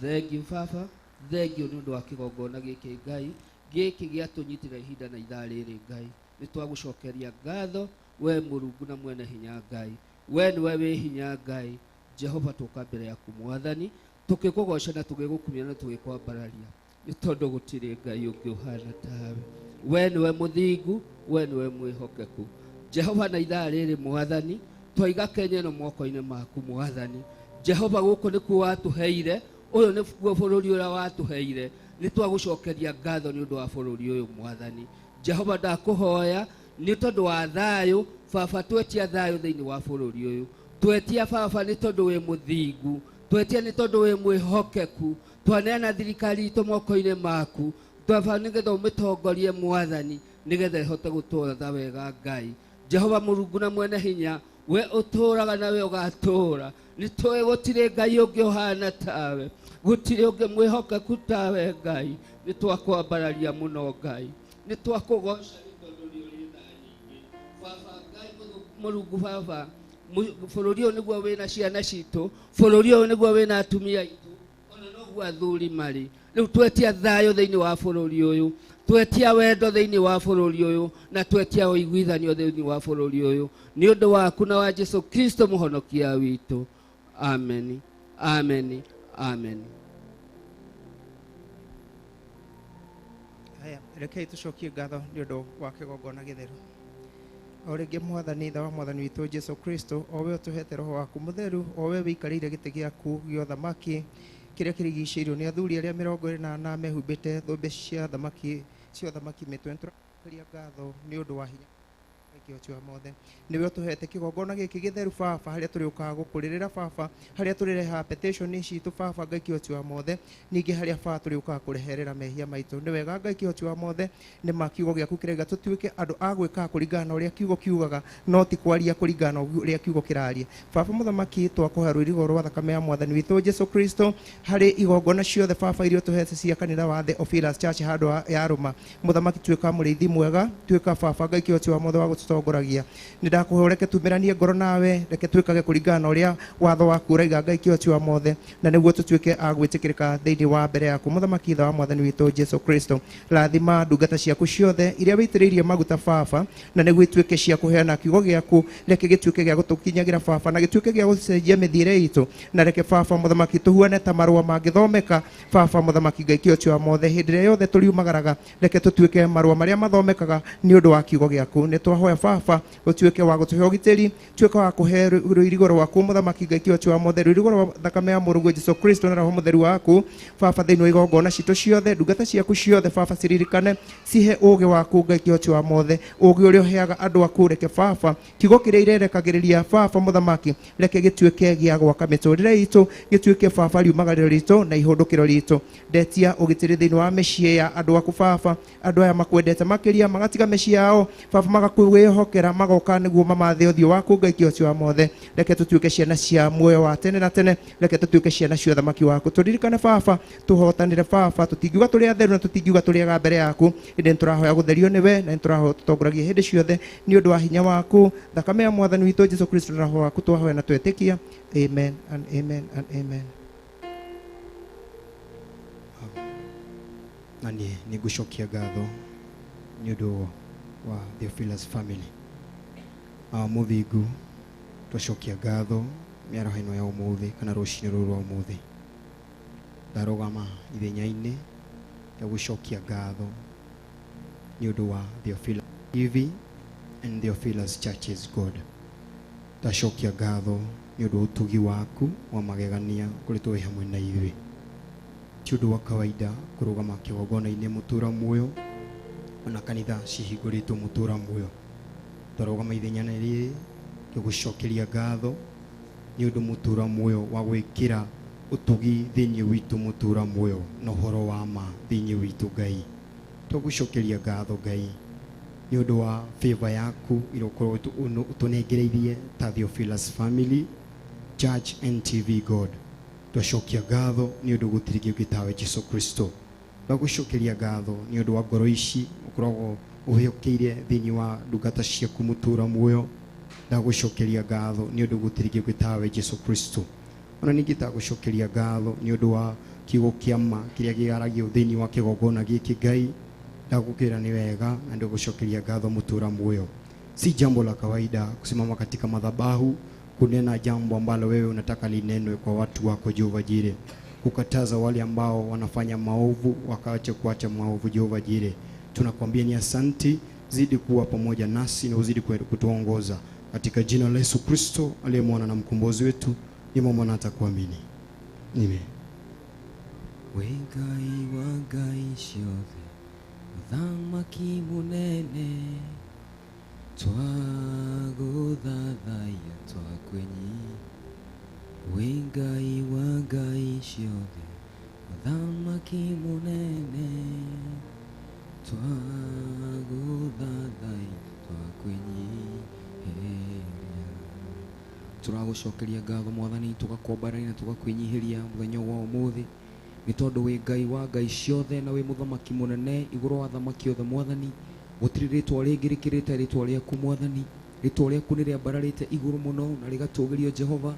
Thank you baba, thank you nĩ ũndũ wa kĩgongona gĩkĩ Ngai gĩkĩ gĩatũnyitĩra ihinda na ithaa rĩrĩ Ngai nĩ twagũcokeria ngatho we Mũrungu na mwene hinya Ngai we nĩwe wĩ hinya Ngai Jehova tũka mbere yaku Mwathani tũkĩkũgoca na tũgĩgũkumia na tũgĩkwambararia nĩ tondũ gũtirĩ Ngai ũngĩ ũhana tawe we nĩwe mũthingu we nĩwe mwĩhokeku Jehova na ithaa rĩrĩ Mwathani twaiga Kenya ĩno moko-inĩ maku Mwathani Jehova gũkũ nĩkuo watũheire ũyũ nĩguo bũrũri ũrĩa watũheire nĩ twagũcokeria ngatho nĩ ũndũ wa bũrũri ũyũ Mwathani Jehova ndakũhoya nĩ tondũ wa thayũ baba twetia thayũ thĩinĩ wa bũrũri ũyũ twetia baba nĩ tondũ wĩ mũthingu twetia nĩ tondũ wĩ mwĩhokeku twaneana thirikari itũ moko-inĩ maku baba nĩgetha ũmĩtongorie Mwathani nĩgetha ĩhote gũtũratha wega Ngai Jehova Mũrungu na mwene hinya we ũtũraga na we ũgatũra nĩ tũĩ gũtirĩ Ngai ũngĩ ũhana tawe gũtirĩ ũngĩ mwĩhokeku tawe Ngai nĩ twakwambararia mũno Ngai nĩ twakũgoca nĩ tondũ nĩ ũrĩ tha nyingĩ baba Ngai Mũrungu baba bũrũri ũyũ nĩguo wĩna ciana citũ bũrũri ũyũ nĩguo wĩna atumia aitũ ona noguo athuri marĩ rĩu twetia thayũ thĩinĩ wa bũrũri ũyũ twetia wendo thĩinĩ wa bũrũri ũyũ na twetia ũiguithanio thĩinĩ wa bũrũri ũyũ nĩ ũndũ waku na wa Jesu Kristo mũhonokia witũ. Amen, amen, amen. Haya, rekei tũcokie ngatho nĩ ũndũ wa kĩgongona gĩtheru. O rĩngĩ Mwathani tha wa Mwathani witũ Jesu Kristo o we ũtũhete roho waku mũtheru o we wĩikarĩire gĩtĩ gĩaku gĩa ũthamaki kĩrĩa kĩrigicĩirio nĩ athuri arĩa 24 mehumbĩte thũmbĩ cia thamaki cia ũthamaki mĩtwe. Nĩtũracokeria ngatho nĩ ũndũ wa hinya kĩhoti wa mothe nĩwe ũtũhete kĩgongona gĩkĩ gĩtheru baba harĩa tũrĩũkaga gũkũrĩrĩra baba harĩa tũrĩrehaga petition citũ baba Ngai kĩhoti wa mothe ningĩ harĩa baba tũrĩũkaga kũreherera mehia maitũ. Nĩ wega Ngai kĩhoti wa mothe nĩ ma kiugo gĩaku kĩrauga tũtuĩke andũ a gwĩkaga kũringana na ũrĩa kiugo kiugaga no ti kwaria kũringana na ũrĩa kiugo kĩraria. Baba mũthamaki twakũhe rũirigo rwa thakame ya Mwathani witũ Jesu Kristo harĩ igongona ciothe baba iria ũtũhete cia kanitha wa The Ophilas Church handũ ya Rũma. Mũthamaki tuĩka mũrĩithi mwega tuĩka baba Ngai kĩhoti wa mothe wa gũtũtongoragia. Nĩ ndakũhoya reke tumĩranie ngoro nawe reke twĩkage kũringana na ũrĩa watho waku ũraiga Ngai kĩhoti wa mothe na nĩguo tũtuĩke a gwĩtĩkĩrĩka thĩinĩ wa mbere yaku mũthamaki tha wa Mwathani witũ Jesu Kristo. Rathima ndungata ciaku ciothe iria wĩitĩrĩirie maguta baba na nĩguo ituĩke cia kũheana kiugo gĩaku reke gĩtuĩke gĩa gũtũkinyagĩra baba na gĩtuĩke gĩa gũcenjia mĩthiĩre itũ na reke baba mũthamaki tũhuane ta marũa mangĩthomeka baba mũthamaki Ngai kĩhoti wa mothe hĩndĩ ĩrĩa yothe tũriumagaraga reke tũtuĩke marũa marĩa mathomekaga nĩ ũndũ wa kiugo gĩaku. Nĩ twahoya baba ũtuĩke wa gũtũhe ũgitĩri tuĩke wa kũhe rũirigo rwaku mũthamaki Ngai kĩhoti wa mothe rũirigo rwa thakame ya mũrũguo Jesu Kristo na roho mũtheru waku baba thĩinĩ wa igongona citũ ciothe ndungata ciaku ciothe baba ciririkane cihe ũũgĩ waku Ngai kĩhoti wa mothe ũũgĩ ũrĩa ũheaga andũ aku reke baba kiugo kĩrĩa irerekagĩrĩria baba mũthamaki reke gĩtuĩke gĩa gwaka mĩtũrĩre itũ gĩtuĩke baba riumagarĩro ritũ na ihũndũkĩro ritũ. Ndetia ũgitĩri thĩinĩ wa mĩciĩ ya andũ aku baba andũ aya makwendete makĩria magatiga mĩciĩ yao baba magakwĩhoka Makwĩhokera magoka nĩguo mamathe ũthiũ waku Ngai kĩhoti wa mothe. Reke tũtuĩke ciana cia muoyo wa tene na tene, reke tũtuĩke ciana cia ũthamaki waku. Tũririkane Baba, tũhotanĩre Baba, tũtingiuga tũrĩ atheru na tũtingiuga tũrĩ ega mbere yaku, ĩndĩ nĩtũrahoya gũtherio nĩwe na nĩtũrahoya tũtongoragie hĩndĩ ciothe nĩ ũndũ wa hinya waku, thakame ya Mwathani witũ Jesu Kristo na roho waku twahoya na twetĩkia. Amen and amen and amen. Na niĩ nĩngũcokia ngatho nĩ ũndũ wa Theophilus family. Mũthingu, twacokia ngatho mĩaraho ĩno ya ũmũthĩ kana rũcinĩ rũrũ rwa ũmũthĩ. Ndarũgama ithenya-inĩ rĩa gũcokia ngatho nĩ ũndũ wa Theophilus TV and Theophilus Churches God. Ndacokia ngatho nĩ ũndũ wa ũtugi waku wa magegania ũkoretwo wĩ hamwe na ithuĩ. Ti ũndũ wa kawaida kũrũgama kĩgongona-inĩ mũtũra muoyo ona kanitha cihingũrĩtwo mũtũra muoyo. Twarũgama ithenya-inĩ rĩrĩ gũcokeria ngatho nĩ ũndũ mũtũra muoyo wa gwĩkĩra ũtugi thĩinĩ witũ mũtũra muoyo na ũhoro wa ma thĩinĩ witũ Ngai. Tũgũcokeria ngatho Ngai nĩ ũndũ wa favor yaku ĩrĩa ũkorwo ũtũnengereirie ta Theophilus family Church and TV God. Twacokia ngatho nĩ ũndũ gũtirĩ kĩngĩ tawe Jesu Kristo. Twagũcokeria ngatho nĩ ũndũ wa ngoro ici ũkoragwo ũhĩũkĩire thĩinĩ wa ndungata ciaku mũtũra muoyo. Ndagũcokeria ngatho nĩ ũndũ gũtirĩ kĩngĩ tawe Jesu Kristo. Ona ningĩ ndagũcokeria ngatho nĩ ũndũ wa kiugo kĩa ma kĩrĩa kĩaragio thĩinĩ wa kĩgongona gĩkĩ Ngai. Ndagũkĩra nĩ wega na ndagũcokeria ngatho mũtũra muoyo. Si jambo la kawaida kusimama katika madhabahu kunena jambo ambalo wewe unataka linenwe kwa watu wako Jehova Jire, kukataza wale ambao wanafanya maovu wakaache kuacha maovu Jehova Jire. Tunakwambia ni asanti, zidi kuwa pamoja nasi na uzidi kutuongoza katika jina la Yesu Kristo aliye mwana na mkombozi wetu, ni mwana atakuamini. Amen. We Ngai wa ngai ciothe, mũthamaki mũnene, twagũthathaiya twakwenyi. We Ngai wa ngai ciothe, mũthamaki mũnene, twagũthathaiya twakwenyiheria. Tũragũcokeria ngatho Mwathani, tũgakwambarania na tũgakwĩnyihĩria mũthenya wa ũmũthĩ nĩ tondũ wĩ Ngai wa ngai ciothe na wĩ mũthamaki mũnene igũrũ wa athamaki othe Mwathani. Gũtirĩ rĩtwa rĩngĩ rĩkĩrĩte rĩtwa rĩaku Mwathani. Rĩtwa rĩaku nĩ rĩambararĩte igũrũ mũno na rĩgatũgĩrio Jehova.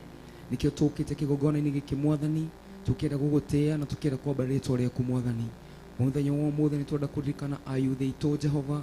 Nĩkĩo tũkĩte kĩgongona-inĩ gĩkĩ Mwathani, tũkĩenda gũgũtĩĩa na tũkĩenda kwambarĩria rĩtwa rĩaku Mwathani. Mũthenya wa ũmũthĩ nĩ twenda kũririkana ayuthi aitũ Jehova,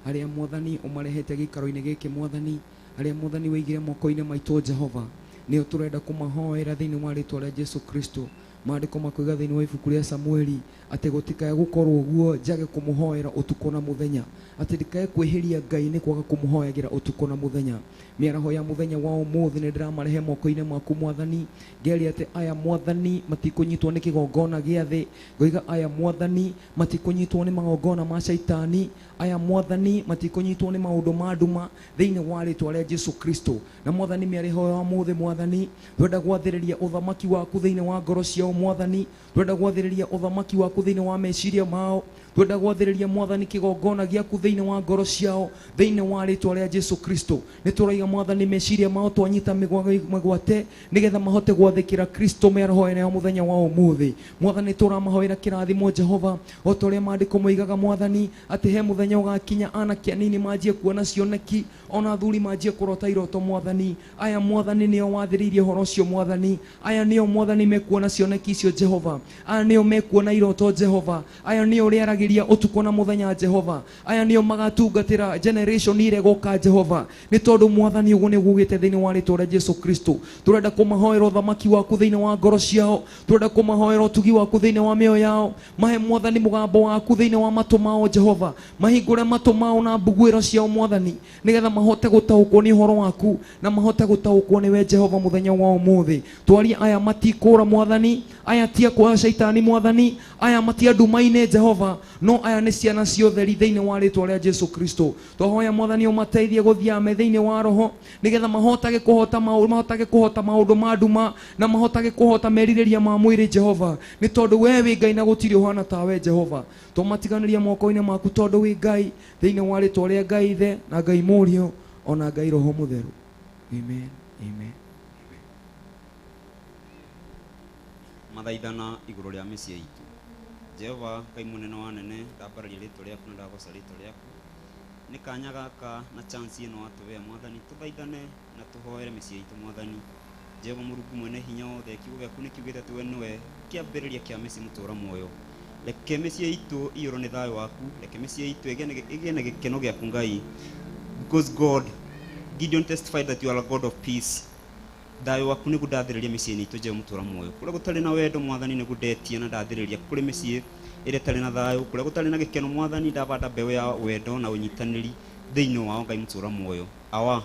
arĩa Mwathani ũmarehete gĩikaro-inĩ gĩkĩ Mwathani, arĩa Mwathani wĩigire moko-inĩ maitũ Jehova. Nĩo tũrenda kũmahoera thĩinĩ wa rĩtwa rĩa Jesu Kristo. Maandĩko makoiga thĩinĩ wa ibuku rĩa Samueli atĩ gũtikae gũkorwo ũguo njage kũmũhoera ũtukũ na mũthenya, atĩ ndikae kwĩhĩria Ngai nĩ kwaga kũmũhoyagĩra ũtukũ na mũthenya. Mĩaraho ya mũthenya wa ũmũthĩ nĩ ndĩramarehe moko-inĩ maku Mwathani, ngeria atĩ aya Mwathani matikũnyitwo nĩ kĩgongona gĩa thĩ, ngoiga aya Mwathani matikũnyitwo nĩ magongona ma caitani, aya Mwathani matikũnyitwo nĩ maũndũ ma nduma thĩinĩ wa rĩtwa rĩa Jesu Kristo. Na Mwathani mĩaraho ya ũmũthĩ Mwathani twenda gwathĩrĩria ũthamaki waku thĩinĩ wa ngoro ciao Mwathani, twenda gwathĩrĩria ũthamaki waku thĩinĩ wa meciria mao, twenda gwathĩrĩria Mwathani kĩgongona gĩaku thĩinĩ wa ngoro ciao thĩinĩ wa rĩtwa rĩa Jesu Kristo. Nĩ tũraiga Mwathani meciria mao twanyita mĩgwate nĩgetha mahote gwathĩkĩra Kristo mĩaraho ya mũthenya wa ũmũthĩ. Mwathani tũramahoera kĩrathimo Jehova, o ta ũrĩa maandĩko moigaga Mwathani atĩ he mũthenya ũgakinya anake anini manjie kuona cioneki ona athuri manjie kũrota iroto Mwathani. Aya Mwathani nĩo wathĩrĩirie ũhoro ũcio Mwathani, aya nĩo Mwathani mekuona cioneki icio Jehova, aya nĩo mekuona iroto Jehova, aya nĩo ũrĩaragĩria ũtukũ na mũthenya Jehova, aya nĩo magatungatĩra generation ĩrĩa ĩgoka Jehova. Nĩ tondũ Mwathani ũguo nĩguo ugĩte thĩinĩ wa rĩtwa rĩa Jesu Kristo. Tũrenda kũmahoera ũthamaki waku thĩinĩ wa ngoro ciao, tũrenda kũmahoera ũtugi waku thĩinĩ wa mĩoyo yao. Mahe Mwathani mũgambo waku thĩinĩ wa matũ mao Jehova, mahingũre matũ mao na mbuguĩro ciao Mwathani, nĩgetha mahote gũtaũkwo nĩ ũhoro waku na mahote gũtaũkwo nĩwe Jehova mũthenya wa ũmũthĩ. Twarie aya matikũra Mwathani, Aya ti kwa shaitani mwathani, aya matia nduma-inĩ Jehova, no aya nĩ ciana ciothe thĩinĩ wa rĩtwa rĩa Jesu Kristo. Twahoya mwathani ũmateithie gũthiame thĩinĩ wa roho nĩgetha mahotage kũhota maũndũ, mahotage kũhota maũndũ ma nduma na mahotage kũhota merirĩria ma mwĩrĩ Jehova, nĩ tondũ we wĩ Ngai na gũtirĩ ũhana tawe Jehova. Twamatiganĩria moko-inĩ maku tondũ wĩ Ngai, thĩinĩ wa rĩtwa rĩa Ngai Ithe na Ngai Mũriũ ona Ngai Roho Mũtheru. Amen. Amen. Mathaithana igũrũ rĩa mĩciĩ itũ. Jehova Ngai mũnene wa nene, ndambararia rĩtwa rĩaku na ndagoca rĩtwa rĩaku. Nĩ kanya gaka na chance ĩno watũhea mwathani, tũthaithane na tũhoere mĩciĩ itũ mwathani. Jehova Mũrungu mwene hinya wothe, kiugo gĩaku nĩ kiugĩte atĩ we nĩwe kĩambĩrĩria kĩa mĩciĩ mũtũra muoyo. Reke mĩciĩ itũ iyũrwo nĩ thayũ waku, reke mĩciĩ itũ ĩgĩe na gĩkeno gĩaku Ngai. Because God, Gideon testified that you are a God of peace. Thayũ waku nĩguo ndathĩrĩria mĩciĩ-inĩ itũ Jehova mũtũra muoyo. Kũrĩa gũtarĩ na wendo mwathani nĩguo ndetia na ndathĩrĩria kũrĩ mĩciĩ ĩrĩa ĩtarĩ na thayũ, kũrĩa gũtarĩ na gĩkeno mwathani ndabanda mbeũ ya wendo na ũnyitanĩri thĩinĩ wao Ngai mũtũra muoyo. Awa,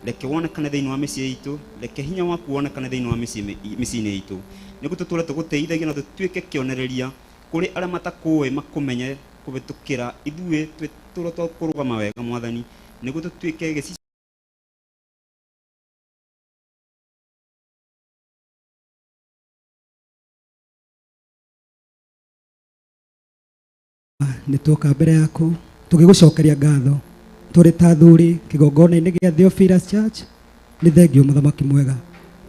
reke wonekane thĩinĩ wa mĩciĩ itũ, reke hinya waku wonekane thĩinĩ wa mĩciĩ-inĩ itũ, nĩguo tũtũre tũgũteithagia na tũtuĩke kĩonereria kũrĩ arĩa matakũĩ makũmenye kũhĩtũkĩra ithuĩ twĩtũre twa kũrũgama wega mwathani, nĩguo tũtuĩke gĩcicio. Nĩ tuoka mbere yaku tũgĩgũcokeria ngatho tũrĩ ta athuri kĩgongona-inĩ gĩa Theophilus Church. Nĩ thengio mũthamaki mwega,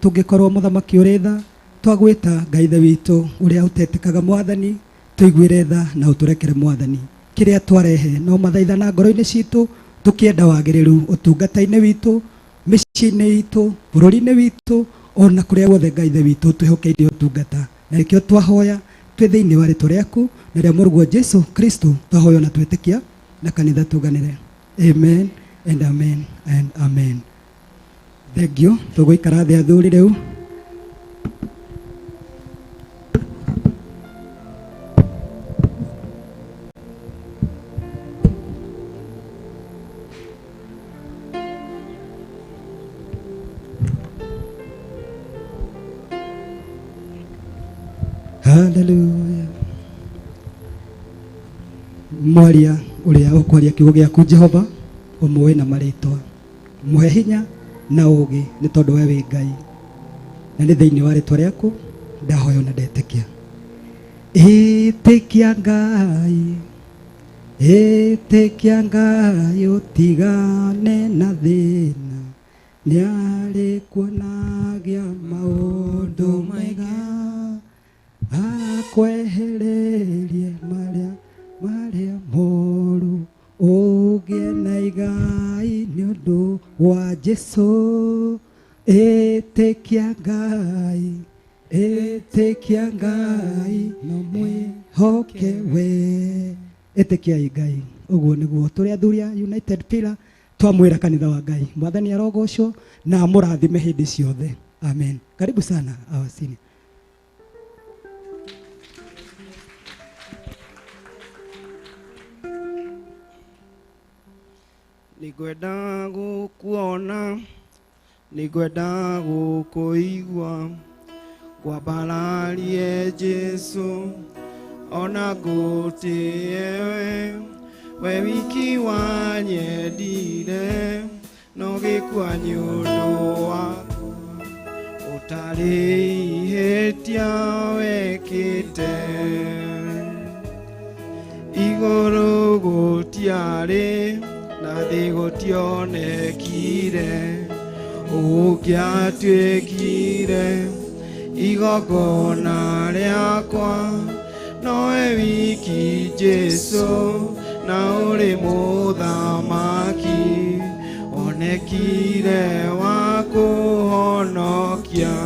tũngĩkorwo mũthamaki ũrĩ tha, twagwĩta Ngai Ithe witũ ũrĩa ũtetĩkaga mwathani, tũiguĩre tha na ũtũrekere mwathani. Kĩrĩa twarehe no mathaithana ngoro-inĩ citũ, tũkĩenda wagĩrĩru ũtungata-inĩ witũ, mĩciĩ-inĩ itũ, bũrũri-inĩ witũ, ona kũrĩa guothe Ngai Ithe witũ twĩhokeire ũtungata. Na nĩkĩo twahoya twĩ thĩinĩ wa rĩtwa rĩaku na rĩa mũrũguo Jesu Kristo, twahoya na twĩtĩkia na kanitha tuganĩre. Amen and amen and amen. Thank you. Tũgũikara thĩ athuri rĩu. Hallelujah. Mwaria ũrĩa ũkwaria kiugo gĩaku Jehova, ũmũĩ na marĩtwa, mũhe hinya na ũũgĩ, nĩ tondũ we wĩ Ngai, na nĩ thĩinĩ wa rĩtwa rĩaku ndahoya na ndetĩkia. Ĩtĩkia Ngai, ĩtĩkia Ngai, ũtigane na thĩna, nĩarĩ kuonagia maũndũ mega, akwehererie marĩa marĩa moru, ũgĩe na igai nĩ ũndũ wa Jesu. Ĩtĩkia Ngai, ĩtĩkia Ngai, no mwĩhoke we. Ĩtĩkiai Ngai. Ũguo nĩguo tũrĩ athuri a United Pillar twamwĩra kanitha wa Ngai. Mwathani arogocwo na amũrathime hĩndĩ ciothe. Amen. Karibu sana our senior. Nĩngwenda gũkuona, nĩngwenda gũkũigua, ngwambararie Jesu ona ngũtĩe we, we wiki wanyendire no gĩkua nĩ ũndũ wakwa, ũtarĩ ihĩtia wekĩte. Igũrũ gũtiarĩ na thĩ gũtionekire, ũngĩatuĩkire igongona rĩakwa, nowe wiki Jesu na ũrĩ mũthamaki, onekire wa kũhonokia.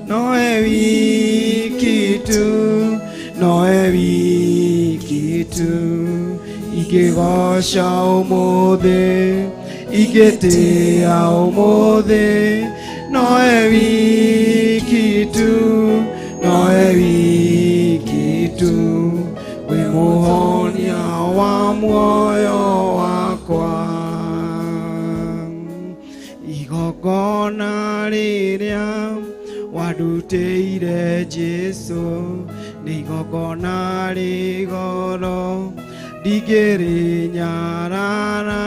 Nowe wiki tu, nowe wiki tu, ingĩgoca ũmũthĩ, ingĩtĩĩa ũmũthĩ, nowe wiki tu, nowe wiki tu, wĩ mũhonia wa muoyo wakwa. Igongona rĩrĩa Wandutĩire Jesũ nĩ igongona rĩgoro ndingĩrĩnyarara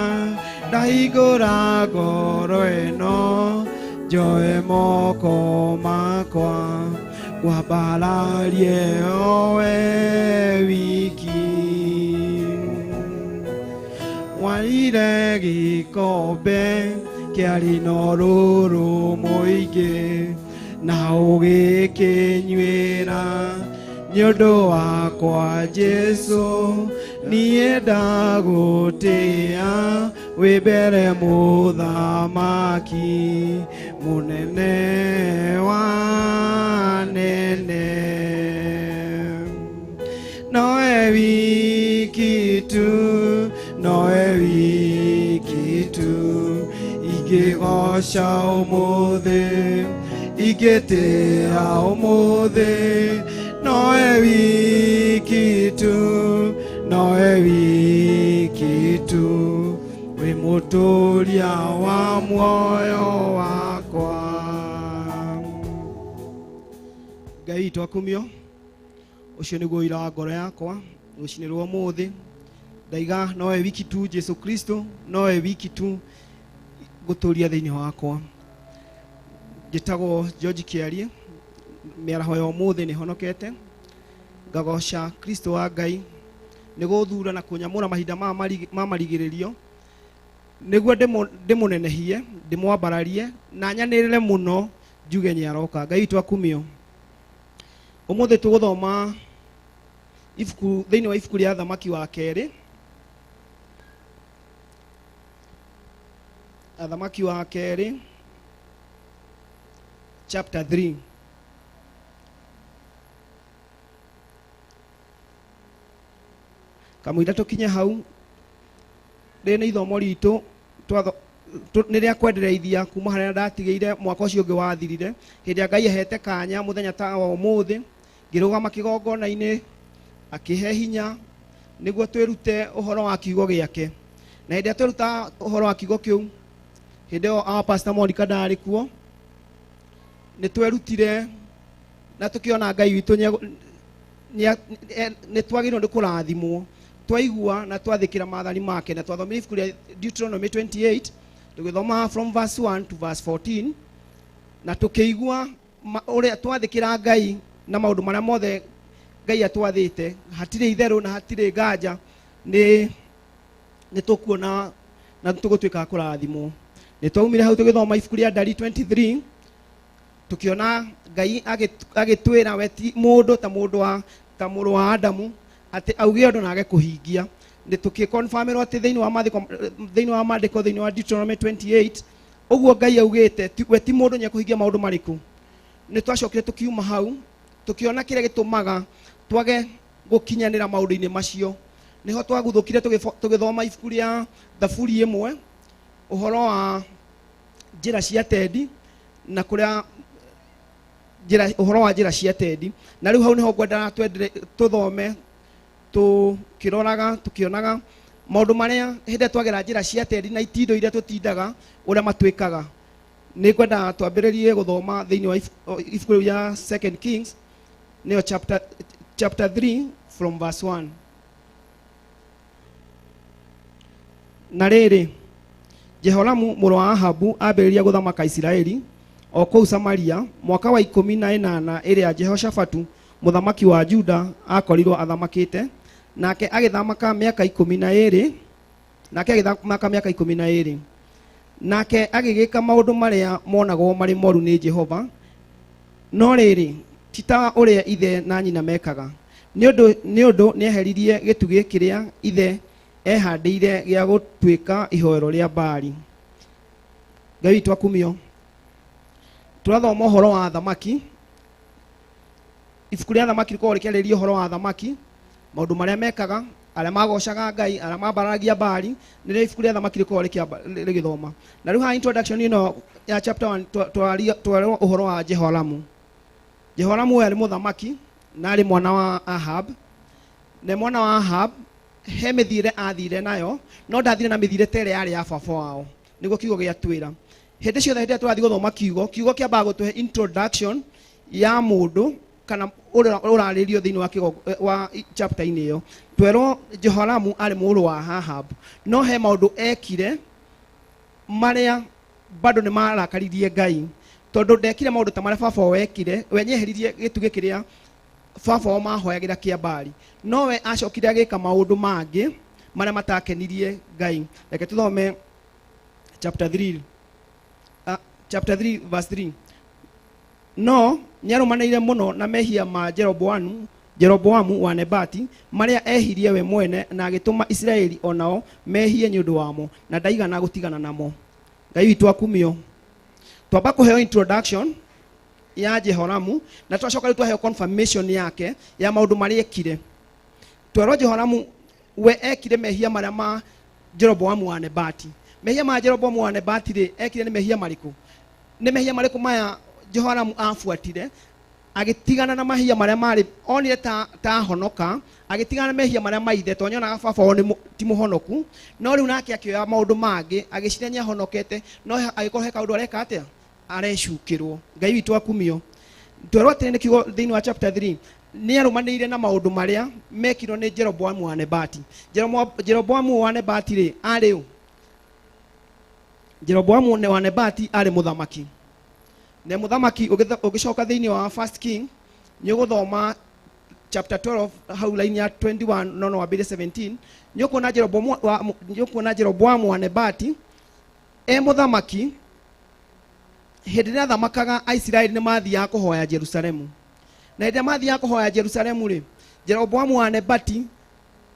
ndahingũra ngoro ĩno njoe moko makwa ngwambararie owe wiki warire gĩkombe kĩarĩ na ũrũrũ mũingĩ na ũgĩkĩnyuĩra nĩ ũndũ wakwa Jesũ niĩ ndagũtĩa wĩ mbere mũthamaki mũnene wa nene noe wiki tu noe wiki tu ingĩgoca ũmũthĩ ingĩtĩa ũmũthĩ noe wiki tu noe wiki tu wĩ mũtũria wa muoyo wakwa. Ngai witũ akumio ũcio nĩguo ũira wa ngoro yakwa rũcinĩ rwa ũmũthĩ ndaiga nowe wiki tu Jesu Kristo nowe wiki tu gũtũria thĩinĩ wakwa. Njĩtagwo George Kĩarie mĩaraho ya ũmũthĩ nĩ honokete ngagoca Kristo wa Ngai nĩ gũthura na kũnyamũra mahinda ma marigĩrĩrio nĩguo ndĩmũnenehie ndĩmwambararie na nyanĩrĩre mũno njuge nĩaroka. Ngai witũ akumio. Ũmũthĩ tũgũthoma ibuku thĩinĩ wa ibuku rĩa Athamaki wa kerĩ Athamaki wa kerĩ chapter 3 kamũira tũkinye hau rĩrĩ nĩ ithomo ritũ nĩ rĩa kwendereithia kuma harĩa ndatigĩire mwaka ũcio ũngĩ wathirire hĩndĩ ĩrĩa Ngai ahete kanya mũthenya ta wa ũmũthĩ ngĩrũgama kĩgongona-inĩ akĩhe hinya nĩguo twĩrute ũhoro wa kiugo gĩake na hĩndĩ ĩrĩa tweruta ũhoro wa kiugo kĩu hĩndĩ ĩyo our pastor Monica ndarĩ kuo nĩ twerutire na tũkĩona Ngai witũ nĩ twagĩrĩirwo nĩ kũrathimwo twaigua na twathĩkĩra maathani make na twathomire ibuku rĩa Deuteronomy 28 tũgĩthoma from verse 1 to verse 14 na tũkĩigua ũrĩa twathĩkĩra Ngai na maũndũ marĩa mothe Ngai atwathĩte hatirĩ itherũ na hatirĩ nganja nĩ tũkuona na tũgũtuĩka kũrathimwo. Nĩ twaumire hau tũgĩthoma ibuku rĩa Ndari 23 tukiona Ngai agĩtwĩra we ti mũndũ ta mũndũ wa ta mũrũ wa Adamu atĩ auge ũndũ na age kũhingia. Nĩ tũkĩconfirmĩrwo atĩ thĩinĩ wa maandĩko thĩinĩ wa maandĩko thĩinĩ wa Deuteronomy 28 ũguo Ngai augĩte we ti mũndũ nĩekũhingia maũndũ marĩkũ. Nĩ twacokire tũkiuma hau tũkĩona kĩrĩa gĩtũmaga twage gũkinyanĩra maũndũ-inĩ macio. Nĩho twaguthũkire tũgĩthoma ibuku rĩa Thaburi ĩmwe ũhoro wa njĩra cia tendi na kũrĩa njĩra ũhoro wa njĩra cia tendi na rĩu hau nĩho ngwendaga twendere tũthome tũkĩroraga tũkĩonaga maũndũ marĩa hĩndĩ ĩrĩa twagera njĩra cia tendi na itindo iria tũtindaga ũrĩa matuĩkaga. Nĩ ngwendaga twambĩrĩrie gũthoma thĩinĩ wa ibuku rĩu rĩa Second Kings nĩyo chapter 3 from verse 1. Na rĩrĩ Jehoramu mũrũ wa Ahabu ambĩrĩria gũthamaka Isiraeli o kũu Samaria mwaka wa 18 ĩrĩa Jehoshafatu mũthamaki wa Juda akorirwo athamakĩte nake agĩthamaka mĩaka 12 nake agĩthamaka mĩaka 12 nake agĩgĩka maũndũ marĩa monagwo marĩ moru nĩ Jehova no rĩrĩ ti ta ũrĩa ithe na nyina mekaga nĩ ũndũ nĩeheririe gĩtugĩ kĩrĩa ithe ehandĩire gĩa gũtuĩka ihoero rĩa Baali. Ngai witũ akumio. Tũrathoma ũhoro wa athamaki. Ibuku rĩa athamaki rĩkoragwo rĩkĩarĩrĩria ũhoro wa athamaki maũndũ marĩa mekaga arĩa magocaga Ngai arĩa mambaragia Baali nĩrĩo ibuku rĩa athamaki rĩkoragwo rĩgĩthoma. Na rĩu haha introduction ĩno ya chapter 1 twarĩrwo ũhoro wa Jehoramu. Jehoramu ũyũ arĩ mũthamaki na arĩ mwana wa Ahab. Na mwana wa Ahab he mĩthiĩre athire nayo no ndathire na mĩthiĩre ta ĩrĩa yarĩ ya baba wao nĩguo kiugo gĩatwĩra. Hĩndĩ ciothe hĩndĩ ĩrĩa tũrathiĩ gũthoma kiugo kiugo kĩambaga gũtũhe introduction Ya mũndũ kana ũrĩa ũrarĩrio thĩinĩ wa kĩgongo wa chapter-inĩ ĩyo. Twerwo Jehoramu arĩ mũrũ wa Ahab, no he maũndũ ekire marĩa bado nĩ marakaririe Ngai, tondũ ndekire maũndũ ta marĩa baba wao ekire. We nyeheririe gĩtugĩ kĩrĩa baba wao mahoyagĩra kĩa Baali, no we acokire agĩka maũndũ mangĩ marĩa matakenirie Ngai. Reke tũthome chapter 3, chapter 3 verse 3. No nĩarũmanĩire mũno na mehia ma Jeroboamu wa Nebati, marĩa ehirie we mwene na agĩtũma Isiraeli o nao mehie nĩ ũndũ wamo, na ndaigana gũtigana namo. Ngai witũ akumio. Twamba kũheo introduction ya Jehoramu na twacoka rĩu twaheo confirmation yake ya maũndũ marĩa ekire. Twerwo Jehoramu we ekire mehia marĩa ma Jeroboamu wa Nebati. Mehia ma Jeroboamu wa Nebati rĩ, ekire nĩ mehia marĩkũ? Nĩ mehia marĩkũ maya Jehoramu abuatire agĩtigana na mahia marĩa marĩ onire ta ahonoka, agĩtigana na mehia marĩa maithe, tondũ nyonaga baba wao ti mũhonoku, no rĩu nake akĩoya maũndũ mangĩ agĩciria nĩ ahonokete, no agĩkorwo he kaũndũ areka atĩa, arecukĩrwo. Ngai witũ akumio. Twerwo atĩrĩ nĩ kiugo thĩinĩ wa chapter 3, nĩ arũmanĩire na maũndũ marĩa mekirwo nĩ Jeroboamu wa Nebati. Jeroboamu wa Nebati rĩ, arĩ ũ? Jeroboamu wa Nebati arĩ mũthamaki. Na mũthamaki ũgĩcoka thĩinĩ wa First King, nĩ ũgũthoma chapter 12 hau line ya 21 no wambĩrĩrie 17, nĩ ũkuona Jeroboamu wa Nebati e mũthamaki. Hĩndĩ ĩrĩa athamakaga, Aisiraeli nĩ mathiaga kũhoya Jerusalemu, na hĩndĩ ĩrĩa mathiaga kũhoya Jerusalemu rĩ, Jeroboamu wa Nebati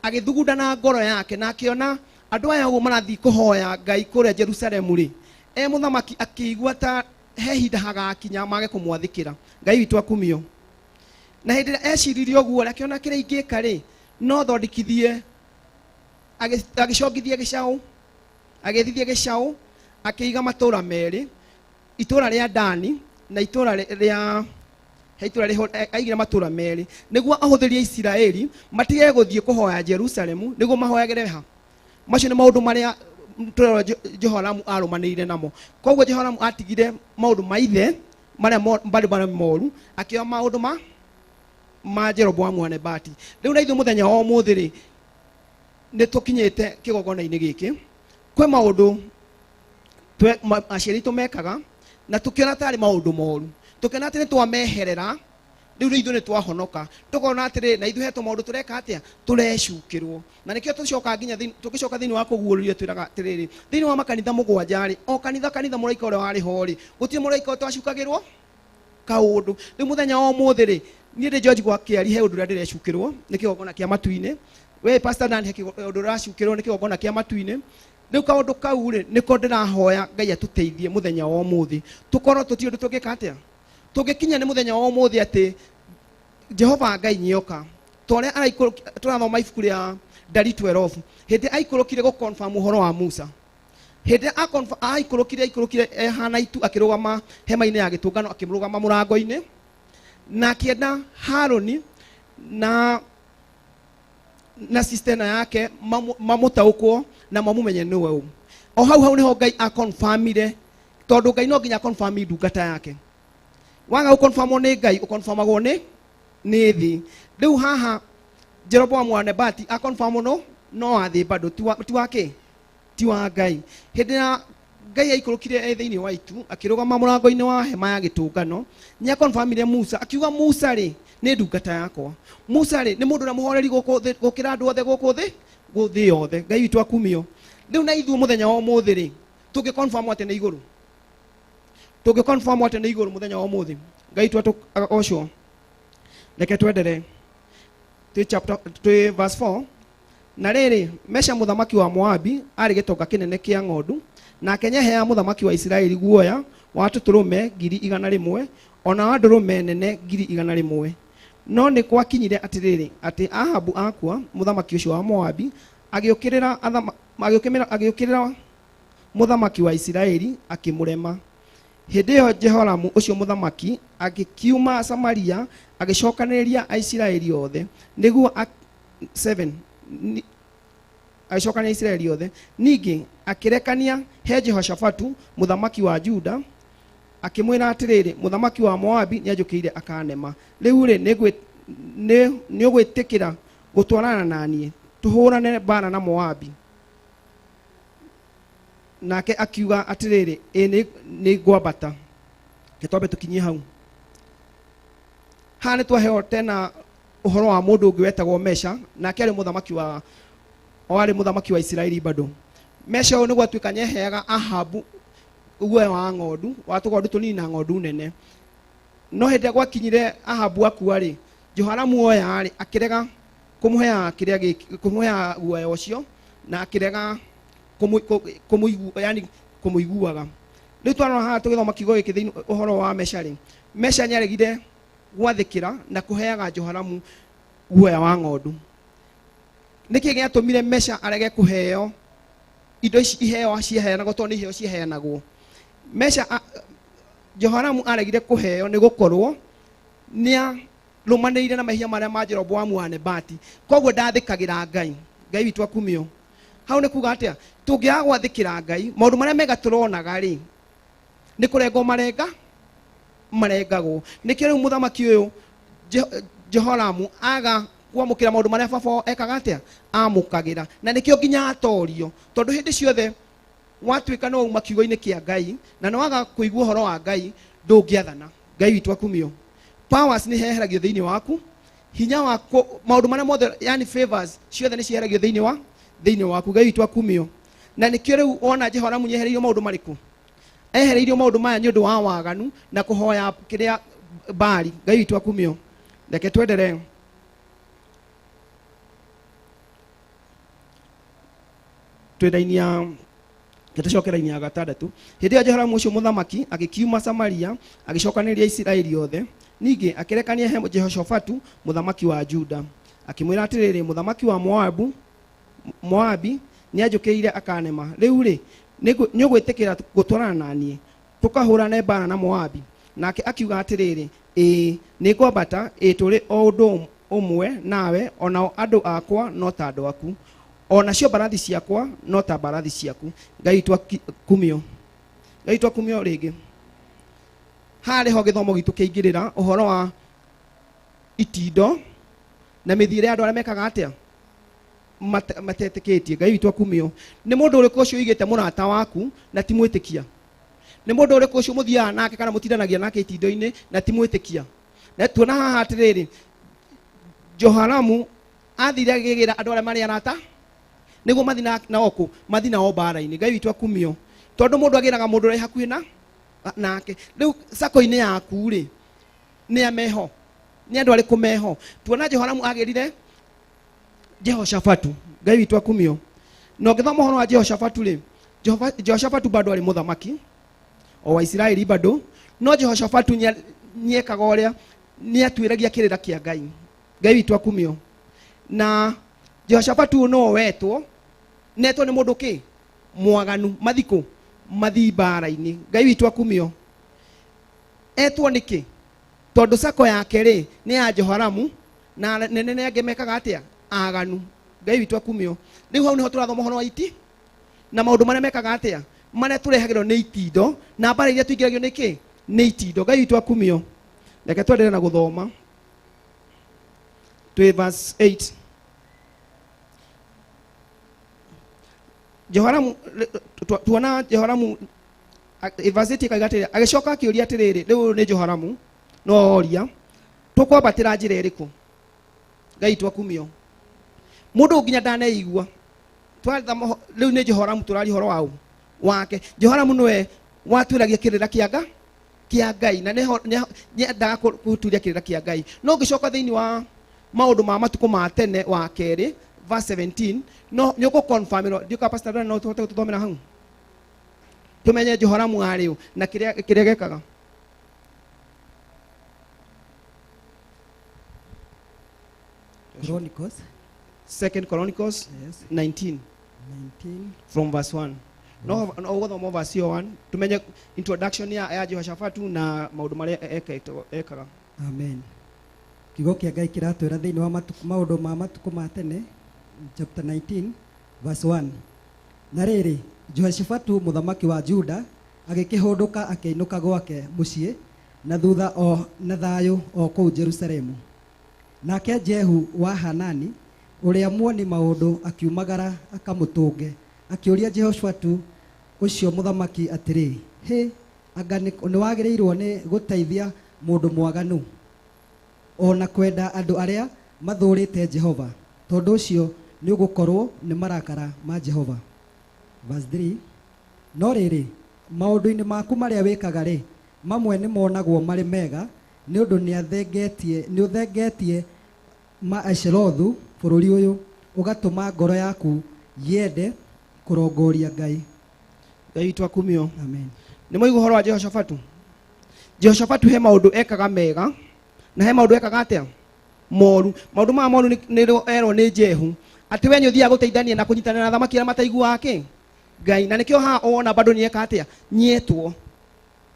agĩthugunda na ngoro yake na akĩona andũ aya ũguo marathiĩ kũhoya Ngai kũrĩa Jerusalemu rĩ, e mũthamaki akĩigua ta he ihinda hagakinya mage kũmwathĩkĩra. Ngai witũ akumio. Na hĩndĩ ĩrĩa eciririe ũguo rĩ, akĩona kĩrĩa ingĩka rĩ, no thondekithie, agĩcongithia gĩcaũ, agĩthithia gĩcaũ, akĩiga matũũra merĩ, itũũra rĩa Dani na itũũra rĩa he itũũra rĩho. Aigire matũũra merĩ nĩguo ahũthĩrie Isiraeli matige gũthiĩ kũhoya Jerusalemu, nĩguo mahoyagĩre ha. Macio nĩ maũndũ marĩa tũrerwo Jehoramu arũmanĩire namo. Koguo Jehoramu atigire maũndũ ma ithe marĩa bado marĩa moru, akĩoya maũndũ ma Jeroboamu wa Nebati. Rĩu na ithuĩ mũthenya wa ũmũthĩ rĩ, nĩ tũkinyĩte kĩgongona-inĩ gĩkĩ, kwĩ maũndũ aciari aitũ mekaga na tũkĩona tarĩ maũndũ moru, tũkĩona atĩ nĩ twameherera rĩu rĩ, ithuĩ nĩ twahonoka, tũkona atĩrĩ na ithuĩ hetwo maũndũ tũreka atĩa, tũrecukĩrwo. Na nĩkĩo tũcoka nginya tũgĩcoka thĩinĩ wa kũguũrĩrio, twĩraga atĩrĩrĩ, thĩinĩ wa makanitha 7 rĩ, o kanitha kanitha mũraika ũrĩa warĩ ho rĩ, gũtirĩ mũraika ũtacukagĩrwo kaũndũ. Rĩu mũthenya wa ũmũthĩ rĩ, niĩ ndĩ George gwa kĩari, he ũndũ ũrĩa ndĩrecukĩrwo nĩ kĩgongona kĩa matu-inĩ. We Pastor Dan, he ũndũ ũracukĩrwo nĩ kĩgongona kĩa matu-inĩ. Rĩu kaũndũ kau rĩ, nĩko ndĩrahoya Ngai atũteithie mũthenya wa ũmũthĩ, tũkorwo tũtirĩ ũndũ tũngĩka atĩa, tũngĩkinya nĩ mũthenya wa ũmũthĩ atĩ Jehova Ngai nĩoka ta ũrĩa tũrathoma ibuku rĩa Ndari 12, hĩndĩ aikũrũkire gũ confirm ũhoro wa Musa. Hĩndĩ aikũrũkire, aikũrũkire ehana itu, akĩrũgama hema-inĩ ya gĩtũngano, akĩrũgama mũrango-inĩ na akĩenda Harũni na sister yake mamũtaũkwo na mamũmenye nĩwe ũ. O hau hau nĩho Ngai akonfamire, tondũ Ngai no nginya akonfami ndungata yake. Waga gũkonfamwo nĩ Ngai, ũkonfamagwo nĩ thĩ. Rĩu haha Jeroboamu wa Nebati akonfamwo no wa thĩ bado, ti wa kĩ, ti wa Ngai. Hĩndĩ ya Ngai aikũrũkire e thĩinĩ wa itu, akĩrũgama mũrango-inĩ wa hema ya gĩtũngano, nĩ akonfamire Musa, akiuga, "Musa rĩ, nĩ ndungata yakwa. Musa rĩ, nĩ mũndũ ũrĩa mũhoreri gũkũ thĩ gũkĩra andũ othe gũkũ thĩ yothe." Ngai witũ akumio. Rĩu na ithuĩ mũthenya wa ũmũthĩ rĩ, tũngĩconfirm atĩ nĩ igũrũ, tũngĩconfirm atĩ nĩ igũrũ mũthenya wa ũmũthĩ? Ngai witũ agocwo. Reke twenderee, twĩ chapter, twĩ verse 4. Na rĩrĩ, Mesha mũthamaki wa Moabi arĩ gĩtonga kĩnene kĩa ng'ondu, nake nĩaheaga mũthamaki wa Isiraeli guoya wa tũtũrũme 100,000, ona wa ndũrũme nene 100,000. No nĩ gwakinyire atĩrĩrĩ, atĩ Ahabu akua, mũthamaki ũcio wa Moabi agĩũkĩrĩra mũthamaki wa Isiraeli, akĩmũrema. Hĩndĩ ĩyo Jehoramu ũcio mũthamaki agĩkiuma Samaria, agĩcokanĩrĩria Aisiraeli othe nĩguo 7 agĩcokanĩrĩria Isiraeli othe. Ningĩ akĩrekania he Jehoshafatu mũthamaki wa Juda. Akĩmwĩra atĩrĩrĩ, mũthamaki wa Moabi nĩanjũkĩire akanema. Rĩu rĩ, nĩũgwĩtĩkĩra gũtwarana na niĩ tũhũrane mbara na Moabi? Nake akiuga atĩrĩrĩ, ĩ nĩngwambata. Twambe tũkinyie hau. Haha nĩ twaheo tena ũhoro wa mũndũ ũngĩ wetagwo Mesha, nake arĩ mũthamaki wa arĩ mũthamaki wa Isiraeli bado. Mesha ũyũ nĩguo atuĩka nĩaheaga Ahabu guoya wa ng'ondu, wa tũgondu tũnini na ng'ondu nene. No hĩndĩ ĩrĩa gwakinyire Ahabu akua rĩ, Jehoramu oya rĩ, akĩrega kũmũheaga kĩrĩa gĩkĩ, kũmũheaga guoya ũcio, na akĩrega yani kũmũiguaga. Rĩu twarora haha tũgĩthoma kiugo gĩkĩ thĩinĩ ũhoro wa Mesha rĩ, Mesha nĩaregire gwathĩkĩra na kũheaga Jehoramu guoya wa ng'ondu. Nĩkĩ gĩatũmire Mesha arege kũheo indo ici iheo ciaheanagwo, tondũ nĩ iheo ciaheanagwo? Mesha Jehoramu aregire kũheo nĩ gũkorwo nĩarũmanĩrĩire na mehia marĩa ma Jeroboamu wa Nebati, koguo ndathĩkagĩra Ngai. Ngai witũ akumio. Hau nĩ kuga atĩa? Tũngĩaga gwathĩkĩra Ngai, maũndũ marĩa mega tũronaga rĩ, nĩ kũrengwo marenga marengagwo. Nĩkĩo rĩu mũthamaki ũyũ Jehoramu aga kwamũkĩra maũndũ marĩa baba ekaga atĩa, amũkagĩra, na nĩkĩo nginya atorio, tondũ hĩndĩ ciothe watuĩka no uma kiugo-inĩ kĩa Ngai na no waga kũigua ũhoro wa Ngai, ndũngĩathana. Ngai witũ akumio. Powers nĩ heheragio thĩinĩ waku, hinya wa maũndũ marĩa mothe, yani favors ciothe nĩ cieheragio thĩinĩ waku. Ngai witũ akumio. Na nĩkĩo rĩu wona Jehoramu nĩehereirio maũndũ marĩkũ? Ehereirio maũndũ maya nĩ ũndũ wa waganu na kũhoya kĩrĩa Baali. Ngai witũ akumio. Reke twenderee. Twĩ raini ya tũcoke raini ya gatandatũ. Hĩndĩ ĩyo Jehoramu ũcio mũthamaki agĩkiuma Samaria agĩcokanĩrĩria Isiraeli othe. Ningĩ akĩrekania he Jehoshafatu mũthamaki wa Juda, akĩmwĩra atĩrĩrĩ, mũthamaki wa Moabi nĩanjũkĩrĩire akanema. Rĩu rĩ, nĩũgwĩtĩkĩra gũtwarana na niĩ tũkahũrane mbara na Moabi? Nake akiuga atĩrĩrĩ, ĩĩ nĩngwambata, ĩĩ tũrĩ o ũndũ ũmwe nawe, onao andũ akwa no ta andũ aku, o nacio mbarathi ciakwa no ta mbarathi ciaku. Ngai witũ akumio. Ngai witũ akumio rĩngĩ. Haha nĩho gĩthomo gitũ kĩingĩrĩra ũhoro wa itindo na mĩthiĩre ya andũ arĩa mekaga atĩa, matetĩkĩtie. Ngai witũ akumio. Nĩ mũndũ ũrĩkũ ũcio ũigĩte mũrata waku na ti mwĩtĩkia? Nĩ mũndũ ũrĩkũ ũcio mũthiaga nake kana mũtindanagia nake itindo-inĩ na ti mwĩtĩkia? Na tuona haha atĩrĩrĩ, Jehoramu athire agĩgĩra andũ arĩa marĩ arata nĩguo mathi nao kũ? Mathi nao mbara-inĩ. Ngai witũ akumio. Tondũ mũndũ agĩraga mũndũ ũrĩa hakuhĩ nake. Rĩu sako-inĩ yaku rĩ, nĩ a meho? Nĩ andũ arĩkũ meho? Tuona Jehoramu agĩrire Jehoshafatu. Ngai witũ akumio. Na ũngĩthoma ũhoro wa Jehoshafatu rĩ, Jehoshafatu bado arĩ mũthamaki o wa Isiraeli bado, no Jehoshafatu nĩekaga ũrĩa, nĩatuĩragia kĩrĩra kĩa Ngai. Ngai witũ akumio. Na Jehoshafatu no wetwo, netwo nĩ mũndũ kĩ? Mwaganu. Mathikũ mathi mbara-inĩ. Ngai witũ akumio. Etwo nĩkĩ? Tondũ sako yake rĩ nĩ ya Jehoramu na nene nĩ angĩ mekaga atĩa? Aganu. Ngai witũ akumio. Rĩu hau nĩho tũrathoma ũhoro wa iti na maũndũ marĩa mekaga atĩa, marĩa tũrehagĩrwo nĩ itindo na mbara iria tũingĩragio nĩ kĩ? Nĩ itindo. Ngai witũ akumio. Reke twendelee na gũthoma. Twĩ verse 8. Jehoramu, tuona Jehoramu, verse 8 ĩkauga atĩrĩrĩ, agĩcoka akĩũria atĩrĩrĩ, rĩu nĩ Jehoramu no oria, tũkwambatĩra njĩra ĩrĩkũ? Ngai witũ akumio. Mũndũ nginya ndaneigua. Rĩu nĩ Jehoramu tũraria ũhoro wa wake. Jehoramu nĩwe watuĩragia kĩrĩra kĩa Ngai, na nĩendaga kũtuĩria kĩrĩra kĩa Ngai. No ũngĩcoka thĩinĩ wa maũndũ ma matukũ ma tene wa kerĩ verse 17, no nĩ ũgũ-confirm-ĩrwo. Ndiũĩ kana Pastor Brian no tũhote gũtũthomera hau tũmenye Jehoramu arĩ ũ na kĩrĩa gekaga. Chronicles. Second Chronicles. Yes. 19. 19. From verse 1. No, no ũgũthoma verse ĩyo 1 tumenye introduction ya Jehoshafatu na maũndũ marĩa ekaga. Amen. Kiugo kĩa Ngai kĩratwĩra thĩinĩ wa maũndũ ma matukũ ma tene chapter 19 verse 1. Na rĩrĩ, Jehoshafatu mũthamaki wa Juda Agĩkĩhũndũka akĩinũka gwake mũciĩ na thutha o na thayũ o kũu Jerusalemu. Nake Jehu wa Hanani ũrĩa muoni maũndũ akiumagara akamũtũnge, akĩũria Jehoshafatu ũcio mũthamaki atĩrĩ, hĩ, anga nĩwagĩrĩirwo nĩ gũteithia mũndũ mwaganu o na kwenda andũ arĩa mathũũrĩte Jehova, tondũ ũcio nĩũgũkorwo nĩ marakara ma Jehova. Verse 3, no rĩrĩ, maũndũ-inĩ maku marĩa wĩkaga rĩ, mamwe nĩmonagwo marĩ mega, nĩ ũndũ nĩũthengetie ma Asherothu bũrũri ũyũ, ũgatũma ngoro yaku yende kũrongoria Ngai. Ngai witũ akumio. Amen. Nĩ mwaigua ũhoro wa Jehoshafatu? Jehoshafatu he maũndũ ekaga mega na he maũndũ ekaga atĩa moru. Maũndũ maya moru nĩ erwo nĩ Jehu atĩ we nĩ ũthiaga gũteithania na kũnyitanĩra na athamaki arĩa mataiguaga kĩ Ngai, na nĩkĩo haha wona bado nĩeka atĩa nyetwo,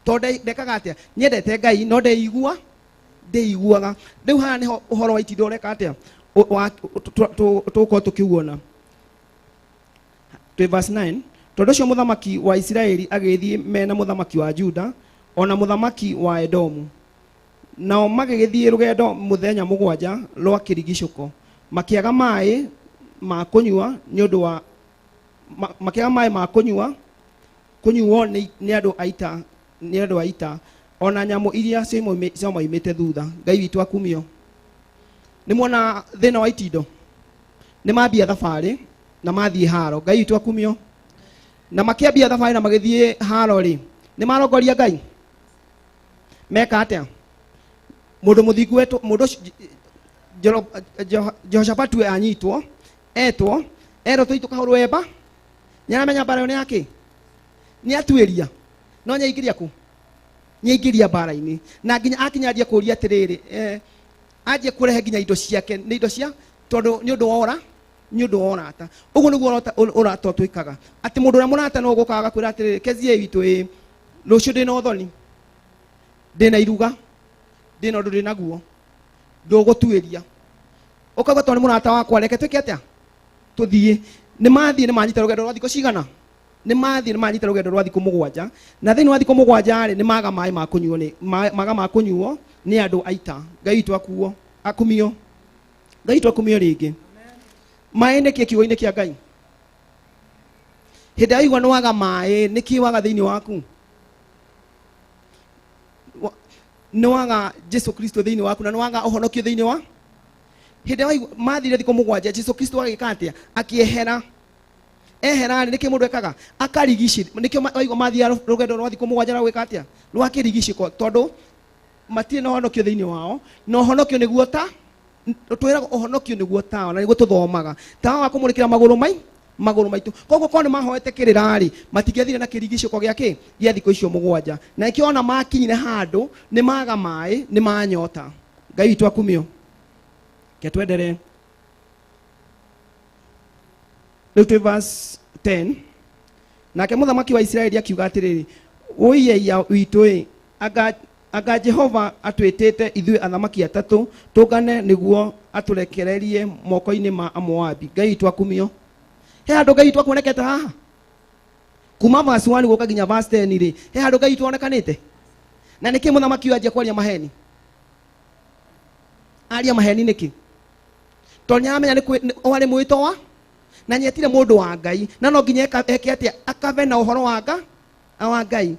tondũ ndekaga atĩa, nyendete Ngai no ndeiguaga. Rĩu haha nĩho ũhoro wa itindo ũreka atĩa tũgũkorwo tũkĩuona twĩ verse 9. Tondũ ũcio mũthamaki wa Isiraeli agĩthiĩ mena mũthamaki wa Juda ona mũthamaki wa Edomu, nao magĩgĩthiĩ rũgendo mũthenya mũgwanja rwa kĩrigicũko, makĩaga maĩ ma kũnyua nĩ ũndũ wa makĩaga maĩ ma kũnyua kũnyuo nĩ andũ a ita, nĩ andũ a ita ona nyamũ iria cioimĩte thutha. Ngai witũ akumio. Nĩ muona thĩna wa itindo, nĩ mambia thabarĩ na mathiĩ haro. Ngai witũ akumio. Na makĩambia thabarĩ na magĩthiĩ haro rĩ, nĩ marongoria Ngai meka atĩa? Mũndũ mũthingu wetwo, mũndũ ũcio, Jehoshafatu anyitwo, etwo, erwo tũthiĩ tũkahũrwo eba, nĩaramenya mbara ĩyo nĩ yakĩ? Nĩatuĩria. No nĩaingĩria kũ? Nĩaingĩria mbara-inĩ. Na nginya akinya anjie kũũria atĩrĩrĩ, anjie kũrehe nginya indo ciake, nĩ indo cia, tondũ nĩ ũndũ wa ũra, nĩ ũndũ wa ũrata. Ũguo nĩguo ũrata ũtwĩkaga. Atĩ mũndũ ũrĩa mũrata no gũkaga agakwĩra atĩrĩrĩ, Kezie witũ ĩ, rũciũ ndĩna ũthoni, ndĩna iruga, ndĩna ũndũ ndĩnaguo, ndũgũtuĩria. Ũkauga tondũ nĩ mũrata wakwa, reke twĩke atĩa? Tũthiĩ. Nĩ mathiĩ, nĩ manyita rũgendo rwa thikũ cigana? Nĩ mathiĩ, nĩ manyita rũgendo rwa thikũ mũgwanja. Na thĩinĩ wa thikũ mũgwanja rĩ, nĩ maga maĩ ma kũnyuo nĩ, maga ma kũnyuo nĩ andũ a ita. Ngai witũ akuo, akumio. Ngai witũ akumio rĩngĩ. Maĩ nĩ kĩ kiugo-inĩ kĩa Ngai? Hĩndĩ ĩrĩa waigua nĩ waga maĩ, nĩ kĩ waga thĩinĩ waku? Nĩ waga Jesu Kristo thĩinĩ waku, na nĩ waga ũhonokio thĩinĩ wa? Hĩndĩ ĩrĩa waigua mathire thikũ mũgwanja, Jesu Kristo agĩka atĩa? Akĩehera. Ehera rĩ, nĩkĩ mũndũ ekaga? Akarigicĩ-, nĩkĩo waigua mathiaga rũgendo rwa thikũ mũgwanja rwa gwĩka atĩa? Rwa kĩrigicĩko, tondũ matirĩ na ũhonokio thĩinĩ wao, na ũhonokio nĩguo ta twĩragwo ũhonokio nĩguo tawa, na nĩguo tũthomaga tawa wa kũmũrĩkĩra magũrũ mai magũrũ maitũ. Koguo korwo nĩ mahoete kĩrĩra rĩ, matingĩathire na kĩrigicũko gĩa kĩ gĩa thikũ icio mũgwanja. Na nĩkĩo ona makinyire handũ nĩ maga maĩ, nĩ manyota. Ngai witũ akumio. Ke twenderee. Rĩu twĩ verse 10. Nake mũthamaki wa Isiraeli akiuga atĩrĩrĩ, wũiyeia witũ ĩ, anga Jehova atwĩtĩte ithuĩ athamaki atatũ tũngane nĩguo atũrekererie moko-inĩ ma Amoabi. Ngai witũ akumio. He handũ Ngai witũ akuonekete haha? Kuma verse 1 gũka nginya verse 10 rĩ, he handũ Ngai witũ onekanĩte? Na nĩkĩ mũthamaki ũyũ anjia kwaria maheni? Aria maheni nĩkĩ? Tondũ nĩaramenya nĩ warĩ mwĩto wa na nyetire mũndũ wa Ngai, na no nginya eke atĩa? Akabe na ũhoro wa wa Ngai.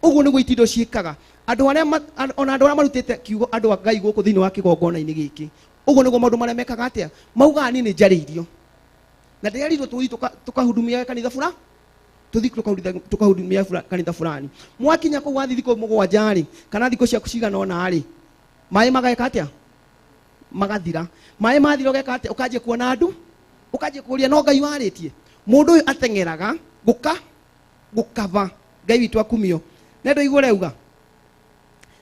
Ũguo nĩguo itindo ciĩkaga. Andũ arĩa ona andũ arĩa marutĩte kiugo andũ a Ngai gũkũ thĩinĩ wa kĩgongona-inĩ gĩkĩ, ũguo nĩguo maũndũ marĩa mekaga atĩa? Maugaga niĩ nĩ njarĩirio. Na ndĩrerirwo tũthiĩ tũkahudumia kanitha bura, tũthiĩ tũkahudumia kanitha fulani. Mwakinya kũu wathiĩ thikũ mũgwanja rĩ, kana thikũ ciaku cigana ũna rĩ, maĩ mageka atĩa? Magathira. Maĩ mathira ũgeka atĩa? Ũkanjia kuona andũ, ũkanjia kũria no Ngai warĩtie. Mũndũ ũyũ ateng'eraga gũkaba. Ngai witũ akumio. Nĩ andũ aigua ũrauga.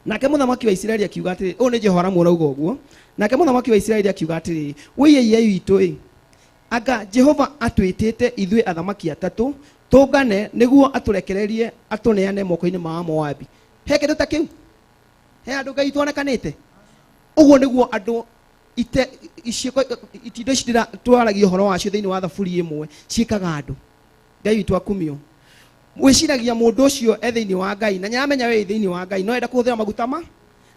Nake mũthamaki wa Isiraeli akiuga atĩrĩ, ũyũ nĩ Jehoramu ũrauga ũguo. Nake mũthamaki wa Isiraeli akiuga atĩrĩ, wũiyeiyei witũ ĩ, anga Jehova atwĩtĩte ithuĩ athamaki atatũ tũngane nĩguo atũrekererie atũneane moko-inĩ ma Moabi. He kĩndũ ta kĩu? He andũ Ngai tuonekanĩte? Ũguo nĩguo andũ ite ciĩko itindo ici twaragia ũhoro wacio thĩinĩ wa thaburi ĩmwe ciĩkaga andũ. Ngai witũ akumio. Wĩciragia mũndũ ũcio e thĩinĩ wa Ngai na nĩaramenya we wĩ thĩinĩ wa Ngai no enda kũhũthĩra maguta ma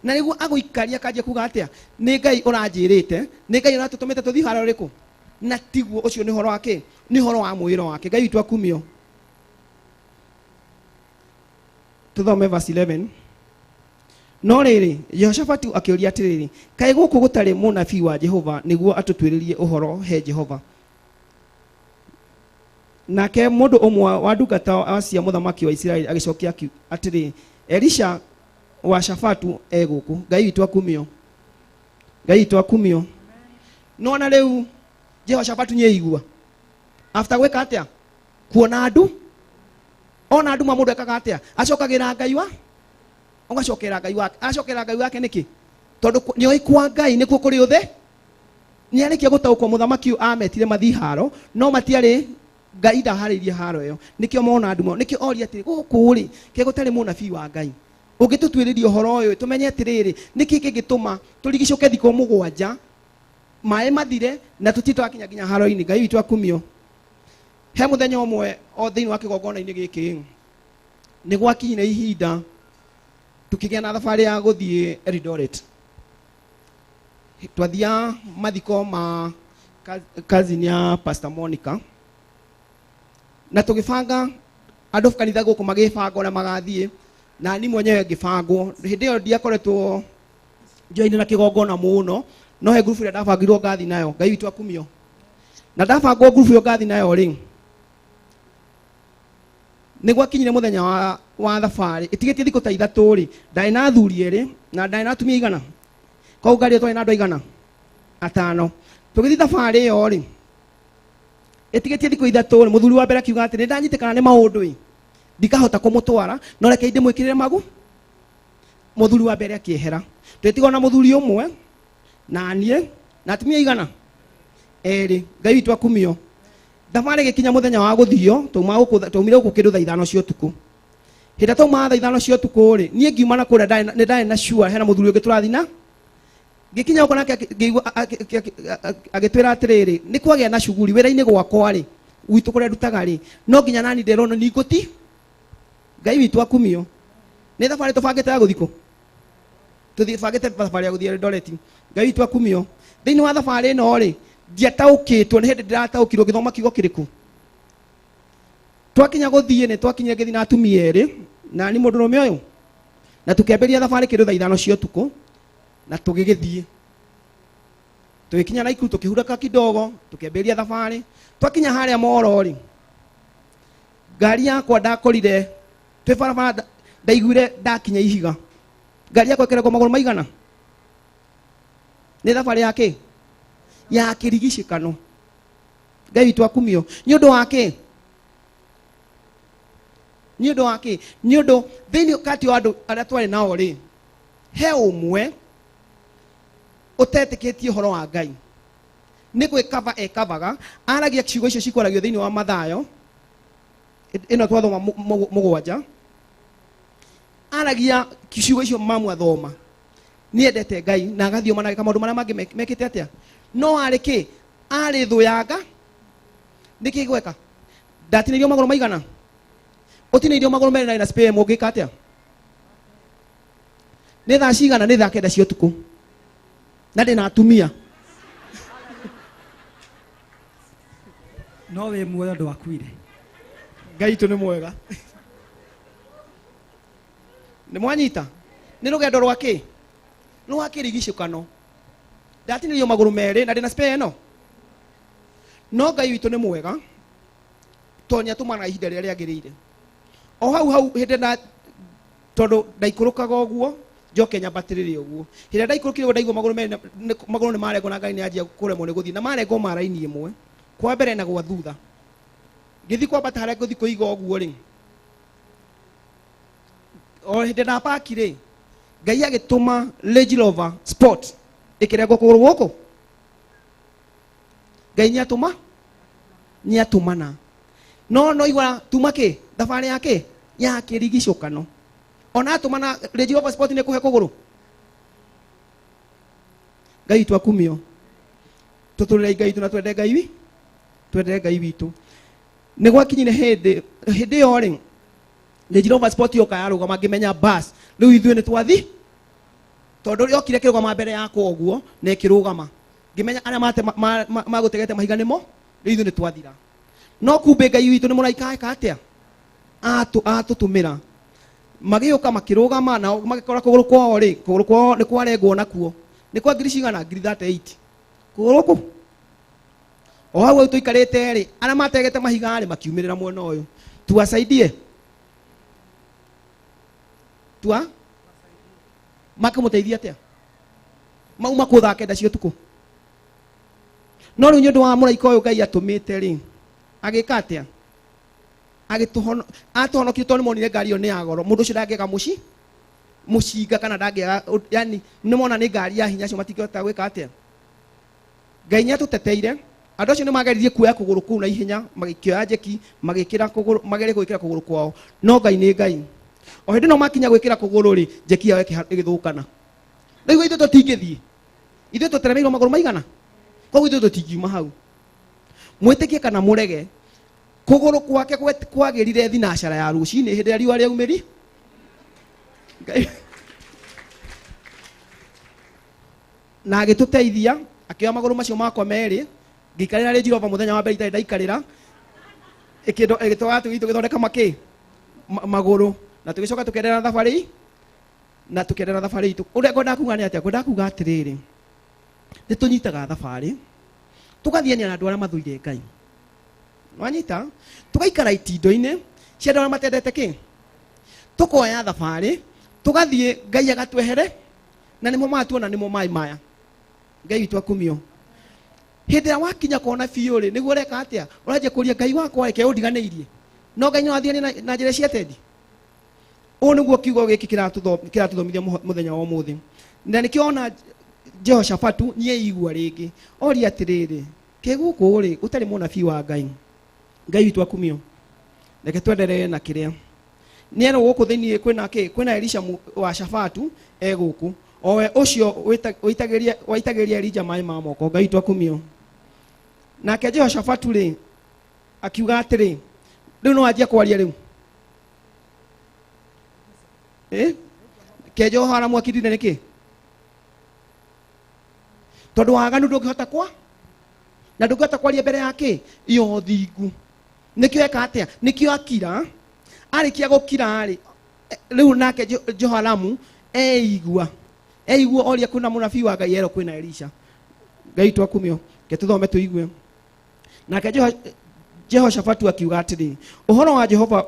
na nĩguo agũikaria akanjia kuga atĩa nĩ Ngai ũranjĩrĩte nĩ Ngai ũratũtũmĩte tũthiĩ haro rĩkũ na tiguo ũcio nĩ ũhoro wa kĩ nĩ ũhoro wa mwĩro wake. Ngai witũ akumio. Tũthome verse 11. No rĩrĩ Jehoshafatu akĩũria atĩrĩrĩ kaĩ gũkũ gũtarĩ mũnabii wa Jehova nĩguo atũtuĩrĩrie ũhoro he Jehova. Nake mũndũ ũmwe wa ndungata cia mũthamaki wa Isiraeli agĩcokia atĩrĩ Elisha wa Shafatu e gũkũ. Ngai witũ akumio. Ngai witũ akumio. No na rĩu Jehoshafatu nĩeigua after gwĩka atĩa kuona andu ona andu ma mũndũ ekaga atĩa acokagĩra Ngai wa ũgacokera Ngai wake acokera Ngai wake nĩkĩ tondũ nĩoĩ kwa Ngai nĩkuo kũrĩ ũthe nĩarĩkia gũtaũkwo mũthamaki ũyũ ametire mathiĩ haro no matiarĩ Ngai ndaharĩirie haro ĩyo nĩkĩo mona andũ nĩkĩo oria atĩrĩ gũkũ rĩ ke gũtarĩ mũnabii wa Ngai ũngĩtũtuĩrĩria ũhoro ũyũ tũmenye atĩrĩrĩ nĩkĩ kĩngĩtũma tũrigicũke thikũ mũgwanja maĩ mathire na tũtirĩ twakinya nginya haro-inĩ. Ngai witũ akumio. He mũthenya ũmwe o thĩinĩ wa kĩgongona-inĩ gĩkĩ nĩ gwakinyire ihinda tukĩgĩa na thabarĩ ya gũthiĩ Eldoret. Twathia mathiko ma cousin ya Pastor Monica na tũgĩbanga andũ kanitha gũkũ magĩbanga ũrĩa magathiĩ na ni mwenyewe ngĩbangwo. Hĩndĩ ĩyo ndiakoretwo njoine na kĩgongona mũno no he ngurubu ĩrĩa ndabangirwo ngathi nayo. Ngai witũ akumio. Na ndabangwo ngurubu ĩyo ngathi nayo rĩ nĩ gwakinyire mũthenya wa thabarĩ ĩtigĩtie thikũ ta ithatũ rĩ ndarĩ na athuri erĩ na ndarĩ na atumia igana koguo ngari ĩyo twarĩ na andũ aigana atano. Tũgĩthiĩ thabarĩ ĩyo rĩ ĩtigĩtie thikũ ithatũ rĩ mũthuri wa mbere akiuga atĩ nĩ ndanyitĩkana nĩ maũndũ ĩ ndikahota kũmũtwara no reke ndĩmwĩkĩrĩre magu. Mũthuri wa mbere akĩehera twĩtigwo na mũthuri ũmwe na niĩ na atumia igana erĩ. Ngai witũ akumio. Thabarĩ ĩgĩkinya mũthenya wa gũthio twaumire gũkũ kĩndũ thaa ithano cia ũtukũ. Hĩndĩ ĩrĩa twauma thaa ithano cia ũtukũ rĩ niĩ ngiuma na kũrĩa nĩ ndarĩ na sure hena mũthuri ũngĩ tũrathiĩ na ngĩkinya gũkũ nake ngĩigua agĩtwĩra atĩrĩrĩ nĩ kwagĩa na shughuli wĩra-inĩ gwakwa rĩ gwitũ kũrĩa ndutaga rĩ no nginya nani ndĩrwo nĩ ngũti. Ngai witũ akumio. Nĩ thabarĩ tũbangĩte ya gũthiĩ kũ? Tũthiĩ bangĩte thabarĩ ya gũthiĩ Eldoret. Ngai witũ akumio. Thĩinĩ wa thabarĩ ĩno rĩ ndiataũkĩtwo nĩ hĩndĩ ndĩrataũkirwo ngĩthoma kiugo kĩrĩkũ. Twakinya gũthiĩ nĩ twakinyire ngĩthiĩ na atumia erĩ na ni mũndũrũme ũyũ na tũkĩambĩrĩria thabarĩ kĩndũ thaa ithano cia ũtukũ na tũgĩgĩthiĩ tũgĩkinya Naikuru tũkĩhurũka kidogo tũkĩambĩrĩria thabarĩ. Twakinya harĩa Moro rĩ ngari yakwa ndakorire twĩ barabara ndaiguire ndakinya ihiga ngari yakwa ĩkĩrengwo magũrũ maigana nĩ thabarĩ ya kĩ ya kĩrigicĩkano. Ngai witũ akumio. Nĩ ũndũ wa kĩ? Nĩ ũndũ wa kĩ? Nĩ ũndũ thĩinĩ kati wa andũ arĩa twarĩ nao rĩ he ũmwe ũtetĩkĩtie ũhoro wa Ngai nĩ gwĩkaba ekavaga aragia ciugo icio cikwaragio thĩinĩ wa Mathayo ĩno twathoma mũgwanja aragia ciugo icio mamwathoma nĩendete Ngai na agathiĩ ona agĩka maũndũ marĩa mangĩ mekĩte atĩa no arĩ kĩ arĩ thũ yanga nĩkĩ gweka ndatinĩirio magũrũ maigana ũtinĩirio magũrũ merĩ na spare ũngĩka atĩa nĩ thaa cigana nĩ thaa kenda cia ũtukũ na ndĩna atumia no wĩ muoyo ndwakuire. Ngai witũ nĩ mwega. Nĩ mwanyita nĩ rũgendo rwa kĩ rwa kĩrigicũkano ndatinĩirio magũrũ merĩ na ndĩna spare ĩno no Ngai witũ nĩ mwega tondũ nĩatũmanaga ihinda rĩrĩa rĩagĩrĩire. O hau hau hĩndĩ na tondũ ndaikũrũkaga ũguo njoke nyambatĩrĩre ũguo hĩndĩ ĩrĩa ndaikũrũkire ũguo ndaigua magũrũ merĩ magũrũ nĩ marengwo na Ngai nĩanjia kũremwo nĩ gũthiĩ na marengwo ma raini ĩmwe kwa mbere na gwa thutha ngĩthiĩ kwambata harĩa ngũthiĩ kũiga ũguo rĩ o hĩndĩ ndapaki rĩ Ngai agĩtũma Range Rover Sport ĩkĩrengwo kũgũrũ gũkũ. Ngai nĩatũma nĩatũmana no no igua tuma kĩ thabarĩ ya kĩ ya kĩrigicũkano ona atũmana Range Rover Sport nĩ kũhe kũgũrũ. Ngai witũ akumio. Tũtũrĩre Ngai witũ na twende Ngai wi twende Ngai witũ. Nĩ gwakinyire hĩndĩ ĩyo rĩ Range Rover Sport yoka yarũgama ngĩmenya bus rĩu ithuĩ nĩ twathi tondũ yokire kĩrũgama mbere yakwa ũguo na ĩkĩrũgama ngĩmenya arĩa magũtegete mahiga nĩmo rĩu ithuĩ nĩ twathira no kumbe Ngai witũ nĩ mũraika eka atĩa atũtũmĩra magĩũka makĩrũgama na magĩkora kũgũrũ kwao rĩ kũgũrũ kwao nĩ kwarengwo nakuo nĩ kwa ngiri cigana ngiri 38 kũgũrũ kũ o hau tũikarĩte rĩ arĩa mategete mahiga rĩ makiumĩrĩra mwena ũyũ tuwasaidie tua makĩmũteithia atĩa mauma kũ thaa 9 cia ũtukũ no rĩu nĩ ũndũ wa mũraika ũyũ Ngai atũmĩte rĩ agĩka atĩa atũhonokie tondũ nĩmonire ngari ĩyo nĩ ya goro mũndũ ũcio ndangĩaga mũcinga kana ndangĩaga yani nĩmona nĩ ngari ya hinya acio matingĩhota gwĩka atĩa Ngai nĩatũteteire andũ acio nĩmageririe kuoya kũgũrũ kũu na ihenya magĩkĩoya njeki magĩkĩra kũgũrũ magerie gwĩkĩra kũgũrũ kwao no Ngai nĩ Ngai o hĩndĩ ĩno makinya gwĩkĩra kũgũrũ rĩ njeki yao ĩgĩthũkana rĩu ithuĩ tũtingĩthiĩ ithuĩ tũteremeirwo magũrũ maigana koguo ithuĩ tũtingiuma hau mwĩtĩkie kana mũrege kũgũrũ kwake kwagĩrire thinacara ya rũcinĩ hĩndĩ ĩrĩa riũa rĩaumĩri na agĩtũteithia akĩoya magũrũ macio makwa merĩ ngĩikarĩra Range Rover mũthenya wa mbere itarĩ ndaikarĩra ĩgĩtwara tũgĩthondeka makĩ magũrũ na tũgĩcoka tũkĩenderea na thabarĩ na tũkĩenderea na thabarĩ itũ ũrĩa ngwendaga kuga nĩ atĩa ngwendaga kuga atĩrĩrĩ nĩ tũnyitaga thabarĩ tũgathiania na andũ arĩa mathũire Ngai wanyita tũgaikara itindo-inĩ cia andũ arĩa matendete kĩ tũkoya thabarĩ tũgathiĩ Ngai agatwehere na nĩmo matuona nĩmo maĩ maya Ngai witũ akumio hĩndĩ ĩrĩa wakinya kona biũ rĩ nĩguo ũreka atĩa ũranjia kũria Ngai wakwa reke ũndiganĩirie no Ngai no athianie na njĩra cia tendi ũũ nĩguo kiugo gĩkĩ kĩratũthomithia mũthenya wa ũmũthĩ na nĩkĩo ona Jehoshafatu nĩeigua rĩngĩ oria atĩrĩrĩ kĩ gũkũ rĩ gũtarĩ mũnabii wa Ngai Ngai witũ akumio reke twenderee na kĩrĩa nĩerwo gũkũ thĩinĩ kwĩna kĩ kwĩna Elisha wa Shafatu e gũkũ owe ũcio waitagĩria Elija maĩ ma moko Ngai witũ akumio nake Jehoshafatu rĩ akiuga atĩrĩ rĩu no anjie kwaria rĩu ke Jehoramu akirire nĩkĩ tondũ waganu ndũngĩhota kwa na ndũngĩhota kwaria mbere ya kĩ ya ũthingu nĩkĩo eka atĩa nĩkĩo akira arĩkia gũkira rĩ rĩu nake Jehoramu eigua oria kwĩna mũnabii wa Ngai erwo kwĩna Elisha Ngai witũ akumio ke tũthome tũigue nake Jehoshafatu akiuga atĩrĩ ũhoro wa Jehova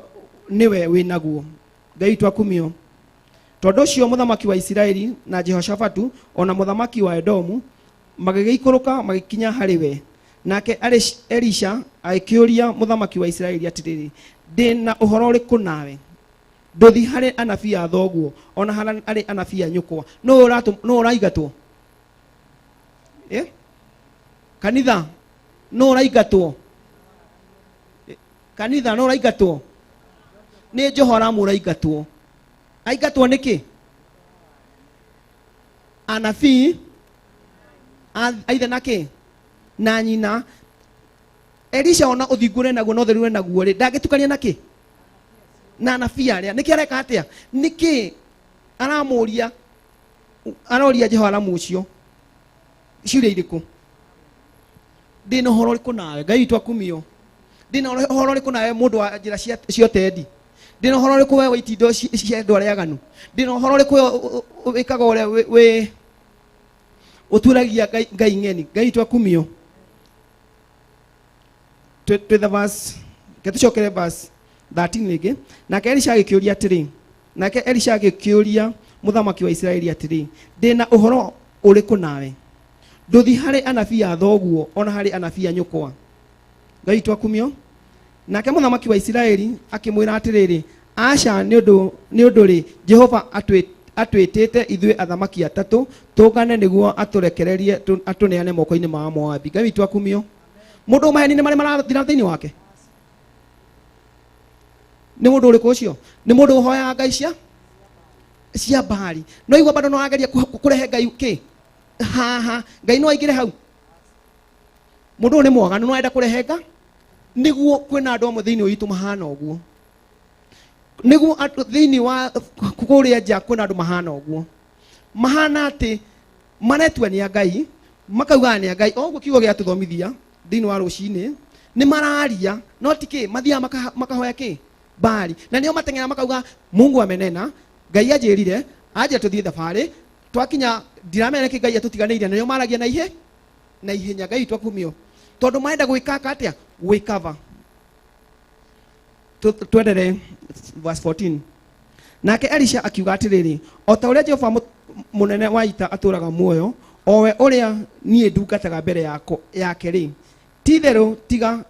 nĩwe wĩnaguo Ngai witũ akumio tondũ ũcio mũthamaki wa Isiraeli na Jehoshafatu ona mũthamaki wa Edomu magĩgĩikũrũka magĩkinya harĩ we nake Elisha agĩkĩũria mũthamaki wa Isiraeli atĩrĩrĩ ndĩ na ũhoro ũrĩkũ nawe ndũthi harĩ anabii a thoguo ona harĩ anabii a nyũkwa nũ ũraingatwo kanitha nũ ũraingatwo kanitha nũ ũraingatwo nĩ Jehoramu ũraingatwo aingatwo nĩkĩ anabii aithe na kĩ na nyina Elisha ona ũthingu ũrĩ naguo na ũtheru ũrĩ naguo rĩ ndangĩtukania na kĩ na anabii arĩa nĩkĩ areka atĩa nĩkĩ aramũria aroria Jehoramu ũcio ciũria irĩkũ ndĩ na ũhoro ũrĩkũ nawe Ngai witũ akumio ndĩ na ũhoro ũrĩkũ nawe mũndũ wa njĩra cia ũtendi ndĩ na ũhoro ũrĩkũ we wa itindo cia andũ arĩa aganu ndĩ na ũhoro ũrĩkũ we wĩkaga ũrĩa wĩ ũtuĩragia Ngai ng'eni Ngai witũ akumio twĩ the verse ke tũcokere verse 13 rĩngĩ nake Elisha agĩkĩũria atĩrĩ nake Elisha agĩkĩũria mũthamaki wa Isiraeli atĩrĩ ndĩ na ũhoro ũrĩkũ nawe ndũthi harĩ anabii a thoguo ona harĩ anabii a nyũkwa Ngai witũ akumio nake mũthamaki wa Isiraeli akĩmwĩra atĩrĩrĩ aca nĩ ũndũ rĩ Jehova atwĩtĩte ithuĩ athamaki atatũ tũngane nĩguo atũrekererie atũneane moko-inĩ ma Moabi Ngai witũ akumio mũndũ maheni nĩ marĩ marathira thĩinĩ wake nĩ mũndũ ũrĩkũ ũcio nĩ mũndũ ũhoyaga ngai cia Baali no igua bado no ageria kũrehe ngai kĩ haha ngai no aingĩre hau mũndũ ũyũ nĩ mwaganu no arenda kũrehe nga nĩguo kwĩna andũ amwe thĩinĩ witũ mahana ũguo Nĩguo andũ thĩinĩ wa kũrĩa nja kwĩna andũ mahana ũguo. Mahana atĩ maretua nĩ a Ngai, makauga nĩ a Ngai, o ũguo kiugo gĩatũthomithia thĩinĩ wa rũcinĩ, nĩ mararia, no ti kĩ, mathiaga makahoya kĩ? Bali. Na nĩo mateng'era makauga Mungu amenena, Ngai anjĩrire, anjĩra tũthiĩ thabarĩ, twakinya ndiramenya nĩkĩ Ngai atũtiganĩirie, na nĩo maragia na ihe na ihenya. Ngai twakumio. Tondũ marenda gwĩka atĩa? Gwĩkava. Twenderee verse 14. Nake Elisha akiuga atĩrĩrĩ, o ta ũrĩa Jehova mũnene wa ita atũũraga muoyo, o we ũrĩa niĩ ndungataga mbere yake rĩ, ti-itherũ tiga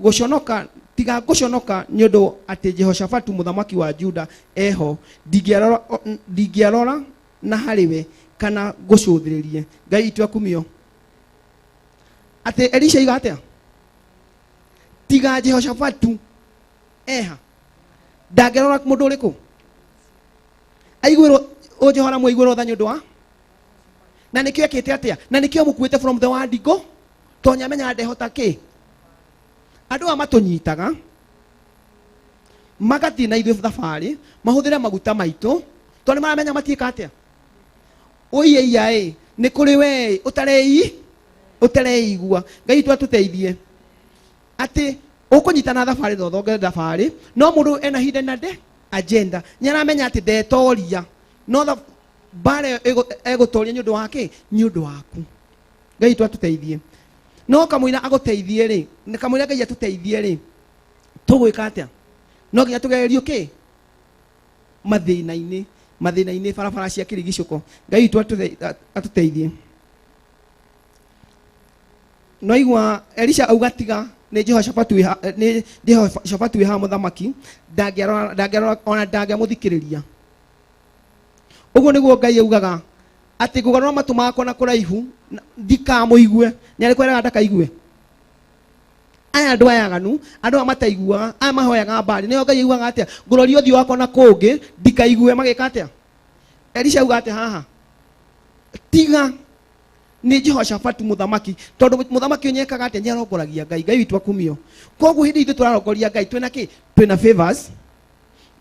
gũconoka, tiga ngũconoka nĩ ũndũ atĩ Jehoshafatu mũthamaki wa Juda eho, ndingĩarora na harĩ we kana ngũcũthĩrĩrie. Ngai witũ akumio. Atĩ Elisha iga atĩa? Tiga Jehoshafatu eha, ndangĩrora mũndũ ũrĩkũ? Aiguĩrwo Jehoramu aiguĩrwo tha nĩ ũndũ wa na nĩkĩo ekĩte atĩa? Na nĩkĩo mũkuĩte from the word go, tondũ nĩamenyaga ndehota kĩ. Andũ aya matũnyitaga magathiĩ na ithuĩ thabarĩ, mahũthĩre maguta maitũ, tondũ nĩ maramenya matiĩka atĩa. Ũiya ĩ, nĩ kũrĩ we ũtareigua. Ngai witũ atũteithie atĩ ũkũnyitana thabarĩ na ũthonge thabarĩ, no mũndũ ena hinda na nde agenda, nĩaramenya atĩ ndetoria, no mbara egũtoria nĩ ũndũ wa kĩ? Nĩ ũndũ waku. Ngai witũ atũteithie. No kamũira agũteithie rĩ, kamũira Ngai atũteithie rĩ, tũgwĩka atĩa? No nginya tũgererio kĩ? Mathĩna-inĩ, mathĩna-inĩ barabara cia kĩrigicũko. Ngai witũ atũteithie. No igua Elisha auga tiga nĩ Jehoshafatu nĩ Jehoshafatu wĩ haha mũthamaki, ndangĩarora ona ndangĩamũthikĩrĩria. Ũguo nĩguo Ngai augaga atĩ ngũgarũra matũ makwa na kũraihu ndikamũigue. Nĩ arĩ kweraga ndakaigue. Aya andũ aya aganu, andũ aya mataiguaga, aya mahoyaga mbari, nĩo Ngai augaga atĩa? Ngũroria ũthiũ wakwa na kũngĩ ndikaigue. Magĩka atĩa? Elisha auga atĩa haha? Tiga nĩ Jehoshafatu mũthamaki, tondũ mũthamaki ũyũ nĩekaga atĩa? Nĩarongoragia Ngai. Ngai witũ akumio. Koguo hĩndĩ ithuĩ tũrarongoria Ngai twĩna kĩ? Twĩna favors.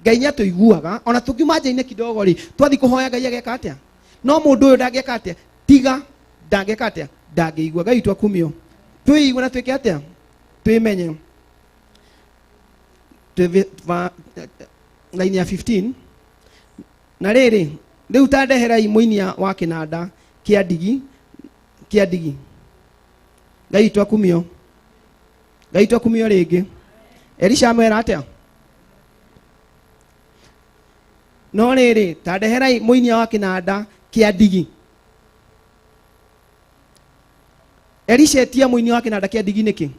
Ngai nĩatũiguaga, ona tũngiuma nja-inĩ kidogo rĩ, twathiĩ kũhoya Ngai ageka atĩa? No mũndũ ũyũ ndangĩka atĩa? Tiga ndangĩka atĩa? Ndangĩigua. Ngai witũ akumio. Twĩigue na twĩke atĩa? Twĩmenye. Line ya 15. Na rĩrĩ, rĩu ta ndeherai mũinia wa kĩnanda kĩa ndigi, kĩa ndigi. Ngai witũ akumio. Ngai witũ akumio rĩngĩ. Elisha amwĩra atĩa? No rĩrĩ, ta ndeherai mũinia wa kĩnanda kĩa ndigi. Elisha etia mũinia wa kĩnanda kĩa ndigi nĩkĩ?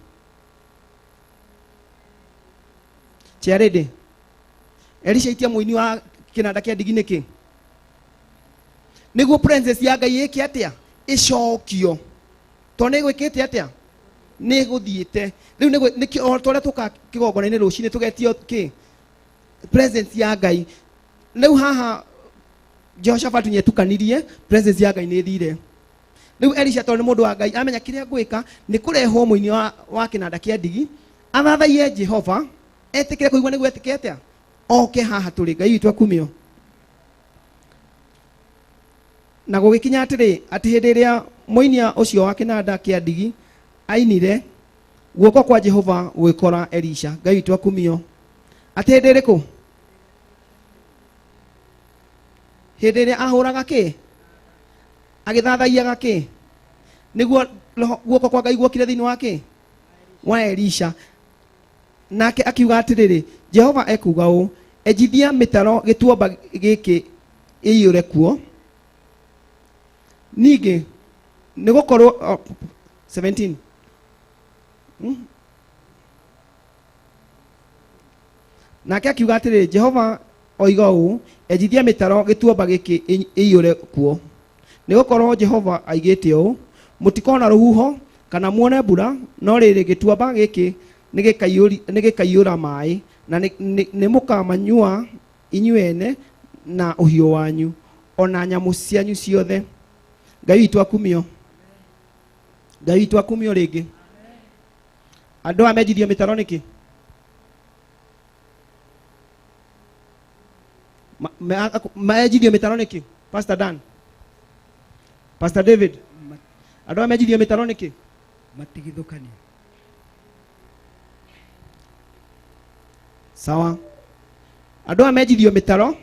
Chiarĩndĩ. Elisha etia mũini wa kĩnanda kĩa ndigi nĩkĩ? Nĩguo princess ya Ngai ĩke atĩa? Ĩcokio. Tondũ nĩ ĩgwĩkĩte atĩa? Nĩ ĩgũthiĩte. Rĩu nĩkĩo o ta ũrĩa tũka kĩgongona-inĩ rũcinĩ tũgetio kĩ? Presence ya Ngai. Rĩu haha Jehoshafatu nĩetukanirie, presence ya Ngai nĩ ĩthire. Rĩu Elisha tondũ nĩ mũndũ wa Ngai, amenya kĩrĩa ngwĩka nĩ kũrehwo mũini wa kĩnanda kĩa ndigi, athathaiye Jehova, etĩkĩre kũigua nĩguo etĩke atĩa? Oke haha tũrĩ. Ngai witũ akumio. Na gũgĩkinya atĩrĩ, atĩ hĩndĩ ĩrĩa mũinia ũcio wa kĩnanda kĩa ndigi ainire, guoko kwa Jehova gũgĩkora Elisha. Ngai witũ akumio. Atĩ hĩndĩ ĩrĩkũ? Hĩndĩ ĩrĩa ahũraga kĩ? Agĩthathaiyaga kĩ? Nĩguo guoko kwa Ngai guokire thĩinĩ wa kĩ? Wa Elisha. Nake akiuga atĩrĩrĩ, Jehova ekuuga ũũ, enjithia mĩtaro gĩtuamba gĩkĩ ĩiyũre kuo. Ningĩ nĩgũkorwo, 17. Nake akiuga atĩrĩrĩ, Jehova oiga ũũ, enjithia mĩtaro gĩtuamba gĩkĩ ĩiyũre kuo. Nĩgũkorwo Jehova aigĩte ũũ, mũtikona rũhuho kana muone mbura, no rĩrĩ gĩtuamba gĩkĩ nĩgĩkaiyũra maĩ, na nĩmũkamanyua inyuĩ ene na ũhiũ wanyu, ona nyamũ cianyu ciothe. Ngai witũ akumio. Ngai witũ akumio rĩngĩ. Andũ aya menjithio mĩtaro nĩkĩ? Menjithio mĩtaro nĩkĩ? Pastor Dan, Pastor David, andũ aya menjithio mĩtaro nĩkĩ? Matigithũkanio. Sawa, andũ aya menjithio mĩtaro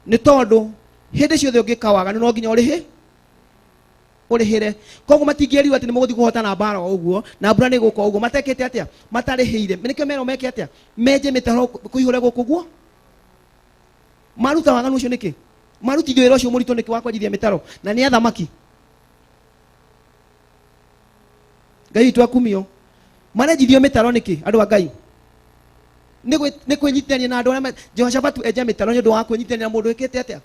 nĩ tondũ hĩndĩ ciothe ũngĩka waganu no nginya ũrĩhĩ ũrĩhĩre. Koguo matingĩerirwo atĩ nĩ mũgũthiĩ kũhotana mbara o ũguo na mbura nĩ ĩgũka ũguo matekĩte atĩa, matarĩhĩire. Nĩkĩo merwo meke atĩa, menje mĩtaro kũihũre gũkũ guo. Maruta waganu ũcio nĩkĩ? Marutithio wĩra ũcio mũritũ nĩkĩ wa kwenjithia mĩtaro? Na nĩ athamaki. Ngai witũ akumio. Marenjithio mĩtaro nĩkĩ andũ a Ngai? Nĩ kwĩnyitithania na andũ arĩa Jehoshafatu enja mĩtaro nĩ ũndũ wa kwĩnyitithania na mũndũ wĩkĩte atĩa,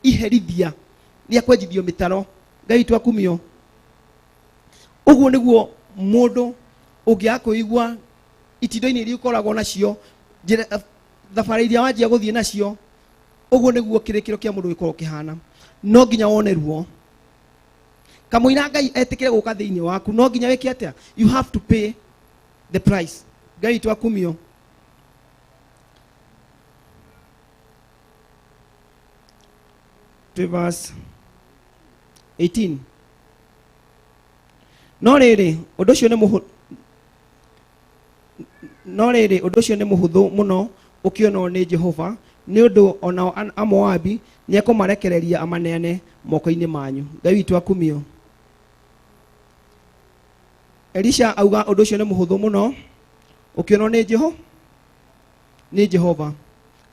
iherithia rĩa kwenjithio mĩtaro. Ngai witũ akumio. Ũguo nĩguo mũndũ ũngĩaga kũigua itindo-inĩ iria ũkoragwo nacio, njĩra thabarĩ iria wanjia gũthiĩ nacio, ũguo nĩguo kĩrĩkĩro kĩa mũndũ gĩkoragwo kĩhana. No nginya wone ruo. Kamũira Ngai etĩkĩre gũka thĩinĩ waku, no nginya wĩke atĩa? You have to pay the price. Ngai witũ akumio. Twĩ verse 18. No rĩrĩ, ũndũ ũcio nĩ mũhũ no rĩrĩ, ũndũ ũcio nĩ mũhũthũ mũno ũkĩonwo nĩ Jehova, nĩ ũndũ onao Amoabi nĩekũmarekereria amaneane moko-inĩ manyu. Ngai witũ akumio. Elisha auga ũndũ ũcio nĩ mũhũthũ mũno ũkĩonwo nĩ Jeho nĩ Jehova.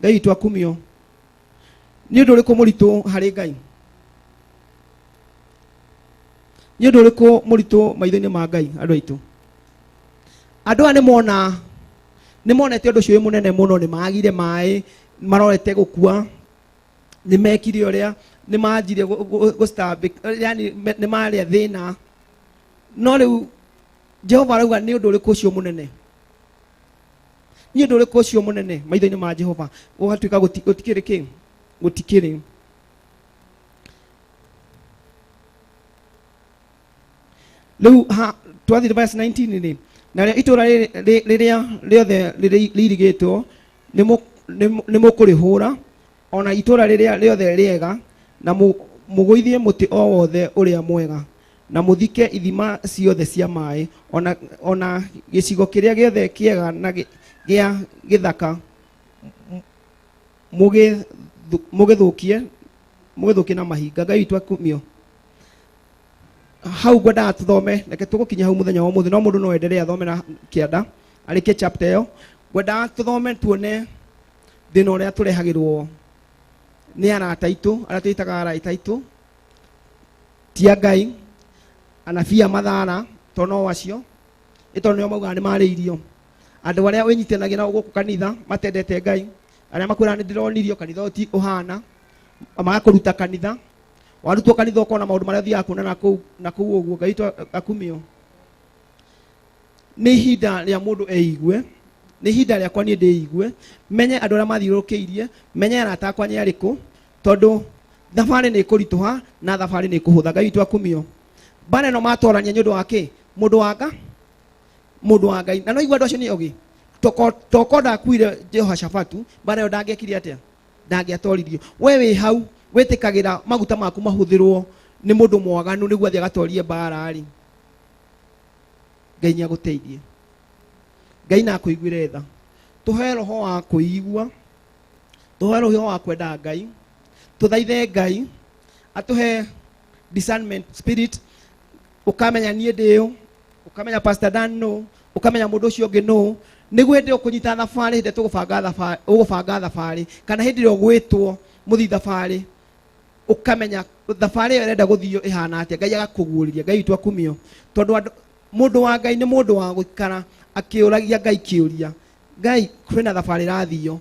Ngai witũ akumio. Nĩ ũndũ ũrĩkũ mũritũ harĩ Ngai? Nĩ ũndũ ũrĩkũ mũritũ maitho-inĩ ma Ngai andũ aitũ? Andũ aya nĩmona nĩmonete ũndũ ũcio wĩ mũnene mũno, nĩmagire maĩ, marorete gũkua, nĩmekire ũrĩa, nĩmanjire yani nĩmarĩa thĩna. No rĩu Jehova arauga nĩ ũndũ ũrĩkũ ũcio mũnene? Nĩ ũndũ ũrĩkũ ũcio mũnene maitho-inĩ ma Jehova? Gũgatuĩka gũtikĩrĩ kĩ? Gũtikĩrĩ. Rĩu twathiĩ verse 19 rĩ, narĩo itũũra rĩrĩa rĩothe rĩirigĩtwo nĩ mũkũrĩhũra, ona itũũra rĩrĩa rĩothe rĩega, na mũgũithie mũtĩ o wothe ũrĩa mwega, na mũthike ithima ciothe cia maĩ, ona gĩcigo kĩrĩa gĩothe kĩega na gĩa gĩthaka mũgĩthũkie na mahinga. Ngai witũ akumio. Hau ngwendaga tũthome, reke tũgũkinya hau mũthenya wa ũmũthĩ, no mũndũ no endelee athome na kĩanda arĩkie chapter ĩyo. Ngwendaga tũthome tuone thĩna ũrĩa tũrehagĩrwo nĩ arata aitũ, arĩa twĩtaga arata aitũ ti a Ngai, anabii a mathara, tondũ no acio, nĩ tondũ nĩo maugaga nĩ marĩirio. Andũ arĩa wĩnyitanagia nao gũkũ kanitha matendete Ngai, arĩa makwĩraga nĩ ndĩronirio kanitha ũyũ ti ũhana, magakũruta kanitha. Warutwo kanitha ũkona maũndũ marĩa ũthiaga kuona na kũu ũguo. Ngai witũ akumio. Nĩ ihinda rĩa mũndũ eigue, nĩ ihinda rĩakwa niĩ ndĩigue, menye andũ arĩa mathiũrũrũkĩirie, menye arata akwa nĩ arĩkũ, tondũ thabarĩ nĩ ĩkũritũha na thabarĩ nĩ ĩkũhũtha. Ngai witũ akumio. Mbara ĩno matorania nĩ ũndũ wa kĩ? Mũndũ wa Ngai, mũndũ wa Ngai. Na no igua andũ acio nĩ ogĩ. Toko ndakuire Jehoshafatu, mbara ĩyo ndangĩekire atĩa? Ndangĩatoririo. We wĩ hau wĩtĩkagĩra maguta maku mahũthĩrwo nĩ mũndũ mwaganu nĩguo athiĩ agatorie mbara rĩ, Ngai nĩ agũteithie. Ngai na akũiguĩre tha. Tũhe roho wa kũigua, tũhe roho wa kwenda Ngai, tũthaithe Ngai atũhe discernment spirit, ũkamenya niĩ ndĩ ũ, ũkamenya Pastor Dan nũ, ũkamenya mũndũ ũcio ũngĩ nũ, nĩguo hĩndĩ ĩyo ũkũnyita thabarĩ, hĩndĩ ĩrĩa tũgũbanga thabarĩ, ũgũbanga thabarĩ, kana hĩndĩ ĩrĩa ũgwĩtwo mũthiĩ thabarĩ, ũkamenya thabarĩ ĩyo ĩrenda gũthiĩ ĩhana atĩa. Ngai agakũguũrĩria. Ngai witũ akumio. Tondũ mũndũ wa Ngai nĩ mũndũ wa gũikara akĩũragia Ngai kĩũria. Ngai, kwĩna thabarĩ ĩrathio,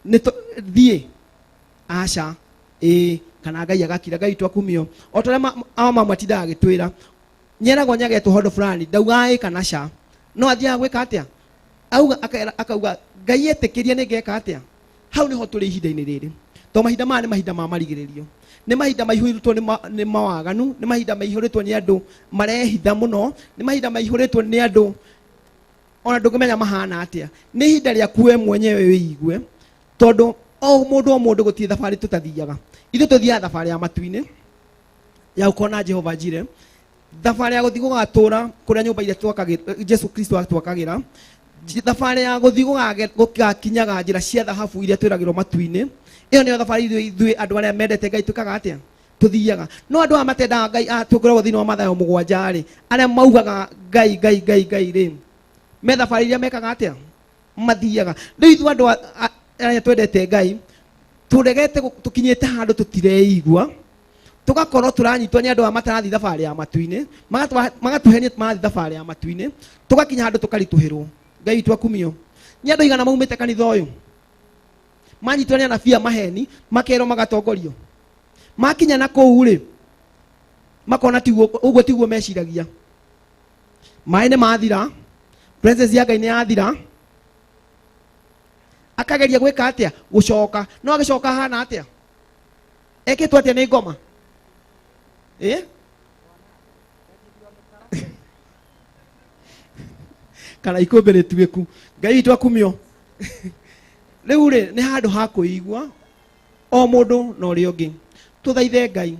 nĩ thiĩ? Aca. Ĩĩ, kana Ngai agakira. Ngai witũ akumio. O ta ũrĩa awa mamwe atindaga agĩtwĩra, nyeragwo nyagetwo handũ fulani, ndauga ĩĩ kana ca. No athiaga gwĩka atĩa? Auga, akauga, Ngai etĩkĩria nĩ ngeka atĩa? Hau nĩho tũrĩ ihinda-inĩ rĩrĩ. Tondũ mahinda maya nĩ mahinda ma marigĩrĩrio. Nĩ mahinda maihũrĩtwo nĩ mawaganu, nĩ mahinda maihũrĩtwo nĩ andũ marehitha mũno, nĩ mahinda maihũrĩtwo nĩ andũ ona ndũngĩmenya mahana atĩa. Nĩ ihinda rĩaku we mwenyewe wĩigue, tondũ O mũndũ o mũndũ gũtirĩ thabarĩ tũtathiaga. Ithuĩ tũthiaga thabarĩ ya matu-inĩ ya gũkorwo na Jehova Jireh, thabarĩ ya gũthiĩ gũgatũra kũrĩa nyũmba iria twakagĩra Jesu Kristo atwakagĩra, thabarĩ ya gũthiĩ gũgakinyaga njĩra cia thahabu iria twĩragĩrwo matu-inĩ. Ĩyo nĩyo thabarĩ ithuĩ andũ arĩa mendete Ngai twĩkaga atĩa? Tũthiaga. No andũ aya matendaga Ngai, tũkoragwo thĩinĩ wa Mathayo 7 rĩ, arĩa maugaga Ngai Ngai Ngai Ngai rĩ, me thabarĩ iria mekaga atĩa? Mathiaga. Rĩu ithuĩ andũ arĩa twendete Ngai tũregete tũkinyĩte handũ tũtireigua, tũgakorwo tũranyitwo nĩ andũ aya matarathiĩ thabarĩ ya matu-inĩ, magatũhenia marathiĩ thabarĩ ya matu-inĩ, tũgakinya handũ tũkaritũhĩrwo. Ngai witũ akumio. Nĩ andũ aigana maumĩte kanitha ũyũ manyitwo nĩ anabii a maheni, makerwo magatongorio, makinya na kũu rĩ, makona tiguo ũguo, tiguo meciragia. Maĩ nĩ mathira, presence ya Ngai nĩ yathira, akageria gwĩka atĩa? Gũcoka. No agĩcoka hana atĩa? Ekĩtwo atĩa nĩ ngoma? Kana ikũmbĩ rĩtuĩku. Ngai witũ akumio. Rĩu rĩ, nĩ handũ ha kwĩigua o mũndũ na ũrĩa ũngĩ. Tũthaithe Ngai,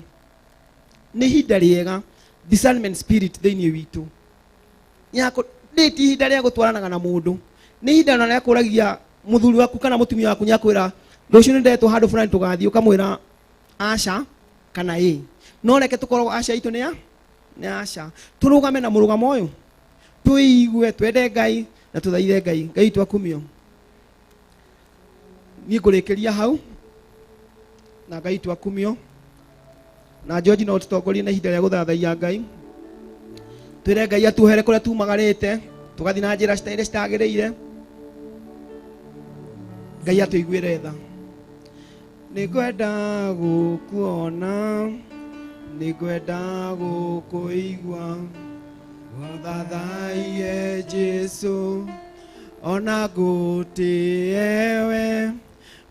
nĩ ihinda rĩega discernment spirit thĩinĩ witũ. Rĩ ti ihinda rĩa gũtwaranaga na mũndũ, nĩ ihinda ona rĩa kũragia mũthuri waku kana mũtumia waku. Nĩakwĩra rũciũ nĩ ndetwo handũ fulani tũgathiĩ, ũkamwĩra aca kana ĩ. No reke tũkorwo aca itũ nĩ nĩ aca, tũrũgame na mũrũgamo ũyũ, twĩigue, twende Ngai na tũthaithe Ngai. Ngai witũ akumio. Niĩ ngũrĩkĩria hau na Ngai witũ akumio. Na George no tũtongorie na ihinda rĩa gũthathaiya Ngai, twĩre Ngai atuohere kũrĩa tumagarĩte tũgathiĩ na njĩra iria citagĩrĩire. Ngai atũiguĩre tha. Nĩngwenda gũkuona, nĩngwenda gũkũigua, gũthathaiye Jesu, ona ngũtĩe we,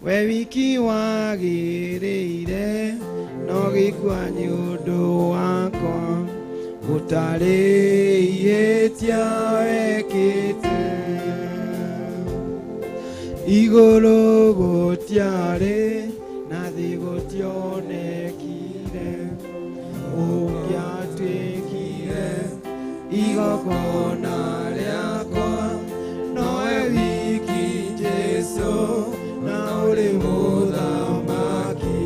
we wiki wagĩrĩire no gĩkua nĩ ũndũ wakwa, gũtarĩ ihĩtia wekĩte. Igũrũ gũtiarĩ na thĩ gũtionekire ũngĩatuĩkire igongona rĩakwa, nowe wiki Jesu, na ũrĩ mũthamaki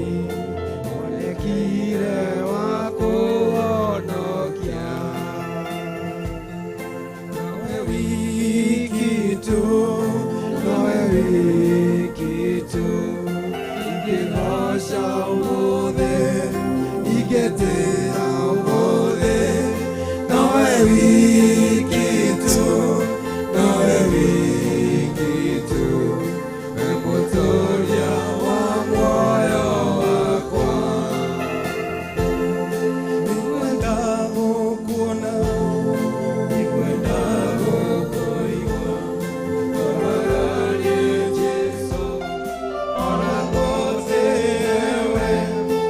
onekire wa kũhonokia. Nowe wiki tu, nowe wiki tu, ingĩgoca ũmũthĩ, ingĩtĩĩa ũmũthĩ, nowe wiki tu, nowe wiki tu, we mũtũũria wa muoyo wakwa. Nĩngwenda gũkuona, nĩngwenda gũkũigua, ngorararie Jesu, ona ngũtĩe we,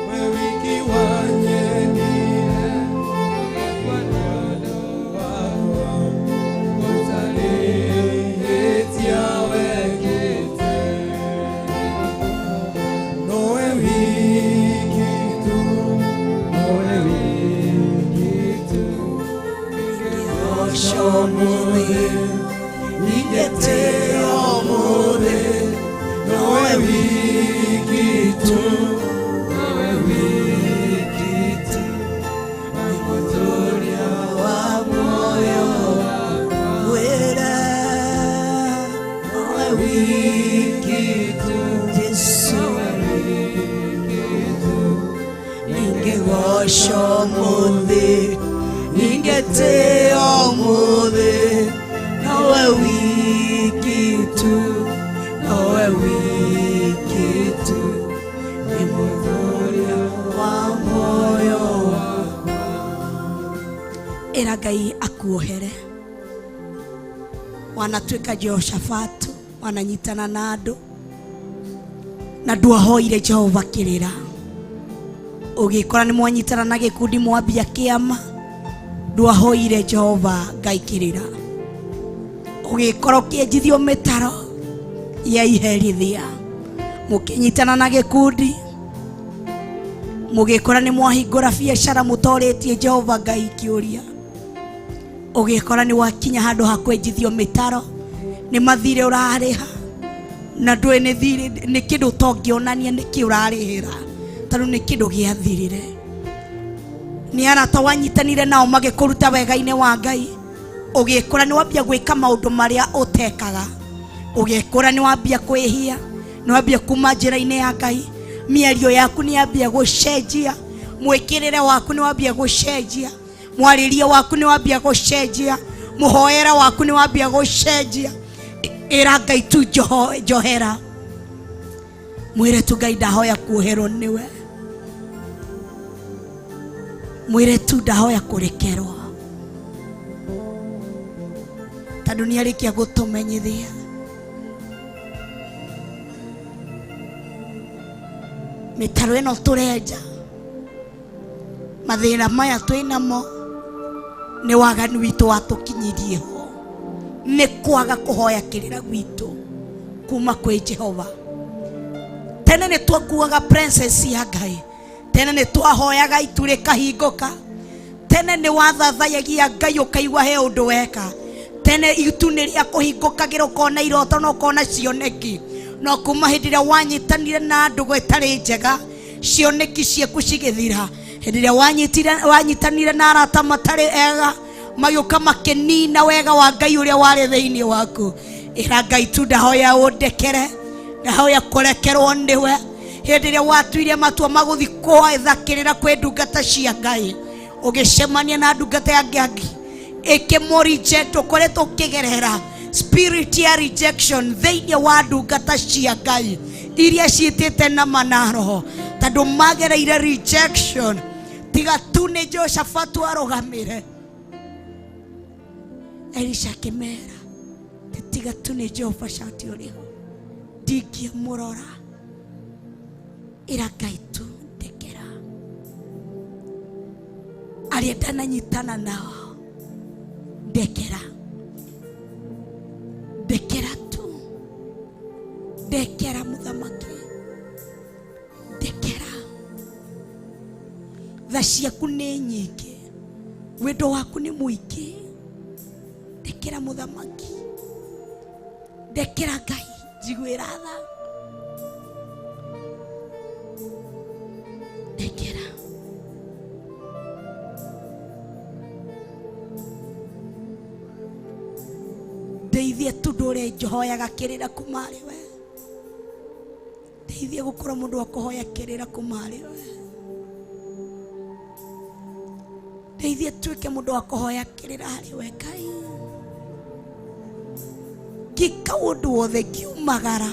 we wiki wanyendire, ũgĩkua nĩ ũndũ wakwa, gũtarĩ ihĩtia wekĩte. Nowe wiki tu, nowe wiki tu, Ingĩgoca ũmũthĩ, ingĩtĩĩa ũmũthĩ, nowe wiki tu, nowe wiki tu, we mũtũũria wa muoyo wakwa. Wĩra nowe wiki tu, Jesu, ingĩgoca ũmũthĩ, ingĩtĩĩa ũmũthĩ, nowe wiki tu, nowe wiki tu, nĩ mũtũũria wa muoyo wakwa. Ĩra Ngai akuohere. Wanatuĩka Jehoshafatu, wananyitana na andũ na ndwahoire Jehova kĩrĩra, ũgĩkora nĩ mwanyitana na gĩkundi mwambia kĩama, ndwahoire Jehova Ngai kĩrĩra, ũgĩkora ũkĩenjithio mĩtaro ya iherithia. Mũkĩnyitana na gĩkundi, mũgĩkora nĩ mwahingũra biacara mũtorĩtie Jehova Ngai kĩũria. Ũgĩkora nĩ wakinya handũ ha kwenjithio mĩtaro, nĩ mathirĩ ũrarĩha na ndũĩ nĩ thirĩ, nĩ kĩndũ ũtongĩonania nĩkĩ ũrarĩhĩra, tondũ nĩ kĩndũ gĩathirire. Nĩ arata wanyitanire nao magĩkũruta wega-inĩ wa Ngai, ũgĩkora nĩ wambia gwĩka maũndũ marĩa ũtekaga, ũgĩkora nĩ wambia kwĩhia, nĩ wambia kuma njĩra-inĩ ya Ngai, mĩario yaku nĩ yambia gũcenjia, mwĩkĩrĩre waku nĩ wambia gũcenjia, mwarĩrie waku nĩ wambia gũcenjia, mũhoere waku nĩ wambia gũcenjia. Ĩra Ngai tu njohera, mwĩre tu Ngai ndahoya kuoherwo nĩwe, mwĩre tu ndahoya kũrekerwo, tondũ nĩ arĩkia gũtũmenyithia. Mĩtaro ĩno tũrenja, mathĩna maya twĩnamo nĩ waganu witũ watũkinyirie ho, nĩ kwaga kũhoya kĩrĩra gwitũ kuma kwĩ Jehova. Tene nĩ twakuaga princess ya Ngai, tene nĩ twahoyaga itu rĩkahingũka, tene nĩ wathathayagia Ngai ũkaigua he ũndũ weka, tene itu nĩ rĩa kũhingũkagĩra ũkona iroto na ũkona cioneki. No kuma hĩndĩ ĩrĩa wanyitanire na ndũgũ ĩtarĩ njega, cioneki ciaku cigĩthira. Hĩndĩ ĩrĩa wanyitanire na arata matarĩ ega, magĩũka makĩnina wega wa Ngai ũrĩa warĩ thĩinĩ waku. Ĩra Ngai tu ndahoya ũndekere, ndahoya kũrekerwo nĩwe. Hĩndĩ ĩrĩa watuire matua ma gũthiĩ gwetha kĩrĩra kwĩ ndungata cia Ngai, ũgĩcemania na ndungata ya Ngai ĩkĩmũ reject, ũkoretwo ũkĩgerera spirit ya rejection thĩinĩ wa ndungata cia Ngai iria ciĩtĩte na mana roho, tondũ magereire rejection. Tiga tu nĩ Jehoshafatu arũgamire, Elisha akĩmera tiga tu nĩ Jehoshafatu ũrĩ ho, ndingĩmũrora. Ĩra Ngai tu ndekera, arĩa ndananyitana nao ndekera, ndekera tu, ndekera mũthamaki, ndekera. Tha ciaku nĩ nyingĩ, wendo waku nĩ mũingĩ, ndekera mũthamaki, ndekera Ngai, njiguĩra tha, ndekera. Ndeithie tu ndũre njohoyaga kĩrĩra kuma harĩ we, ndeithie gũkorwo mũndũ wa kũhoya kĩrĩra kuma harĩ we, ndeithie tuĩke mũndũ wa kũhoya kĩrĩra harĩ we Ngai. Ngĩka ũndũ wothe, ngiumagara,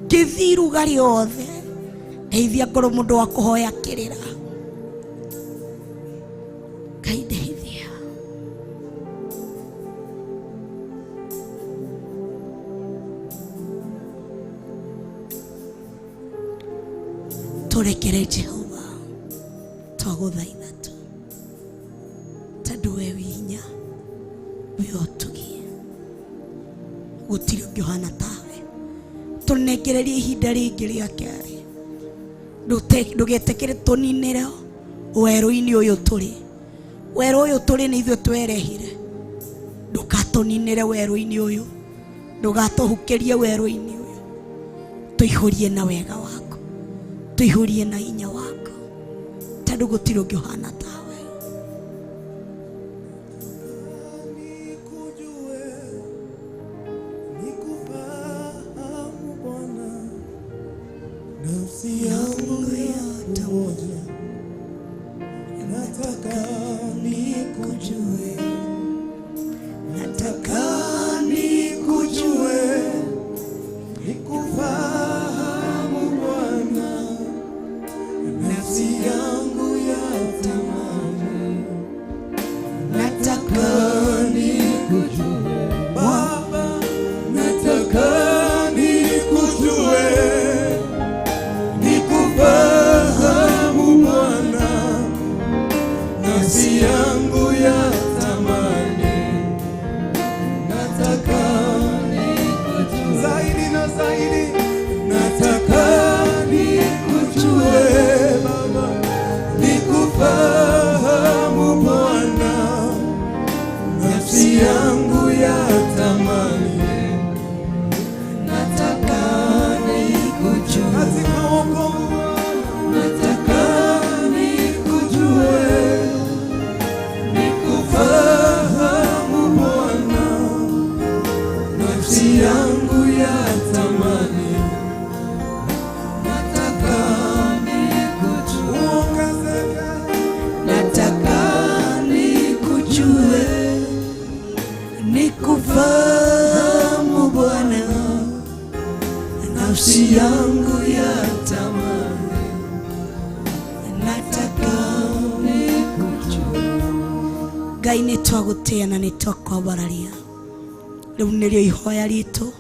ngĩthiĩ iruga rĩothe, ndeithia ngorwo mũndũ wa kũhoya kĩrĩra. Ngai ndeithia. Tũrekere Jehova, twagũthaitha tu, tondũ we wĩ hinya, wĩ ũtugi, gũtirĩ ũngĩ ũhana tawe. Tũnengererie ihinda rĩngĩ rĩa kerĩ, ndũgetĩkĩre tũninĩre werũ-inĩ ũyũ tũrĩ. Werũ ũyũ tũrĩ nĩ ithuĩ twerehire, ndũgatũninĩre werũ-inĩ ũyũ, ndũgatũhukĩrie werũ-inĩ ũyũ. Tũihũrie na wega waku, tũihũrie na hinya waku, tondũ gũtirĩ ũngĩ ũhana tawe. Nikujue, nikufahamu Bwana, nafsi yangu yakungoja, nataka nikujue, nataka nikujue, nikufahamu Bwana, nafsi yangu yatamani, nataka nikujue Baba, nataka nikujue, nikufahamu Bwana, nafsi yangu yatamani, nataka nikujue zaidi na zaidi, Ngai nĩ twagũtĩĩa na nĩ twakwambararia. Rĩu nĩrĩo ihoya ritũ,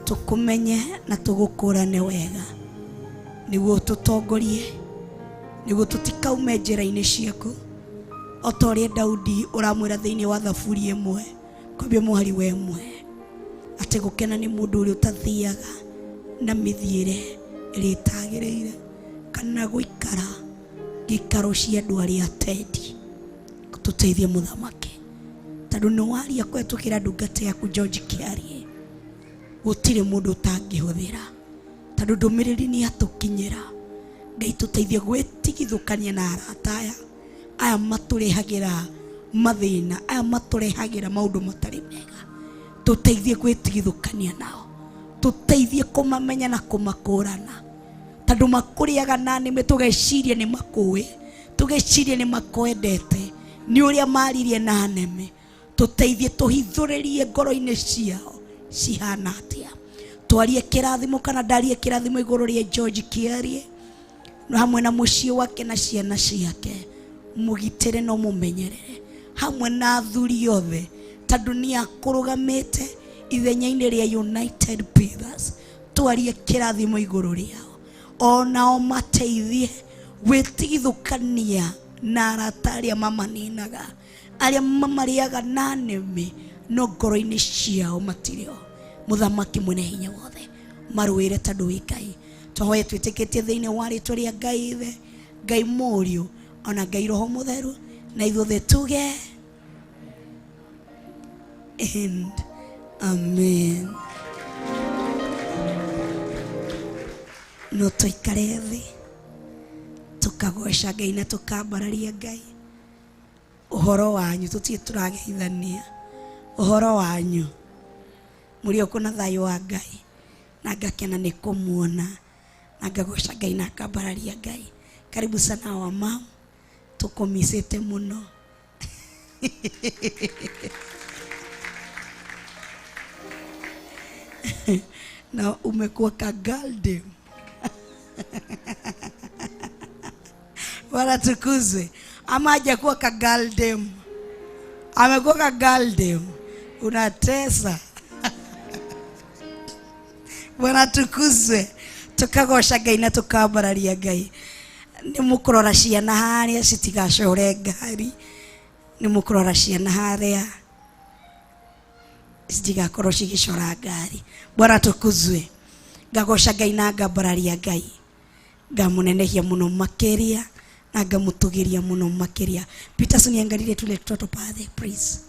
tũkũmenye na tũgũkũrane wega, nĩguo tũtongorie, nĩguo tũtikaume njĩra-inĩ ciaku, o ta ũrĩa Daudi ũramwĩra thĩinĩ wa Thaburi ĩmwe kwambia mũhari wa ĩmwe, atĩ gũkena nĩ mũndũ ũrĩa ũtathiaga na mĩthiĩre ĩrĩa ĩtagĩrĩire, kana gũikara gĩikaro cia andũ arĩa atendi. Tũteithie mũthamaki, tondũ nĩ waria kũhetũkĩra ndungata yaku George Kĩarie, gũtirĩ mũndũ ũtangĩhũthĩra, tondũ ndũmĩrĩri nĩ yatũkinyĩra. Ngai tũteithie gwĩtigithũkania na arata aya, aya matũrehagĩra mathĩna, aya matũrehagĩra maũndũ matarĩ mega. Tũteithie gwĩtigithũkania nao, tũteithie kũmamenya na kũmakũrana, tondũ makũrĩaga na nĩme, tũgeciria nĩ makũĩ, tũgeciria nĩ makwendete, nĩ ũrĩa maririe na neme. Tũteithie tũhithũrĩrie ngoro-inĩ ciao cihana atĩa. Twarie kĩrathimo kana ndarie kĩrathimo igũrũ rĩa George Kĩarie hamwe na mũciĩ wake na ciana ciake, mũgitĩre na ũmũmenyerere hamwe na athuri othe, tondũ nĩ akũrũgamĩte ithenya-inĩ rĩa United Pillars. Twarie kĩrathimo igũrũ rĩao, onao mateithie gwĩtigithũkania na arata arĩa mamaninaga, arĩa mamarĩaga na nĩmĩ, no ngoro-inĩ ciao matirĩ ho. Mũthamaki mwene hinya wothe, marũĩre tondũ wĩ Ngai. Tũhoye twĩtĩkĩtie thĩinĩ wa rĩtwa rĩa Ngai Ithe, Ngai Mũriũ, ona Ngai Roho Mũtheru, na ithuothe tuge and amen. No tũikare thĩ tũkagoca Ngai na tũkambararia Ngai. Ũhoro wanyu tũtirĩ tũrageithania, ũhoro wanyu mũrĩ o kũ na thayũ wa Ngai, na ngakena nĩ kũmuona na ngagoca Ngai na ngambararia Ngai. Karibu sana wa mam, tũkũmicĩte mũno. Na umekuwa kagaldem. Bwana tukuzwe. Ama hajakuwa kagaldem? Amekuwa kagaldem. Unatesa. Bwana tukuzwe. Tukagoca Ngai na tukambararia Ngai. Nĩ mũkũrora ciana harĩa citigacore ngari, nĩ mũkũrora ciana harĩa citigakorwo cigĩcora ngari. Bwana tukuzwe. Ngagoca Ngai na ngambararia Ngai, ngamũnenehia mũno makĩria na ngamũtũgĩria mũno makĩria. Peterson, niangalilie tule tutoto pale please.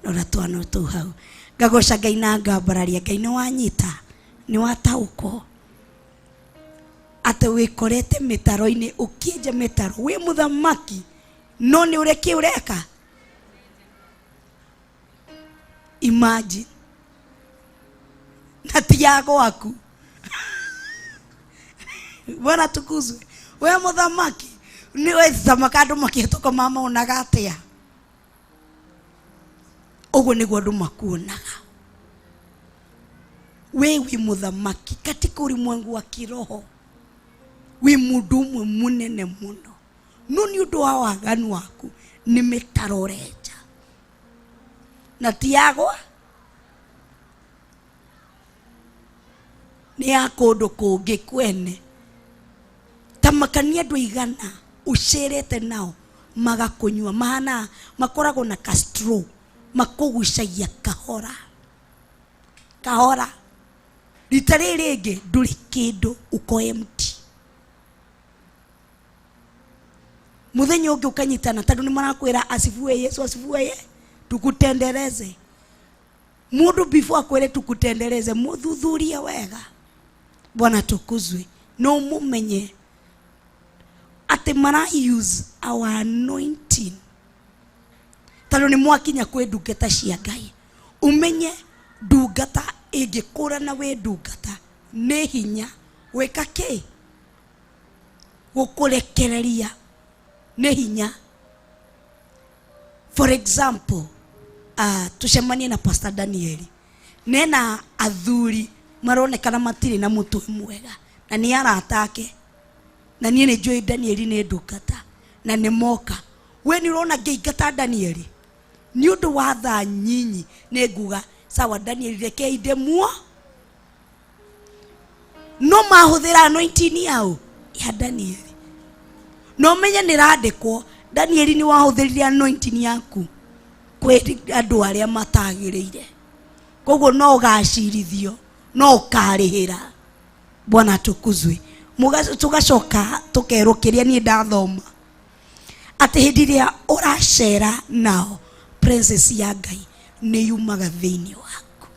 Rora twana tũu hau. Ngagoca Ngai na ngambararia Ngai. Nĩ wanyita, nĩ wataũkwo atĩ wĩkorete mĩtaro-inĩ, ũkĩenja mĩtaro wĩ mũthamaki, no nĩ ũrĩa kĩ ũreka. Imagine, na ti ya gwaku. Bwana tukuzwe. We mũthamaki nĩ wethamaka, andũ makĩhĩtũka mamonaga atĩa? Ũguo nĩguo andũ makuonaga. We wĩ mũthamaki katika ulimwengu wa kiroho, wĩ mũndũ ũmwe mũnene mũno, no nĩ ũndũ wa waganu waku nĩ mĩtaro ũrenja na ti yagwa, nĩ ya kũndũ kũngĩ kwene. Ta makania andũ aigana ũcerete nao magakũnyua, mahana makoragwo na kastro, makũgucagia kahora kahora, rita rĩrĩ rĩngĩ ndũrĩ kĩndũ, uko empty. Muthenya ũngĩ ũkanyitana, tondũ nĩ marakwĩra asifiwe Yesu, asifiwe ye, tukutendereze. Mũndũ before akwĩre tukutendereze, mũthuthurie wega. Bwana tukuzwe. No mũmenye atĩ mara use our anointing, tondũ nĩ mwakinya kwĩ ndungata cia Ngai. Umenye ndungata ĩngĩkũrana wĩ ndungata nĩ hinya gwĩka kĩ, gũkũrekereria nĩ hinya. For example, tucemanie na Pastor Danieli, nena athuri maronekana matirĩ na mũtwe mwega na nĩ arata ake, na niĩ nĩ njũĩ Danieli nĩ ndungata na nĩ moka. We nĩ ũrona ngĩingata Danieli nĩ ũndũ wa thaa nyinyi, nĩ nguga sawa Danieli, rekei ndĩmuo. No mahũthĩra anointing yao ya Danieli, no menye nĩ randĩkwo Danieli nĩ wahũthĩrire anointing yaku kwĩ andũ arĩa matagĩrĩire, koguo no ũgacirithio, no ũkarĩhĩra. Bwana atukuzwe. Tugacoka tukerwo kĩrĩa niĩ ndathoma atĩ hĩndĩ ĩrĩa ũracera nao presence ya Ngai nĩ yumaga thĩinĩ waku.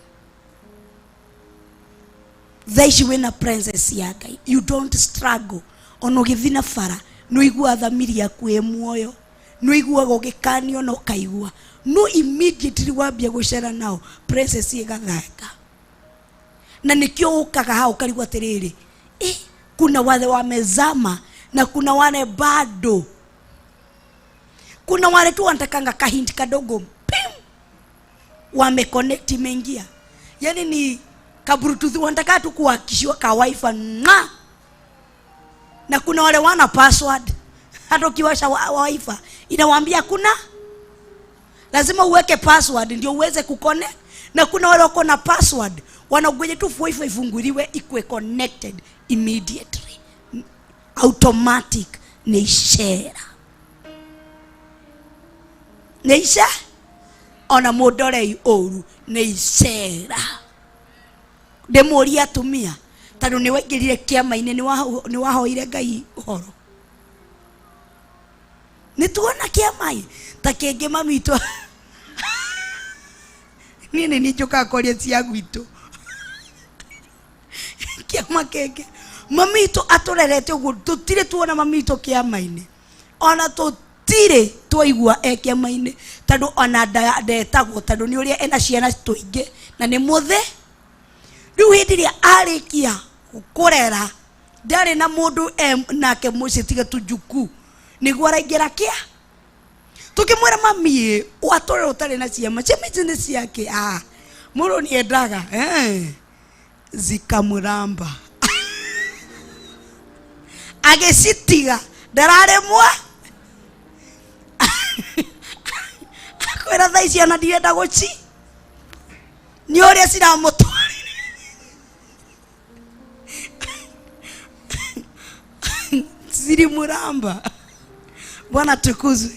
Thaa ici wĩna presence ya Ngai, you don't struggle. Ona ũgĩthiĩ na bara nĩ ũiguaga thamiri yaku ĩ muoyo, nĩ ũiguaga ũgĩkanio na ũkaigua, no immediately wambia gũcera nao presence ĩgathaka. Na nĩkĩo ũkaga hau ũkarigwo atĩrĩrĩ, kuna wale wamezama na kuna wale bado, kuna wale tu wanatakanga kahindi kadogo pim, wameconnect imeingia, yani ni ka bluetooth, wanataka tu kuhakikishiwa ka wifi na na kuna wale wana password, hata ukiwasha wifi inawaambia kuna lazima uweke password ndio uweze kuconnect. Na kuna wale wako na password wanagoja tu wifi ifunguliwe ikuwe connected immediately, automatic. Ni ishara, ni ishara ona mũndorei ũru nĩ icera. Ndĩmũrie atumia, tondũ nĩ waingĩrire kĩama-inĩ, nĩ wahoire Ngai ũhoro. Nĩ tuona kĩama ta kĩngĩ mami witũ. Niĩ nĩ niĩ njũkaga kwaria cia gwitũ. Kĩama kĩngĩ mami witũ atũrerete ũguo, tũtirĩ tuona mami witũ kĩama-inĩ, ona tũtirĩ twaigua e kĩama-inĩ, tondũ ona ndetagwo, tondũ nĩ ũrĩa ena ciana tũingĩ na nĩ mũthĩ. Rĩu hĩndĩ ĩrĩa arĩkia kũrera ndarĩ na mũndũ nake mũciĩ tiga tũjukuu, nĩguo araingĩra kĩa. Tũkĩmwĩra mami, watũrera ũtarĩ na ciama, ciama ici nĩ ciake. Mũndũ nĩendaga, zikamũramba agĩcitiga, ndararĩmwa. Akwĩra thaa ici ona ndirenda gũci, nĩ ũrĩa ciramũtwarire. Zilimuramba. Bwana tukuzwe.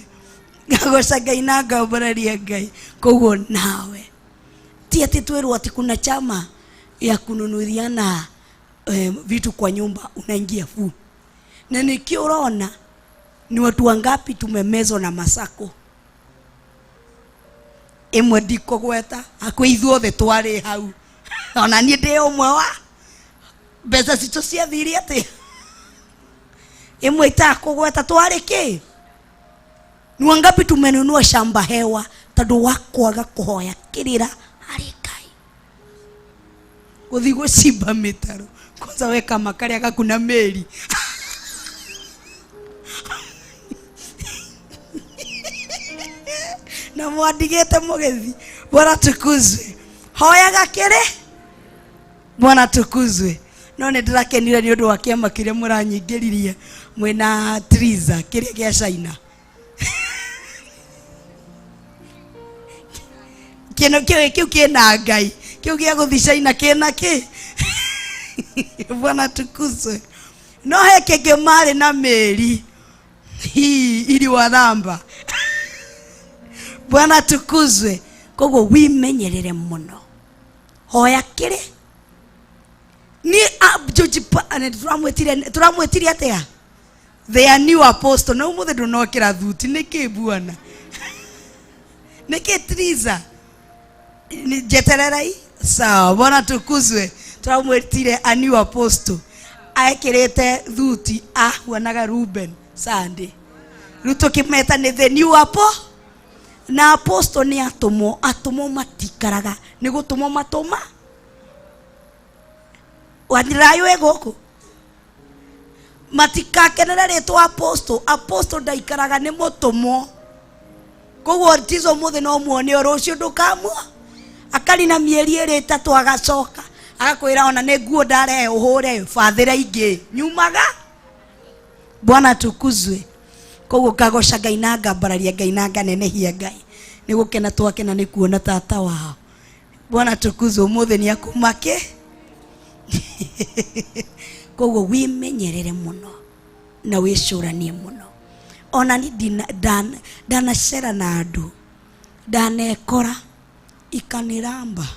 Ngagoca Ngai na ngambararia Ngai. Koguo nawe ti atĩ twĩrwo atĩ kuna chama ya kununuliana vitu kwa nyumba, unaingia fu. Na nikio unaona ni watu wangapi tumemezwa na masako. Ĩmwe ndikũgweta, hakuhĩ ithuothe twarĩ hau. Ona niĩ ndĩ ũmwe wa mbeca citũ ciathire atĩa. Ĩmwe itakũgweta twarĩ kĩ. Ni wangapi tumenunua shamba hewa tondũ wa kwaga kũhoya kĩrĩra harĩ Ngai. Gũthiĩ gũcimba mĩtaro kwanza weka makarĩa gaku na mĩri. Na mwandigĩte mũgĩthi. Bwana tukuzwe. Hoyaga kĩrĩ Bwana tukuzwe. No nĩ ndĩrakenire nĩ ũndũ wa kĩama kĩrĩa mũranyingĩririe mwĩna Triza kĩrĩa kĩa China. Kĩno kĩu kĩna Ngai, kĩu gĩa gũthiĩ China kĩna kĩ. Bwana tukuzwe. No he kĩngĩ marĩ na mĩri hii ili waramba. Bwana tukuzwe. Koguo wimenyerere mũno, hoya kĩrĩ ni turamwĩtire atĩa? They are new apostle. Na ũmũthĩ ndũnokĩra thuti nĩkĩ bwana? Nĩkĩ Triza? Ni njetererai. Sawa, Bwana tukuzwe. Turamwĩtire a new apostle. Aekĩrĩte thuti ahuanaga Ruben Sunday. Rĩu tũkĩmeta nĩ the new apostle. Na apostle nĩ atũmwo, atũmwo matikaraga, nĩ gũtũmwo matũma. Wanirayo ĩ gũkũ. Matikakenere rĩtwa apostle, apostle ndaikaraga nĩ mũtũmwo. Koguo Tizo ũmũthĩ no muone o rũciũ ndũkamua. Akari na mĩeri ĩrĩ ĩtatũ agacoka agakwĩra ona nĩ nguo ndarehe ũhũre bathĩra ingĩ nyumaga. Bwana tukuzwe. Koguo ngagoca Ngai na ngambararia Ngai na nganenehia Ngai. Nĩ gũkena twakena nĩ kuona tata wao. Bwana tukuzwo, ũmũthĩ nĩ akumake. Koguo wĩmenyerere mũno na wĩcũranie mũno. Ona ni ndanacera na andũ, ndanekora ikaniramba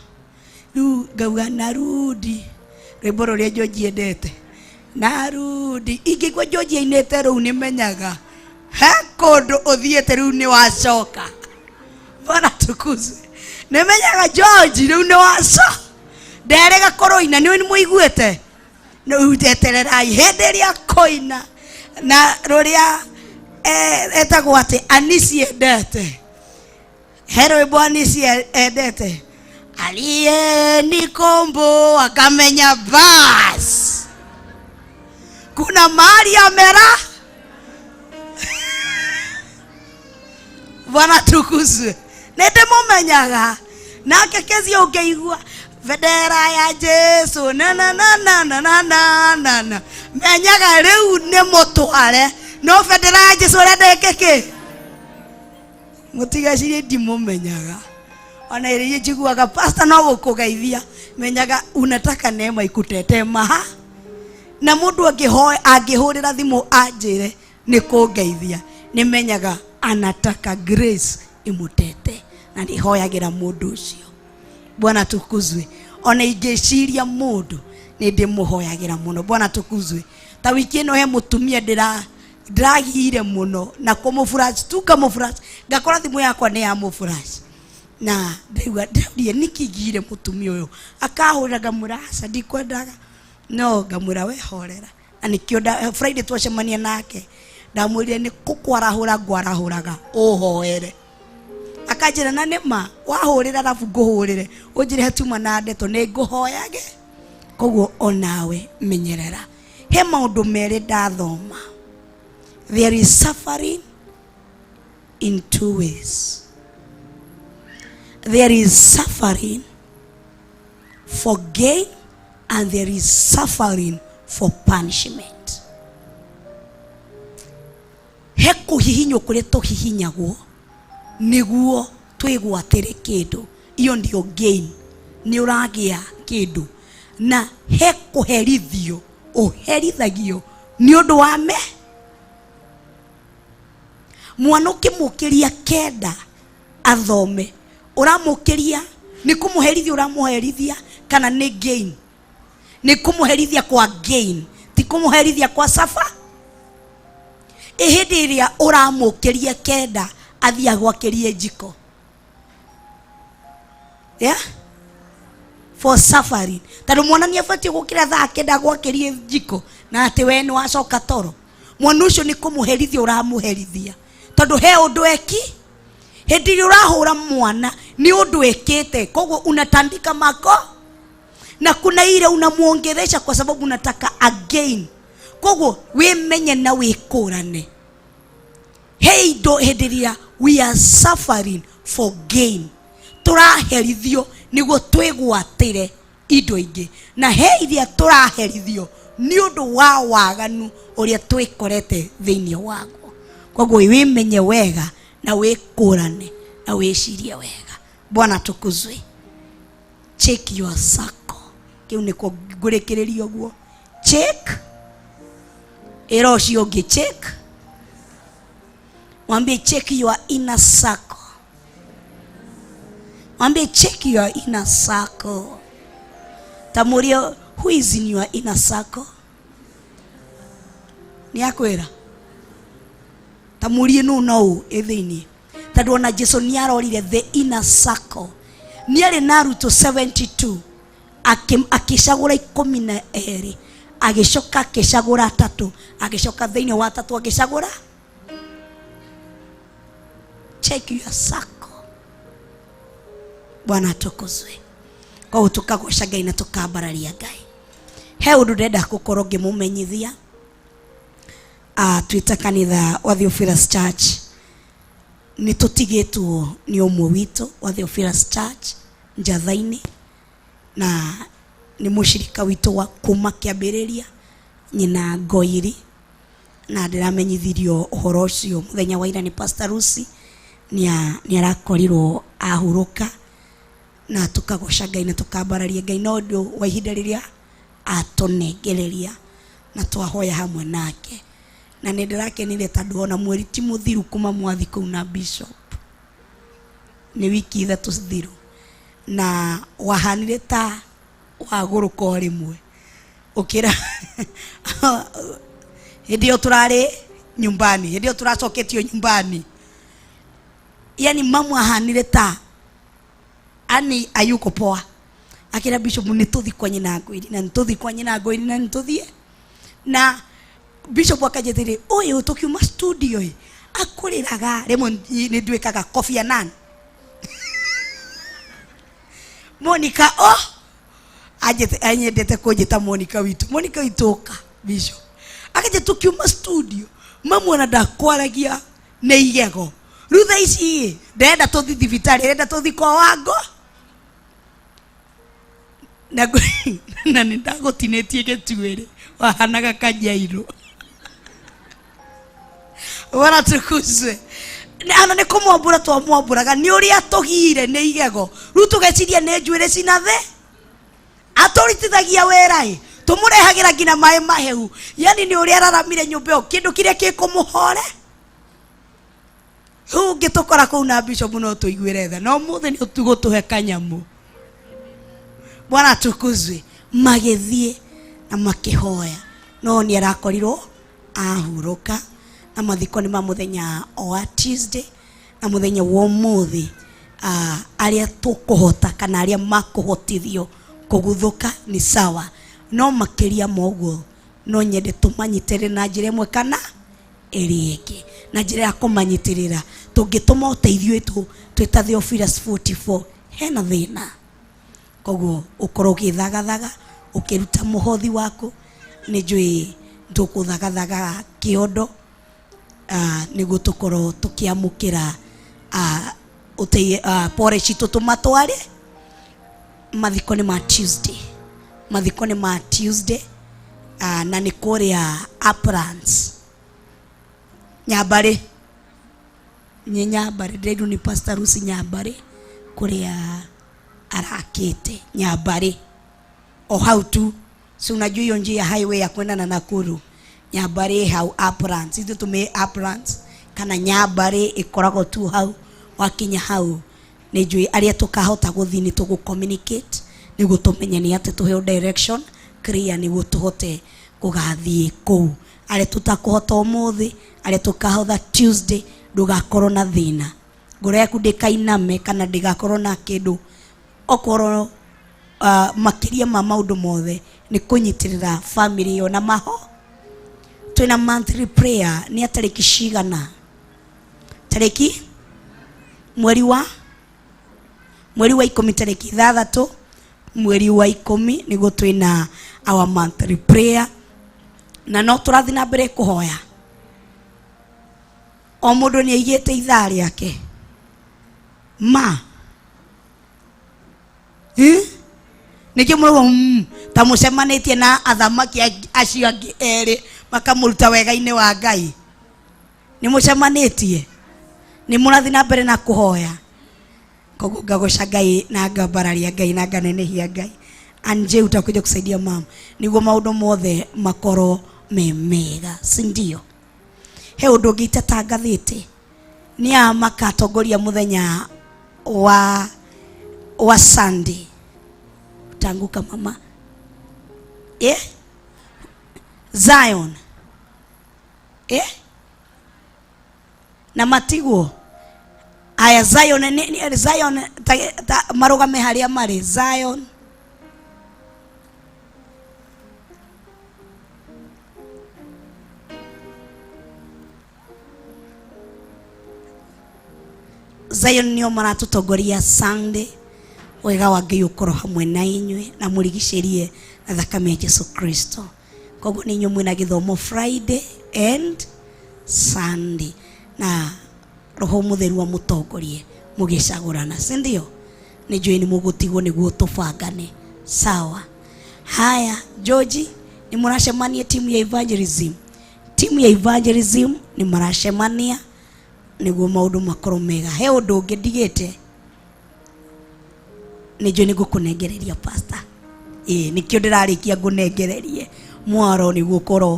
rĩu ngauga narudi, rwĩmbo rũrĩa George endete, narudi. Ingĩigua George ainĩte rũu nĩmenyaga he kũndũ ũthiĩte, rĩu nĩ wacoka. Bwana tukuzwe. Nĩmenyaga George rĩu nĩ wacoka, nderĩga kũrũina. Nĩ mũiguĩte rĩu etererai hĩndĩ ĩrĩa koina na rũrĩa etagwo atĩ Anisi endete, he rwĩmbo Anisi endete, aliye nikombo akamenya bas kuna mahali amera. Bwana tukuzwe. Nĩndĩmũmenyaga nake Kezia, ũngĩigua bendera ya Jesu na na na na na na na na na, menyaga rĩu nĩ mũtware no bendera ya Jesu ũrenda ĩke kĩ. Mũtigecirie ndimũmenyaga. Ona iria njiguaga pastor no gũkũgeithia, menyaga unataka neema ikutetee maha. Na mũndũ angĩhoe angĩhũrĩra thimũ anjĩre nĩ kũngeithia, nĩmenyaga anataka grace imutete, na nĩhoyagĩra mũndũ ũcio. Bwana tukuzwe. Ona ingĩciria mũndũ nĩ ndĩmũhoyagĩra mũno. Bwana tukuzwe. Ta wiki ĩno he mũtumia ndĩragire mũno na kũmũflash tu, ngamũflash, ngakora thimũ yakwa nĩ ya mũflash, na ndaigua ndĩrie nĩkĩ ngire mũtumia ũyũ akahũrĩra, ngamwĩra aca ndikwendaga, no ngamwĩra we horera. Na nĩkĩo Friday twacemania nake ndamwĩrire nĩ kũkwarahũra ngwarahũraga ũhoere. Akanjĩra na nĩma wahũrĩra arabu ngũhũrĩre ũnjĩre hatuma na ndeto nĩ ngũhoyage. Koguo onawe menyerera. He maũndũ merĩ ndathoma. There is suffering in two ways. There is suffering for gain and there is suffering for punishment. He kũhihinywo kũrĩa tũhihinyagwo nĩguo twĩgwatĩre kĩndũ, iyo ndio gain, nĩ ũragĩa kĩndũ. Na he kũherithio ũherithagio nĩ ũndũ wa me mwana. Ũkĩmũkĩria 9 athome, ũramũkĩria nĩ kũmũherithia ũramũherithia kana nĩ gain? Nĩ kũmũherithia kwa gain, ti kũmũherithia kwa suffer. Ĩ hĩndĩ ĩrĩa ũramũkĩria 9 athiĩ agwakĩrie njiko, yeah? For suffering, tondũ mwana nĩ abatiĩ gũkĩra thaa 9 agwakĩrie njiko na atĩ we nĩ wacoka toro. Mwana ũcio nĩ kũmũherithia ũramũherithia tondũ he ũndũ eki. Hĩndĩ ĩrĩa ũrahũra mwana nĩ ũndũ ĩkĩte, koguo unatandika mako, na kuna ile unamuongelesha kwa sababu unataka again. Koguo wĩmenye na wĩkũrane. He indo hĩndĩ ĩrĩa we are suffering for gain, tũraherithio nĩguo twĩgwatĩre indo ingĩ, na he iria tũraherithio nĩ ũndũ wa waganu ũrĩa twĩkorete thĩinĩ waguo. Koguo wĩmenye wega na wĩkũrane na wĩcirie wega. Bwana tukuzwe. Check your circle. Kĩu nĩkuo ngũrĩkĩrĩria ũguo. Check ĩra ũcio ũngĩ, check, mwambie check your inner circle. Mwambie check your inner circle. Tamurie who is in your inner circle. Nĩ akwĩra tamurie nũ no ũ ĩ thĩinĩ, tondũ ona Jesu nĩ arorire the inner circle. Nĩ arĩ na arutwo 72, akĩcagũra 12, agĩcoka akĩcagũra atatũ, agĩcoka thĩinĩ wa atatũ agĩcagũra. Check your circle. Bwana atukuzwe. Koguo tukagoca Ngai na tukambararia Ngai. He ũndũ ndĩrenda gũkorwo ngĩmũmenyithia. Twĩ ta kanitha wa Theophilus Church nĩ tũtigĩtwo nĩ ũmwe witũ wa Theophilus Church Njatha-inĩ, na nĩ mũcirika witũ wa kuma kĩambĩrĩria, nyina Ngoiri. Na ndĩramenyithirio ũhoro ũcio mũthenya wa ira nĩ Pastor Lucy, nĩ arakorirwo ahurũka, na tũkagoca Ngai na tũkambararia Ngai no ũndũ wa ihinda rĩrĩa atũnengereria na twahoya hamwe nake. Na nĩ ndĩrakenire tondũ ona mweri ti mũthiru kuma mwathi kũu na Bishop, nĩ wiki 3 thiru, na wahanire ta wagũrũka o rĩmwe ũkĩra hĩndĩ ĩyo tũrarĩ nyumbani, hĩndĩ ĩyo tũracoketio nyumbani, yani mamu ahanire ta ani ayuko poa, akĩra Bishop nĩ tũthi kwa nyina ngwĩri, na nĩ tũthi kwa nyina ngwĩri, na nĩ tũthiĩ. Na Bishop akanjĩtĩrĩ ũyũ tũkiuma studio ĩ akũrĩraga rĩmwe nĩ nduĩkaga Kofi Annan Monica, oh anyendete kũnjĩta Monica witũ, Monica witũ ũka Bishop akanje tũkiuma studio mamu ona ndakwaragia nĩ igego rĩu thaa ici ĩ ndĩrenda tũthi thibitarĩ, ndĩrenda tũthi kwa Wango na na nĩ ndagũtinĩtie gĩtuĩrĩ wahanaga kanyairũ. Bwana tukuzwe. Ana nĩ kũmwambũra twamwambũraga nĩ ũrĩa tũgire nĩ igego rĩu tũgeciria nĩ njuĩrĩ cinathe atũritithagia wĩra ĩ tũmũrehagĩra nginya maĩ mahehu, yani nĩ ũrĩa araramire nyũmba ĩyo kĩndũ kĩrĩa gĩkũmũhore. Rĩu ũngĩtũkora kũu na Bishop no tũiguĩre tha, no ũmũthĩ nĩ ũtugũtũhe kanyamũ. Bwana tukuzwe. Magĩthiĩ na makĩhoya, no nĩ arakorirwo ahurũka, na mathiko nĩ ma mũthenya wa Tuesday na mũthenya wa ũmũthĩ. Arĩa tũkũhota kana arĩa makũhotithio kũguthũka nĩ sawa, no makĩria ma ũguo no nyende tũmanyitĩrĩre na njĩra ĩmwe kana ĩrĩa ĩngĩ, na njĩra ya kũmanyitĩrĩra tũngĩtũma ũteithio witũ twĩ ta Theophilus 44 hena thĩna. Koguo ũkorwo ũgĩthagathaga ũkĩruta mũhothi waku, nĩ njũĩ tũkũthagathaga kĩondo, nĩguo tũkorwo tũkĩamũkĩra pore citũ tũmatware. Mathiko nĩ ma Tuesday, mathiko nĩ ma Tuesday, na nĩ kũrĩa Uplands Nyambarĩ, nĩ Nyambarĩ, ndĩrerwo nĩ Pastor Lucy Nyambarĩ kũrĩa arakĩte Nyambarĩ o hau tu, si unajua hiyo njia highway ya kwenda na Nakuru, Nyambarĩ hau Uplands, ithuĩ tũmĩ Uplands kana Nyambarĩ ĩkoragwo tu hau. Wakinya hau nĩ njũĩ arĩa tũkahota gũthiĩ nĩ tũgũ communicate nĩguo tũmenye nĩ atĩ tũheo direction clear nĩguo tũhote gũgathiĩ kũu. Arĩa tũtakũhota ũmũthĩ, arĩa tũkahota Tuesday, ndũgakorwo na thĩna, ngoro yaku ndĩkainame kana ndĩgakorwo na kĩndũ okorwo makĩria ma maũndũ mothe nĩ kũnyitĩrĩra family ĩyo na maho. Twĩna monthly prayer nĩ ya tarĩki cigana? Tarĩki mweri wa 10 tarĩki 6 mweri wa 10 nĩguo twĩna our monthly prayer, na no tũrathiĩ na mbere kũhoya. O mũndũ nĩ aigĩte ithaa rĩake ma nĩkĩo mũrauga ta mũcemanĩtie na athamaki acio angĩ erĩ makamũruta wega-inĩ wa Ngai. Nĩ mũcemanĩtie, nĩ mũrathiĩ na mbere na kũhoya. Koguo ngagoca Ngai na ngambararia Ngai na nganenehia Ngai. Anje utakuja kusaidia mama nĩguo maũndũ mothe makorwo me mega, si ndio? He ũndũ ũngĩ itatangathĩte nĩ a makatongoria mũthenya wa Sunday. Utanguka mama. Zion. Na matigwo aya Zion ni Zion ta marũgame harĩa marĩ Zion. Zion nĩo maratũtongoria Sunday. Wega wa Ngai ũkorwo hamwe na inyuĩ na mũrigicĩrie na thakame ya Jesu Kristo. Koguo nĩ inyuĩ mwĩna gĩthomo Friday and Sunday, na Roho Mũtheru amũtongorie mũgĩcagũrana, si ndio? Nĩ njũĩ nĩ mũgũtigwo nĩguo tũbangane. Sawa. Haya, George, nĩ mũracemania timu ya evangelism. Timu ya evangelism nĩ maracemania nĩguo maũndũ makorwo mega. He ũndũ ũngĩ ndigĩte nĩ njũĩ nĩ ngũkũnengereria pastor, ĩĩ nĩkĩo ndĩrarĩkia ngũnengererie mwaro nĩguo ũkorwo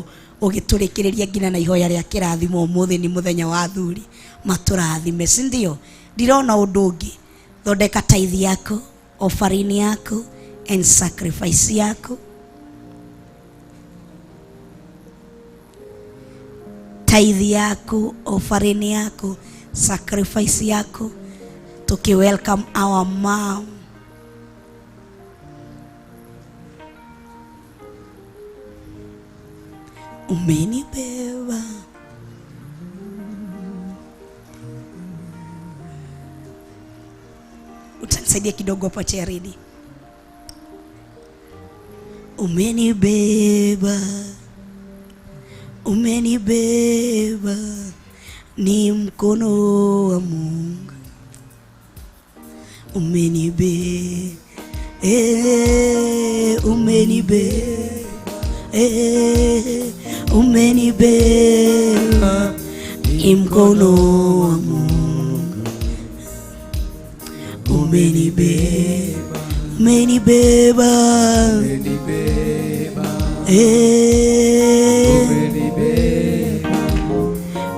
ũgĩtũrĩkĩrĩria nginya na ihoya rĩa kĩrathimo. Ũmũthĩ nĩ mũthenya wa athuri, matũrathime, si ndio? Ndirona ũndũ ũngĩ. Thondeka tithe yaku, offering yaku and sacrifice yaku. Tithe yaku, offering yaku, sacrifice yaku, tuki welcome our mom. Umenibeba, utanisaidia kidogo hapo Cheridi. Umenibeba, umenibeba, ni mkono wa Mungu. Umenibeba, umenibeba, umenibeba, ni mkono wa Mungu. Umenibeba, umenibeba,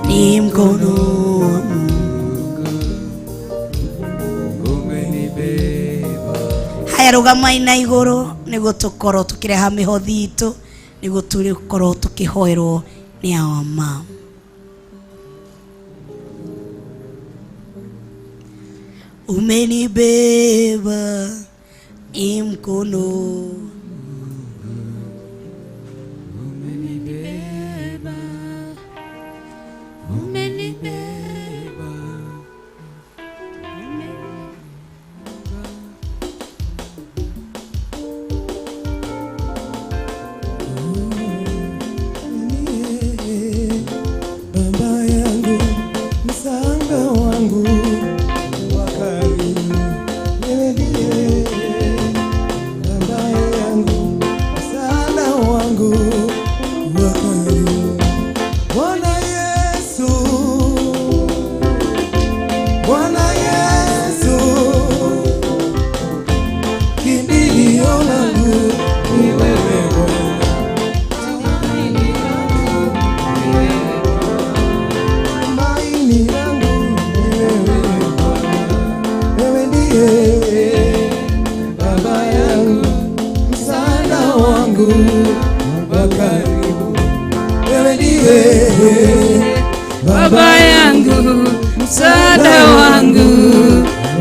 ni mkono wa Mungu. Haya, rugamai na igũrũ nĩguo tũkorwo tũkĩreha mĩhothi itũ nĩguo tũkorwo tũkĩhoerwo nĩ our mom. Umenibeba ni mkono. Umenibeba, umenibeba, Baba yangu, msaada wangu wa karibu, wewe ndiye baba yangu, msaada wangu wa karibu. Bwana Yesu, Bwana Yesu, kimbilio langu ni wewe Bwana. Tumaini langu ni wewe Bwana. Wewe ndiye baba yangu, msaada wangu wa karibu. Wewe ndiye Baba yangu, msaada wangu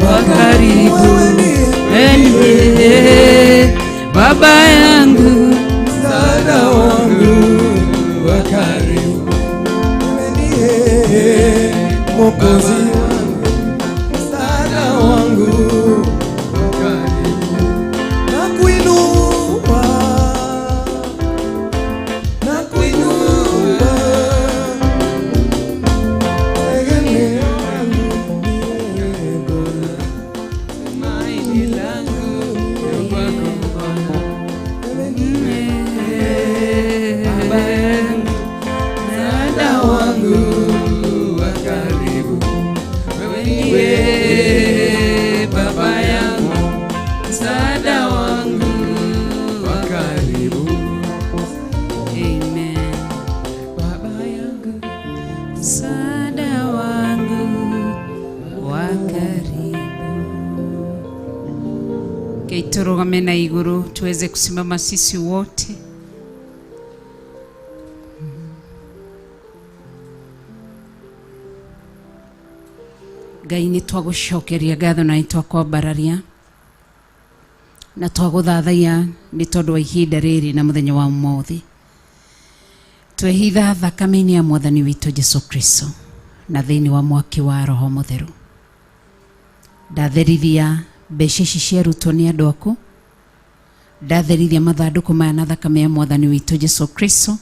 wa karibu. Wewe Baba yangu, msaada wangu wa karibu. Wewe ndiye Mwokozi wangu, msaada wangu wa karibu. Nakuinua, nakuinua, tegemeo langu ni wewe Bwana. Tumaini langu ni kwako Bwana. Wewe ndiye Baba yangu, msaada wangu wa karibu. Wewe ndiye Baba yangu, msaada wangu wa karibu. Amen. Baba yangu, msaada wangu wa karibu. Okay, turugame na iguru tuweze kusimama sisi wote. Ngai nĩ twagũcokeria ngatho na nĩ twakwambararia na twagũthathaiya nĩ tondũ wa ihinda rĩrĩ na mũthenya wa ũmũthĩ. Twehitha thakame-inĩ ya mwathani witũ Jesu Kristo na thĩinĩ wa mwaki wa Roho Mũtheru. Ndatherithia mbeca ici ciarutwo nĩ andũ aku, ndatherithia mathandũkũ maya na thakame ya mwathani witũ Jesu Kristo,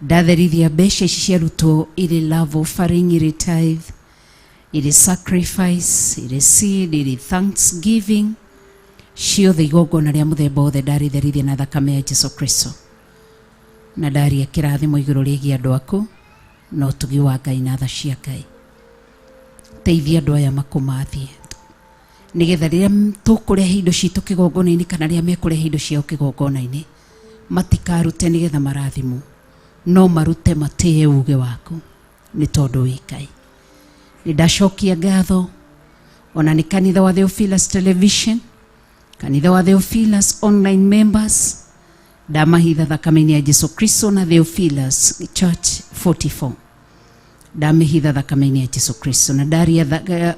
ndatherithia mbeca ici ciarutwo irĩ love offering, irĩ tithe, irĩ sacrifice, irĩ seed, irĩ thanksgiving, ciothe igongona rĩa mũthemba wothe ndarĩtherithia na thakame ya Jesu Kristo. Na ndaria kĩrathimo igũrũ rĩgiĩ andũ aku na ũtugi wa Ngai na tha cia Ngai. Teithia andũ aya makũmathie nĩgetha rĩrĩa tũkũrehe indo citũ kĩgongona-inĩ kana rĩrĩa mekũrehe indo ciao kĩgongona-inĩ matikarute nĩgetha marathimwo, no marute matĩe uge waku nĩ tondũ wĩ Ngai. Nĩ ndacokia ngatho ona nĩ kanitha wa Theophilus Television, kanitha wa Theophilus online members, ndamahitha thakame-inĩ ya Jesu Kristo na Theophilus Church 44 ndamĩhitha thakame-inĩ ya Jesu Kristo na ndaria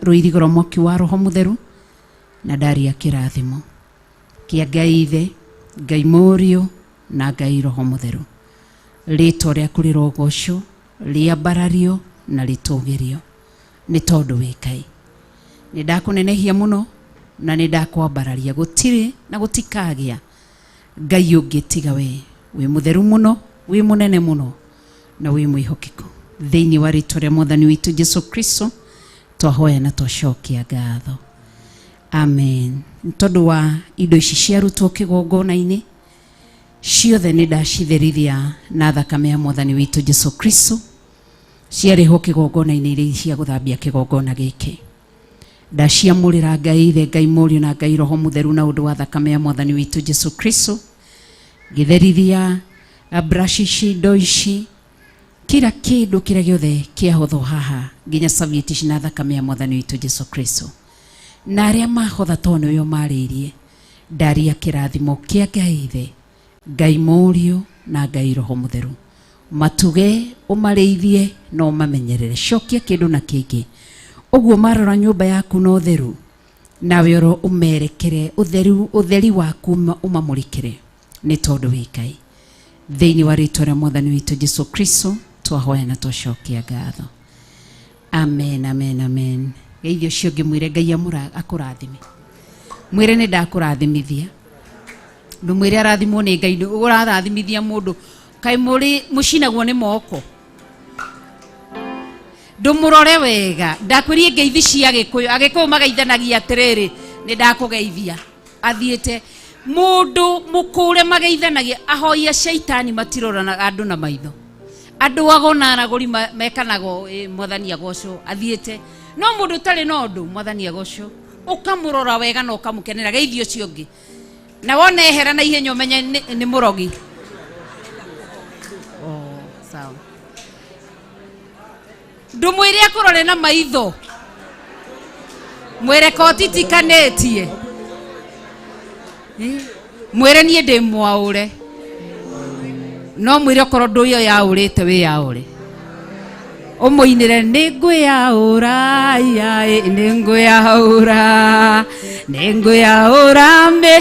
rũirigo rwa mwaki wa Roho Mũtheru na ndaria kĩrathimo kĩa Ngai Ithe, Ngai Mũriũ na Ngai Roho Mũtheru. Rĩtwa rĩaku rĩrogocwo, rĩambarario na rĩtũgĩrio nĩ tondũ wĩ Ngai. Nĩ ndakũnenehia mũno na nĩ ndakwambararia, gũtirĩ na gũtikagĩa Ngai ũngĩ tiga we. Wĩ mũtheru mũno, wĩ mũnene mũno na wĩ mwĩhokeku. Thĩinĩ wa rĩtwa rĩa Mwathani witũ Jesu Kristo twahoya na twacokia ngatho. Amen. Nĩ tondũ wa indo ici ciarutwo kĩgongona-inĩ ciothe nĩ ndacitherithia na thakame ya Mwathani witũ Jesu Kristo, ciarĩhwo kĩgongona-inĩ iria cia gũthambia kĩgongona gĩkĩ. Ndaciamũrĩra Ngai Ithe, Ngai Mũriũ na Ngai Roho Mũtheru na ũndũ wa thakame ya Mwathani witũ Jesu Kristo. Ngĩtherithia brush ici, indo ici, kila kĩndũ kĩrĩa gĩothe kĩahothwo haha nginya serviette ici na thakame ya Mwathani witũ Jesu Kristo. Na arĩa mahotha tondũ nĩo marĩirie, ndaria kĩrathimo kĩa Ngai Ithe, Ngai Mũriũ na Ngai Roho Mũtheru. Matuge, ũmarĩithie na ũmamenyerere. Cokia kĩndũ na kĩngĩ. Ũguo marora nyũmba yaku na ũtheru, nawe oro ũmerekere ũtheru, ũtheri waku ũmamũrĩkĩre nĩ tondũ wĩ Ngai. Thĩinĩ wa rĩtwa rĩa Mwathani witũ Jesu Kristo twahoya na twacokia ngatho. Amen, amen, amen. Geithio ũcio ũngĩ mwĩre Ngai akũrathime. Mwĩre nĩ ndakũrathimithia. Ndũmwĩre arathimwo nĩ Ngai, ũrarathimithia mũndũ. Kaĩ mũrĩ mũcinagwo nĩ moko. Ndũmũrore wega. Ndakwĩrie ngeithi cia Gĩkũyũ. Agĩkũyũ mageithanagia atĩrĩrĩ, nĩ ndakũgeithia. Athiĩte mũndũ mũkũre mageithanagia, ahoi a caitani matiroranaga andũ na maitho. Andũ ago na aragũri mekanago, Mwathani agocwo, athiĩte. No mũndũ ũtarĩ na ũndũ, Mwathani agocwo. Ũkamũrora wega na ũkamũkenera, geithio ũcio ũngĩ. Na wona ehera na ihenya ũmenye nĩ mũrogi. Oh, sawa. Ndũmwĩre akũrore na maitho. Mwĩre koti tikanĩtie. Mwĩre niĩ ndĩ mwaũre. No mwĩre okorwo ndũ ĩyo yaũrĩte wĩyaũre. Ũmũinĩre nĩ ngwĩyaũra, yaĩ, nĩ ngwĩyaũra, nĩ ngwĩyaũra mĩ.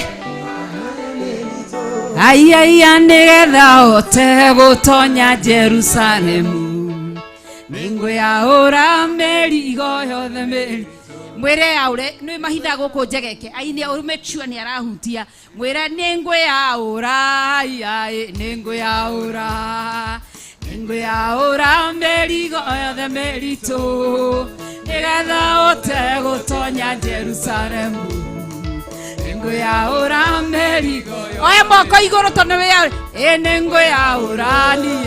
Ai, ai, ai, nĩgetha hote gũtonya Jerusalemu. Nĩ ngwĩyaũra mĩrigo yothe mĩri. Mwĩre yaũre, nĩ mahitha gũkũ njegeke. Aini, ũrũ make sure nĩ arahutia. Mwĩre nĩ ngwĩyaũra, ai, ai, nĩ ngwĩyaũra. Nĩ ngwĩyaũra mĩrigo yothe mĩritũ. Nĩgetha hote gũtonya Jerusalemu. Nĩ ngwĩyaũra mĩrigo yothe. Oya moko igũrũ tondũ nĩ wĩyaũra. Ĩ nĩ ngwĩyaũra niĩ,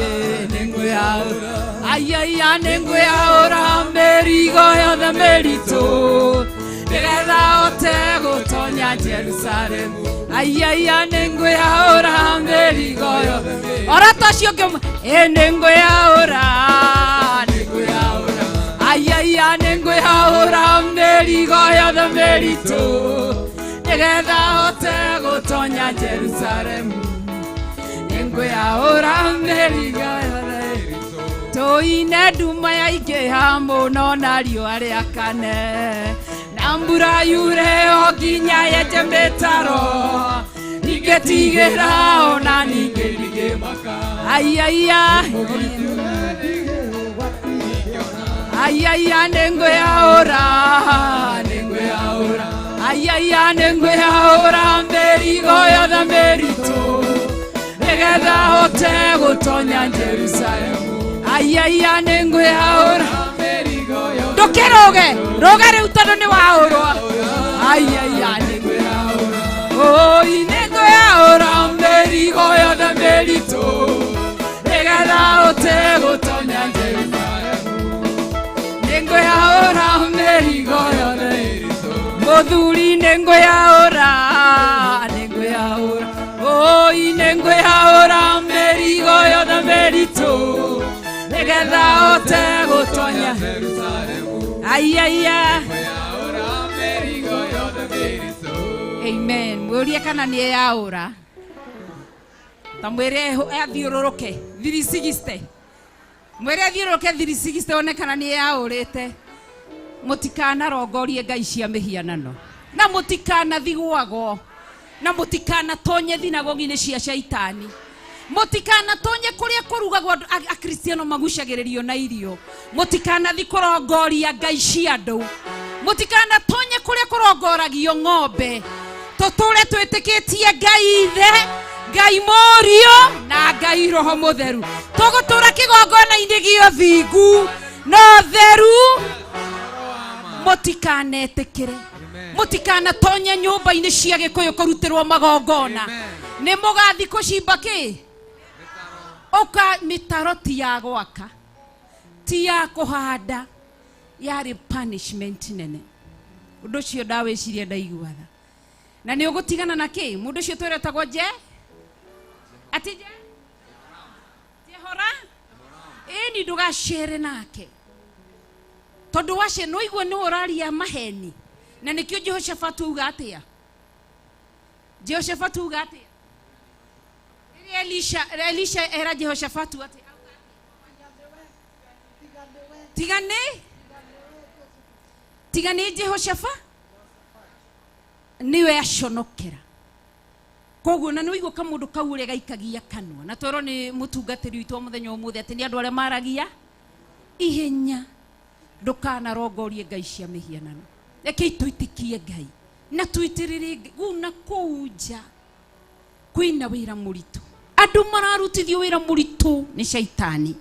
nĩ ngwĩyaũra. Ai, ai, ai, nĩ ngwĩyaũra mĩrigo yothe mĩritũ. Nĩgetha hote gũtonya Jerusalemu. Ai, ai, ai, nĩ ngwĩyaũra mĩrigo yothe. Ora ta ũcio ũngĩ ũmwe. Ĩ nĩ ngwĩyaũra, nĩ ngwĩyaũra. Ai, ai, ai, nĩ ngwĩyaũra mĩrigo yothe mĩritũ. Nĩgetha hote gũtonya Jerusalemu. Nĩ ngwĩyaũra mĩrigo yothe mĩritũ. Tũine nduma yaingĩha mũno na riũa rĩakane. Na mbura yure o nginya yenje mĩtaro. Ningĩtigĩra ona ningĩ ndingĩmaka. Ai, ai, ai. Ai, ai, ai, nĩ ngwĩyaũra, nĩ ngwĩyaũra. Ai, ai, ai, nĩ ngwĩyaũra mĩrigo yothe mĩritũ. Nĩgetha hote gũtonya Jerusalemu. Ai, ai, ai, nĩ ngwĩyaũra. Ndũkĩrũge, rũga rĩu tondũ nĩ waũrwo. Ai, ai, ai, nĩ ngwĩyaũra. Oi, nĩ ngwĩyaũra mĩrigo yothe mĩritũ. Nĩgetha ũte gũtonya Jerusalemu. Nĩngwĩyaũra mĩrigo yothe ĩritũ. Mũthuri nĩngwĩyaũra, nĩngwĩyaũra, oi nĩngwĩyaũra mĩrigo yothe mĩritũ. Nĩgetha ũte gũtonya Aiaia. Amen. Mwĩũrie kana nĩ eyaũra. Ta mwĩre athiũrũrũke 360. Mwĩre athiũrũrũke 360 one kana nĩ eyaũrĩte. Mũtikanarongorie ngai cia mĩhianano. Na mũtikanathigwagwo. Na mũtikanatonye thinagogi-inĩ cia shaitani. Mũtikanatonye kũrĩa kũrugagwo andũ akristiano magucagĩrĩrio na irio. Mũtikanathi kũrongoria ngai cia andũ. Mũtikanatonye kũrĩa kũrongoragio ng'ombe. Tũtũre twĩtĩkĩtie Ngai Ithe, Ngai Mũriũ na Ngai Roho Mũtheru. Tũgũtũra kĩgongona-inĩ gĩa ũthingu na ũtheru. Mũtikanetĩkĩre, mũtikanatonye nyũmba-inĩ cia Gĩkũyũ kũrutĩrwo magongona. Nĩ mũgathi kũcimba kĩ? Ũka mĩtaro ti ya gwaka, ti ya kũhanda, yarĩ punishment nene. Ũndũ ũcio ndawĩciria ndaiguaga. Na nĩ ũgũtigana na kĩ? Mũndũ ũcio twĩretagwo je? Ati je? Jehora? Ĩni ndũgacere nake. Tondũ wace no igua nĩ ũraria maheni. Na nĩkĩo Jehoshafatu auga atĩa? Jehoshafatu auga atĩa? Rĩrĩa Elisha era Jehoshafatu atĩa? Tiga nĩ? Tiga nĩ Jehoshafatu? Nĩwe aconokera. Koguo na nĩwaigua kamũndũ kau ũrĩa gaikagia kanua. Na twerwo nĩ mũtungatĩri witũ wa mũthenya ũmũthĩ atĩ nĩ andũ arĩa maragia ihenya. Ndũkanarongorie ngai cia mĩhianano. Rekei twĩtĩkie Ngai na twĩtĩrĩrie Ngai. Guna kũu nja kwĩna wĩra mũritũ. Andũ mararutithio wĩra mũritũ nĩ shaitani.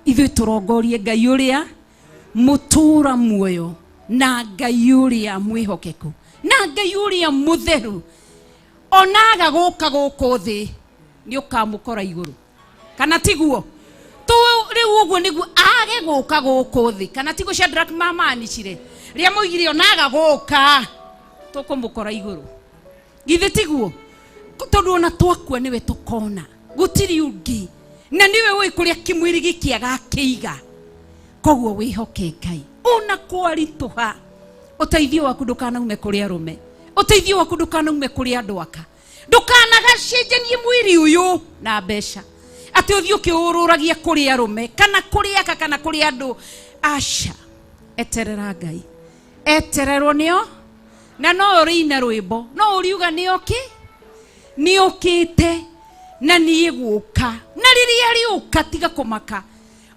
Ithuĩ tũrongorie Ngai ũrĩa mũtũra muoyo na Ngai ũrĩa mwĩhokeku na Ngai ũrĩa mũtheru. Onaga gũka gũkũ thĩ nĩ ũkamũkora igũrũ. Kana tiguo? Tu rĩu ũguo nĩguo age gũka gũkũ thĩ. Kana tiguo Shadrach mamanicire? Rĩrĩa moigire onaga gũka tũkũmũkora igũrũ. Githĩ tiguo? Tondũ ona twakua nĩwe tũkona. Gũtirĩ ũngĩ. Na nĩwe ũĩ kũrĩa kĩmwĩrĩ gĩkĩ agakĩiga. Koguo wĩhoke Ngai. Ona kwaritũha, ũteithio waku ndũkanaume kũrĩ arũme. Ũteithio waku ndũkanaume kũrĩ andũ aka. Ndũkanagacenjanie mwĩrĩ ũyũ na mbeca. Atĩ ũthiĩ ũkĩũrũragia kũrĩ arũme, kana kũrĩ aka, kana kũrĩ andũ. Aca, eterera Ngai. Etererwo nĩo, na no ũrĩina rwĩmbo, no ũriuga nĩokĩ? Nĩokĩte, na niĩ gũka. Na rĩrĩa rĩũka tiga kũmaka.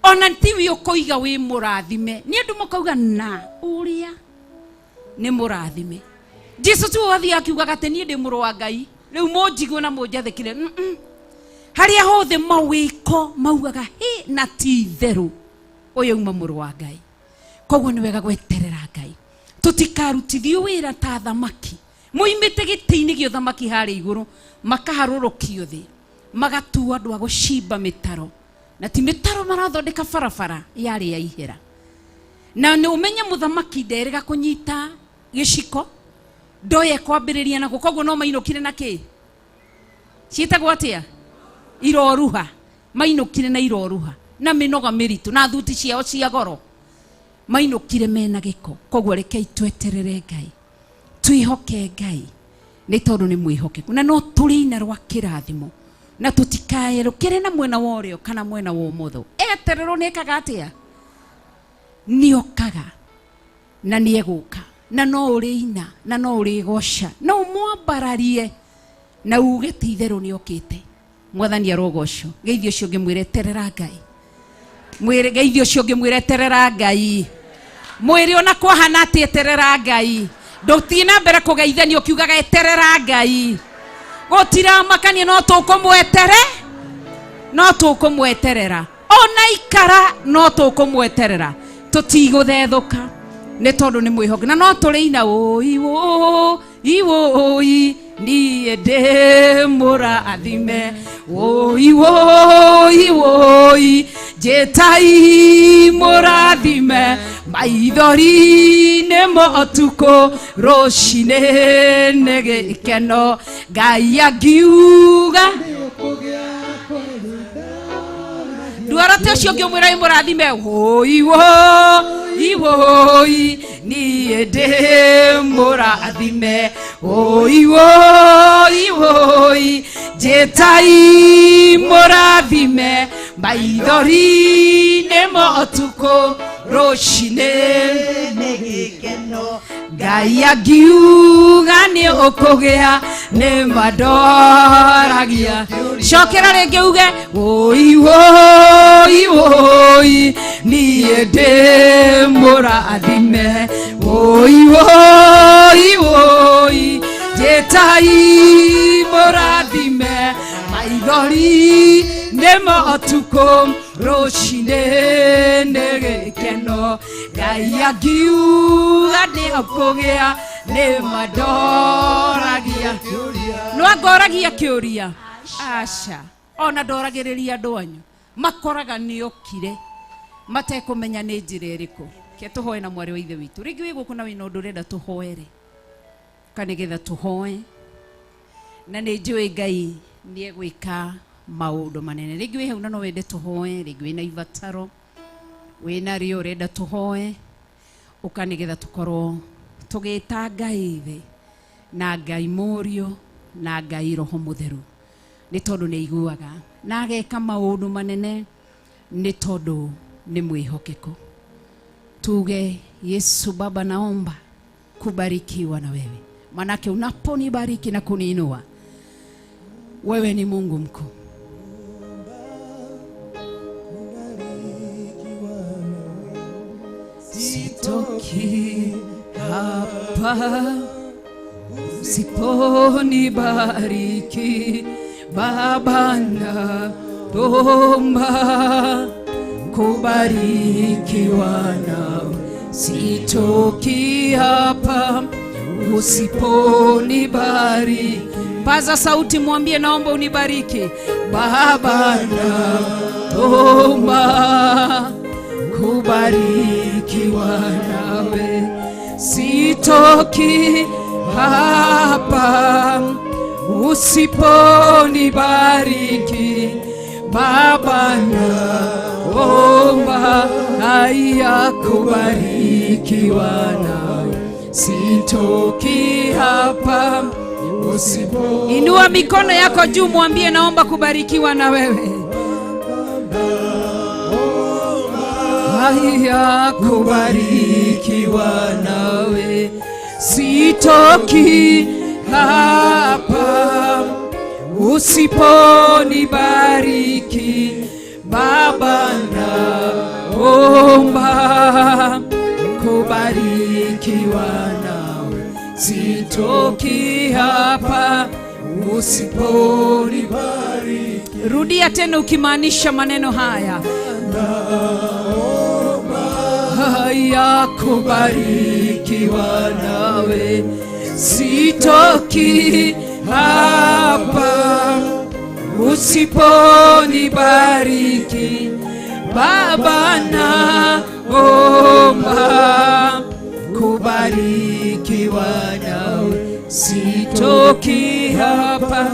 Ona tiwe ũkoiga wĩ mũrathime. Nĩ andũ makauga na ũrĩa nĩ mũrathime. Jesu tiwe wathiaga akiugaga atĩ niĩ ndĩ mũrũ wa Ngai. Rĩu mũnjigue na mũnjathĩkĩre. Harĩa hothe mawĩko maugaga hĩ na ti itherũ ũyũ auma mũrũ wa Ngai. Koguo nĩ wega gweterera Ngai. Tũtikarutithio wĩra ta thamaki. Moimĩte gĩtĩ-inĩ gĩa ũthamaki harĩa igũrũ, makaharũrũkio thĩ, magatuo andũ a gũcimba mĩtaro. Na ti mĩtaro marathondeka barabara yarĩ ya ihera. Na nĩ ũmenye mũthamaki nderĩga kũnyita gĩciko, ndoye kwambĩrĩria nako, koguo no mainũkire na kĩ? Ciĩtagwo atĩa? Iroruha. Mainũkire na iroruha, na mĩnoga mĩritũ, na thuti ciao cia goro. Mainũkire mena gĩko. Koguo rekei tweterere Ngai. Twĩhoke Ngai. Nĩ tondũ nĩ mwĩhokeku. Na no tũrĩina rwa kĩrathimo. Na tũtikaerũkĩre na mwena wa ũrĩo kana mwena wa ũmotho. Etererwo nĩ ekaga atĩa? Nĩokaga. Na nĩegũka. Na no ũrĩina, na no ũrĩgoca. No ũmwambararie na uge ti itherũ nĩokĩte. Mwathani arogocwo. Geithio ũcio ũngĩ mwĩre eterera Ngai. Mwĩre geithio ũcio ũngĩ mwĩre eterera Ngai. Mwĩre ona kwahana atĩ eterera Ngai. Ndũthiĩ na mbere kũgeithania ũkiugaga eterera Ngai. Gũtiramakania no tũkũmwetere, no tũkũmweterera. Ona ikara no tũkũmweterera. Tũtigũthethũka nĩ tondũ nĩ mwĩhoke. Na no tũrĩina ũi ũi ũi Niĩ ndĩ mũrathime. Woi woi woi, njĩtai mũrathime. Maithori nĩ motukũ, rũcinĩ nĩ gĩkeno. Ngai angiuga ndwarate ũcio ũngĩ ũmwĩra wĩ mũrathime. Woi woi woi, niĩ ndĩ mũrathime. Woi woi woi, njĩtai mũrathime. Maithori nĩ motukũ, rũcinĩ Ngai angiuga nĩ ũkũgĩa nĩ mandoragia. Cokera rĩngĩ uge woi woi woi, niĩ ndĩ mũrathime. Woi woi woi, njĩtai mũrathime. Maithori nĩ motukũ, rũcinĩ nĩ gĩkeno. Ngai angiuga nĩ ũkũgĩa nĩ mandoragia. No angoragia kĩũria aca, ona ndoragĩrĩria andũ anyu makoraga nĩ okire matekũmenya nĩ njĩra ĩrĩkũ. Ke tũhoe na mwarĩ wa ithe witũ. Rĩngĩ wĩ gũkũ na wĩna ũndũ ũrenda tũhoere, ka nĩgetha tũhoe, na nĩ njũĩ Ngai nĩ egwĩka maũndũ manene. Rĩngĩ wĩ hau na no wende tũhoe, rĩngĩ wĩna ibataro wĩna rĩo ũrenda tũhoe, ũka nĩgetha tũkorwo tũgĩta Ngai Ithe na Ngai Mũriũ na Ngai Roho Mũtheru, nĩ tondũ nĩ aiguaga na ageka maũndũ manene, nĩ tondũ nĩ mwĩhokeku. Tuge, Yesu Baba, naomba kubarikiwa na wewe, manake unaponibariki na kuniinua, wewe ni Mungu mkuu. Sitoki hapa usiponibariki Baba, naomba kubarikiwa nawe. Sitoki hapa usiponibariki. Paza sauti, mwambie naomba unibariki Baba, naomba kubarikiwa nawe. Sitoki hapa usiponibariki Baba, naomba haya kubarikiwa nawe. Sitoki hapa usipo. Inua mikono yako juu, mwambie naomba kubarikiwa na wewe. Haya kubarikiwa nawe. Sitoki hapa usiponibariki Baba, naomba kubarikiwa nawe. Sitoki hapa usiponibariki. Rudia tena ukimaanisha maneno haya. Haya kubarikiwa nawe. Sitoki hapa usiponibariki Baba, naomba kubarikiwa nawe. Sitoki hapa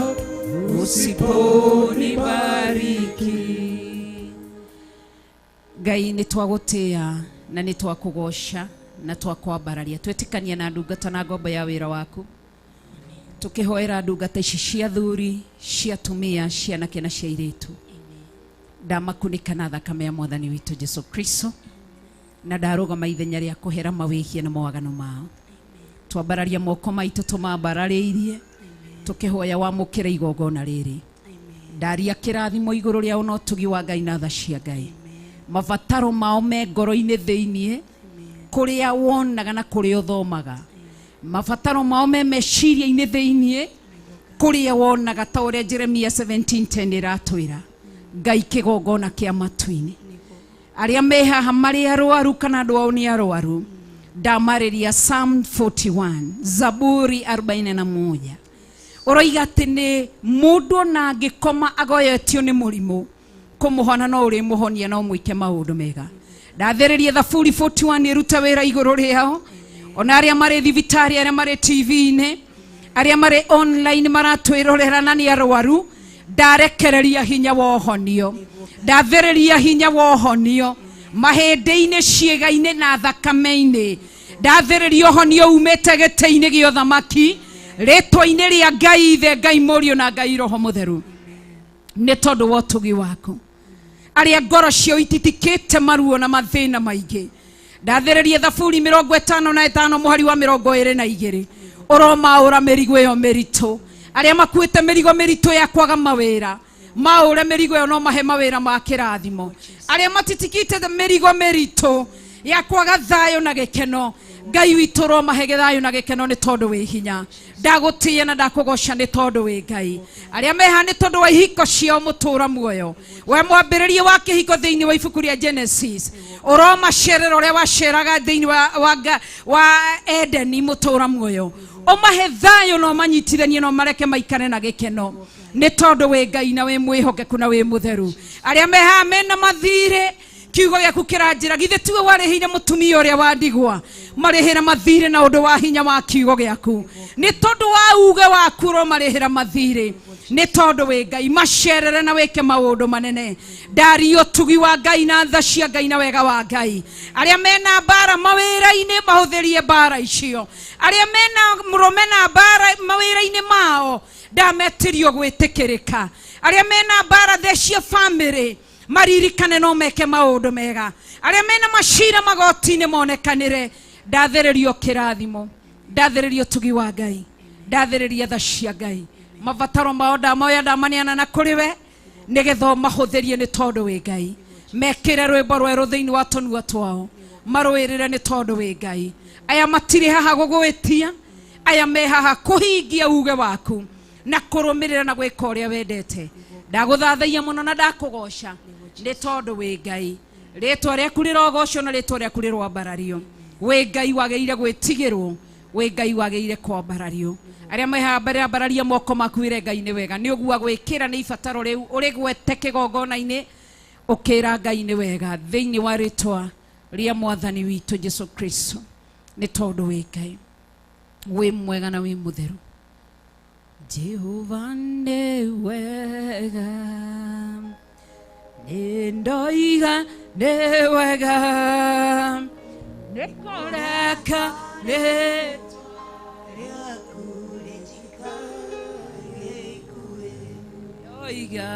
usiponibariki. Ngai, nĩ twagũtĩa na nĩ twakũgoca na twakwambararia. Twetĩkania na ndungata na ngombo ya wĩra waku, tũkĩhoera ndungata ici cia thuri, cia atumia, cia anake na cia airĩtu. Ndamakunĩka na thakame ya Mwathani witũ Jesu Kristo, na ndarũgama ithenya rĩa kũhera mawĩhia na mawagano mao. Twambararia moko maitũ tũmambararĩirie, tũkĩhoya wamũkĩre igongona rĩrĩ. Ndaria kĩrathimo igũrũ rĩao na ũtugi wa Ngai na tha cia Ngai. Mabataro mao me ngoro-inĩ thĩiniĩ, kũrĩa wonaga na kũrĩa ũthomaga. Mabataro mao me meciria-inĩ thĩiniĩ, kũrĩa wonaga, ta ũrĩa Jeremia 17:10 ĩratwĩra. Ngai kĩgongona kĩa matu-inĩ, arĩa me haha marĩ arwaru kana andũ ao nĩ arwaru, ndamarĩria Psalm 41, Zaburi 41. Ũroiga atĩ nĩ mũndũ ona angĩkoma agoyetio nĩ mũrimũ, kũmũhona no ũrĩmũhonia no mwĩke maũndũ mega. Ndathĩrĩrie Thaburi 41 ĩrute wĩra igũrũ rĩao, ona arĩa marĩ thibitarĩ, arĩa marĩ TV-inĩ, arĩa marĩ online maratwĩrorera na nĩ arwaru, ndarekereria hinya wa ũhonio, ndathĩrĩria hinya wa ũhonio mahĩndĩ-inĩ, ciĩga-inĩ na thakame-inĩ. Ndathĩrĩria ũhonio umĩte gĩtĩ-inĩ gĩa ũthamaki, rĩtwa-inĩ rĩa Ngai Ithe, Ngai Mũriũ na Ngai Roho Mũtheru, nĩ tondũ wa ũtugi waku. Arĩa ngoro ciao ititikĩte maruo na mathĩna maingĩ, ndathĩrĩrie Thaburi 55 mũhari wa 22, ũromaũra mĩrigo ĩyo mĩritũ. Arĩa makuĩte mĩrigo mĩritũ ya kwaga mawĩra, maũre mĩrigo ĩyo no mahe mawĩra ma kĩrathimo. Arĩa matitikĩte mĩrigo mĩritũ ya kwaga thayũ na gĩkeno, Ngai witũ ũromahe thayũ na gĩkeno nĩ tondũ wĩ hinya. Ndagũtĩĩa na ndakũgoca nĩ tondũ wĩ Ngai. Arĩa meha nĩ tondũ wa ihiko ciao mũtũra muoyo, we mwambĩrĩria wa kĩhiko thĩinĩ wa ibuku rĩa Genesis, ũromacerera ũrĩa waceraga thĩinĩ wa Edeni mũtũra muoyo, ũmahe thayũ na ũmanyitithanie na ũmareke maikare na gĩkeno nĩ tondũ wĩ Ngai na wĩ mwĩhokeku na wĩ mũtheru. Arĩa mehaha mena mathirĩ, kiugo gĩaku kĩranjĩra githĩ tiwe warĩhĩire mũtumia ũrĩa wa ndigwa, marĩhĩra mathirĩ na ũndũ wa hinya wa kiugo gĩaku, nĩ tondũ wa uge waku ũromarĩhĩra mathirĩ nĩ tondũ wĩ Ngai. Macerere na wĩke maũndũ manene. Ndaria ũtugi wa Ngai na tha cia Ngai na wega wa Ngai. Arĩa mena mbara mawĩra-inĩ, mahũthĩrie mbara icio. Arĩa mena mũrũme na mbara mawĩra-inĩ mao, ndametirio gwĩtĩkĩrĩka. Arĩa mena mbara thecia famĩlĩ, maririkane no meke maũndũ mega. Arĩa mena macira magoti-inĩ monekanĩre. Ndathĩrĩrio kĩrathimo, ndathĩrĩrio ũtugi wa Ngai, ndathĩrĩria tha cia Ngai. Mabataro mao ndamoya ndamaneana na kũrĩ we nĩgetha ũmahũthĩrie nĩ tondũ wĩ Ngai. Mekĩre rwĩmbo rwerũ thĩinĩ wa tũnua twao, marũĩrĩre nĩ tondũ wĩ Ngai. Aya matirĩ haha gũgwĩtia, aya me haha kũhingia uge waku na kũrũmĩrĩra na gwĩka ũrĩa wendete. Ndagũthathaia mũno na ndakũgoca nĩ tondũ wĩ Ngai. Rĩtwa rĩaku rĩrogocwo na rĩtwa rĩaku rĩroambarario. Wĩ Ngai wagĩrĩire gwĩtigĩrwo, wĩ Ngai wagĩrĩire kwambarario. Arĩa me haha mbere, ambararia moko maku wĩre Ngai nĩ wega. Nĩ ũguo agwĩkĩra nĩ ibataro rĩu ũrĩgwete kĩgongona-inĩ, ũkĩra Ngai nĩ wega thĩinĩ wa rĩtwa rĩa Mwathani witũ Jesu Kristo, nĩ tondũ wĩ Ngai, wĩ mwega na wĩ mũtheru. Jehova nĩ wega, nĩ ndoiga nĩ wega, nĩ kũreka rĩtwa ndoiga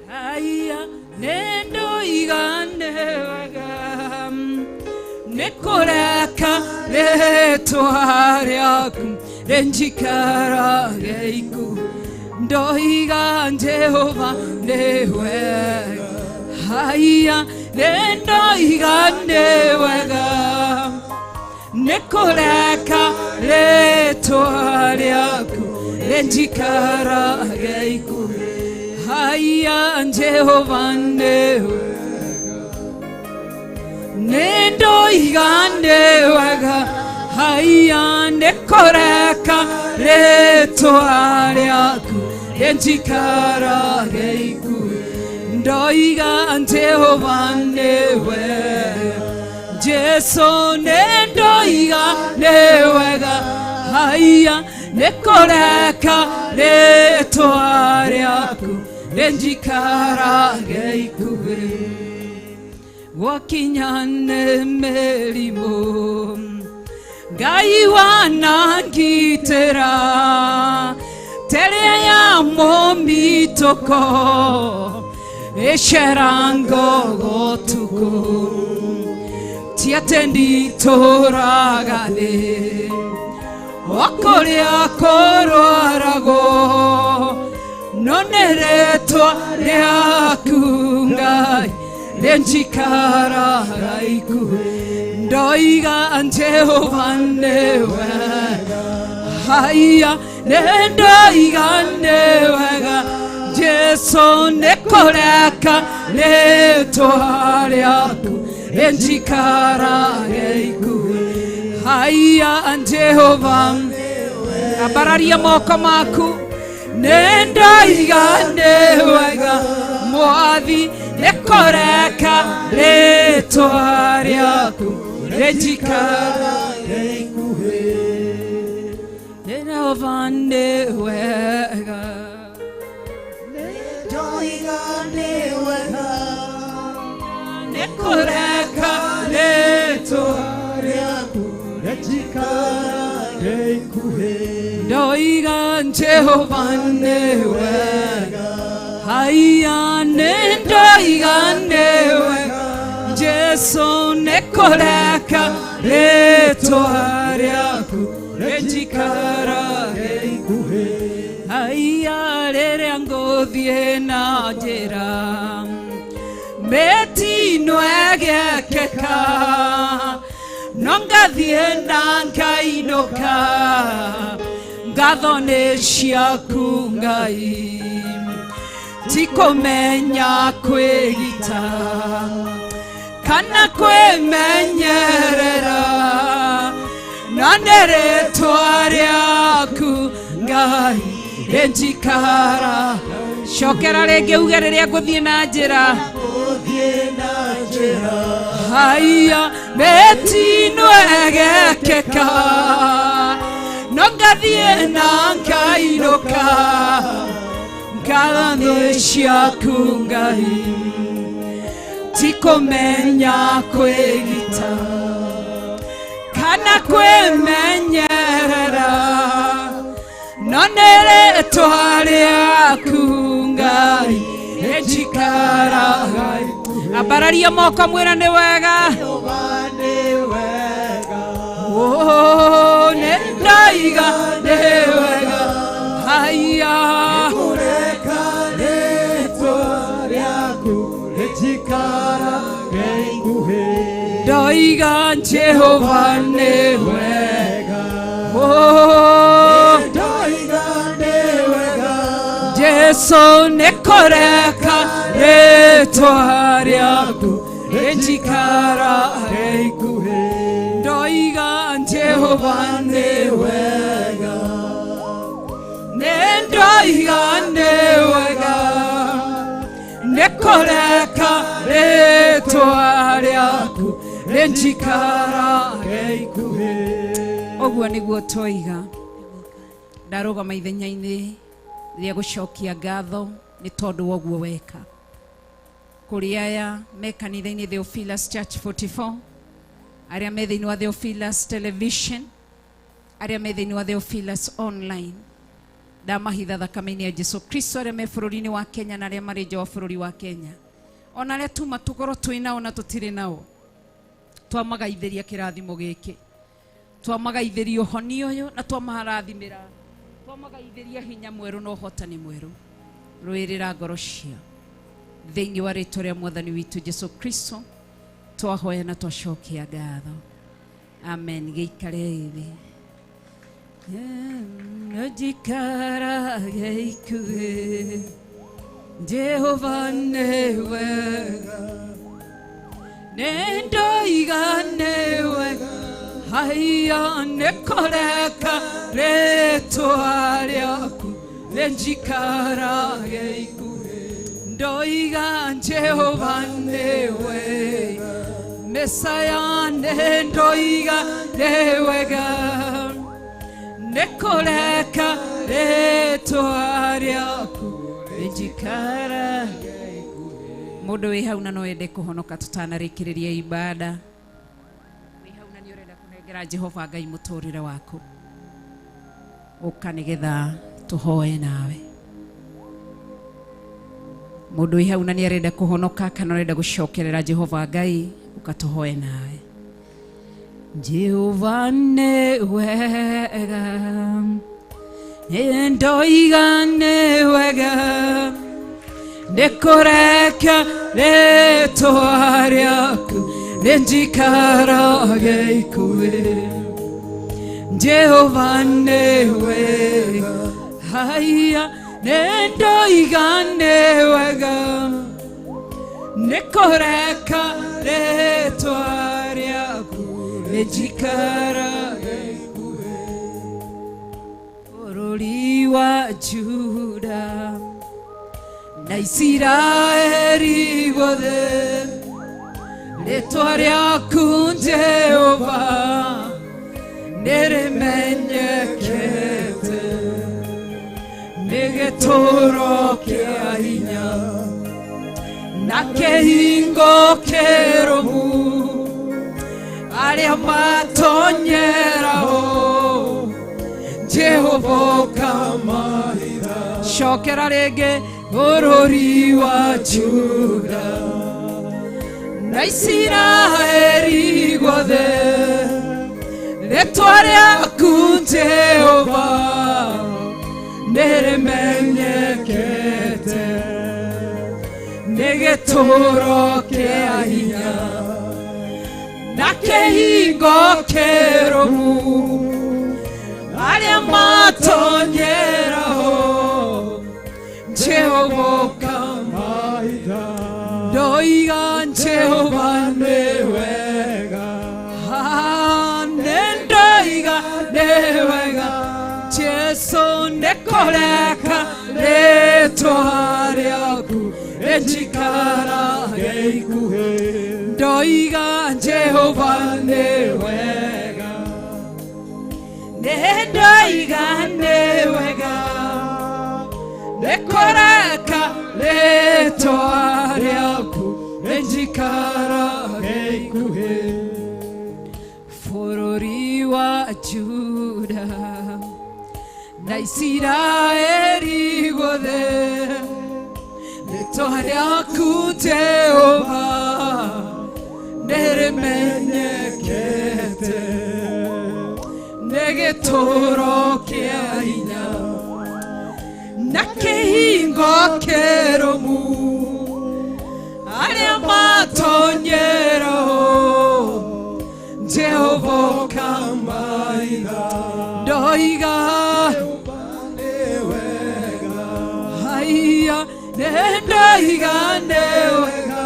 haya, nĩ ndoiga nĩ wega, nĩ kũreka rĩtwa rĩaku rĩnjikarage ikuhĩ. Ndoiga Jehova nĩ wega, haya, nĩ ndoiga nĩ wega, nĩ kũreka rĩtwa rĩaku rĩnjikarage ikuhĩ. Haya, Jehova nĩ wega, nĩ ndoiga nĩ wega, haya, nĩ kũreka rĩtwa rĩaku rĩnjikarage ikuhĩ. Ndoiga Jehova nĩ wega, Jesu nĩ ndoiga nĩ wega, haya, nĩ kũreka rĩtwa rĩaku rĩnjikarage ikuhĩ. Gwakinya nĩ mĩrimũ, Ngai wanangitĩra teria ya mũmitũko ĩcerango gũtukũ, ti atĩ nditũraga thĩ o kũrĩa kũrwaragwo, no nĩ rĩtwa rĩaku Ngai rĩnjikaraga ikuhĩ. Ndoiga Jehova nĩ wega, haya, nĩ ndoiga nĩ wega, Jesu nĩ kũreka rĩtwa rĩaku rĩnjikarage ikuhĩ. Haya Jehova ambararia moko maku nĩndoiga nĩ wega mwathi nĩkũreka rĩtwa rĩaku rĩnjikarage ikuhĩ Jehova nĩ wega Nĩndoiga nĩ wega nĩkũreka rĩtwa rĩaku rĩnjikarage ikuhĩ Ndoiga Jehova nĩ wega haya nĩndoiga nĩ wega Jesu nĩkũreka rĩtwa rĩaku rĩnjikarage ikuhĩ haya rĩrĩa ngũthiĩ na njĩra mĩtino ĩgekĩka no ngathiĩ na ngainũka ngatho nĩ ciaku Ngai ti kũmenya kwĩgita kana kwĩmenyerera na nĩ rĩtwa rĩaku Ngai rĩnjikara cokera rĩngĩ uge rĩrĩa ngũthiĩ na njĩra haya mĩtino ĩgekĩka no ngathiĩ na ngainũka ngatho nĩ ciaku Ngai ti kũmenya kwĩgita kana kwĩmenyerera no nĩ rĩtwa rĩaku Ngai rĩnjikaraga ambararia moko mwĩra nĩ wega Oh, nĩndoiga nĩ wega haya Nĩkũreka rĩtwa rĩaku rĩnjikarage ikuhĩ ndoiga Jehova nĩ wega Oh, nĩndoiga nĩ wega Jesu nĩkũreka rĩtwa rĩaku rĩnjikarage ikuhĩ ndoiga Jehova nĩ wega nĩndoiga nĩ wega nĩkũreka rĩtwa rĩaku rĩnjikarage ikuhĩ ũguo nĩguo twoiga ndarũgama ithenya-inĩ rĩa gũcokia ngatho nĩ tondũ wa ũguo weka kũrĩ aya me kanitha-inĩ Theophilus Church 44 arĩa me thĩinĩ wa Theophilus Television arĩa me thĩinĩ wa Theophilus Online ndamahitha thakame-inĩ ya Jesu Kristo arĩa me bũrũri-inĩ wa Kenya na arĩa marĩ nja wa bũrũri wa Kenya ona arĩa tuma tũkorwo twĩ nao na tũtirĩ nao twamagaithĩria kĩrathimo gĩkĩ twamagaithĩria ũhoni ũyũ na twamarathimĩra twamagaithĩria hinya mwerũ na ũhotani mwerũ rũĩrĩra ngoro ciao thĩinĩ wa rĩtwa rĩa mwathani witũ Jesu Kristo twahoya na twacokia ngatho amen gĩikare thĩ njikarage ikuhĩ Jehova nĩ wega nĩndoiga nĩ wega haya nĩkũreka rĩtwa rĩaku rĩnjikarage ikuhĩ ndoiga Jehova nĩ wega Mesaya nĩndoiga nĩ wega nĩkũreka rĩtwa rĩaku rĩnjikarage mũndũ wĩ hau na no ende kũhonoka tũtanarĩkĩrĩria ibada wĩ hau na nĩ ũrenda kũnengera Jehova Ngai mũtũrĩre waku ũka nĩgetha tũhoe nawe mũndũ wĩ hau na nĩ arenda kũhonoka kana ũrenda gũcokerera Jehova Ngai ũka tũhoe nawe Jehova nĩ wega nĩndoiga nĩ wega nĩkũreka rĩtwa rĩaku rĩnjikarage ikuhĩ Jehova nĩ wega haya nĩndoiga nĩ wega nĩkũreka rĩtwa rĩaku Rĩnjikarage ikuhĩ. Bũrũri wa Juda na Isiraeli guothe, rĩtwa rĩaku Jehova nĩrĩmenyekete, nĩ gĩtũũro kĩa hinya na kĩhingo kĩrũmu, arĩa matonyeraho Jehova ũkamahitha. Cokera rĩngĩ bũrũri wa Juda na Isiraeli guothe, rĩtwa rĩaku Jehova nĩrĩmenyekete, nĩ gĩtũũro kĩa hinya na kĩhingo kĩrũmu, arĩa matonyeraho Jehova ũkamahitha. Ndoiga Jehova nĩ wega, nĩ ndoiga nĩ wega, Jesu nĩ kũreka rĩtwa rĩaku rĩnjikarage ikuhĩ. Ndoiga Jehova nĩ wega, nĩ ndoiga nĩ wega, nĩ kũreka rĩtwa rĩaku rĩnjikarage ikuhĩ. Bũrũri wa Juda na Isiraeli guothe, rĩtwa rĩaku Jehova nĩrĩmenyekete, nĩ gĩtũũro kĩa hinya na kĩhingo kĩrũmu, arĩa matonyeraho Jehova ũkamahitha. Ndoiga haiya, nĩ ndoiga nĩ wega,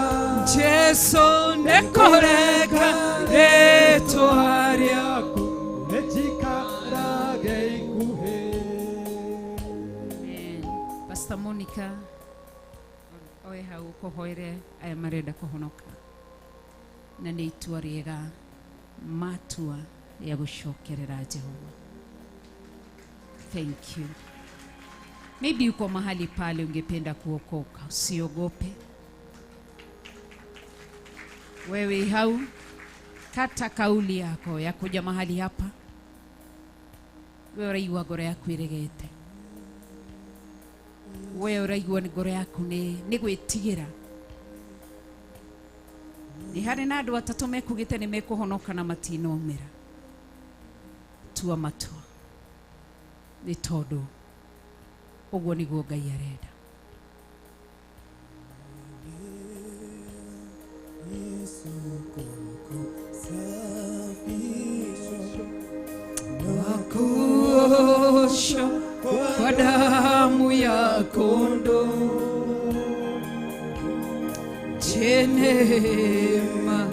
Jesu nĩ kũreka rĩtwa rĩaku rĩnjikarage ikuhĩ. Amen. Pastor Monica oe hau kũhoere aya marenda kũhonoka, na nĩ itua rĩega matua rĩa gũcokerera Jehova. Thank you. Maybe uko mahali pale ungependa kuokoka, usiogope. Wewe hau, kata kauli yako ya kuja mahali hapa. Wewe ũraigua ngoro yaku ĩregete, we ũraigua nĩ ngoro yaku nĩ gwĩtigĩra. Nĩ harĩ na andũ atatũ mekugĩte nĩ mekũhonoka na matinaumĩra. Tua matua, nĩ tondũ ũguo nĩguo Ngai arenda. Kuoshwa kwa damu ya kondoo, je, neema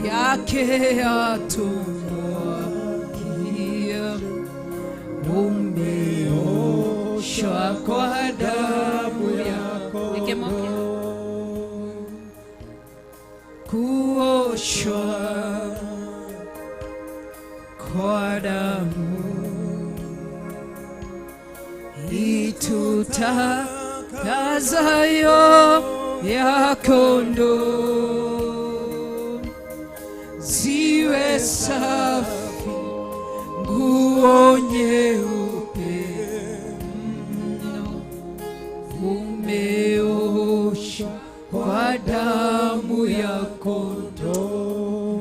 yake yatumwagia, umeoshwa kwa damu ya kondoo, kuoshwa kwa damu itutakazayo ya kondoo, ziwe safi nguo nyeupe mno, umeoshwa kwa damu ya kondoo.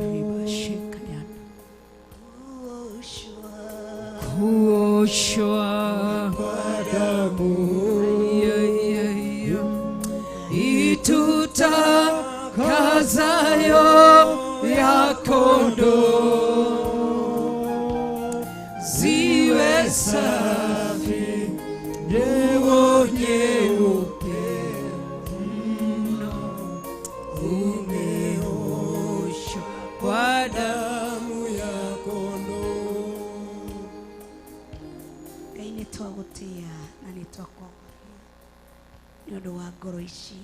Kuoshwa kwa damu itutakazayo ya kondoo, ziwe safi nguo nyeupe mno, umeoshwa kwa damu. Ngoro ici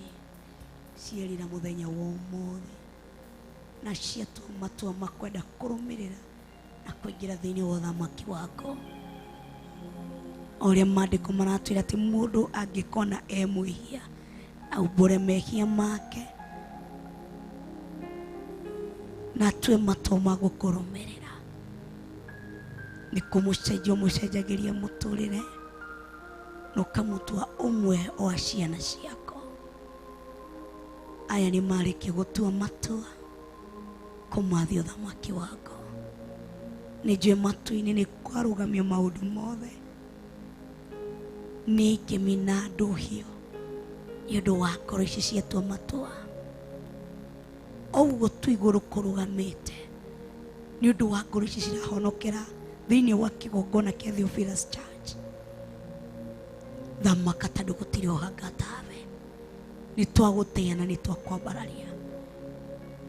cierira mũthenya wa ũmũthĩ na ciatua matua makwenda kũrũmĩrĩra na kũingĩra thĩinĩ wa ũthamaki wako. O ũrĩa maandĩko maratwĩra atĩ mũndũ angĩkona e mwĩhia aumbũre mehia make na atue matua ma gũkũrũmĩrĩra. Nĩ kũmũcenjia ũmũcenjagĩria mũtũrĩre na ũkamũtua ũmwe wa ciana ciako. Aya nĩ marĩkia gũtua matua kũmathia ũthamaki wako. Nĩ njũĩ matu-inĩ nĩ kwarũgamio maũndũ mothe nĩ ikĩmi na ndũhio nĩ ũndũ wa ngoro ici ciatua matua. Ũguo tu igũrũ kũrũgamĩte nĩ ũndũ wa ngoro ici cirahonokera thĩinĩ wa kĩgongona kĩa Theophilus Church. Thamaka tondũ gũtirĩ ũhanga tawe. Nĩ twagũtĩĩa na nĩ twakwambararia.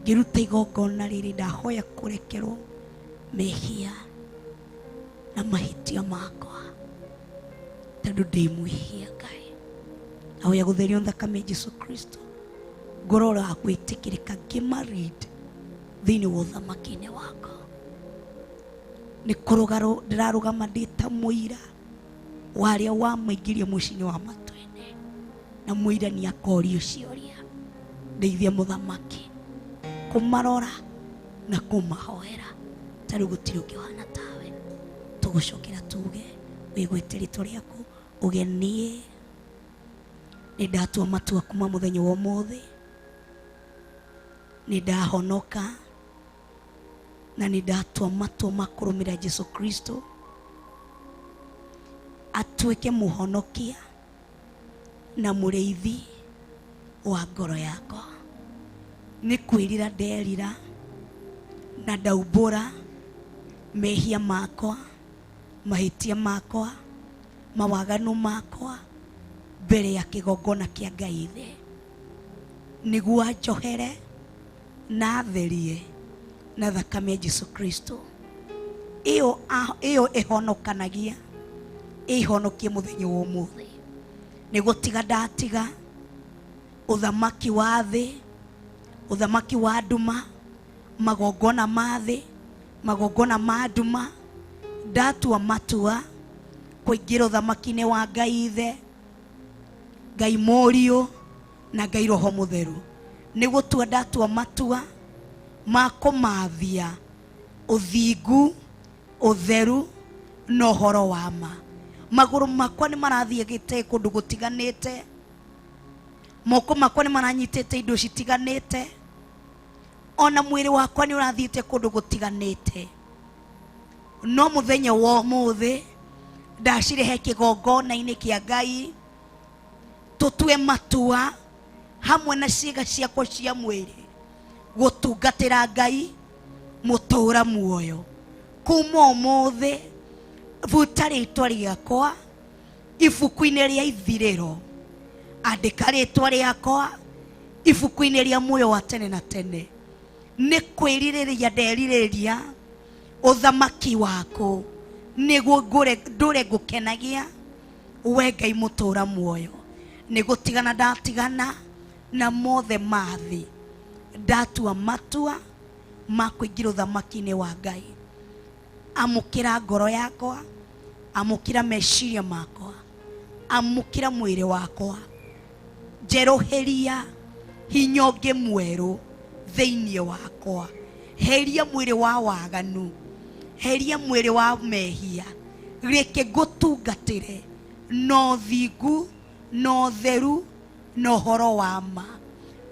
Ngĩruta igongona rĩrĩ ndahoya kũrekerwo mehia na mahĩtia makwa tondũ ndĩ mwĩhia Ngai. Ndahoya gũtherio thakame ya Jesu Kristo ngorora gwĩtĩkĩrĩka ngĩmaread thĩinĩ wa ũthamaki-inĩ wakwa. Nĩ kũrũga ndĩrarũgama ndĩ ta mũira wa arĩa wamaingĩria mũciĩ-inĩ wa matu-inĩ, na mũira nĩ akorio ciũria. Ndeithia mũthamaki kũmarora na kũmahoera tarĩu gũtirĩ ũngĩ ũhana tawe. Tũgũcokera tuge wĩgwĩte rĩtwa rĩaku uge niĩ nĩ ndatua matua kuma mũthenya wa ũmũthĩ, nĩ ndahonoka na nĩ ndatua matua ma kũrũmĩrĩra Jesu Kristo atuĩke mũhonokia na mũrĩithi wa ngoro yakwa. Nĩ kwĩrira nderira na ndaumbũra mehia makwa, mahĩtia makwa, mawaganu makwa mbere ya kĩgongona kĩa Ngai Ithe, nĩguo anjohere na atherie na thakame ya Jesu Kristo ĩyo ĩhonokanagia, ĩhonokie mũthenya wa ũmũthĩ. Nĩ gũtiga ndatiga ũthamaki wa thĩ, ũthamaki wa nduma, magongona ma thĩ, magongona ma nduma. Ndatua matua kũingĩra ũthamaki-inĩ wa Ngai Ithe, Ngai Mũriũ na Ngai Roho Mũtheru. Nĩ gũtua ndatua matua ma kũmathia ũthingu, ũtheru na ũhoro wa ma. Magũrũ makwa nĩ marathiĩte kũndũ gũtiganĩte, moko makwa nĩ maranyitĩte indo citiganĩte, ona mwĩrĩ wakwa nĩ ũrathiĩte kũndũ gũtiganĩte. No mũthenya wa ũmũthĩ ndacirehe kĩgongona-inĩ kĩa Ngai, tũtue matua hamwe na ciĩga ciakwa cia mwĩrĩ gũtungatĩra Ngai mũtũũra muoyo. Kuma ũmũthĩ buta rĩtwa rĩakwa ibuku-inĩ rĩa ithirĩro, andĩka rĩtwa rĩakwa ibuku-inĩ rĩa muoyo wa tene na tene. Nĩ kwĩrirĩria nderirĩria ũthamaki waku nĩguo ndũre ngũkenagia we Ngai mũtũũra muoyo. Nĩ gũtigana ndatigana na mothe ma thĩ, ndatua matua ma kũingĩra ũthamaki-inĩ wa Ngai. Amũkĩra ngoro yakwa, amũkĩra meciria makwa, amũkĩra mwĩrĩ wakwa, njerũhĩria hinya ũngĩ mwerũ thĩinĩ wakwa. Heria mwĩrĩ wa waganu, heria mwĩrĩ wa mehia, reke ngũtungatĩre na ũthingu na ũtheru na ũhoro wa ma.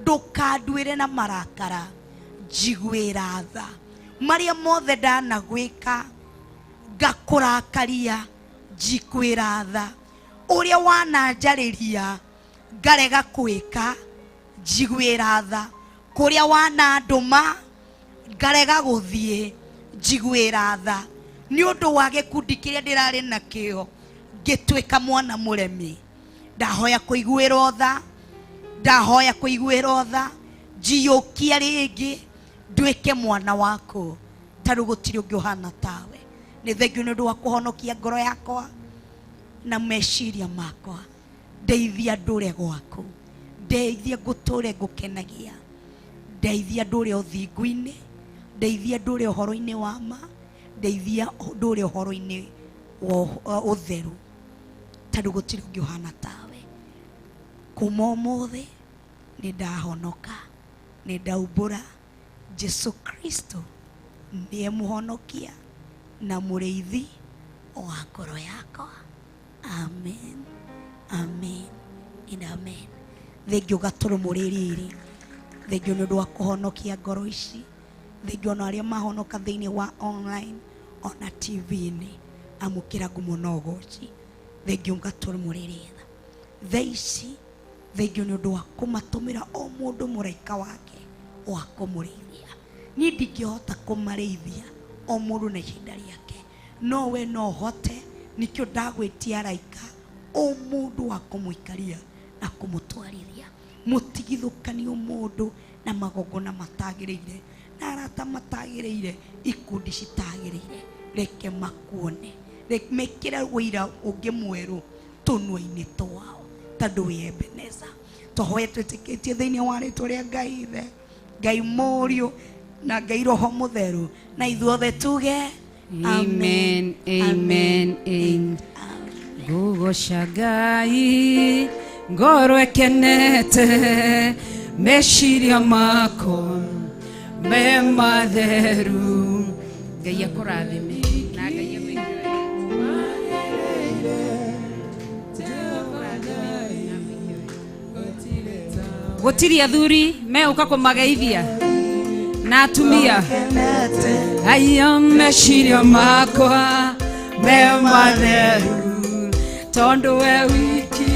Ndũkanduĩre na marakara, njiguĩra tha. Marĩa mothe ndanagwĩka ngakũrakaria, njiguĩra tha. Ũrĩa wananjarĩria ngarega kwĩka, njiguĩra tha. Kũrĩa wanandũma ngarega gũthiĩ, njiguĩra tha. Nĩ ũndũ wa gĩkundi kĩrĩa ndĩrarĩ nakĩo ngĩtuĩka mwana mũremi. Ndahoya kũiguĩrwo tha, ndahoya kũiguĩrwo tha, njiyũkia rĩngĩ nduĩke mwana waku tarĩu gũtirĩ ũngĩ ũhana tawe. Nĩ thengiũ nĩ ũndũ wa kũhonokia ngoro yakwa na meciria makwa. Ndeithia ndũre gwaku Ndeithia ngũtũre ngũkenagia. Ndeithia ndũre ũthingu-inĩ, ndeithia ndũre ũhoro-inĩ wa ma, ndeithia ndũre ũhoro-inĩ wa ũtheru, tondũ gũtirĩ ũngĩ ũhana tawe. Kuma ũmũthĩ nĩ ndahonoka, nĩ ndaumbũra Jesu Kristo nĩe mũhonokia na mũrĩithi wa ngoro yakwa. Amen, amen and amen. Thengio gatũrũmũrĩ riri, thengio nĩ ũndũ wa kũhonokia ngoro ici, thengio ona arĩa mahonoka thĩinĩ wa online ona TV-inĩ, amũkĩra ngumo na ũgoci. Thengio gatũrũmũrĩ rĩtha thaa ici, thengio nĩ ũndũ wa kũmatũmĩra o mũndũ mũraika wake wa kũmũrĩithia. Niĩ ndingĩhota kũmarĩithia o mũndũ na ihinda rĩake, no we no ũhote. Nĩkĩo ndagwĩtia araika o mũndũ wa kũmũikaria na kũmũtwarithia. Mũtigithũkanio mũndũ na magongona matagĩrĩire na arata matagĩrĩire, ikundi citagĩrĩire. Reke makuone, mekĩre wĩira ũngĩ mwerũ tũnua-inĩ twao, tondũ wĩ Ebeneza. Tũhoe twĩtĩkĩtie thĩinĩ wa rĩtwa rĩa Ngai Ithe, Ngai Mũriũ na Ngai Roho Mũtheru, na ithuothe tuge amen, amen, amen. Ngũgoca Ngai ngoro ĩkenete, meciria makwa me matheru. Ngai akũrathime na Ngai agwĩkĩre. Gũtirĩ athuri megũka kũmageithia na atumia. Aya meciria makwa me matheru, tondũ we wiki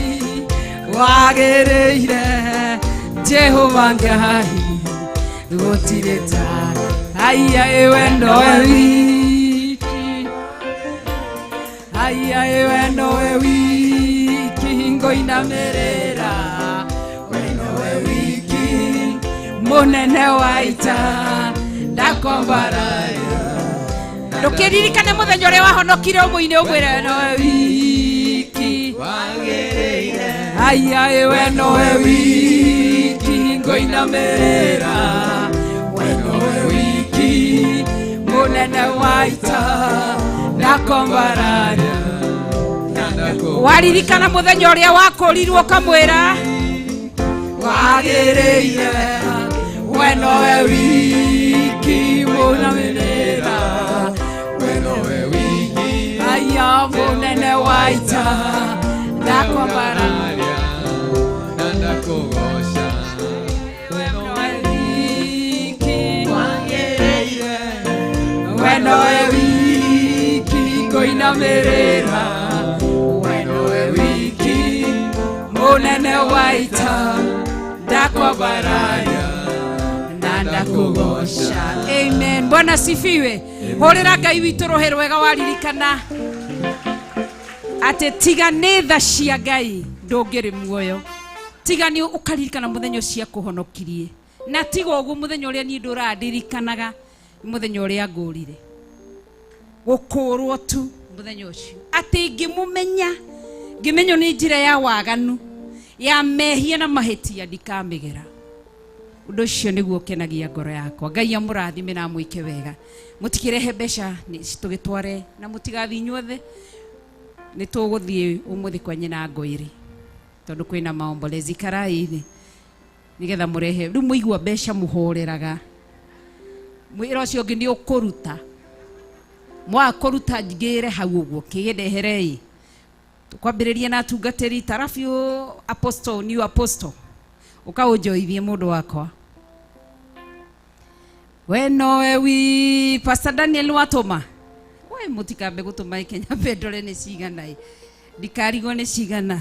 wagĩrĩire. Jehova Ngai gũtirĩ ta aya, ĩwe nowe wiki, aya ĩwe nowe wiki ngũinamĩrĩra, we nowe wiki mũnene wa ita ndakwambararia. Ndũkĩririkane mũthenya ũrĩa wahonokire ũmũine ũmwĩre nowe wiki, aya ĩwe nowe wiki ngũinamĩrĩra, we nowe wiki mũnene wa ita ndakwambararia. Waririkana mũthenya ũrĩa wakũrirwo ũkamwĩra wagĩrĩire, we nowe wiki mũnamĩrĩra, we nowe wiki aya mũnene wa ita ndakwambararia na ndakũgoca. We nowe wiki wagĩrĩire, we nowe wiki ngũinamĩrĩra, we nowe wiki mũnene wa ita ndakwambararia na ndakũgoca. Amen. Bwana sifiwe. Hũrĩra Ngai witũ rũhĩ rwega waririkana atĩ tiga nĩ tha cia Ngai ndũngĩrĩ muoyo. Tiga nĩ ũkaririkana mũthenya ũcio akũhonokirie, na tiga ũguo mũthenya ũrĩa niĩ ndũrandirikanaga nĩ mũthenya ũrĩa ngũrire gũkũrwo tu mũthenya ũcio, atĩ ngĩmũmenya ngĩmenywo nĩ njĩra ya waganu ya mehia na mahĩtia ndikamĩgera. Ũndũ ũcio nĩguo ũkenagia ngoro yakwa. Ngai amũrathime na amwĩke wega. Mũtikĩrehe mbeca tũgĩtware na mũtigathiĩ inyuothe. Nĩ tũgũthiĩ ũmũthĩ kwa nyina Ngoiri tondũ kwĩna maombolezi karai-inĩ nĩgetha mũrehe. Rĩu mũigua mbeca mũhoreraga, mwĩra ũcio ũngĩ nĩ ũkũruta, mwaga kũruta ngĩre hau ũguo kĩndeherei. Tũkwambĩrĩria na atungatĩri tarabiũ apostle, new apostle, ũkaũnjoithie mũndũ wakwa. We nowe wi Pastor Daniel watũma we mũtikambe gũtũma Kenya mbendore nĩ cigana ĩ, ndikarigwo nĩ cigana.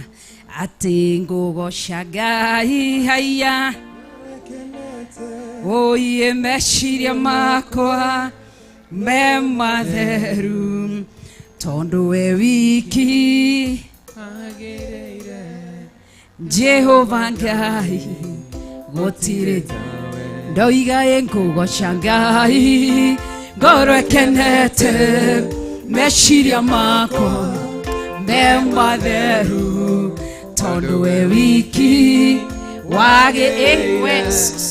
Atĩ ngũgoca Ngai haiya oiye meciria makwa me matheru, tondũ we wiki Jehova Ngai gũtirĩ ndoiga ĩ ngũgoca Ngai ngoro ĩkenete, meciria makwa me matheru, tondũ we wiki Wagĩ we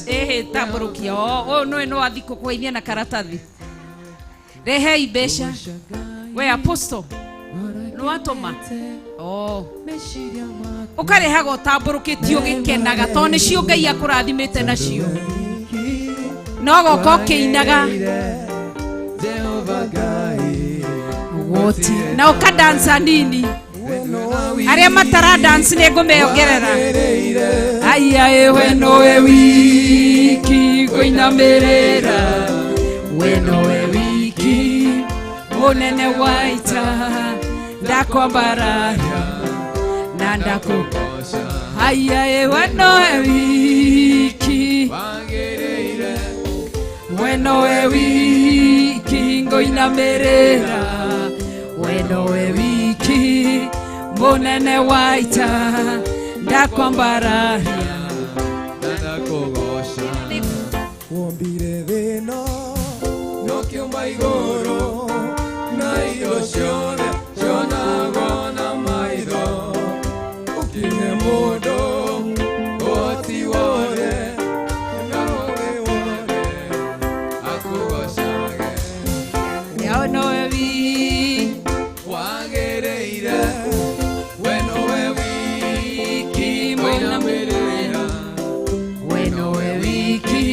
ĩhĩ tambũrũkia ũyũ nĩwe no athiĩ kũkũgeithia na karatathi. Rehei mbeca. We apostle nĩ watũma. Oh. Ũkarehaga ũtambũrũkĩtie ũgĩkenaga tondũ nĩcio Ngai akũrathimĩte nacio. No goka ũkĩinaga. Woti. Na ũkadansa nini. Arĩa matara dance nĩ ngũmeongerera. Aya we nowe wiki ngũinamĩrĩra. We nowe wiki mũnene wa ita ndakwambararia na ndakũgoca. Aya we nowe wiki we nowe wiki ngũinamĩrĩra. We nowe wiki mũnene wa ita ndakwambararia Wombire thĩna nokiuma igũrũ na indo ciothe cionagwo na maitho ũkinye mũndũ ũhoti wothe na ũrĩ wothe akũgocage. We nowe wiki wagĩrĩire we nowe wiki mũinamĩrĩra. We nowe wiki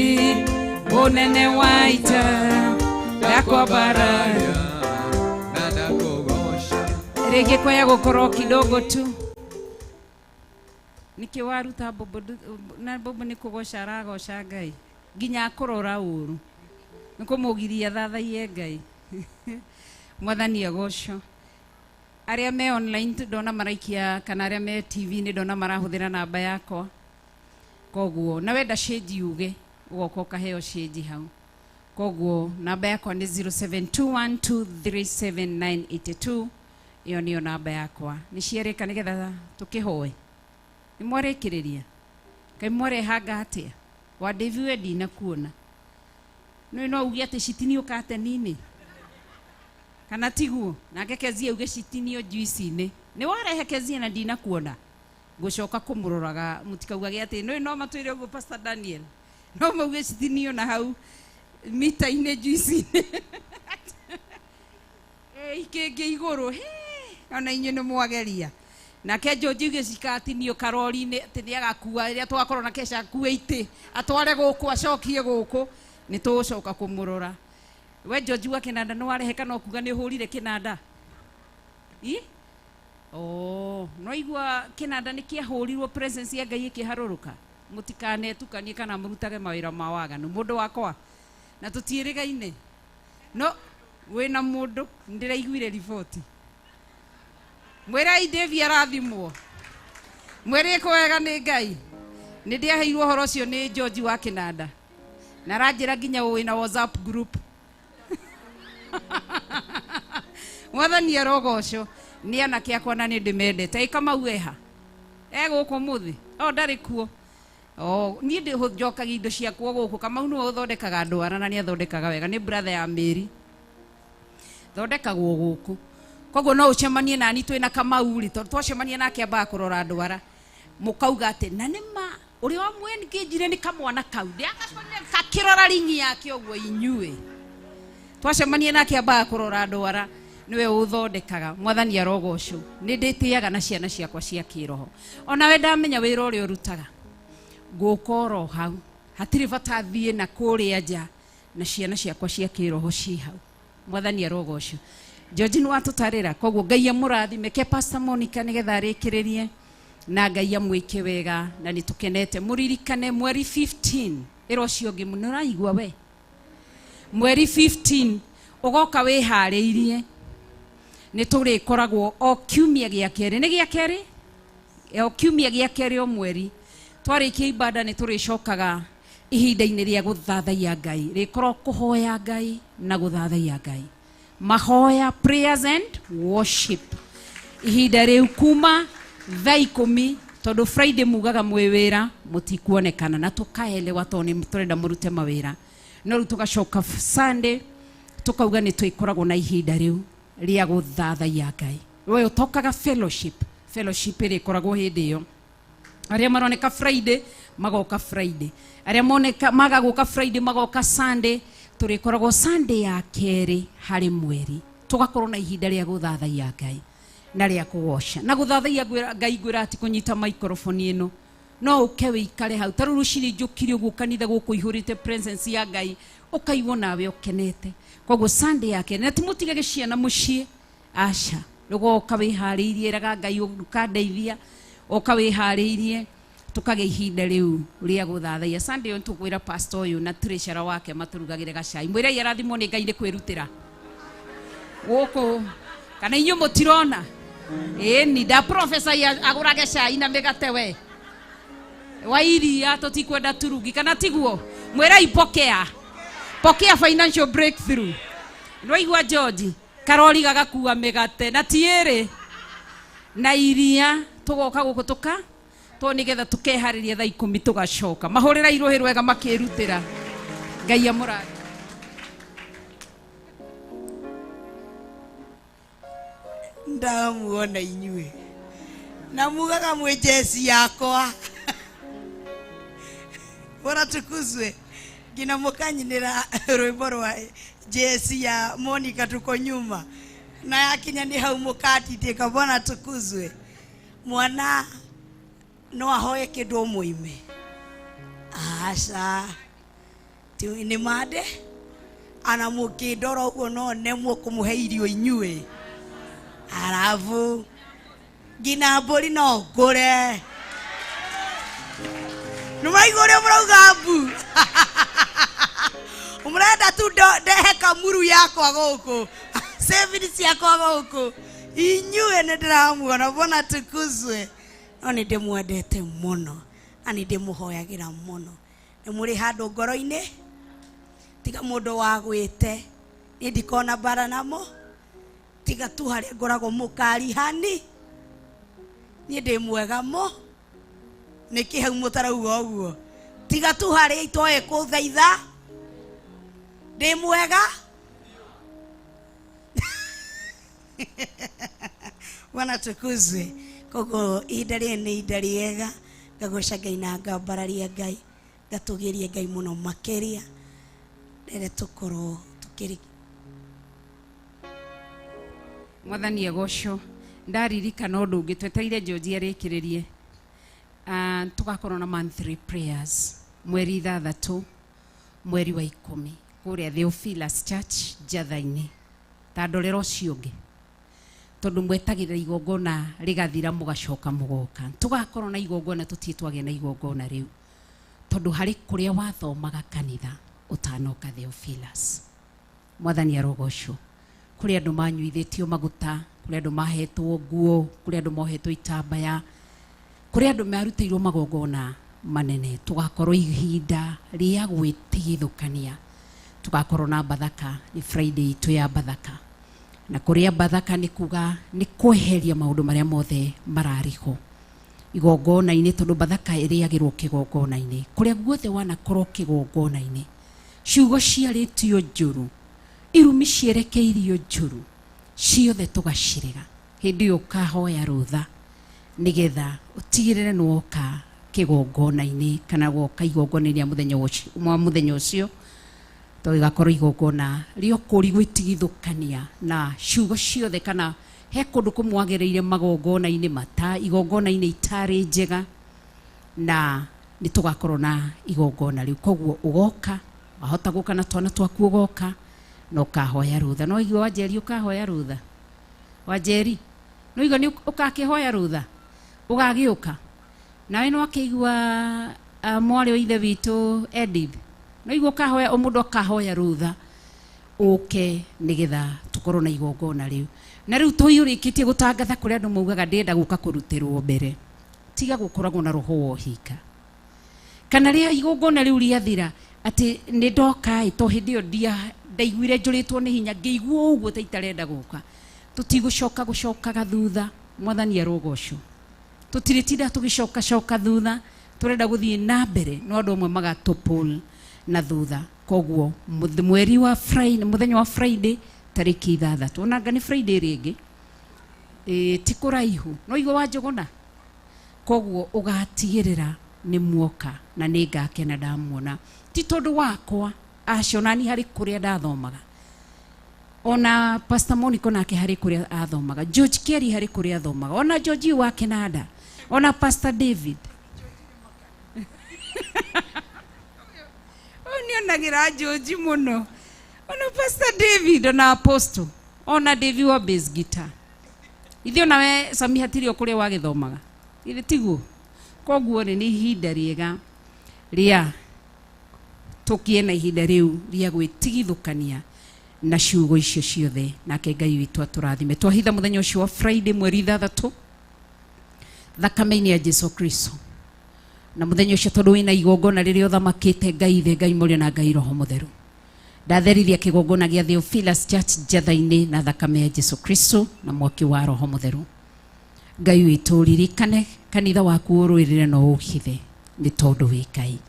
mũnene wa ita ndakwambararia na ndakũgoca. Rĩngĩ kwaya gũkorwo kidogo tu nĩkĩ waruta mbombo na mbombo nĩ kũgoca aragoca Ngai nginya akũrora ũru nĩ kũmũgiria thathaiye Ngai. Mwathani agocwo. Arĩa me online ndona maraikia kana arĩa me TV nĩ ndona marahũthĩra namba yakwa koguo na wenda cĩnji uge ũgoka ũkaheo cĩnji hau. Koguo namba yakwa nĩ 0721237982 ĩyo nĩyo namba yakwa. Nĩ ciarĩka nĩgetha tũkĩhoe. Nĩ mwarĩkĩrĩria? Kaĩ mwarehanga atĩa? Wa Davi we ndinakuona. Nĩ no uge atĩ citinio kateni-inĩ kana tiguo? Nake Kezia uge citinio juice-inĩ. Nĩ warehe Kezia na ndinakuona. Ngũcoka kũmũroraga mũtikaugage atĩ nĩ no matwĩre ũguo Pastor Daniel. No mauge citinio na hau mita-inĩ juice-inĩ. Ikĩngĩ igũrũ. Ona inyuĩ nĩ mwageria. Nake George uge cikatinio karori-inĩ atĩ nĩ agakua rĩrĩa tũgakorwo na kesha akue itĩ atware gũkũ acokie gũkũ nĩ tũgũcoka kũmũrora. We George wa kĩnanda nĩ warehe kana ũkuga nĩ ũhũrire kĩnanda? I? Oh, no igua kĩnanda nĩ kĩahũrirwo presence ya Ngai ĩkĩharũrũka. Mũtikanetukanie kana mũrutage mawĩra ma waganu. Mũndũ wakwa na tũtiĩrĩgaine. No wĩna mũndũ ndĩraiguire riboti. Mwĩrei Davi arathimwo. Mwĩrĩkwo wega nĩ Ngai. Nĩ ndĩaheirwo ũhoro ũcio nĩ George wa kĩnanda. Na aranjĩra nginya wĩna WhatsApp group. Mwathani arogocwo. Nĩ anake akwa na nĩ ndĩmendete. Ĩ Kamau eha? E gũkũ mũthĩ? O ndarĩ kuo. O niĩ njokagia indo ciakwa gũkũ. Kamau nĩwe ũthondekaga ndwara na nĩ athondekaga wega. Nĩ brother ya Mary. Thondekagwo gũkũ. Koguo no ũcemanie nani twĩna Kamau rĩ, tondũ twacemania nake ambaga kũrora ndwara. Mũkauga atĩ na nĩ ma ũrĩa wamwengĩnjire nĩ kamwana kau. Ndĩagaconire kakĩrora ringi yake ũguo inyuĩ. Twacemania nake ambaga kũrora ndwara nĩwe ũthondekaga. Mwathani arogocwo. Nĩ ndĩtĩaga na ciana ciakwa cia kĩroho. Onawe ndamenya wĩra ũrĩa ũrutaga. Ngũka oro hau. Hatirĩ bata thiĩ na kũrĩa nja na ciana ciakwa cia kĩroho ci hau. Mwathani arogocwo. George nĩ watũtarĩra koguo Ngai amũrathime. Ke Pastor Monica nĩgetha arĩkĩrĩrie na Ngai amwĩke wega na nĩ tũkenete. Mũririkane mweri 15 ĩra ũcio ũngĩ nĩ ũraigua we. Mweri 15 ũgoka wĩharĩirie nĩ tũrĩkoragwo o kiumia gĩa kerĩ. Nĩ gĩa kerĩ? O kiumia gĩa kerĩ o mweri. Twarĩkia ibada nĩ tũrĩcokaga ihinda-inĩ rĩa gũthathaiya Ngai. Rĩkorwo kũhoya Ngai na gũthathaiya Ngai. Mahoya, prayers and worship. Ihinda rĩu kuma thaa 10 tondũ Friday mugaga mwĩ wĩra mũtikuonekana na tũkaelewa tondũ nĩ tũrenda mũrute mawĩra. No rĩu tũgacoka Sunday tũkauga nĩ twĩkoragwo na ihinda rĩu rĩa gũthathaiya Ngai. We ũtokaga fellowship, fellowship ĩrĩkoragwo hĩndĩ ĩyo. Arĩa maroneka Friday Magoka Friday. Arĩa moneka maga gũka Friday magoka Sunday, tũrĩkoragwo Sunday ya kerĩ harĩ mweri. Tũgakorwo na ihinda rĩa gũthathaiya Ngai na rĩa kũgoca. Na gũthathaiya Ngai ngwĩra ti kũnyita microphone ĩno. No ũke wĩikare hau. Ta rĩu rũcinĩ njũkire ũguo kanitha gũkũ ihũrĩte presence ya Ngai, ũkaigua nawe ũkenete. Koguo Sunday ya kerĩ, na ti mũtigage ciana mũciĩ. Aca, rũgoka wĩharĩirie, ĩraga Ngai ũkandeithia, ũka wĩharĩirie, tũkagĩa ihinda rĩu rĩa gũthathaiya. Sunday ĩyo nĩtũkwĩra pastor ũyũ na treasurer wake matũrugagĩre gacai. Mwĩrei arathimwo nĩ Ngai nĩ kwĩrutĩra. Gũkũ, kana inyuĩ mũtirona? Ĩni, nda professor agũrage cai na mĩgate we. Wa iria tũtikwenda turugi, kana tiguo? Mwĩrei pokea. Pokea financial breakthrough. Nĩwaigua George? Karori gagakua mĩgate na ti ĩrĩ na iria, tũgoka gũkũ tũka to nĩgetha tũkeharĩria thaa ikũmi tũgacoka. Mahũrĩra irũhĩ rwega makĩrutĩra. Ngai amũrathime. Ndamuona inyuĩ na mugaga mwĩ jeci yakwa. Bora tukuzwe nginya mũkanyinĩra rwĩmbo rwa jeci ya Monica tuko nyuma na yakinya nĩ hau mũkatindĩka. Bwana tukuzwe. Mwana no ahoe kĩndũ ũmũime? Aca, nĩ mande ana mũkĩndora ũguo no nemwo kũmũhe irio inyuĩ, arabu nginya mbũri no ngũre. Nĩ mwaigua ũrĩa mũrauga mbu? Mũrenda tu ndehe kamuru yakwa gũkũ, savings ciakwa gũkũ. Inyuĩ nĩ ndĩramuona. Bwana tukuzwe. No nĩ ndĩmwendete mũno na nĩ ndĩmũhoyagĩra mũno. Nĩ mũrĩ handũ ngoro-inĩ, tiga mũndũ wagwĩte niĩ ndikona mbara namo, tiga tu harĩa ngoragwo mũkari hani niĩ ndĩ mwega mo. Nĩkĩ hau mũtarauga ũguo? Tiga tu harĩa itoĩ kũthaitha ndĩ mwega. Bwana tukuzwe. Koguo ihinda rĩrĩ nĩ ihinda rĩega, ngagoca Ngai na ngambararia Ngai, ngatũgĩria Ngai mũno makĩria, rĩrĩa tũkorwo tũkĩrĩ Mwathani agocwo. Ndaririkana ũndũ ũngĩ twetereire George arĩkĩrĩrie. Tũgakorwo na monthly prayers mweri 6 mweri wa 10 kũrĩa Theophilus Church Njatha-inĩ. Ta ndorera ũcio ũngĩ, tondũ mwetagĩrĩra igongona rĩgathira mũgacoka mũgoka. Tũgakorwo na igongona, tũtirĩ twagĩa na igongona rĩu, tondũ harĩ kũrĩa wathomaga kanitha ũtanoka Theophilus. Mwathani arogocwo. Kũrĩ andũ manyuithĩtio maguta, kũrĩ andũ mahetwo nguo, kũrĩ andũ mohetwo itambaya, kũrĩ andũ marutĩirwo magongona manene. Tũgakorwo ihinda rĩa gwĩtigithũkania, tũgakorwo na Bathaka, nĩ Friday itũ ya Bathaka. Na kũrĩa Bathaka nĩ kuga nĩ kweheria maũndũ marĩa mothe mararĩ ho igongona-inĩ, tondũ Bathaka ĩrĩagĩrwo kĩgongona-inĩ. Kũrĩa guothe wanakorwo kĩgongona-inĩ, ciugo ciarĩtio njũru, irumi cierekeirio njũru, ciothe tũgacirega. Hĩndĩ ĩyo ũkahoya rũtha nĩgetha ũtigĩrĩre nĩ woka kĩgongona-inĩ kana woka igongona-inĩ rĩa mũthenya ũcio, wa mũthenya ũcio, tondũ gĩgakorwo igongona rĩa ũkũũri, gwĩtigithũkania na ciugo ciothe, kana he kũndũ kũmwagĩrĩire magongona-inĩ mata igongona-inĩ itarĩ njega, na nĩ tũgakorwo na igongona rĩu. Koguo ũgoka, wahota gũka na twana twaku, ũgoka na ũkahoya rũtha. No igua Wanjeri ũkahoya rũtha? Wanjeri, no igua nĩ ũkakĩhoya rũtha ũgagĩũka nawe? No akĩigua mwarĩ wa ithe witũ Edith, no igua ũkahoya, o mũndũ akahoya rũtha ũke nĩgetha tũkorwo na igongona rĩu. Na rĩu tũiyũrĩkĩtie gũtangatha kũrĩa andũ maugaga ndĩrenda gũka kũrutĩrwo mbere. Tiga gũkoragwo na roho wa ũhinga, kana rĩa igongona rĩu rĩathira atĩ nĩ ndoka ĩ, to hĩndĩ ĩyo ndaiguire njũrĩtwo nĩ hinya, ngĩigua ũguo ta itarenda gũka. Tũtigũcoka gũcokaga thutha. Mwathani arogocwo. Tũtirĩtinda tũgĩcoka coka thutha, tũrenda gũthiĩ na mbere, no andũ amwe magatũpull na thutha. Koguo mweri wa Friday, mũthenya wa Friday tarĩki 6, onanga nĩ Friday rĩngĩ, ti kũraihu, no igua wa Njũgũna. Koguo ũgatigĩrĩra Nĩ muoka na nĩ ngakena ndamuona. Ti tondũ wakwa, aca, onani harĩ kũrĩa ndathomaga, ona Pastor Monica nake harĩ kũrĩa athomaga, George Kerry harĩ kũrĩa athomaga, ona George wa Kenanda, ona Pastor David ũyũ nĩonagĩra George mũno, ona Pastor David, ona Apostle, ona David wa bass guitar. Ithuĩ onawe Sami hatirĩ o kũrĩa wagĩthomaga, githĩ tiguo? Koguo rĩ, nĩ ihinda rĩega rĩa tũkie na ihinda rĩu rĩa gwĩtigithũkania na ciugo icio ciothe, nake Ngai witũ atũrathime. Twahitha mũthenya ũcio wa Friday mweri 6 thakame-inĩ ya Jesu Kristo, na mũthenya ũcio tondũ wĩna igongona rĩrĩa ũthamakĩte Ngai Ithe, Ngai Mũriũ na Ngai Roho Mũtheru, ndatherithia kĩgongona gĩa Theophilus Church Njatha-inĩ na thakame ya Jesu Kristo na mwaki wa Roho Mũtheru. Ngai witũ, ririkane kanitha waku, ũrũĩrĩre na ũũhithe, nĩ tondũ wĩ Ngai.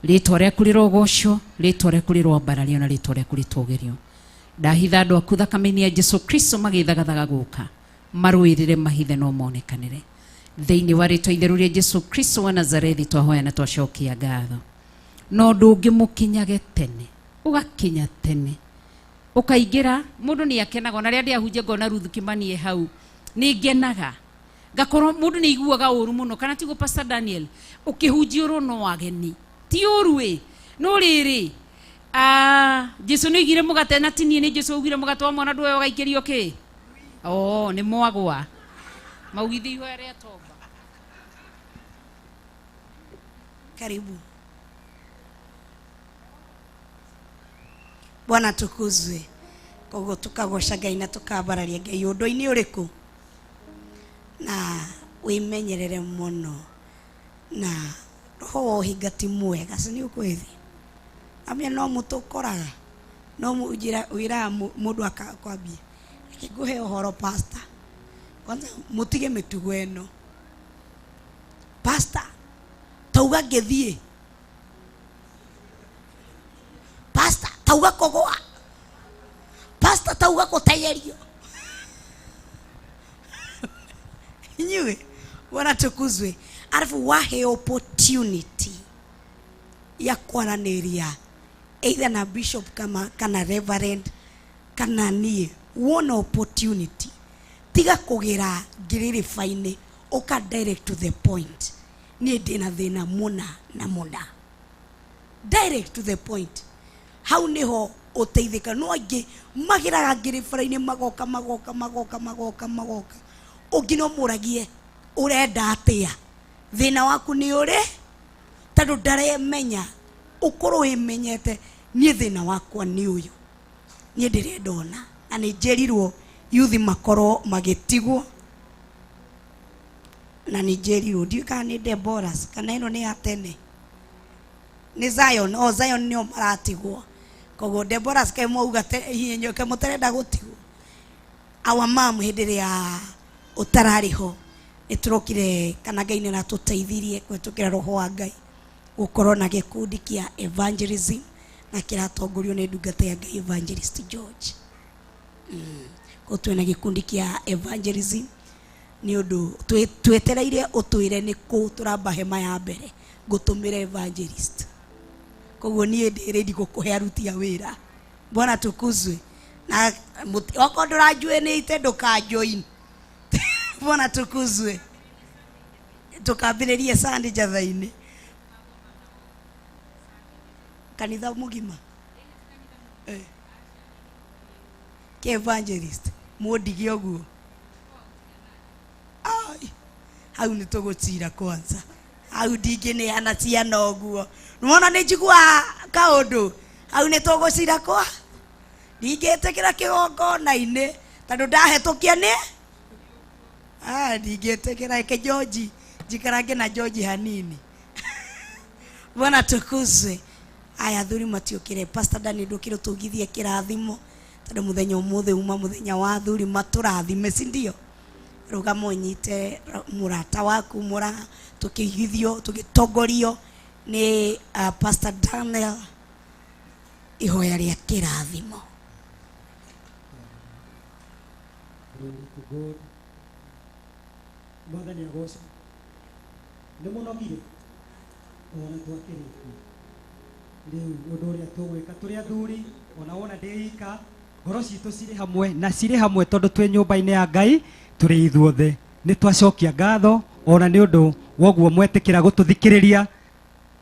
Rĩtwa rĩaku rĩrogocwo, rĩtwa rĩaku rĩroambarario na rĩtwa rĩaku rĩtũgĩrio. Ndahitha andũ aku thakame-inĩ ya Jesu Kristo magĩthagathaga gũka marũĩrĩre, mahithe no monekanĩre thĩinĩ wa rĩtwa itheru rĩa Jesu Kristo wa Nazarethi. Twahoya na twacokia ngatho. No ũndũ ũngĩ, mũkinyage tene, ũgakinya tene ũkaingĩra, mũndũ nĩ akenaga. Ona rĩrĩa ndĩahunjia ngona Ruth Kimani e hau, nĩ ngenaga, ngakorwo mũndũ nĩ aiguaga ũru mũno, kana tiguo, Pastor Daniel? Ũkĩhunjia ũrwo no ageni, ti ũru ĩ, no rĩrĩ, Jesu nĩ oigire mũgate na ti niĩ, nĩ Jesu augire mũgate wa mwana ndũoya ũgaikĩrio kĩ. Oh, nĩ mwagwa maugithio ihoya rĩa tomba. Karibu. Bwana tukuzwe. Koguo tukagoca Ngai na tukambararia Ngai ũndũ-inĩ ũrĩkũ, na wĩmenyerere mũno na roho wa ũhinga ti mwega. Si nĩ ũkwĩthi amia no mũtũkoraga no njĩra wĩraga mũndũ akakwambia, reke ngũhe ũhoro, pastor. Kwanza mũtige mĩtugo ĩno. Pastor, tauga ngĩthiĩ. Pastor, tauga kũgũa. Pastor, tauga gũtegerio. Inyuĩ, Bwana tukuzwe. Alafu wahe opportunity ya kwaranĩria either na bishop kama kana reverend kana niĩ, wona opportunity, tiga kũgĩra ngiririba-inĩ, ũka direct to the point. Niĩ ndĩna thĩna mũna na mũna, direct to the point. Hau niho ũteithĩka. No aingĩ magĩraga ngiribara-inĩ, magoka magoka magoka magoka magoka, ũngĩ no mũragie ũrenda atĩa, thĩna waku nĩ ũrĩ, tondũ ndaremenya. Ũkorwo wĩmenyete, niĩ thĩna wakwa nĩ ũyũ, niĩ ndĩrenda ona na nĩ njĩrirwo yuthi makorwo magĩtigwo, na nĩ njĩrirwo, ndiũĩ kana nĩ Deborahs kana ĩno nĩ ya tene, nĩ Zion. O Zion nĩo maratigwo, koguo Deborahs kaĩ mwauga hihinyo kaĩ mũtarenda gũtigwo. Our mom, hĩndĩ ĩrĩa ũtararĩ ho, nĩ tũrokire kana Ngai nĩ aratũteithirie kũhetũkĩra roho wa Ngai gũkorwo na gĩkundi kĩa evangelism na kĩratongorio nĩ ndungata ya Ngai, Evangelist George. Koguo twĩna gĩkundi kĩa evangelism nĩ ũndũ twetereire ũtwĩre nĩ kũ tũramba hema ya mbere ngũtũmĩre evangelist. Koguo niĩ ndĩ ready gũkũhe aruti a wĩra. Bwana tukuzwe. Na okorwo ndũranjoinĩte, ndũkanjoin. Bwana tukuzwe. Tukambĩrĩrie sandi Njatha-inĩ, kanitha mũgima. Kĩ evangelist mũndige ũguo. Ai, hau nĩ tũgũcira kwanza, hau ndingĩneana ciana ũguo, nĩwona nĩ njiguaga kaũndũ, hau nĩ tũgũcira kwa ndingĩtĩkĩra kĩgongona-inĩ tondũ ndahetũkia nĩ. Ah, ndingĩtĩkĩra. Reke George njikarange na George hanini. Bwana tukuzwe. Aya, athuri matiũkĩre. Pastor Dani, ndũkĩre ũtũgithie kĩrathimo, tondũ mũthenya ũmũthĩ uma mũthenya wa athuri, matũrathime, si ndio? Rũgama ũnyite mũrata waku mũra tũkĩigithio tũgĩtongorio nĩ Pastor Daniel ihoya rĩa kĩrathimo. Glory to God. Mwathani agocwo. Nĩ mũnogire. Ona twakĩrĩkia rĩu ũndũ ũrĩa tũgwĩka tũrĩ athuri ona wona ndĩ ika ngoro citũ cirĩ hamwe na cirĩ hamwe tondũ twĩ nyũmba-inĩ ya Ngai tũrĩ ithuothe nĩ twacokia ngatho ona nĩ ũndũ woguo mwetĩkĩra gũtũthikĩrĩria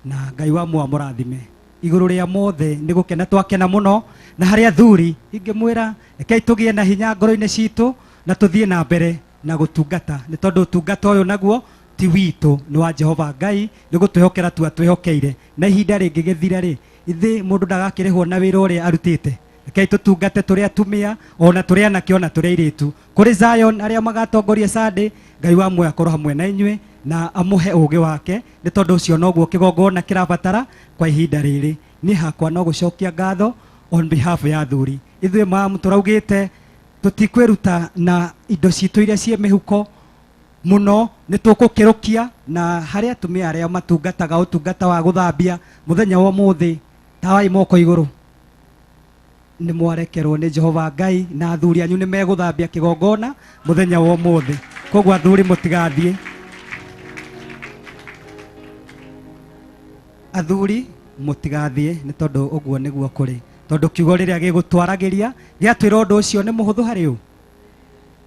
na Ngai wa muoyo amũrathime igũrũ rĩa mothe nĩ gũkena twakena mũno na harĩ athuri ingĩmwĩra rekei tũgĩe na hinya ngoro-inĩ citũ na tũthiĩ na mbere na gũtungata nĩ tondũ ũtungata ũyũ naguo ti witũ nĩ wa Jehova Ngai nĩ gũtwĩhokera tu atwĩhokeire na ihinda rĩngĩgĩthira rĩ ithe mũndũ ndagakĩrĩhwo na wĩra ũrĩa arutĩte rekei tũtungate tũrĩ atumia ona tũrĩ anake ona tũrĩ airĩtu kũrĩ Zion arĩa magatongoria Sunday Ngai wa muoyo akorwo hamwe na inyuĩ na amũhe ũũgĩ wake nĩ tondũ ũcio noguo kĩgongona kĩrabatara kwa ihinda rĩrĩ niĩ hakwa no gũcokia ngatho on behalf ya athuri ithuĩ mamu tũraugĩte tũtikwĩruta na indo citũ iria ciĩ mĩhuko mũno nĩ tũkũkĩrũkia na harĩ atumia arĩa matungataga ũtungata wa gũthambia mũthenya wa ũmũthĩ tawai moko igũrũ nĩ mwarekerwo nĩ Jehova Ngai na athuri anyu nĩ megũthambia kĩgongona mũthenya wa ũmũthĩ koguo athuri mũtigathiĩ athuri mũtigathiĩ nĩ tondũ ũguo nĩguo kũrĩ tondũ kiugo rĩrĩa gĩgũtwaragĩria gĩatwĩra ũndũ ũcio nĩ mũhũthũ harĩ ũ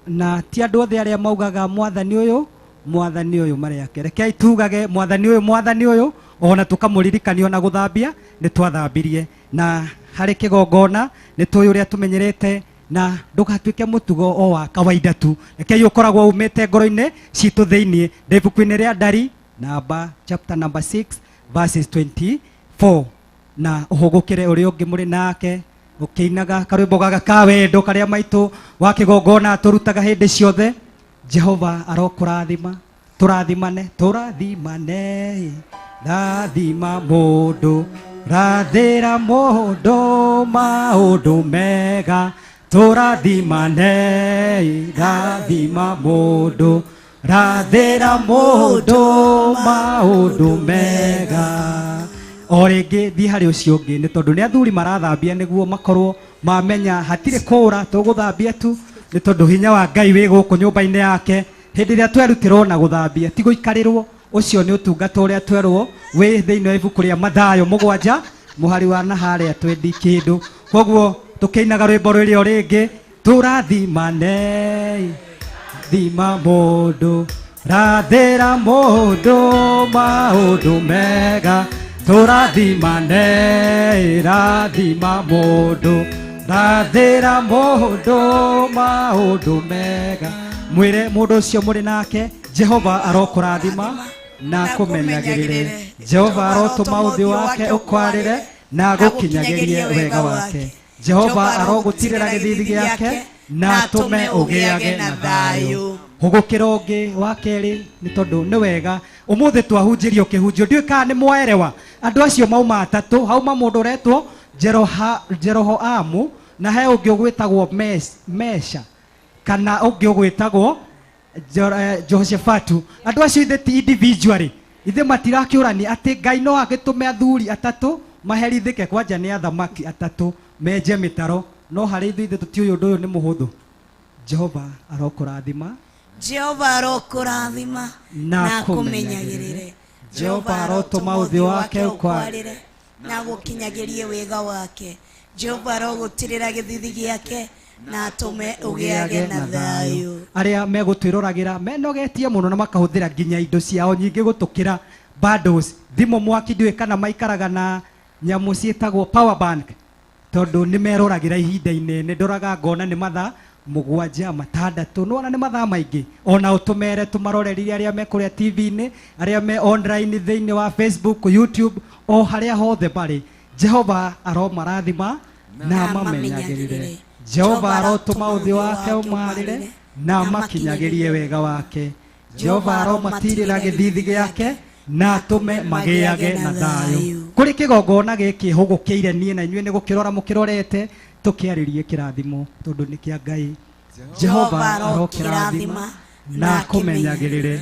na ti andũ othe arĩa maugaga mwathani ũyũ marĩ ake rekei tugage mwathani ũyũ ona tũkamũririkania ona gũthambia nĩ twathambirie na harĩ kĩgongona nĩ tũĩ ũrĩa tũmenyerete na ndũgatuĩke mũtugo o wa kawaida tu rekei ũkoragwo umĩte ngoro-inĩ citũ thĩiniĩ ndĩ ibuku-inĩ rĩa Ndari namba chapter number 6 verses 24 na ũhũgũkĩre ũrĩa ũngĩ mũrĩ nake ũkĩinaga karwĩmbo gaka ka wendo karĩa maitũ wa kĩgongona tũrutaga hĩndĩ ciothe Jehova arokũrathima tũrathimane tũrathimane rathima mũndũ rathĩra mũndũ maũndũ mega tũrathimane rathima mũndũ rathĩra mũndũ maũndũ mega o rĩngĩ thiĩ harĩ ũcio ũngĩ nĩ tondũ nĩ athuri marathambia nĩguo makorwo mamenya hatirĩ kũũra tũgũthambia tu nĩ tondũ hinya wa Ngai wĩ gũkũ nyũmba-inĩ yake hĩndĩ ĩrĩa twerutĩrwo na gũthambia ti gũikarĩrwo ũcio nĩ ũtungata ũrĩa twerwo wĩ thĩinĩ wa ibuku rĩa Mathayo 7 mũhari wa na harĩa twendi kĩndũ koguo tũkĩinaga rwĩmbo rũrĩa o rĩngĩ tũrathimane thima mũndũ rathĩra mũndũ maũndũ mega tũrathimane rathima mũndũ rathĩra mũndũ maũndũ mega mwĩre mũndũ ũcio mũrĩ nake Jehova arokũrathima na akũmenyagĩrĩre Jehova arotũma ũthiũ wake ũkwarĩre na agũkinyagĩrie wega wake Jehova arogũtirĩra gĩthithi gĩake na atũme ũgĩage na thayũ hũgũkĩra ũngĩ wa kerĩ nĩ tondũ nĩ wega ũmũthĩ twahunjĩrio kĩhunjio ndiũĩ kana nĩ mwaerewa andũ acio mauma atatũ hauma mũndũ ũretwo Jerohoamu na he ũngĩ ũgwĩtagwo Mesha kana ũngĩ ũgwĩtagwo Jehoshafatu andũ acio ithe ti individually ithe matirakĩũrania atĩ Ngai no agĩtũme athuri atatũ maherithĩke kwanja nĩ athamaki atatũ menje mĩtaro no harĩ ithuĩ ithe tũtiũĩ ũndũ ũyũ nĩ mũhũthũ Jehova arokũrathima Jehova arokũrathima na akũmenyagĩrĩre Jehova arotũma ũthiũ wake ũkwarĩre na agũkinyagĩrie wega wake Jehova arogũtirĩra gĩthithi gĩake na atũme ũgĩage na thayũ arĩa megũtwĩroragĩra menogetie mũno na makahũthĩra nginya indo ciao nyingĩ gũtũkĩra bundles thimũ mwaki ndiũĩ kana maikaraga na nyamũ ciĩtagwo power bank tondũ nĩ meroragĩra ihinda inene ndoraga ngona nĩ mathaa 7 6 nĩwona nĩ mathaa maingĩ ona ũtũmere tũmarorerie arĩa me kũrĩa TV-inĩ arĩa me online thĩinĩ wa Facebook YouTube o harĩa hothe marĩ Jehova aromarathima na amamenyagĩrĩre Jehova arotũma ũthiũ wake ũmarĩre na amakinyagĩrie wega wake Jehova aromatirĩra gĩthithi gĩake na atũme magĩage na thayũ kũrĩ kĩgongona gĩkĩ hũgũkĩire niĩ na inyuĩ nĩ gũkĩrora mũkĩrorete tũkĩarĩrie kĩrathimo tondũ nĩ kĩa Ngai Jehova arokĩrathima na akũmenyagĩrĩre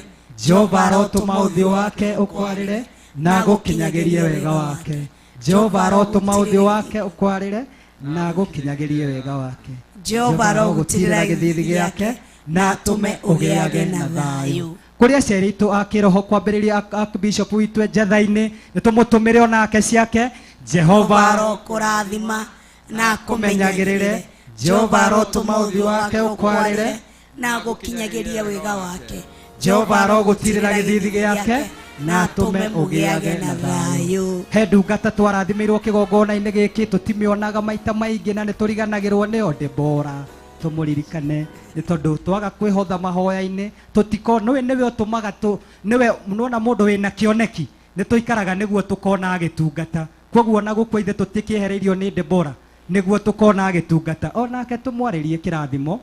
Jehova arotũma ũthiũ wake ũkwarĩre na agũkinyagĩrie wega wake Jehova arotũma ũthiũ wake ũkwarĩre na agũkinyagĩrie wega wake Jehova arogũtirĩra gĩthithi gĩake na atũme ũgĩage na thayũ Kũrĩ aciari aitũ a kĩroho kwambĩrĩria Archbishop witũ Njatha-inĩ, nĩ tũmũtũmĩre onake ciake. Jehova arokũrathima na akũmenyagĩrĩre. Jehova arotũma ũthiũ wake ũkwarĩre na agũkinyagĩrie wega wake. Jehova arogũtirĩra gĩthithi gĩake na atũme ũgĩage na thayũ. He ndungata twarathimĩirwo kĩgongona-inĩ gĩkĩ, tũtimĩonaga maita maingĩ na nĩ tũriganagĩrwo nĩyo Debora. Tũmũririkane nĩ tondũ twaga kwĩhotha mahoya-inĩ tũtiko nĩwe nĩwe ũtũmaga tũ nĩwe nĩwona mũndũ wĩna kĩoneki nĩ tũikaraga nĩguo tũkona agĩtungata. Koguo ona gũkũ ithe tũtikĩehereirio nĩ Debora nĩguo tũkona agĩtungata, onake tũmwarĩrie kĩrathimo.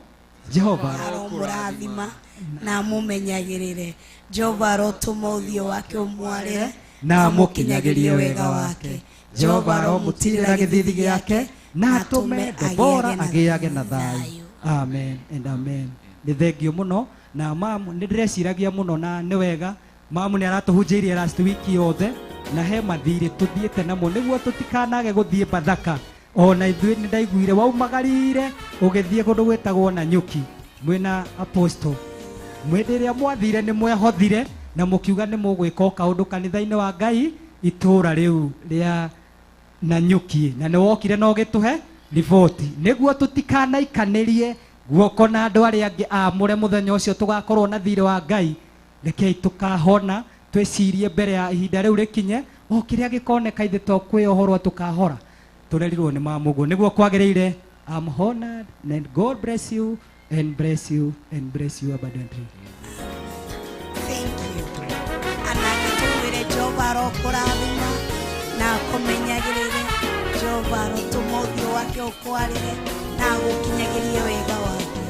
Jehova aromũrathima na amũmenyagĩrĩre. Jehova arotũma ũthiũ wake ũmwarĩre na amũkinyagĩrie wega wake. Jehova aromũtirĩra gĩthithi gĩake na atũme Debora agĩage na thayũ. Amen and amen. Nĩ thengio mũno na mamu, nĩ ndĩreciragia mũno na nĩ wega mamu nĩ aratũhunjĩirie last week yothe na he mathirĩ tũthiĩte namo nĩguo tũtikanage gũthiĩ Bathaka. Ona ithuĩ nĩ ndaiguire waumagarire ũgĩthiĩ kũndũ gwĩtagwo na nyuki mwĩna apostle. Hĩndĩ ĩrĩa mwathire nĩ mwehothire na mũkiuga nĩ mũgwĩka o kaũndũ kanitha-inĩ wa Ngai itũũra rĩu rĩa na nyuki, na nĩ wokire na ũgĩtũhe riboti nĩguo tũtikanaikanĩrie guoko na andũ arĩa angĩ amũre mũthenya ũcio tũgakorwo na thirĩ wa Ngai. Rekei tũkahona twĩcirie mbere ya ihinda rĩu rĩkinye, o kĩrĩa gĩkoneka ithe to kwĩohorwo tũkahora. Tũrerirwo nĩ mamu ũguo nĩguo kwagĩrĩire. I'm honored and God bless you and bless you and bless you abundantly. Thank you. Anake tũmwĩre Jehova arokũrathima na akũmenyagĩrĩre. Jehova arotũma ũthiũ wake ũkwarĩre na agũkinyagĩrie wega wake.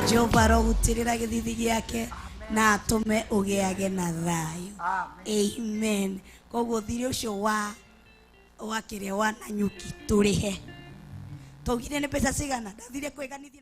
Jehova arogũtirĩra gĩthithi gĩake na atũme ũgĩage na thayũ. Amen. Koguo thirĩ ũcio wa kĩrĩa wa Nanyuki tũrĩhe. Twaugire nĩ mbeca cigana? Ndathire kwĩganithia.